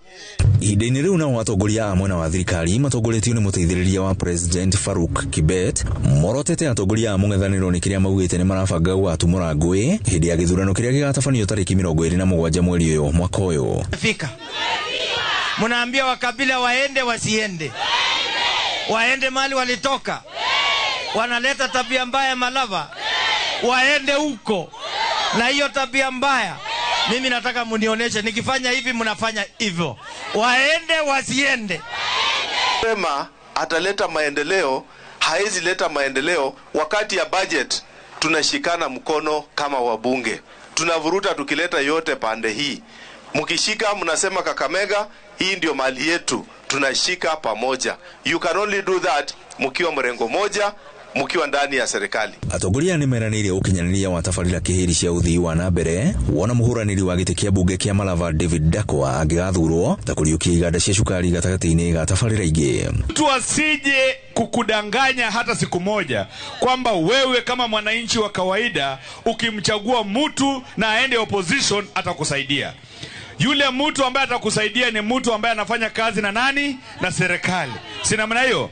[SPEAKER 2] Ihinda-inĩ rĩu nao atongoria a mwena wa thirikari matongoretio nĩ mũteithĩrĩria wa President Faruk Kibet morotete atongoria a mũng'ethanĩro nĩ kĩrĩa maugĩte nĩ marabanga gũgatumũra ngũĩ hĩndĩ ya gĩthurano kĩrĩa gĩgatabanio tarĩki 27 mweri ũyũ mwaka ũyũ.
[SPEAKER 5] Fika. Mnaambia wakabila waende wasiende? Waende mali walitoka. Wanaleta tabia mbaya Malava. Waende huko. Na hiyo tabia mbaya mimi nataka munioneshe, nikifanya hivi mnafanya hivyo. Waende wasiende?
[SPEAKER 14] Sema ataleta maendeleo, haezi leta maendeleo wakati ya budget tunashikana mkono kama wabunge. Tunavuruta tukileta yote pande hii. Mkishika mnasema Kakamega, hii ndio mali yetu, tunashika pamoja. You can only do that mkiwa mrengo moja, mkiwa ndani ya serikali.
[SPEAKER 2] Atongoria nĩ meranĩire ũkinyanĩria wa tabarĩra kĩhĩri cia ũthii wa na mbere wona mũhũranĩri wa gĩtĩ kĩa mbunge kĩa Malava David Dakwa angĩgathurwo ta kũriũkia iganda cia cukari gatagatĩ-inĩ ga tabarĩra ingĩ.
[SPEAKER 6] Mtu asije kukudanganya hata siku moja kwamba wewe kama mwananchi wa kawaida ukimchagua mtu na aende opposition atakusaidia. Yule mtu ambaye atakusaidia ni mtu ambaye anafanya kazi na nani? Na serikali. Si namna hiyo?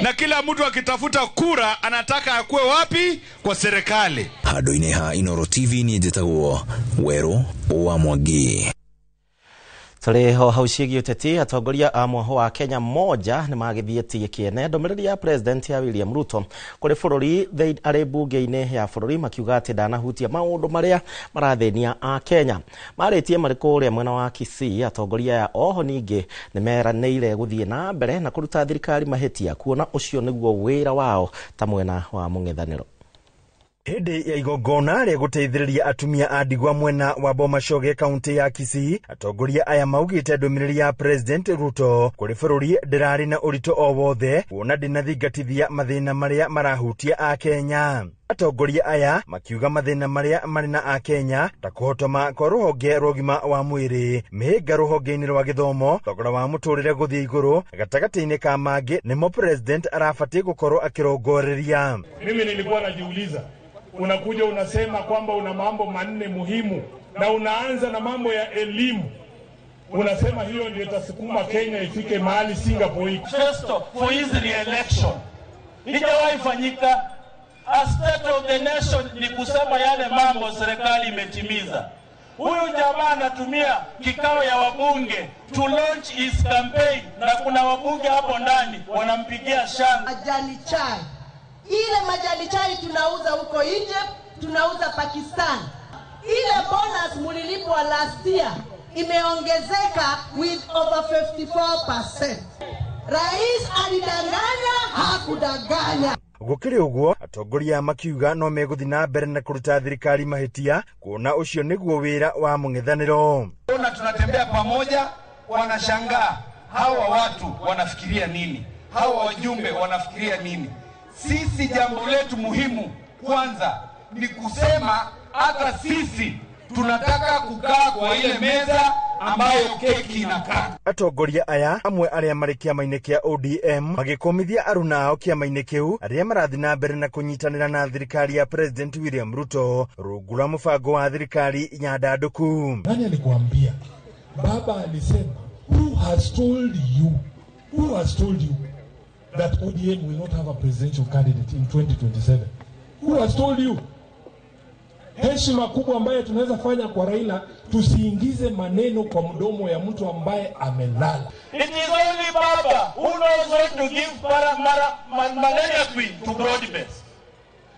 [SPEAKER 6] Na kila mtu akitafuta kura anataka akue wapi? Kwa serikali.
[SPEAKER 2] Handũ-inĩ ha Inoro TV ni njĩtagwo Werũ wa Mwangi.
[SPEAKER 1] Tũrĩ ho hau ciĩgiĩ ũteti, atongoria a mwaho wa Kenya moja nĩ magĩthiĩtie kĩene ndũmĩrĩri ya President ya William Ruto kũrĩ bũrũri arĩ mbunge-inĩ ya bũrũri makiuga atĩ ndanahutia maũndũ marĩa marathĩnia a Kenya. Marĩtie marĩ kũrĩa mwena wa Kisii, atongoria aya oho ningĩ nĩ meranĩire gũthiĩ na mbere na kũruta thirikari mahĩtia kuona ũcio nĩguo wĩra wao ta mwena wa mũng'ethanĩro.
[SPEAKER 7] Hĩndĩ ya igongona rĩa gũteithĩrĩria atumia a ndigwa mwena wa Bomachoge kaunti ya Kisii, atongoria aya maugĩte ndũmĩrĩri ya President Ruto kũrĩ bũrũri ndĩrarĩ na ũritũ o wothe kuona ndĩnathingatithia mathĩna marĩa marahutia Akenya. Atongoria aya makiuga mathĩna marĩa marĩ na Akenya ta kũhotoma kwa rũhonge rwa ũgima wa mwĩrĩ, mĩhĩnga rũhonge-inĩ rwa gĩthomo, thogora wa mũtũrĩre gũthiĩ igũrũ gatagatĩ-inĩ ka mangĩ nĩmo President arabatiĩ gũkorwo akĩrongoreria.
[SPEAKER 6] Mimi nilikuwa najiuliza, unakuja unasema kwamba una mambo manne muhimu na unaanza na mambo ya elimu. Unasema hiyo ndio itasukuma Kenya ifike mahali Singapore iko.
[SPEAKER 8] Festo for his re-election. Haijawahi fanyika. A state of the nation ni kusema yale mambo serikali imetimiza. Huyu jamaa anatumia kikao ya wabunge to launch his campaign, na kuna wabunge hapo ndani wanampigia shangwe.
[SPEAKER 10] Majani chai. Ile majani chai tunauza huko Egypt, tunauza Pakistan. Ile bonus mulilipwa last year imeongezeka with over 54%. Rais alidanganya, hakudanganya.
[SPEAKER 7] Gũkĩrĩ ũguo, atongoria makiuga no megũthiĩ na mbere na kũruta thirikari mahĩtia kuona ũcio nĩguo wĩra wa mũng'ethanĩro.
[SPEAKER 11] Ona tunatembea pamoja, wanashangaa hawa watu wanafikiria nini, hawa wajumbe wanafikiria nini. Sisi jambo letu muhimu kwanza ni kusema hata sisi tunataka kukaa kwa ile meza ambayo keki inakaa.
[SPEAKER 7] Atongoria aya amwe arĩa marĩ kĩama-inĩ kĩa ODM magĩkũmithia aruna ao kĩama-inĩ kĩu arĩa marathiĩ na mbere na kũnyitanĩra na thirikari ya President William Ruto rungu rwa mũbango wa thirikari nyandandũku.
[SPEAKER 15] Nani alikuambia? Baba alisema, who has told you? Who has told you
[SPEAKER 9] that ODM will not have a presidential candidate in 2027? Who has told you? Heshima kubwa ambayo tunaweza fanya kwa Raila, tusiingize maneno kwa mdomo ya mtu ambaye amelala.
[SPEAKER 8] It is only Baba who knows when to give malaria queen to broad base.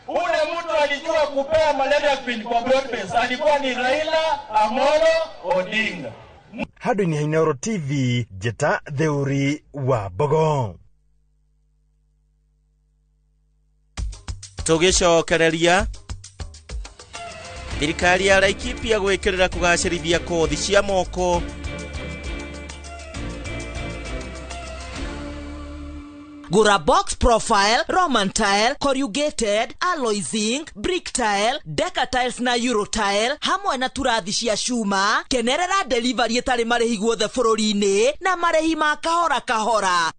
[SPEAKER 8] Ule mtu alijua kupea malaria queen kwa broad base alikuwa ni Raila Amolo Odinga.
[SPEAKER 7] Handũ-inĩ ha Inooro TV, njĩta Theuri wa Mbogo.
[SPEAKER 1] Tũgĩcokereria thirikari ya Laikipia gwĩkĩrĩra kũgacĩrithia kothi cia moko.
[SPEAKER 29] Gura box profile, Roman tile, corrugated, alloy zinc, brick tile, deca tiles na euro tile, hamwe na turathi cia cuma. Kenerera delivery ĩtarĩ marĩhi guothe bũrũri-inĩ na marĩhi ma kahora kahora.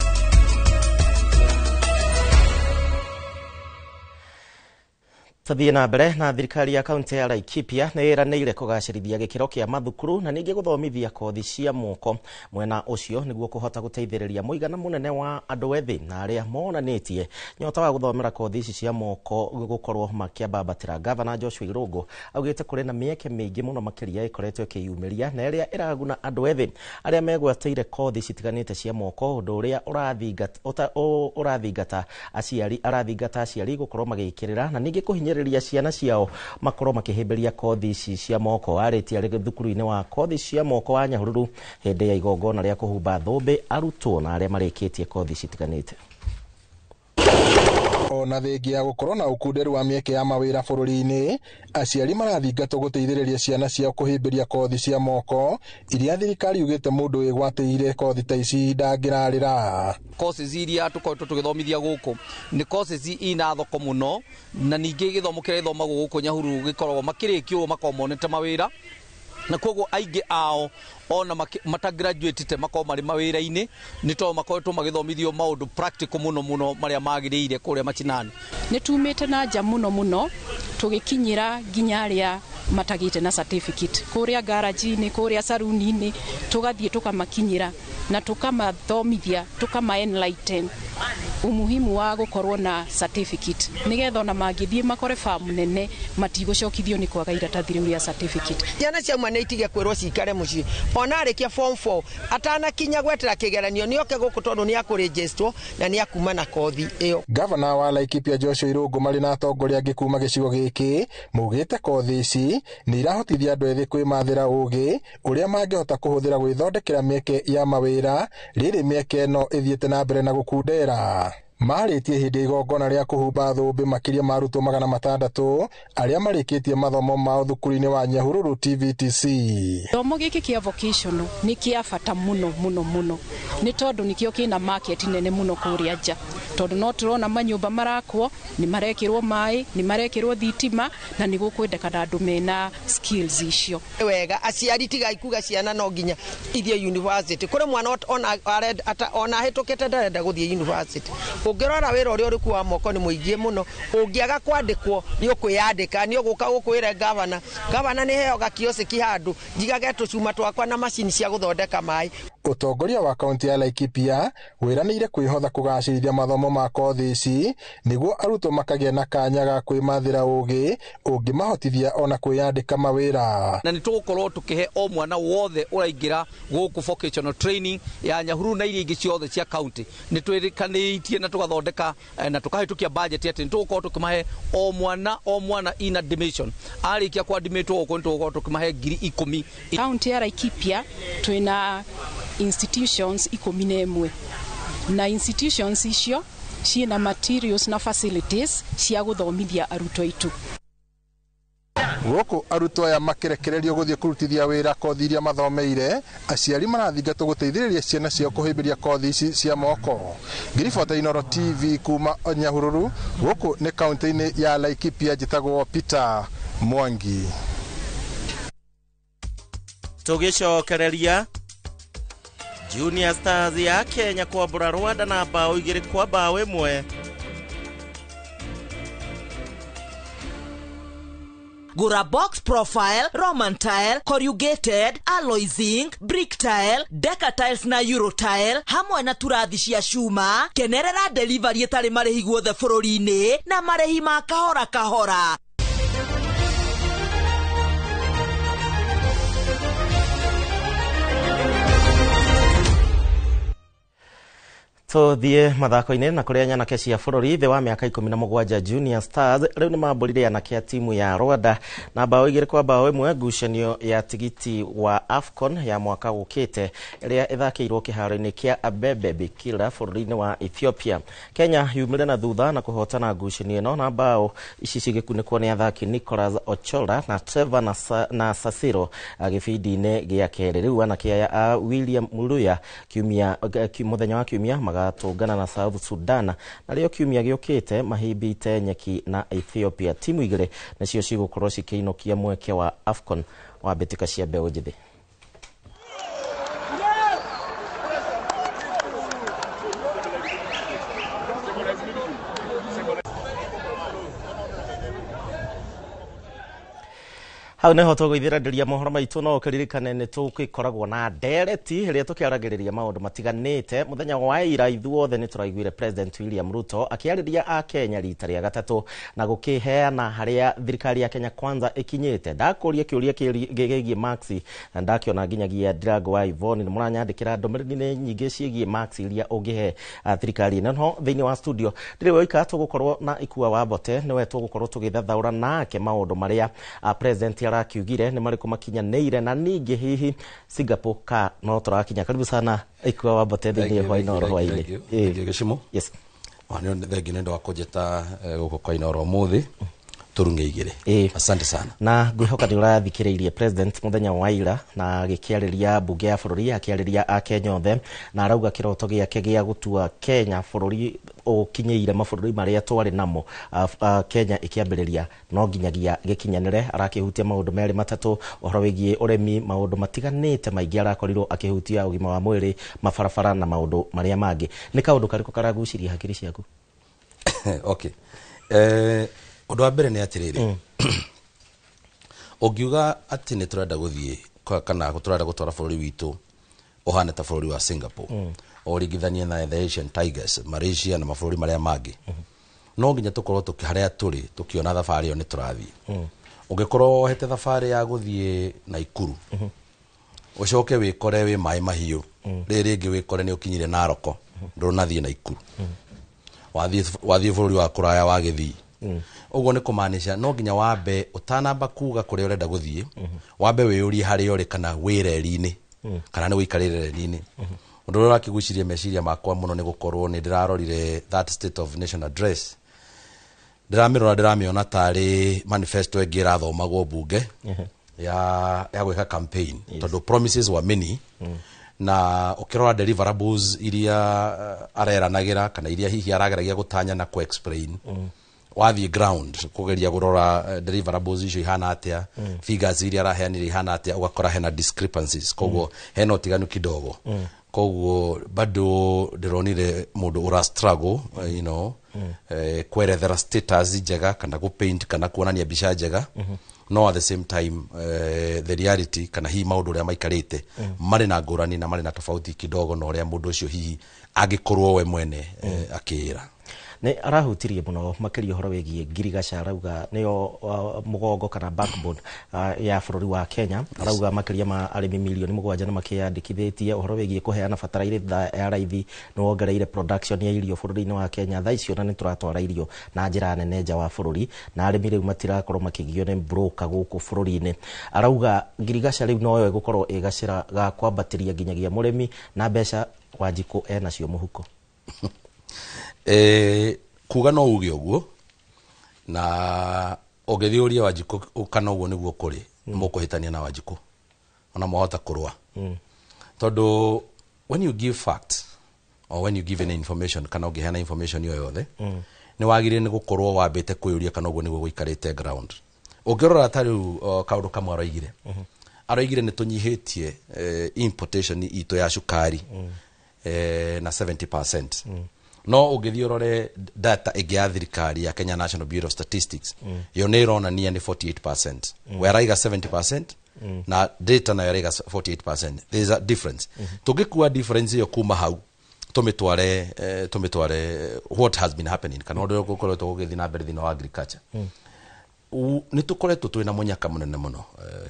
[SPEAKER 1] Tuthiĩ na mbere na thirikari ya kaunti ya Laikipia nĩ ĩranĩire kũgacĩrithia gĩkĩro kĩa mathukuru na ningĩ gũthomithia kothi cia moko mwena ũcio nĩguo kũhota gũteithĩrĩria mũigana mũnene wa andũ ethĩ na arĩa monanĩtie nyota wa gũthomera kothi ici cia moko gũkorwo makĩambambatĩra. Gavana Joshua Irũngũ augĩte kũrĩ na mĩeke mĩingĩ mũno makĩria ĩkoretwo ĩkĩyumĩria na ĩrĩa ĩraguna andũ ethĩ arĩa megwatĩire kothi citiganĩte cia moko, ũndũ ũrĩa ũrathingata aciari gũkorwo magĩkĩrĩra na ningĩ kũhinyĩrĩria ciana ciao makorwo makĩhĩmbĩria kothi ici cia moko. Arĩtie arĩ thukuru-inĩ wa kothi cia moko wa Nyahururu hĩndĩ ya igongona rĩa kũhumba thũmbĩ arutwo na arĩa marĩkĩtie kothi citiganĩte.
[SPEAKER 12] Ona thengia ya gũkorwo na ũkunderu wa mĩeke ya mawĩra bũrũri-inĩ, aciari marathingatwo gũteithĩrĩria ciana ciao kũhĩmbĩria kothi cia moko iria thirikari yugĩte mũndũ wĩgwatĩire kothi ta ici ndangĩrarĩra.
[SPEAKER 13] Courses iria tũkoretwo tũgĩthomithia gũkũ nĩ courses ina thoko mũno, na ningĩ gĩthomo kĩrĩa gĩthomagwo gũkũ Nyahururu gĩkoragwo makĩrĩkio makoragwo monete mawĩra, na koguo aingĩ ao ona matagraduatete makorwo marĩ mawĩra-inĩ nĩ tondũ makoretwo magĩthomithio maũndũ practical mũno mũno marĩa magĩrĩire kũrĩa macinani.
[SPEAKER 15] Nĩ tumĩte na nja mũno mũno tũgĩkinyĩra nginya arĩa matagĩte na certificate kũrĩa garage-inĩ, kũrĩa saruni-inĩ, tũgathiĩ tũkamakinyĩra na tũkamathomithia, tũkama enlighten umuhimu wa gũkorwo na certificate nĩgetha ona mangĩthiĩ makore famu nene matigũcokithio nĩ kwaga iratathi rĩu rĩa certificate.
[SPEAKER 16] Ciana ciauma nĩ itige kwĩrwo cikare mũciĩ, ona arĩkia form 4 atanakinya gwetera kĩgeranio nĩoke gũkũ tondũ nĩ akũrĩnjĩstwo na nĩ akuma na kothi ĩyo.
[SPEAKER 12] Gavana wa Laikipia Joshua Irũngũ marĩ na atongoria angĩ kuma gĩcigo gĩkĩ maugĩte kothi ici nĩ irahotithia andũ ethĩ kwĩmathĩra ũgĩ ũrĩa mangĩhota kũhũthĩra gwĩthondekera mĩeke ya mawĩra rĩrĩ mĩeke ĩno ĩthiĩte na mbere na gũkundera. Marĩtie hĩndĩ ya igongona rĩa kũhumba thũmbĩ makĩria ma arutwo 600 arĩa marĩkĩtie mathomo mao thukuru-inĩ wa Nyahururu TVTC.
[SPEAKER 15] Gĩthomo gĩkĩ kĩa vocational nĩ kĩa bata mũno mũno mũno nĩ tondũ nĩkĩo kĩna market nene mũno kũrĩa nja, tondũ no tũrona manyũmba marakwo, nĩ marekĩrwo maĩ, nĩ marekĩrwo thitima na nĩ gũkwendekana andũ mena skills icio.
[SPEAKER 16] Wega aciari tigai kuga ciana no nginya ithiĩ university, kũrĩ mwana ona ahĩtũkĩte ndarenda gũthiĩ university. Ũngĩrora wĩra ũrĩa ũrĩku wa moko nĩ mũingĩ mũno, ũngĩaga kwandĩkwo nĩ ũkwĩyandĩka, nĩ ũgũka gũkwĩre gavana, gavana nĩ heo gakiosiki handũ njigage tũcuma twakwa na macini cia gũthondeka maĩ.
[SPEAKER 12] Ũtongoria wa kaunti ya Laikipia wĩranĩire kwĩhotha kũgacĩrithia mathomo ma kothi ici nĩguo arutwo makagĩa na kanya ga kwĩmathĩra ũgĩ ũngĩmahotithia ona kwĩyandĩka mawĩra.
[SPEAKER 13] Na nĩ tũgũkorwo tũkĩhe o mwana wothe ũraingĩra gũkũ vocational training ya Nyahururu na iria ingĩ ciothe cia kaunti, nĩ twĩrĩkanĩitie na tũgathondeka na tũkahĩtũkia budget atĩ nĩ tũgũkorwo tũkĩmahe o mwana in admission arĩkia kwadimĩtwo gũkũ nĩ tũgũkorwo tũkĩmahe 10,000.
[SPEAKER 15] Kaunti ya Laikipia twĩna institutions 11 na institutions icio ciĩna materials na facilities cia gũthomithia arutwo aitũ.
[SPEAKER 12] Gũkũ arutwo aya makĩrekererio gũthiĩ kũrutithia wĩra kothi iria mathomeire, aciari marathingatwo gũteithĩrĩria ciana ciao kũhĩmbĩria kothi ici cia moko. Ngiribota Inooro TV kuma Nyahururu, gũkũ nĩ kaunti-inĩ ya Laikipia, njĩtagwo Peter Mwangi.
[SPEAKER 1] Tũgĩcokereria Junior Stars ya Kenya kwambũra Rwanda na bao 2-1.
[SPEAKER 29] Gũra box profile, Roman tile, corrugated, alloy zinc, brick tile, deca tiles na euro tile hamwe na turathi cia cuma. Kenerera delivery ĩtarĩ marĩhi guothe bũrũri-inĩ na marĩhi ma kahora kahora.
[SPEAKER 1] Tũthiĩ mathako-inĩ na kũrĩa nyanake cia bũrũri thĩ wa mĩaka 17 Junior Stars rĩu nĩ mambũrire anake a timu ya Rwanda na bao 2-1 ngucanio ya tigiti wa AFCON ya mwaka ũkĩte ĩrĩa ĩthakĩirwo kĩharo-inĩ kĩa Abebe Bikila bũrũri-inĩ wa Ethiopia. Kenya yumire na thutha na kũhotana ngucanio ĩno na bao ici cigĩkunĩkwo nĩ athaki Nicholas Ochola na Trevor na Sasiro gĩbindi-inĩ gĩa kerĩ. Rĩu anake aya a William Muruya kiumia mũthenya wa kiumia magatũngana na South Sudan narĩo kiumia gĩũkĩte mahimbĩte nyeki na Ethiopia. Timu igĩrĩ nacio cigũkorwo cikĩinũkia mweke wa AFCON wa mbĩtĩka cia mbeũ njĩthĩ. Hau niho tũgũithĩrĩria mohoro maitũ no ũkĩririkane nĩ tũgĩkoragwo na ndereti ĩrĩa tũkĩaragĩrĩria maũndũ matiganĩte. Mũthenya wa ira ithuothe nĩ tũraiguire President William Ruto akĩarĩria a Kenya rita rĩa gatatũ na gũkĩheana harĩa thirikari ya Kenya Kwanza ĩkinyĩte. Ndakũria kĩũria kĩgiĩ Maxi na ndakĩona nginyagia Ndirango wa Yvonne nĩ mũranyandĩkĩra ndũmĩrĩri nyingĩ ciĩgiĩ Maxi iria ũngĩhe thirikari ĩno. No thĩinĩ wa studio ndirĩ woika, tũgũkorwo na Ikua wa Mbote nĩwe tũgũkorwo tũgĩthathaũra nake maũndũ marĩa President arakiugire nĩ marĩkũ makinyanĩire na ningĩ hihi Singapore ka no tũrakinya. Karibu sana Ikua wa Mbote thĩinĩ wa Inooro hwainĩ.
[SPEAKER 17] Gĩcimo.
[SPEAKER 1] Yes.
[SPEAKER 17] Nĩ thengi nĩ ũndũ wa kũnjĩta gũkũ kwa Inooro ũmũthĩ tũrunge igĩrĩ. Asante sana.
[SPEAKER 1] Na ngwĩhoka nĩ ũrathikĩrĩirie President mũthenya wa ira na agĩkĩarĩria mbunge ya bũrũri, akĩarĩria akenya othe na arauga kĩroto gĩake gĩa gũtua Kenya bũrũri ũkinyĩire mabũrũri marĩa twarĩ namo Kenya ĩkĩambĩrĩria no nginyagia gĩkinyanĩre. Arakĩhutia maũndũ merĩ matatũ, ũhoro wĩgiĩ ũrĩmi, maũndũ matiganĩte maingĩ arakorirwo akĩhutia ũgima wa mwĩrĩ, mabarabara na maũndũ marĩa mangĩ. Nĩ kaũndũ karĩkũ karaguciria hakiri ciaku?
[SPEAKER 17] Okay. Ũndũ wa mbere nĩ atĩrĩrĩ, ũngiuga atĩ nĩ tũrenda gũthiĩ kana tũrenda gũtwara bũrũri witũ ũhane ta bũrũri wa Singapore, ũringithanie na the Asian Tigers, Malaysia na mabũrũri marĩa mangĩ, no nginya tũkorwo harĩa tũrĩ tũkĩona thabarĩ ĩyo nĩ tũrathiĩ. Ũngĩkorwo wohete thabarĩ ya gũthiĩ Naikuru, ũcoke wĩkore wĩ maĩ mahiũ, rĩrĩ rĩngĩ wĩkore nĩ ũkinyire Naroko, ndũnathiĩ Naikuru, wathiĩ bũrũri wa kũraya wa Gĩthii. Ũguo nĩ kũmaanisha no nginya wambe ũtanamba kuga kũrĩa ũrenda gũthiĩ, wambe wĩyũrie harĩa ũrĩ kana wĩ reri-inĩ kana nĩ wĩikarĩre reri-inĩ. Ũndũ ũrĩa ũrakĩgucirie meciria makwa mũno nĩ gũkorwo nĩ ndĩrarorire that state of nation address, ndĩramĩrora ndĩramĩona tarĩ manifesto ĩngĩ ĩrathomagwo mbunge ya gwĩka campaign, tondũ promises were many na ũkĩrora deliverables iria areranagĩra kana iria hihi arageragia gũtanya na ku-explain, wathiĩ ground kũgeria kũrora deliverables icio ihana atĩa, figures iria araheanire ihana atĩa, ũgakora hena discrepancies, koguo hena ũtiganu kidogo. Koguo bado ndĩronire mũndũ ũra struggle, you know, kwerethera status njega kana gũpaint kana kuonania mbica njega, no at the same time the reality kana hihi maũndũ ũrĩa maikarĩte marĩ na ngũrani na marĩ na tofauti kidogo na ũrĩa mũndũ ũcio hihi angĩkorwo we mwene akĩĩra.
[SPEAKER 1] Nĩ arahutirie mũno makĩria ũhoro wĩgiĩ ngirigaca, arauga nĩyo mũgongo kana backbone ya bũrũri wa Kenya. Arauga makĩria ma arĩmi milioni 7 nĩ makĩyandĩkithĩtie. Ũhoro wĩgiĩ kũheana bataraitha ya raithi nĩ wongereire production ya irio bũrũri-inĩ wa Kenya. Thaa ici ona nĩ tũratwara irio na njĩra nene nja wa bũrũri na arĩmi rĩu matirakorwo makĩgio nĩ broker gũkũ bũrũri-inĩ. Arauga ngirigaca rĩu noyo ĩgũkorwo ĩgacĩra ga kwambatĩria nginyagia mũrĩmi na mbeca Wanjikũ enacio mũhuko.
[SPEAKER 17] Kuga no uge ũguo na ũngĩthiĩ ũrie Wanjikũ kana ũguo nĩguo kũrĩ, mũkũhĩtania na Wanjikũ ona mwahota kũrũa, tondũ when you give facts or when you give any information kana ũngĩheana information yo yothe, nĩ wagĩrĩire nĩ gũkorwo wambĩte kwĩyũria kana ũguo nĩguo gũikarĩte ground. Ũngĩrora ta rĩu kaũndũ kamwe aroigire, aroigire nĩ tũnyihĩtie importation itũ ya cukari na 70%. No ũngĩthiĩ ũrore data ĩngĩ ya thirikari ya Kenya National Bureau of Statistics, yo nĩ ĩronania nĩ 48%. We araiga 70%, na data nayo ĩraiga 48%. There is a difference. Tũngĩkua difference ĩyo kuma hau tũmĩtware what has been happening kana ũndũ ũrĩa gũkoretwo gũgĩthiĩ na mbere thĩinĩ wa agriculture, nĩ tũkoretwo twĩna mũnyaka mũnene mũno,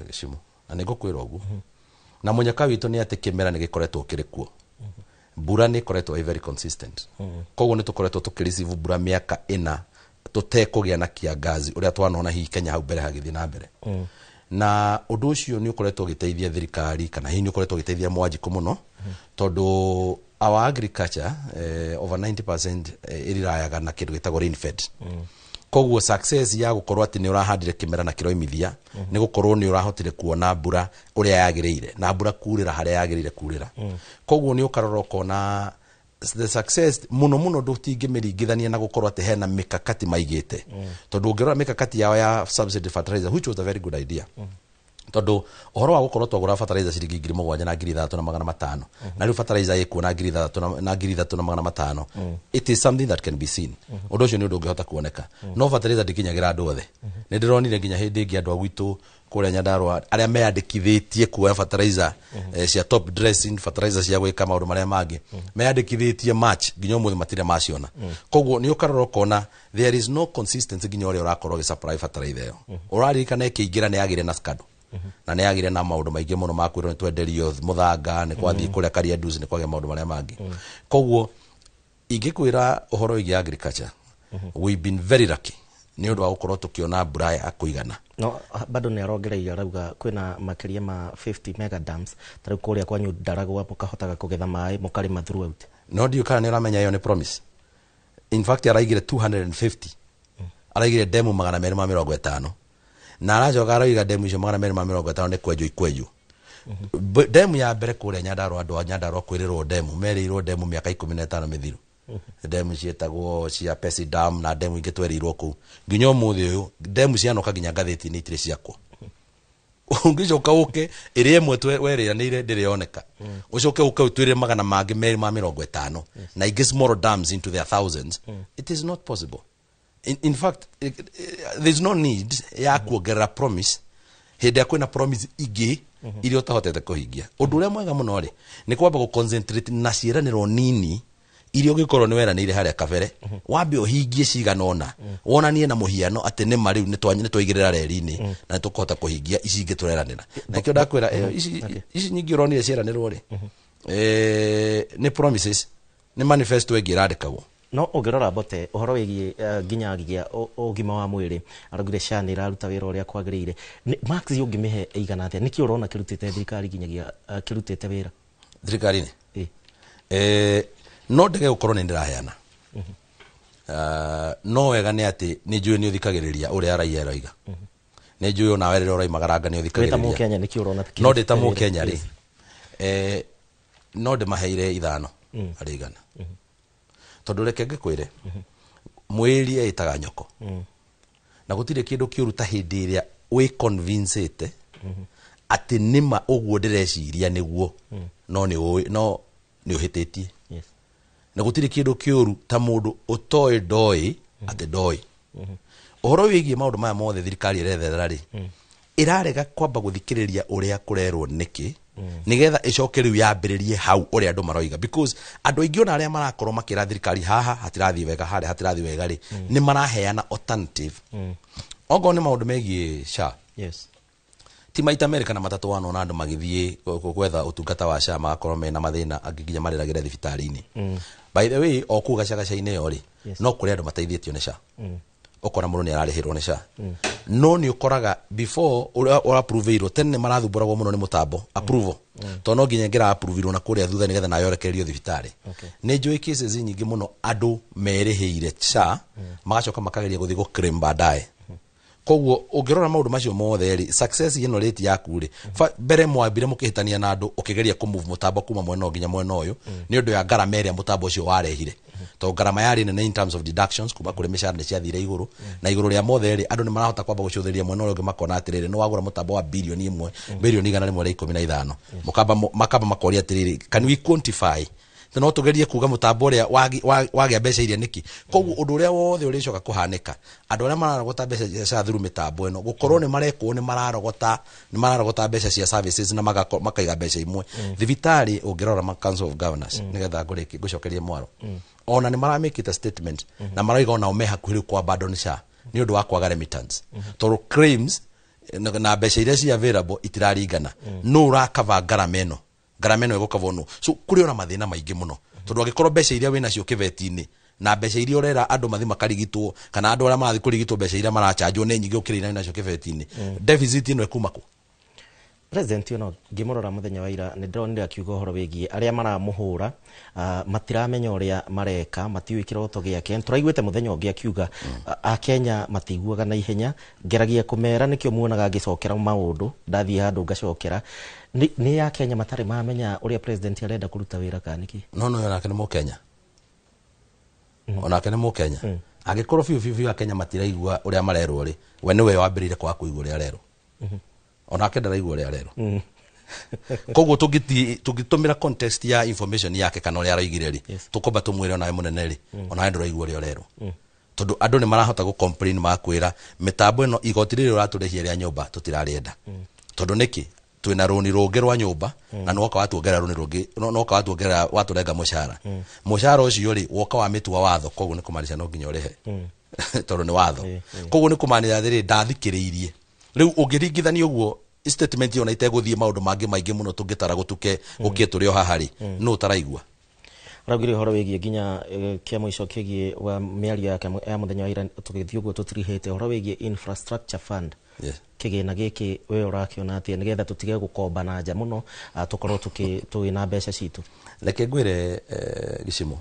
[SPEAKER 17] Gĩcimu, na nĩ ngũkwĩra ũguo. Na mũnyaka witũ nĩ atĩ kĩmera nĩ gĩkoretwo kĩrĩ kuo, mbura nĩ ĩkoretwo ĩ very consistent. Koguo nĩ tũkoretwo tũkĩreceive mbura mĩaka 4 tũtekũgĩa na kiangazi ũrĩa twanona hihi Kenya hau mbere hagĩthiĩ na mbere. Na ũndũ ũcio nĩ ũkoretwo ũgĩteithia thirikari kana hihi nĩ ũkoretwo ũgĩteithia Mwanjikũ mũno, tondũ our agriculture, over 90% ĩrirayaga na kĩndũ gĩtagwo rain fed. Koguo success ya gũkorwo atĩ nĩ ũrahandire kĩmera na kĩroimithia nĩ gũkorwo nĩ ũrahotire kuona mbura ũrĩa yagĩrĩire na mbura kurĩra harĩa yagĩrĩire kurĩra. Koguo nĩ ũkarora ũkona the success mũno mũno ndũtingĩmĩringithania na gũkorwo atĩ hena mikakati maigĩte, tondũ ũngĩrora mikakati yao ya subsidy fertilizer, which was a very good idea, tondũ ũhoro wa gũkorwo twagũra fertilizer ciringi 7,000 na 6,500, na rĩu fertilizer ĩkuo na 6,000 na 3,500, it is something that can be seen. Ũndũ ũcio nĩ ũndũ ũngĩhota kuoneka. No fertilizer ndĩkinyagĩra andũ othe. Nĩ ndĩronire nginya hĩndĩ ĩngĩ andũ a gwitũ kũrĩa Nyandarũa arĩa meyandĩkithĩtie kuoya fertilizer cia top dressing, fertilizer cia gwĩka maũndũ marĩa mangĩ, meyandĩkithĩtie March, nginya ũmũthĩ matirĩ maciona. Koguo nĩ ũkarora ũkona there is no consistency nginya ũrĩa ũrakorwo ũgĩsupply fertilizer ĩyo. Ũraririkana ĩkĩingĩra nĩ yagĩire na scandal na nĩ yagĩire na maũndũ maingĩ mũno ma kwĩrwo nĩ twenderio mũthanga, nĩ kwathiĩ kũrĩa Kariandusi, nĩ kwagĩa maũndũ marĩa mangĩ. Koguo ingĩkwĩra ũhoro wĩgiĩ agriculture, we've been very lucky nĩ ũndũ wa gũkorwo tũkĩona mbura ya kũigana.
[SPEAKER 1] No bado nĩ arongereire, arauga kwĩna makĩria ma 50 mega dams ta rĩu kũrĩa kwanyu Ndaragwa, mũkahotaga kũgetha maĩ mũkarĩma throughout.
[SPEAKER 17] No ndiũ kana nĩ ũramenya ĩyo nĩ promise. In fact araigire 250, araigire demu 250, na aracoka arauga demu icio 250 nĩ kwenjwo ikwenjwo. Demu ya mbere kũrĩa Nyandarũa, andũ a Nyandarũa kwĩrĩrwo demu, merĩirwo demu mĩaka 15 mĩthiru. Demu ciĩtagwo cia Pesi Dam na demu ingĩ twerĩirwo kũu, nginya ũmũthĩ ũyũ demu cianoka nginya ngathĩti-inĩ itirĩ ciakwo. Ũngĩcoka ũke ĩrĩa ĩmwe werĩranĩire ndĩrĩ yoneka, ũcoke ũke ũtwĩre magana mangĩ merĩ ma mĩrongo ĩtano na ingĩ small dams into their thousands, it is not possible. In fact, there's no need ya kuongerera promise hĩndĩ ĩrĩa kwĩna promise ingĩ iria ũtahotete kũhingia. Ũndũ ũrĩa mwega mũno rĩ, nĩ kwamba gũ-concentrate na ciĩranĩro nini iria ũngĩkorwo nĩ weranĩire harĩa kabere, wambe ũhingie cigana ũna, wonanie na mũhiano atĩ nĩma rĩu nĩ twaigĩrĩra reri-inĩ na nĩ tũkũhota kũhingia ici ingĩ tũreranĩra. Na kĩo ndakwĩra ĩyo, ici nyingĩ ũronire cieranĩrwo rĩ, nĩ promises, nĩ manifesto ĩngĩ ĩrandĩkagwo.
[SPEAKER 1] No ũngĩrora Mbote ũhoro wĩgiĩ nginyagia ũgima wa mwĩrĩ, araugire SHA nĩ ĩraruta wĩra ũrĩa kwagĩrĩire. Marks ũngĩmĩhe ĩigana atĩa? Nĩkĩ ũrona kĩrutĩte thirikari nginyagia kĩrutĩte wĩra
[SPEAKER 17] thirikari-inĩ? No ndege gũkorwo nĩ ndĩraheana. No wega nĩ atĩ nĩ njũĩ nĩ ũthikagĩrĩria ũrĩa raia ĩroiga, nĩ njũĩ onawe rĩrĩa ũroimagaranga nĩ
[SPEAKER 1] Wĩ ta
[SPEAKER 17] ũthikagĩrĩria.
[SPEAKER 1] Mũkenya, nĩkĩ ũrona
[SPEAKER 17] No ndĩ ta
[SPEAKER 1] kĩrutĩte wĩra?
[SPEAKER 17] Mũkenya rĩ, no ndĩmaheire 5 harĩ 100, tondũ reke ngĩkwĩre, mwĩri ĩtaga nyoko na gũtirĩ kĩndũ kĩũru ta hĩndĩ ĩrĩa wĩ convinced atĩ nĩma ũguo ndĩreciria nĩguo, no nĩ ũĩ no nĩ ũhĩtĩtie. Na gũtirĩ kĩndũ kĩũru ta mũndũ ũtoĩ ndoĩ atĩ ndoĩ. Ũhoro wĩgiĩ maũndũ maya mothe thirikari ĩretherera rĩ, ĩrarega kwamba gũthikĩrĩria ũrĩa kũrerwo nĩkĩ, nĩgetha ĩcoke rĩu yambĩrĩrie hau ũrĩa andũ maroiga, because andũ aingĩ ona arĩa marakorwo makĩra thirikari haha hatirathiĩ wega, harĩa hatirathiĩ wega rĩ, nĩ maraheana alternative. Okorwo nĩ maũndũ megiĩ SHA, ti maita merĩ kana matatũ wanona andũ magĩthiĩ gwetha ũtungata wa SHA magakorwo mena mathĩna, angĩ nginya marĩragĩra thibitarĩ-inĩ. By the way, o kũu gacagaca-inĩ ĩyo rĩ, no kũrĩ andũ mateithĩtio nĩ SHA, ũkona mũndũ nĩ ararĩhĩrwo nĩ SHA, no nĩ ũkoraga before ũrĩa ũraapproveirwo tene nĩ marathumbũragwo mũno nĩ mũtambo approval, tondũ no nginya ĩngĩra approveirwo na kũrĩa thutha nĩgetha nayo ĩrekererio thibitarĩ. Nĩ njũĩ cases nyingĩ mũno andũ merĩhĩire SHA magacoka makageria gũthiĩ gũ claim baadaye. Koguo ũngĩrora maũndũ macio mothe rĩ, success ĩno rate yaku rĩ, mbere mwambire mũkĩhĩtania na andũ ũkĩgeria kũ move mũtambo kuma mwena ũyũ nginya mwena ũyũ nĩ ũndũ ya ngarama ĩrĩa mũtambo ũcio warehire, tondũ ngarama yarĩ nene in terms of deductions kuma kũrĩ mĩcara nĩ ciathire igũrũ. Na igũrũ rĩa mothe rĩ, andũ nĩ marahota kwamba gũcũthĩrĩria mwena ũrĩa ũngĩ makona atĩrĩrĩ, nĩ wagũra mũtambo wa birioni 1, birioni 115, makamba makoria atĩrĩrĩ, can we quantify No tugerie kuga mutambo uria wagĩa mbeca iria nĩkĩ. Koguo ũndũ ũrĩa wothe ũrĩcoka kũhanĩka, andũ arĩa mararogota mbeca cia SHA through mĩtambo ĩno, gũkorwo nĩ marekwo, nĩ mararogota mbeca cia services na makaiga mbeca imwe thibitarĩ. Ũngĩrora ma Council of Governors, nĩgetha ngũrĩkie ngũcokerie mwaro, ona nĩ maramĩkĩte statement na marauga onao me hakuhĩ rĩu kwa abandon SHA nĩ ũndũ wa kwaga remittance, tondũ claims na mbeca iria ci available itiraringana. No ũrakava ngarama ĩno, ngarama ĩno ĩgũkavwo no. So kũrĩ ona mathĩna maingĩ mũno, tondũ angĩkorwo mbeca iria wĩnacio kĩbeti-inĩ na mbeca iria ũrera andũ mathi makarigitwo, kana andũ arĩa marathiĩ kũrigitwo, mbeca iria marachanjwo nĩ nyingĩ gũkĩra iria wĩnacio kĩbeti-inĩ, deficit ĩno ĩkuma kũ?
[SPEAKER 1] President ono ngĩmũrora mũthenya wa ira, nĩ ndĩronire akiuga ũhoro wĩgiĩ arĩa maramũhũra, matiramenya ũrĩa mareka, matiũĩ kĩroto gĩake. Tũraiguĩte mũthenya ũngĩ akiuga Akenya matiguaga na ihenya, ngeragia kũmera, nĩkĩo muonaga ngĩcokera maũndũ, ndathiĩ handũ ngacokera. Nĩ Akenya matarĩ mamenya ũrĩa president arenda kũruta wĩra kana nĩkĩ?
[SPEAKER 17] No onake nĩ Mũkenya, onake nĩ Mũkenya. Angĩkorwo biũ biũ biũ Akenya matiraigua ũrĩa marerwo rĩ, we nĩwe wambĩrĩire kwaga kũigua ũrĩa arerwo. Onake ndaraigua ũrĩa arerwo. Koguo tũngĩtũmĩra context ya information yake kana ũrĩa araigire rĩ, tũkomba tũmwĩre onawe mũnene rĩ, onawe ndũraigua ũrĩa ũrerwo, tondũ andũ nĩ marahota gũ complain, makwĩra mĩtambo ĩno, igoti rĩrĩ ũratũrĩhia rĩa nyũmba tũtirarĩenda, tondũ nĩkĩ twĩna rũni rũngĩ rwa nyũmba na nĩwoka watuongerera rũni rũngĩ, noka watuongerera, watũrenga mũcara. Mũcara ũcio rĩ, woka wamĩtua watho, koguo nĩ kũmaanisha no nginya ũrĩhe, tondũ nĩ watho. Koguo nĩ kũmaanisha atĩrĩ, ndathikĩrĩirie. Rĩu ũngĩringithania ũguo statement ĩyo na itegũthiĩ maũndũ mangĩ maingĩ mũno, tũngĩtara gũtuke gũkie tũrĩ o haha rĩ, nũ ũtaraigua?
[SPEAKER 1] Araugire ũhoro wĩgiĩ nginya kĩa mũico kĩgiĩ wa mĩario yake ya mũthenya wa ira, tũgĩthiĩ ũguo tũtirihĩte ũhoro wĩgiĩ infrastructure fund. Kĩgĩna gĩkĩ we ũrakĩona atĩa, nĩgetha tũtige gũkomba na nja mũno, tũkorwo twĩna mbeca citũ?
[SPEAKER 17] Reke ngwĩre, gĩcimo,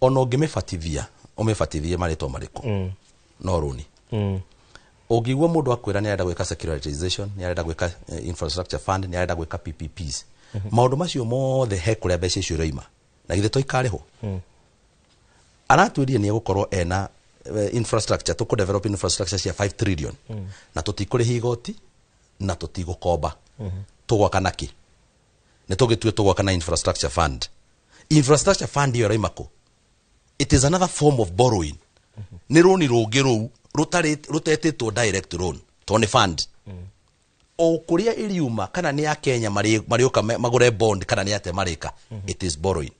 [SPEAKER 17] ona ũngĩmĩbatithia, ũmĩbatithie marĩtwa marĩkũ, no rũni. Ũngĩigua mũndũ akwĩra nĩ arenda gwĩka securitization, nĩ arenda gwĩka infrastructure fund, nĩ arenda gwĩka PPPs, maũndũ macio mothe he kũrĩa mbeca icio iroima, na githĩ to ikarĩhwo? Aratwĩrire nĩ egũkorwo ena infrastructure, tũkũ develop infrastructure cia 5 trillion na tũtikũrĩha igoti na tũtigũkomba. Tũgwaka nakĩ? Nĩ tũgĩtue tũgwaka na infrastructure fund. Infrastructure fund ĩyo ĩroima kũ? It is another form of borrowing. Nĩ rũni rũngĩ rũu rũtarĩ rũtetĩtwo direct loan, tondũ nĩ fund. O kũrĩa ĩriuma, kana nĩ Akenya marĩũka magũre bond, kana nĩ atĩa marĩka, it is borrowing,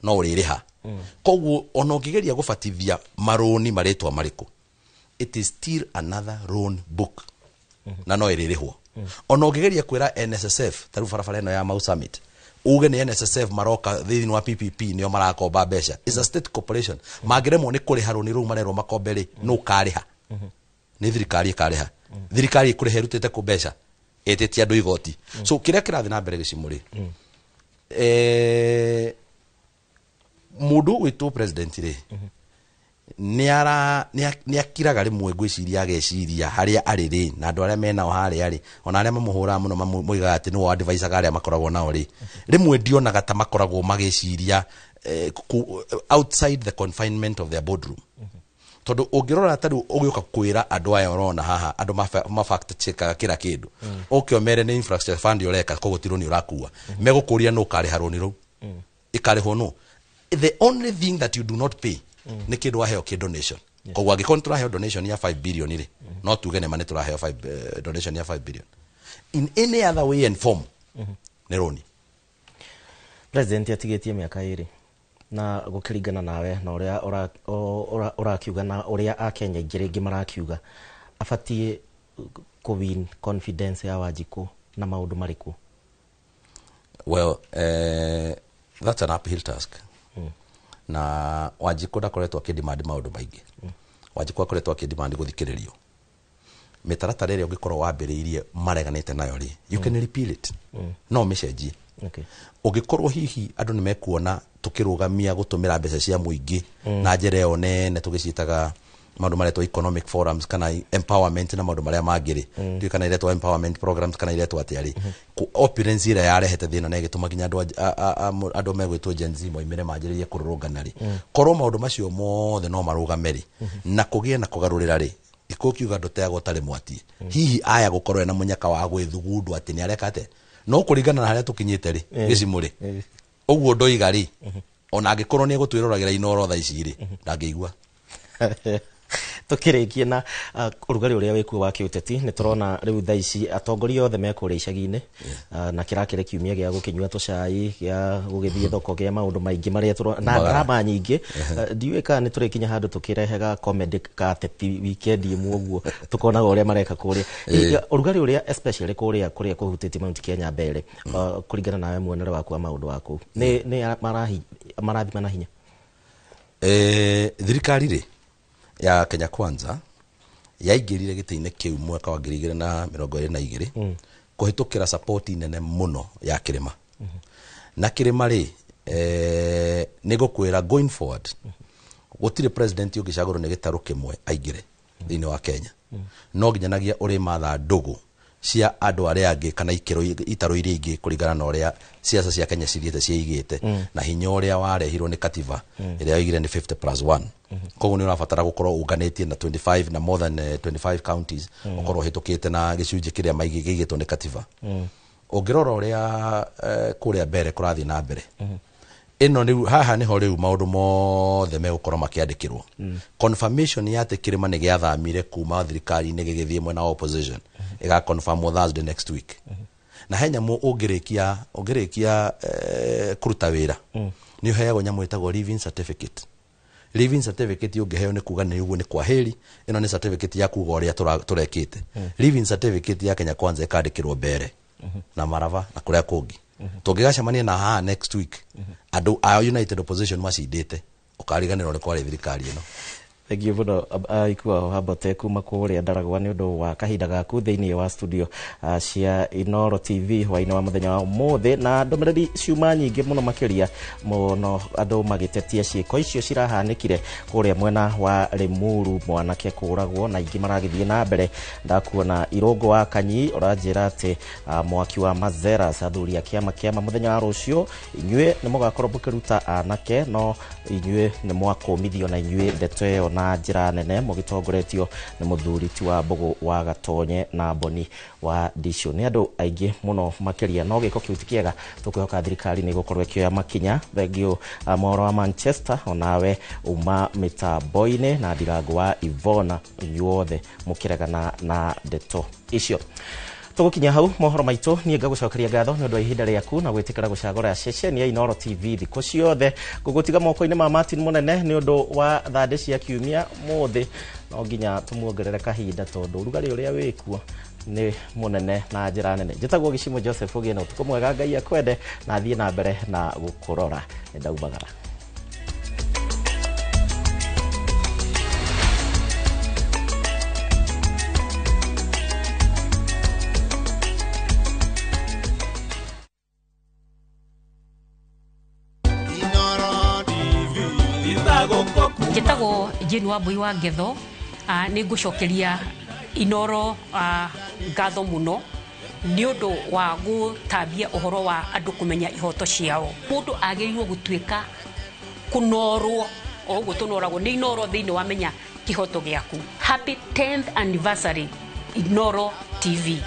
[SPEAKER 17] no ũrĩrĩha. Koguo ona ũngĩgeria gũbatithia marũni marĩtwa marĩkũ, it is still another loan book na no ĩrĩrĩhwo. Ona ũngĩgeria kwĩra NSSF, ta rĩu barabara ĩno ya Mau Summit, uge nĩ NSSF maroka thĩinĩ wa PPP nĩo marakomba mbeca, is a state corporation. Mangĩremwo nĩ kũrĩha rũni rũu marerwo makombe rĩ, nũ ũkarĩha? Nĩ thirikari ĩkarĩha. Thirikari ĩkũrĩha ĩrutĩte kũ mbeca? Ĩtĩtie andũ igoti. So kĩrĩa kĩrathiĩ na mbere gĩcimo rĩ, mũndũ ũgwĩtwo president rĩ, nĩ akiraga rĩmwe, ngwĩciria ageciria harĩa arĩ rĩ, na andũ arĩa menao harĩa rĩ, ona arĩa mamũhũraga mũno moigaga atĩ nĩwe advisaga arĩa makoragwo nao rĩ, rĩmwe ndionaga ta makoragwo magĩciria outside the confinement of their boardroom, tondũ ũngĩrora ta rĩu ũgĩũka kwĩra andũ aya ũrona haha, andũ ma fact checkaga kĩra kĩndũ, ũke ũmere nĩ infrastructure fund ũreka, koguo ti rũni ũrakua, megũkũria nũ ũkarĩha rũni rũu, ĩkarĩhwo nũ? The only thing that you do not pay nĩ kĩndũ waheo kĩ donation. Koguo angĩkorwo nĩ tũraheo donation ya 5 billion rĩ, no tuge nĩma nĩ tũraheo 5 donation ya 5 billion. In any other way and form, nĩ rũni.
[SPEAKER 1] President atigĩtie mĩaka 2, na gũkĩringana nawe na ũrĩa ũrakiuga na ũrĩa Akenya aingĩ rĩngĩ marakiuga, abatiĩ kũ win confidence ya Wanjikũ na maũndũ marĩkũ?
[SPEAKER 17] Well, that's an uphill task. Na Wanjikũ ndakoretwo akĩdemand maũndũ maingĩ. Wanjikũ akoretwo akĩdemand gũthikĩrĩrio. Mĩtaratara ĩrĩa ũngĩkorwo wambĩrĩirie mareganĩte nayo rĩ, you can repeal it, no ũmĩcenjie. Ũngĩkorwo hihi andũ nĩ mekuona tũkĩrũgamia gũtũmĩra mbeca cia mũingĩ na njĩra ĩyo nene tũgĩciĩtaga maũndũ maretwo economic forums kana empowerment na maũndũ marĩa mangĩ rĩ, ndiũĩ kana iretwo empowerment programs kana iretwo atĩa rĩ, opulence ĩrĩa yarehete thĩna na ĩgĩtũma nginya andũ andũ megwĩtwo Gen Z moimĩre manjĩrĩrie kũrũrũngana rĩ, korwo maũndũ macio mothe no marũgame rĩ, na kũgĩe na kũgarũrĩra rĩ, gĩkũyũ kiuga ndũteagwo ũtarĩ mwatie. Hihi aya gũkorwo ena mũnyaka wa gwĩthugundwo atĩ nĩ areka atĩa, no kũringana na harĩa tũkinyĩte rĩ, gĩcimo rĩ, Ũguo ndoiga rĩ, ona angĩkorwo nĩ egũtwĩroragĩra Inooro thaa ici rĩ, ndangĩigua.
[SPEAKER 1] Tukirikie na urugari uria wikuo wa kiuteti, ni turona riu thaa ici atongoria othe me kuria icagi-inĩ, na kirakire kiumia gia gukinyua tucai, gia gugithie thoko, gia maundu maingi maria turona na drama nyingi. Ndiũĩ kana nĩ tũrĩkinya handũ tũkĩrehega comedy ka ateti weekend ĩmwe ũguo tukonaga ũrĩa mareka kũrĩa. Ũrugarĩ ũrĩa especially kũrĩa kũrĩa kũhutĩtie Mount Kenya mbere, kũringana nawe muonere waku wa maũndũ waku, nĩ marathima na hinya?
[SPEAKER 17] Thirikari rĩ ya Kenya Kwanza yaingĩrire gĩtĩ-inĩ kĩu mwaka wa 2022 kũhĩtũkĩra support nene mũno ya kĩrĩma. Na kĩrĩma rĩ, nĩ ngũkwĩra going forward gũtirĩ president ũngĩcagũrwo nĩ gĩtarũ kĩmwe aingĩre thĩinĩ wa Kenya. No nginyanagia ũrĩmatha ndũgũ cia andũ arĩa angĩ kana ikĩro itarũ iria ingĩ kũringana na ũrĩa siasa cia Kenya cithiĩte ciĩigĩte na hinya ũrĩa warehirwo nĩ katiba ĩrĩa yoigire nĩ 50+1. Koguo nĩ ũrabatara gũkorwo ũnganĩtie na 25 na more than 25 counties, ũkorwo ũhĩtũkĩte na gĩcunjĩ kĩrĩa maigĩtwo nĩ katiba. Ũngĩrora ũrĩa kũrĩa mbere kũrathiĩ na mbere, ĩno rĩu haha nĩho rĩu maũndũ mothe megũkorwo makĩandĩkĩrwo. Confirmation ya atĩ kĩrĩma nĩ gĩathamire kuma thirikari-inĩ gĩgĩthiĩ mwena wa opposition ĩga confirm Thursday next week. Na he nyamũ ũngĩrĩkia kũruta wĩra, nĩ ũheagwo nyamũ ĩtagwo leaving certificate. Leaving certificate ũngĩheo nĩ kuga nĩ ũguo nĩ kwaheri, ĩno nĩ certificate ya kuga ũrĩa tũrekĩte. Leaving certificate ya Kenya Kwanza ĩkandĩkĩrwo mbere na Marava na kũrĩa kũngĩ. Tũngĩgacemania na haha next week, andũ a United Opposition macindĩte, ũkariganĩrwo nĩ kwarĩ thirikari ĩno.
[SPEAKER 1] Thengiũ mũno Ikua Hambote kuma kũrĩa Ndaragwa nĩ ũndũ wa kahinda gaku thĩinĩ wa studio cia Inooro TV hwainĩ wa mũthenya wa ũmũthĩ, na ndũmĩrĩri ciuma nyingĩ mũno makĩria mũno andũ magĩtetia ciĩko icio cirahanĩkire kũrĩa mwena wa Limuru, mwanake kũragwo na ingĩ maragĩthiĩ na mbere. Ndakuona Irũngũ wa Kanyi ũranjĩra atĩ mwaki wa Mazeras athuri a kĩama kĩama mũthenya wa rũciũ inyuĩ nĩ mũgakorwo mũkĩruta anake, no inyuĩ nĩ mwakũmithio na inyuĩ ndeto ĩyo na njĩra nene mũgĩtongoretio nĩ mũthuri ti wa Mbũgũ wa Gatonye na Mboni wa Ndicio. Nĩ andũ aingĩ mũno makĩria, no gĩko kĩu ti kĩega, tũkwĩhoka thirikari nĩ ĩgũkorwo ĩkĩoya makinya. Thengiũ mohoro wa Manchester, onawe uma mĩtambo-inĩ na Ndirango wa Ivona, inyuothe mũkĩregana na ndeto icio. Tũgũkinya hau mohoro maitũ, niĩ ngagũcokeria ngatho nĩ ũndũ wa ihinda rĩaku na gwĩtĩkĩra gũcagũra ceceni ya Inooro TV thikũ ciothe. Ngũgũtiga moko-inĩ ma Martin Mũnene nĩ ũndũ wa thandĩ cia kiumia mũthĩ, no nginya tũmuongerere kahinda tondũ ũrugarĩ ũrĩa wĩkuo nĩ mũnene na njĩra nene. Njĩtagwo Gĩcimo Joseph, ũgĩe na ũtukũ mwega, Ngai akwende na athiĩ na mbere na gũkũrora. Nĩ ndaumagara.
[SPEAKER 18] Njĩtagwo Jane Wambui wa Ngetho, nĩ ngũcokeria Inooro ngatho mũno nĩ ũndũ wa gũtambia ũhoro wa andũ kũmenya ihoto ciao. Mũndũ agĩrĩirwo gũtuĩka kũnorwo o ũguo tũnoragwo nĩ Inooro thĩinĩ wa menya kĩhoto gĩaku. Happy 10th anniversary Inooro TV.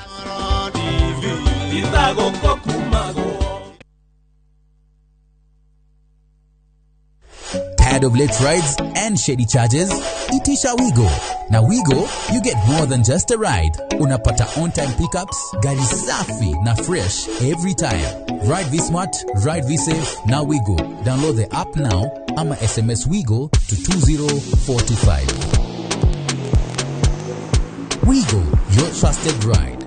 [SPEAKER 19] Tired of late rides and shady charges? Itisha Wigo. Now Wigo, you get more than just a ride. Unapata on-time pickups, gari safi na fresh every time. Ride V-Smart, ride V-Safe, now Wigo. Download the app now ama SMS Wigo to 20425. Wigo, your trusted ride.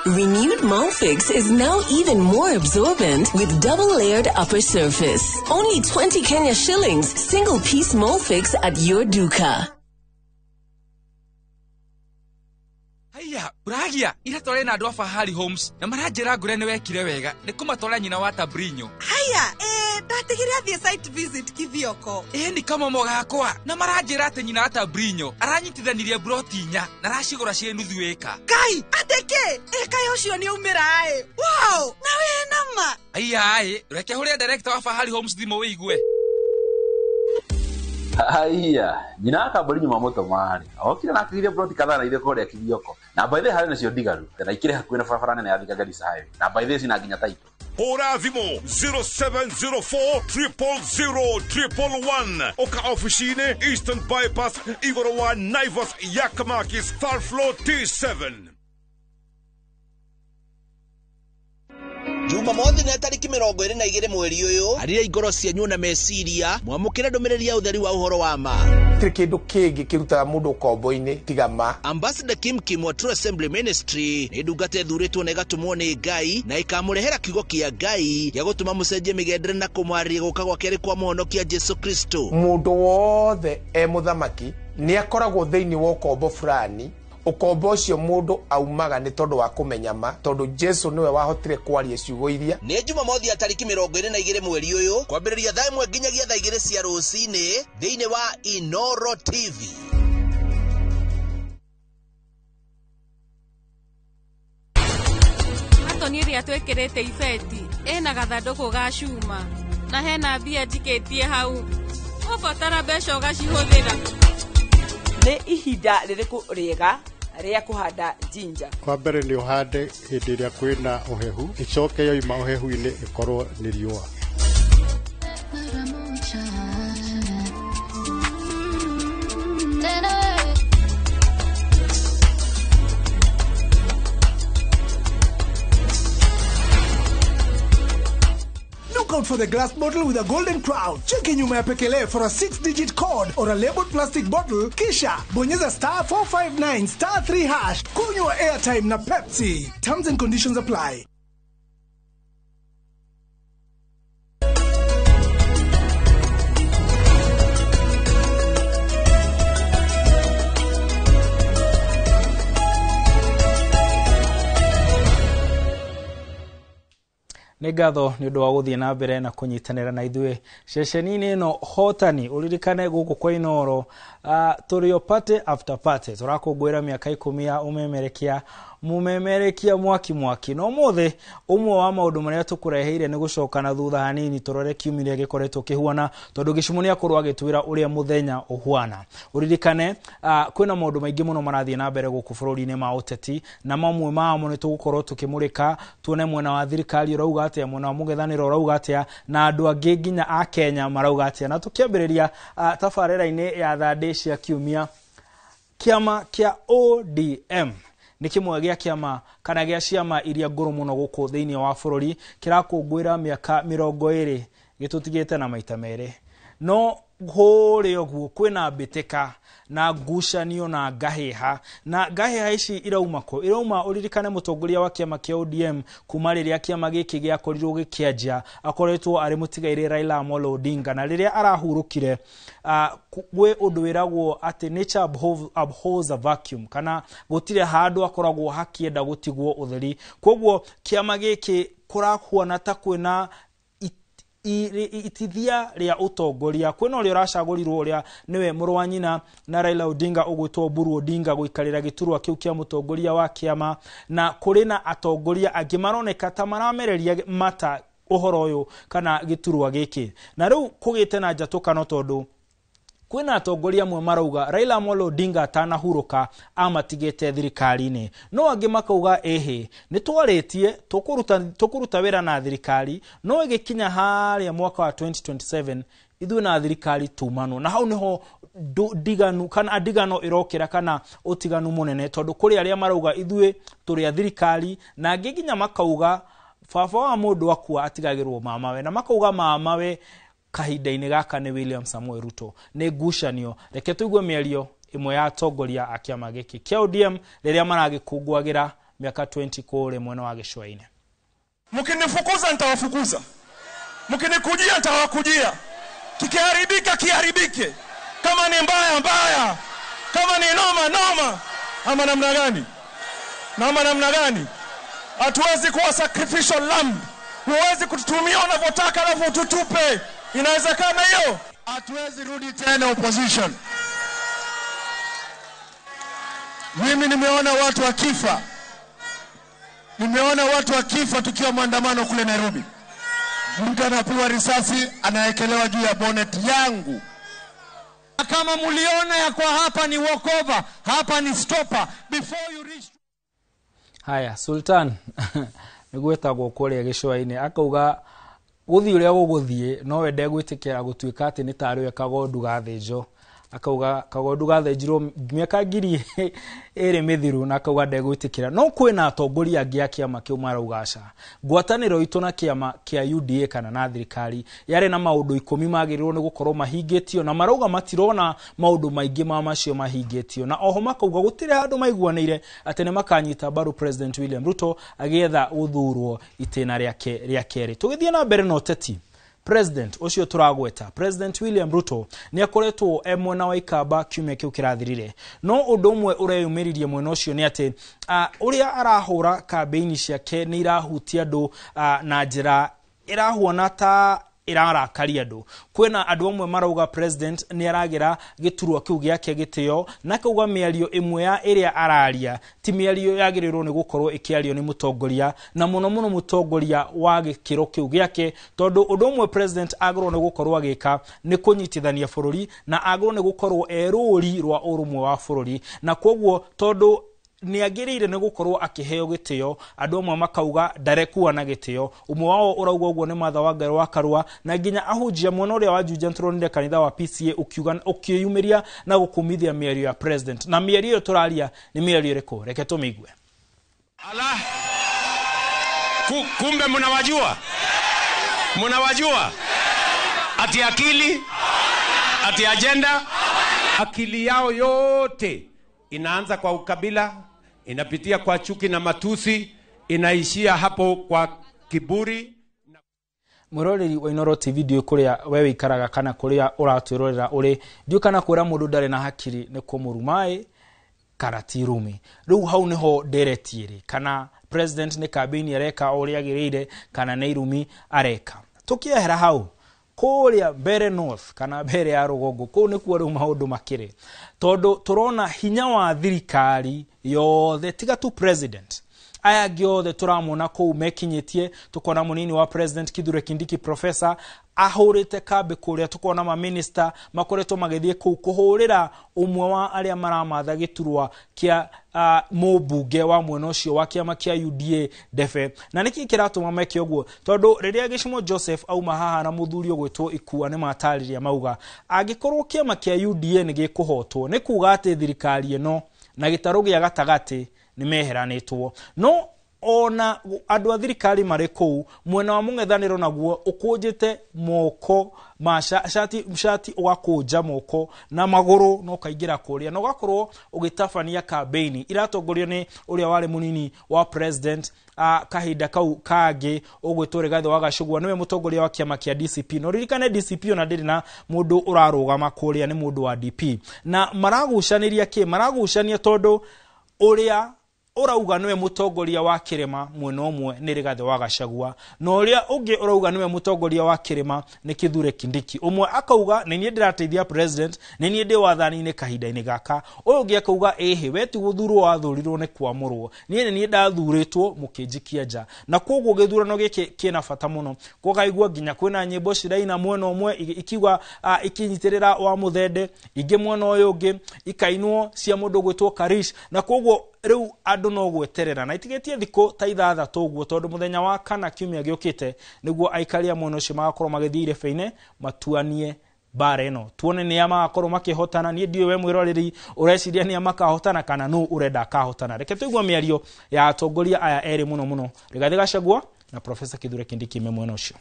[SPEAKER 20] Renewed Molfix is now even more absorbent with double-layered upper surface. Only 20 Kenya shillings, single-piece Molfix at your duka.
[SPEAKER 21] Haya, uragia ira tware na andu a Fahari Homes na maranjira ngure ni wekire wega ni kumatwara nyina wa Tabrinyo.
[SPEAKER 22] Haya, ndatigire athie site visit Kithioko.
[SPEAKER 21] Ni kama mogakwa na maranjira ati nyina wa Tabrinyo aranyitithanirie broti inya na aracigura cie nuthu eka.
[SPEAKER 22] Kai, ateke eka ucio ni umira ai. Wow, na we nama.
[SPEAKER 21] Aya ai, reke huria director wa Fahari Homes thimo wigue.
[SPEAKER 3] Haiya, nyina akambũri nyuma mũtoma rĩ, okire na akĩgiria ploti kadhaa na ithe kũrĩa Kirioko. Na by the way harĩ nacio ndigaru, na ikĩrĩ hakuhĩ na barabara nene ya Thika Garissa Highway. Na by the way cina nginya title.
[SPEAKER 4] Hũra thimũ 0704 000 111 ũka ofici-inĩ Eastern Bypass igũrũ wa Naivas Yakamakis third floor T7.
[SPEAKER 5] Jumamothi nĩ tarĩki 22 mweri ũyũ arĩria ingoro cianyu na meciria mwamũkĩre ndũmĩrĩri ya ũtheri wa ũhoro wa ma.
[SPEAKER 23] Gũtirĩ kĩndũ kĩngĩ kĩrutaga mũndũ ũkombo-inĩ tiga ma.
[SPEAKER 5] Ambassador Kim Kim wa True Assembly Ministry nĩ ndungata ĩthurĩtwo na ĩgatũmwo nĩ Ngai na ĩkamũrehera kiugo kĩa Ngai gĩa gũtũma mũcenjie mĩgendere na kũmwarĩria gũka gwa kerĩ kwa mũhonokia Jesu Kristo.
[SPEAKER 23] Mũndũ wothe e mũthamaki nĩ akoragwo thĩinĩ wa ũkombo fulani. Ũkombo ũcio mũndũ aumaga nĩ tondũ wa kũmenya ma, tondũ Jesu nĩwe wahotire kwaria ciugo iria.
[SPEAKER 5] Nĩ Jumamothi ya tarĩki 22 mweri ũyũ kwambĩrĩria thaa 1 nginyagia thaa 2 cia rũcinĩ thĩinĩ wa Inoro TV.
[SPEAKER 24] Katoni ĩrĩa twĩkĩrĩte ibeti ĩna gathandũkũ ga cuma na hena mbia njikĩtie hau, ũbatara mbeca ũgacihũthĩra.
[SPEAKER 29] Nĩ ihinda rĩrĩkũ rĩega rĩa kũhanda ginger?
[SPEAKER 25] Kwa mbere nĩ ũhande hĩndĩ ĩrĩa kwĩna ũhehu, ĩcoke yoima ũhehu-inĩ ĩkorwo nĩ riũa.
[SPEAKER 26] Look out for the glass bottle with a golden crown. Cheki nyuma ya pekele for a 6-digit code or a labeled plastic bottle. Kisha bonyeza star 459 star 3 hash. Kunywa airtime na Pepsi. Terms and conditions apply.
[SPEAKER 27] Nĩ ngatho nĩ ũndũ wa gũthiĩ na mbere na kũnyitanĩra na ithuĩ ceceni-inĩ ĩno hotani. Ũririkane gũkũ kwa Inoro tũrĩ o party after party, tũrakũngũĩra mĩaka 10 ya ũmemerekia mũmemerekia mwaki mwaki. No ũmũthĩ ũmwe wa maũndũ marĩa tũkũreheire nĩ gũcoka na thutha hanini tũrore kiumia gĩkoretwo kĩhuana, tondũ Gĩcumu nĩ akorwo agĩtwĩra ũrĩa mũthenya ũhuana. Ũririkane kwĩna maũndũ maingĩ mũno marathiĩ na mbere gũkũ bũrũri-inĩ ma ũteti, na mamwe mamo nĩ tũgũkorwo tũkĩmũrĩka tuone mwena wa thirikari ũrauga atĩa, mwena wa mũng'ethanĩro ũrauga atĩa, na andũ angĩ nginya a Kenya marauga atĩa. Na tũkĩambĩrĩria tabarĩra-inĩ ya thandĩ cia kiumia, kĩama kĩa ODM nĩ kĩmwe gĩa kĩama kana gĩa ciama iria ngũrũ mũno gũkũ thĩinĩ wa bũrũri, kĩrakũngũĩra mĩaka 20 gĩtũtigĩte na maita merĩ. No kũrĩa ũguo kwĩna mbĩtĩka na ngucanio na ngahĩha, na ngahĩha ici irauma kũ? Irauma ũririkane mũtongoria wa kĩama kĩa ODM kuma rĩrĩa kĩama gĩkĩ gĩakorirwo gĩkĩanjia akoretwo arĩ mũtigairĩ Raila Amolo Odinga, na rĩrĩa arahurũkire gwĩ ũndũ wĩragwo atĩ nature abhors a vacuum, kana gũtirĩ handũ akoragwo hakĩenda gũtigwo ũtheri. Koguo kĩama gĩkĩ kũrahuana ta kwĩna itithia rĩa ũtongoria, kwĩna ũrĩa ũracagũrirwo ũrĩa nĩwe mũrũ wa nyina na Raila Odinga ũgwĩtwo Oburu Odinga gũikarĩra gĩturwa kĩu kĩa mũtongoria wa kĩama, na kũrĩ na atongoria angĩ maroneka ta maramereria mata ũhoro ũyũ kana gĩturwa gĩkĩ. Na rĩu kũgĩte na njatũkano tondũ kwĩna atongoria amwe marauga Raila Amolo Odinga atanahurũka amatigĩte thirikari-inĩ, no angĩ makauga ĩhĩ nĩ twarĩtie tũkũruta wĩra na thirikari, no ĩgĩkinya harĩa mwaka wa 2027 ithuĩ na thirikari tumanwo. Na hau nĩho ndiganu kana ndigano ĩrokĩra kana ũtiganu mũnene, tondũ kũrĩ arĩa marauga ithuĩ tũrĩ a thirikari, na angĩ nginya makauga baba wa mũndũ akua atigagĩrwo mamawe, na makauga mamawe kahinda-inĩ gaka nĩ William Samoei Ruto. Nĩ ngucanio. Reke tũigue mĩario ĩmwe ya atongoria a kĩama gĩkĩ kĩa ODM rĩrĩa maragĩkũngũagĩra mĩaka 20 kũrĩa mwena wa gĩcũa-inĩ.
[SPEAKER 28] Mkinifukuza nitawafukuza, mkinikujia nitawakujia, kikiharibika kiharibike, kama ni mbaya mbaya, kama ni noma noma. Ama namna gani? Na ama namna gani? Hatuwezi kuwa sacrificial lamb. Huwezi kututumia unavyotaka alafu ututupe. Inawezekana hiyo?
[SPEAKER 30] Hatuwezi rudi tena opposition. Mimi nimeona watu wakifa. Nimeona watu wakifa tukiwa maandamano kule Nairobi. Mtu anapigwa risasi anaekelewa juu ya bonnet yangu.
[SPEAKER 2] Kama muliona ya kwa hapa ni walkover, hapa ni stopper. Before you reach.
[SPEAKER 27] Haya, Sultan nĩ gwĩtagwo kũrĩa gĩcũa-inĩ, akauga gũthiĩ ũrĩa gũgũthiĩ nowe ndegwĩtĩkĩra gũtuĩka atĩ nĩ tarĩ we kagondu gathĩnjwo. Akauga kagondu gathĩnjirwo mĩaka 2000 mĩthiru na akauga ndegwĩtĩkĩra. No kwĩna atongoria angĩ a kĩama kĩu marauga aca, ngwatanĩro itũ na kĩama kĩa UDA kana na thirikari yarĩ na maũndũ 10 magĩrĩirwo nĩ gũkorwo mahingĩtio, na marauga matirona maũndũ maingĩ ma macio mahingĩtio, na oho makauga gũtirĩ handũ maiguanĩire atĩ nĩ makanyita mbaru President William Ruto agĩetha gũthurwo itĩna rĩake rĩa kerĩ. Tũgĩthiĩ na mbere na ũteti, President ũcio tũragweta, President William Ruto, nĩ akoretwo e mwena wa Ikamba kiumia kĩu kĩrathirire. No ũndũ ũmwe ũreyumĩririe mwena ũcio nĩ atĩ ũrĩa arahũra kambĩini ciake nĩ irahutia andũ na njĩra ĩrahuana ta ĩrarakaria andũ. Kwĩna andũ amwe marauga president nĩ aragĩra gĩturwa kĩu gĩake gĩtĩo, na akauga mĩario ĩmwe ya ĩrĩa araria ti mĩario yagĩrĩirwo nĩ gũkorwo ĩkĩario nĩ mũtongoria, na mũno mũno mũtongoria wa gĩkĩro kĩu gĩake, tondũ ũndũ ũmwe president agĩrĩirwo nĩ gũkorwo agĩka nĩ kũnyitithania bũrũri, na agĩrĩirwo nĩ gũkorwo e rũri rwa ũrũmwe wa bũrũri, na koguo tondũ nĩ agĩrĩire nĩ gũkorwo akĩheo gĩtĩo, andũ amwe makauga ndarekuwa na gĩtĩo. Ũmwe wao ũrauga ũguo nĩ Martha Wangari wa Karua, na nginya ahunjia mwena ũrĩa wa Juja nĩtũronire kanitha wa PCA ũkĩyumĩria na gũkumithia mĩario ya president. Na mĩario ĩyo tũraria nĩ mĩario ĩrĩkũ? Reke tũmĩigue.
[SPEAKER 6] Ala, kumbe mnawajua? Mnawajua? Ati akili? Ati agenda?
[SPEAKER 7] Akili yao yote inaanza kwa ukabila, inapitia kwa chuki na matusi, inaishia hapo kwa kiburi.
[SPEAKER 27] Mwiroreri wa Inooro TV, ndiũĩ kũrĩa we wĩikaraga kana kũrĩa ũratwĩrorera ũrĩ, ndiũĩ kana kwĩra mũndũ ndarĩ na hakiri nĩ kũmũruma kana ti rumi. Rĩu hau nĩho ndereti ĩrĩ, kana president nĩ kambĩini areka o ũrĩa agĩrĩire kana nĩ irumi areka. Tũkĩehera hau kũrĩa Mbere North kana Mbere ya rũgongo, kũu nĩkuo rĩu maũndũ makĩrĩ, tondũ tũrona hinya wa thirikari yothe tiga tu president, aya angĩ othe tũramona kũu mekinyĩtie. Tũkona mũnini wa president Kithure Kindiki professor ahũrĩte kambĩ kũrĩa, tũkona maminista makoretwo magĩthiĩ kũu kũhũrĩra ũmwe wa arĩa maramatha gĩturwa kĩa mũmbunge wa mwena ũcio wa kĩama kĩa UDA Ndefe. Na nĩkĩ kĩratũma meke ũguo? Tondũ rĩrĩa Gĩcimo Joseph auma haha na mũthuri ũgwĩtwo Ikua nĩ matarĩria mauga angĩkorwo kĩama kĩa UDA nĩ gĩkũhotwo nĩ kuga atĩ thirikari ĩno na gĩtarũ gĩa gatagatĩ nĩ meheranĩtwo. No ona andũ a thirikari marĩ kũu mwena wa mũng'ethanĩro naguo ũkũnjĩte moko ma shati ũgakũnja moko na magũrũ na ũkaingĩra kũrĩa na ũgakorwo ũgĩtabania kambĩini iratongorio nĩ ũrĩa warĩ mũnini wa president kahinda kau kangĩ ũgwĩtwo Rigathĩ wa Gachagua, nĩwe mũtongoria wa kĩama kĩa DCP. No ririkane DCP ona ndĩrĩ na mũndũ ũrarũgama kũrĩa, nĩ mũndũ wa DP. Na maragucanĩria kĩ? Maragucania tondũ ũrĩa ũrauga nĩwe mũtongoria wa kĩrĩma mwena ũmwe nĩ Rigathĩ wa Gachagua, na ũrĩa ũngĩ ũrauga nĩwe mũtongoria wa kĩrĩma nĩ Kithure Kindiki. Ũmwe akauga nĩ niĩ ndĩrateithia president, nĩ niĩ ndĩ wathani-inĩ kahinda-inĩ gaka. Ũyũ ũngĩ akauga ĩhĩ, we ti gũthurwo wathũrirwo nĩ kwamũrwo, niĩ nĩ niĩ ndathurĩtwo mũkĩnjikia nja. Na koguo gĩthurano gĩkĩ kĩna bata mũno. Kũkaigua nginya kwĩna nyĩmbo ciraina mwena ũmwe ikiuga ikinyitĩrĩra wa Mũthende, ingĩ mwena ũyũ ũngĩ ikainwo cia mũndũ ũgwĩtwo Karish. Na koguo rĩu andũ no gweterera na itigetie thikũ ta 6 ũguo, tondũ mũthenya wa kana kiumia gĩũkĩte nĩguo aikaria mwena ũcio magakorwo magĩthiĩ irebe-inĩ matuanie mbara ĩno, tuone nĩa magakorwo makĩhotana. Niĩ ndiũĩ we mwĩroreri ũreciria nĩa makahotana kana nũ ũrenda akahotana. Reke tũigue mĩario ya atongoria aya erĩ mũno mũno, Rigathĩ Gachagua na Professor Kithure Kindiki me mwena ũcio.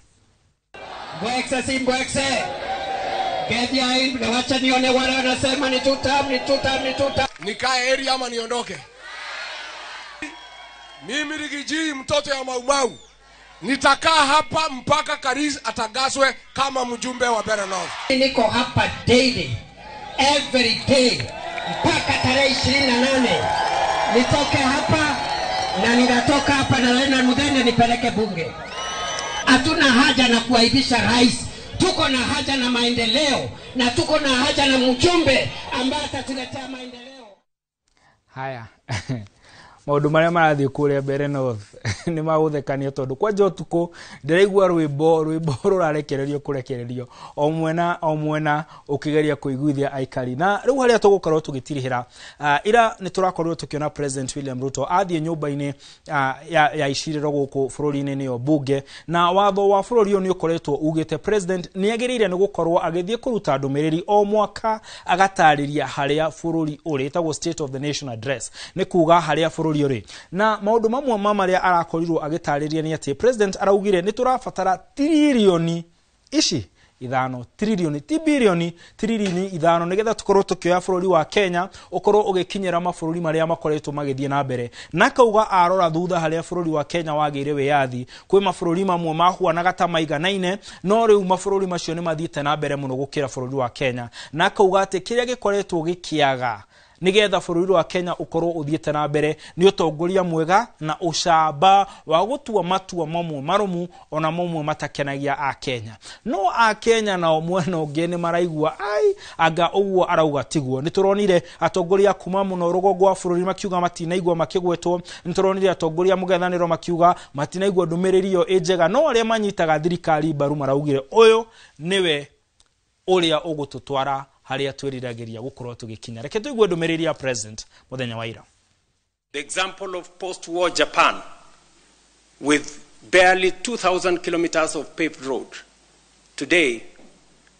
[SPEAKER 8] Mbwekse si mbwekse. Kenya na wacha nione wale wanasema ni tutam, ni tutam, ni tutam.
[SPEAKER 9] Nikae area ama niondoke? Mimi Rigiji mtoto ya Maumau nitakaa hapa mpaka Karis atagaswe kama mjumbe wa Mbeere North.
[SPEAKER 8] Niko hapa daily, every day mpaka tarehe 28. Nitoke hapa na ninatoka hapa na Leonard Muthende nipeleke bunge. Hatuna haja na kuaibisha rais. Tuko na haja na maendeleo na tuko na haja na mjumbe ambaye atatuletea maendeleo.
[SPEAKER 27] Haya. Maũndũ marĩa marathiĩ kũrĩa Mbere North nĩ magũthekania, tondũ kwanja ũtukũ ndĩraigua rwĩmbo rũrarekererio kũrekererio o mwena o mwena ũkĩgeria kũiguithia aikari. Na rĩu harĩa tũgũkorwo tũgĩtirihĩra, ira nĩ tũrakorirwo tũkĩona President William Ruto athiĩ nyũmba-inĩ ya icirĩro gũkũ bũrũri-inĩ, nĩyo bunge, na watho wa bũrũri ũyũ nĩ ũkoretwo ugĩte president nĩ agĩrĩire nĩ gũkorwo agĩthiĩ kũruta ndũmĩrĩri o mwaka, agatarĩria harĩa bũrũri ũrĩ, ĩtagwo State of the Nation Address, nĩ kuga harĩa bũrũri ũrĩ. Na maũndũ mamwe ma marĩa arakorirwo agĩtarĩria nĩ atĩ president araugire nĩ tũrabatara tiririoni ici 5, tiririoni ti birioni, tiririoni 5, nĩgetha tũkorwo tũkĩoya bũrũri wa Kenya ũkorwo ũgĩkinyĩra mabũrũri marĩa makoretwo magĩthiĩ na mbere. Na kauga arora thutha harĩa bũrũri wa Kenya wagĩire wĩyathi, kwĩ mabũrũri mamwe mahuanaga ta maiganaine, no rĩu mabũrũri macio nĩ mathiĩte na mbere mũno gũkĩra bũrũri wa Kenya. Na kauga atĩ kĩrĩa gĩkoretwo gĩkĩaga nĩgetha bũrũri wa Kenya ũkorwo ũthiĩte na mbere nĩ ũtongoria mwega na ũcamba wa gũtua matua mamwe marũmu ona mamwe matakenagia Akenya. No Akenya nao mwena ũngĩ nĩ maraigua ai anga ũguo arauga tiguo. Nĩ tũronire atongoria kuma mũno rũgongo wa bũrũri makiuga matinaigua makĩgwetwo, nĩ tũronire atongoria mũng'ethanĩro makiuga matinaigua ndũmĩrĩri ĩyo ĩ njega, no arĩa manyitaga thirikari mbaru maraugire ũyũ nĩwe ũrĩa ũgũtũtwara harĩa twĩriragĩria gũkorwo tũgĩkinya. Reke tũigue ndũmĩrĩri ya president mũthenya wa ira.
[SPEAKER 7] The example of post-war Japan with barely 2,000 kilometers of paved road. Today,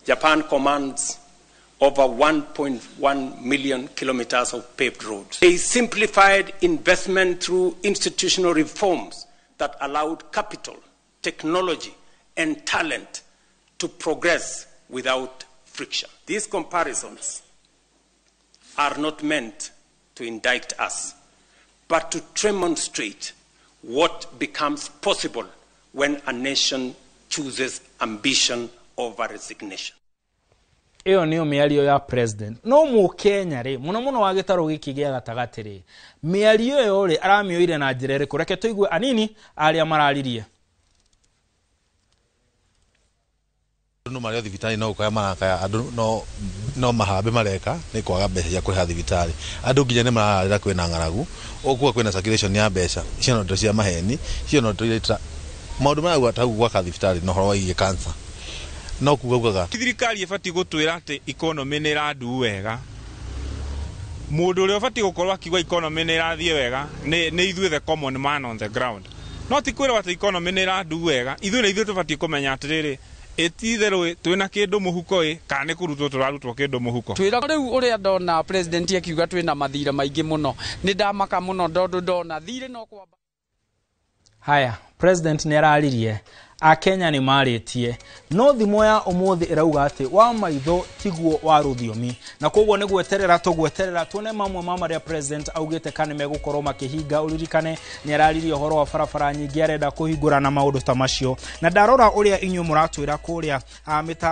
[SPEAKER 7] Japan commands over 1.1 million kilometers of paved roads. They simplified investment through institutional reforms that allowed capital, technology, and talent to progress without friction. These comparisons are not meant to indict us, but to demonstrate what becomes possible when a nation chooses ambition over resignation.
[SPEAKER 27] Ĩyo nĩyo mĩario ya president. No mũkenya rĩ, mũno mũno wa gĩtarũ gĩkĩ gĩa gatagatĩ rĩ, mĩario ĩyo rĩ aramĩoire na njĩra ĩrĩkũ? Reke tũigue anini arĩa mararirie.
[SPEAKER 1] No marĩa thibitarĩ no gũkaya marakaya, andũ no mahambe mareka nĩ kwaga mbeca cia kũrĩha thibitarĩ. Andũ nginya nĩ mararĩra kwĩna ng'aragu, ũkuga kwĩna circulation ya mbeca, icio no ndeto cia maheni, icio no ndeto iria maũndũ marauga ta gwaka thibitarĩ na ũhoro wĩgiĩ cancer. No kuga ugaga
[SPEAKER 10] thirikari ĩbatiĩ gũtwĩra atĩ economy nĩ ĩrandu wega. Mũndũ ũrĩa ũbatiĩ gũkorwo akiuga economy nĩ ĩrathiĩ wega nĩ ithuĩ the common man on the ground. No ti kwĩrwo atĩ economy nĩ ĩrandu wega, ithuĩ nĩ ithuĩ tũbatiĩ kũmenya atĩrĩrĩ, ĩtitherũ twĩna kĩndũ mũhuko ĩ kana nĩ kũrutwo tũrarutwo kĩndũ mũhuko.
[SPEAKER 11] Twĩra rĩu ũrĩa ndona president akiuga twĩna mathirĩ maingĩ mũno, nĩ ndamaka mũno tondũ ndona thirĩ no kwamba.
[SPEAKER 27] Haya, president nĩ araririe, Akenya nĩ marĩtie, no thimo ya ũmũthĩ ĩrauga atĩ wa maitho tiguo wa rũthiomi, na koguo nĩ gweterera tũgweterera tuone mamwe ma marĩa president augĩte kana megũkorwo makĩhinga. Ũririkane nĩ araririe ũhoro wa barabara nyingĩ arenda kũhingũra na maũndũ ta macio. Na ndarora ũrĩa inyuĩ mũratwĩra kũrĩa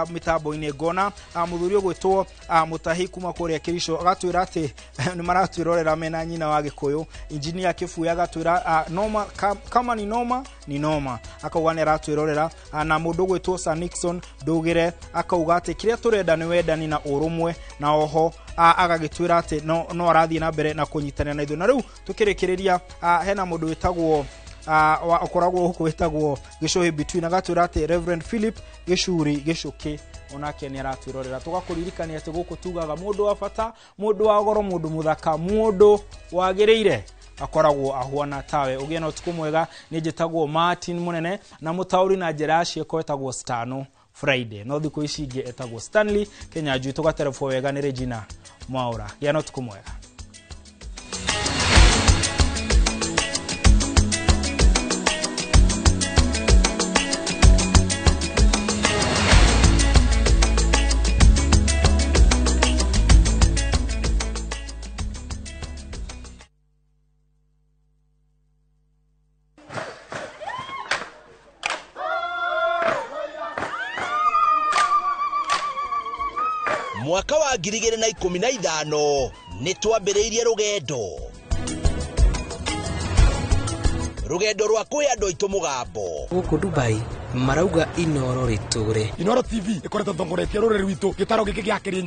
[SPEAKER 27] mĩtambo-inĩ, ngona mũthuri ũgwĩtwo Mũtahi kuma kũrĩa Kĩrico agatwĩra atĩ nĩ maratwĩrorera mena nyina wa Gĩkũyũ. Engineer Kĩbuya agatwĩra noma, kama ni noma ni noma, akauga nĩ aratwĩrorera. Na mũndũ gwĩtwo Sir Nixon Ndũgĩre akauga atĩ kĩrĩa tũrenda nĩ wendani na ũrũmwe, na oho agagĩtwĩra atĩ no arathiĩ na mbere na kũnyitanĩra na ithuĩ. Na rĩu tũkĩrĩkĩrĩria, hena mũndũ wĩtagwo ũkoragwo gũkũ wĩtagwo Gĩcũhĩ Between agatwĩra atĩ Reverend Philip Gĩcuri Gĩcũkĩ onake nĩ aratwĩrorera. Tũgakũririkania atĩ gũkũ tugaga mũndũ wa bata, mũndũ wa goro, mũndũ mũthaka, mũndũ wagĩrĩire akoragwo ahuana tawe. Ũgĩe na ũtukũ mwega. Nĩ njĩtagwo Martin Mũnene, na mũtaũri na njĩra ya ciĩko etagwo Stano Friday, no thikũ ici ingĩ etagwo Stanley Kenyanjui. Tũgaterebwo wega nĩ Regina Mwaura. Gĩa na ũtukũ mwega.
[SPEAKER 5] Mwaka wa 2015 nĩ twambĩrĩirie rũgendo rwa kũhe andũ aitũ mũgambo.
[SPEAKER 12] Gũkũ Dubai marauga Inoro rĩtũre.
[SPEAKER 9] Inoro TV ĩkoretwo ĩtongoretie rũrĩrĩ rwitũ gĩtaro gĩkĩ gĩa Kĩrĩnyaga.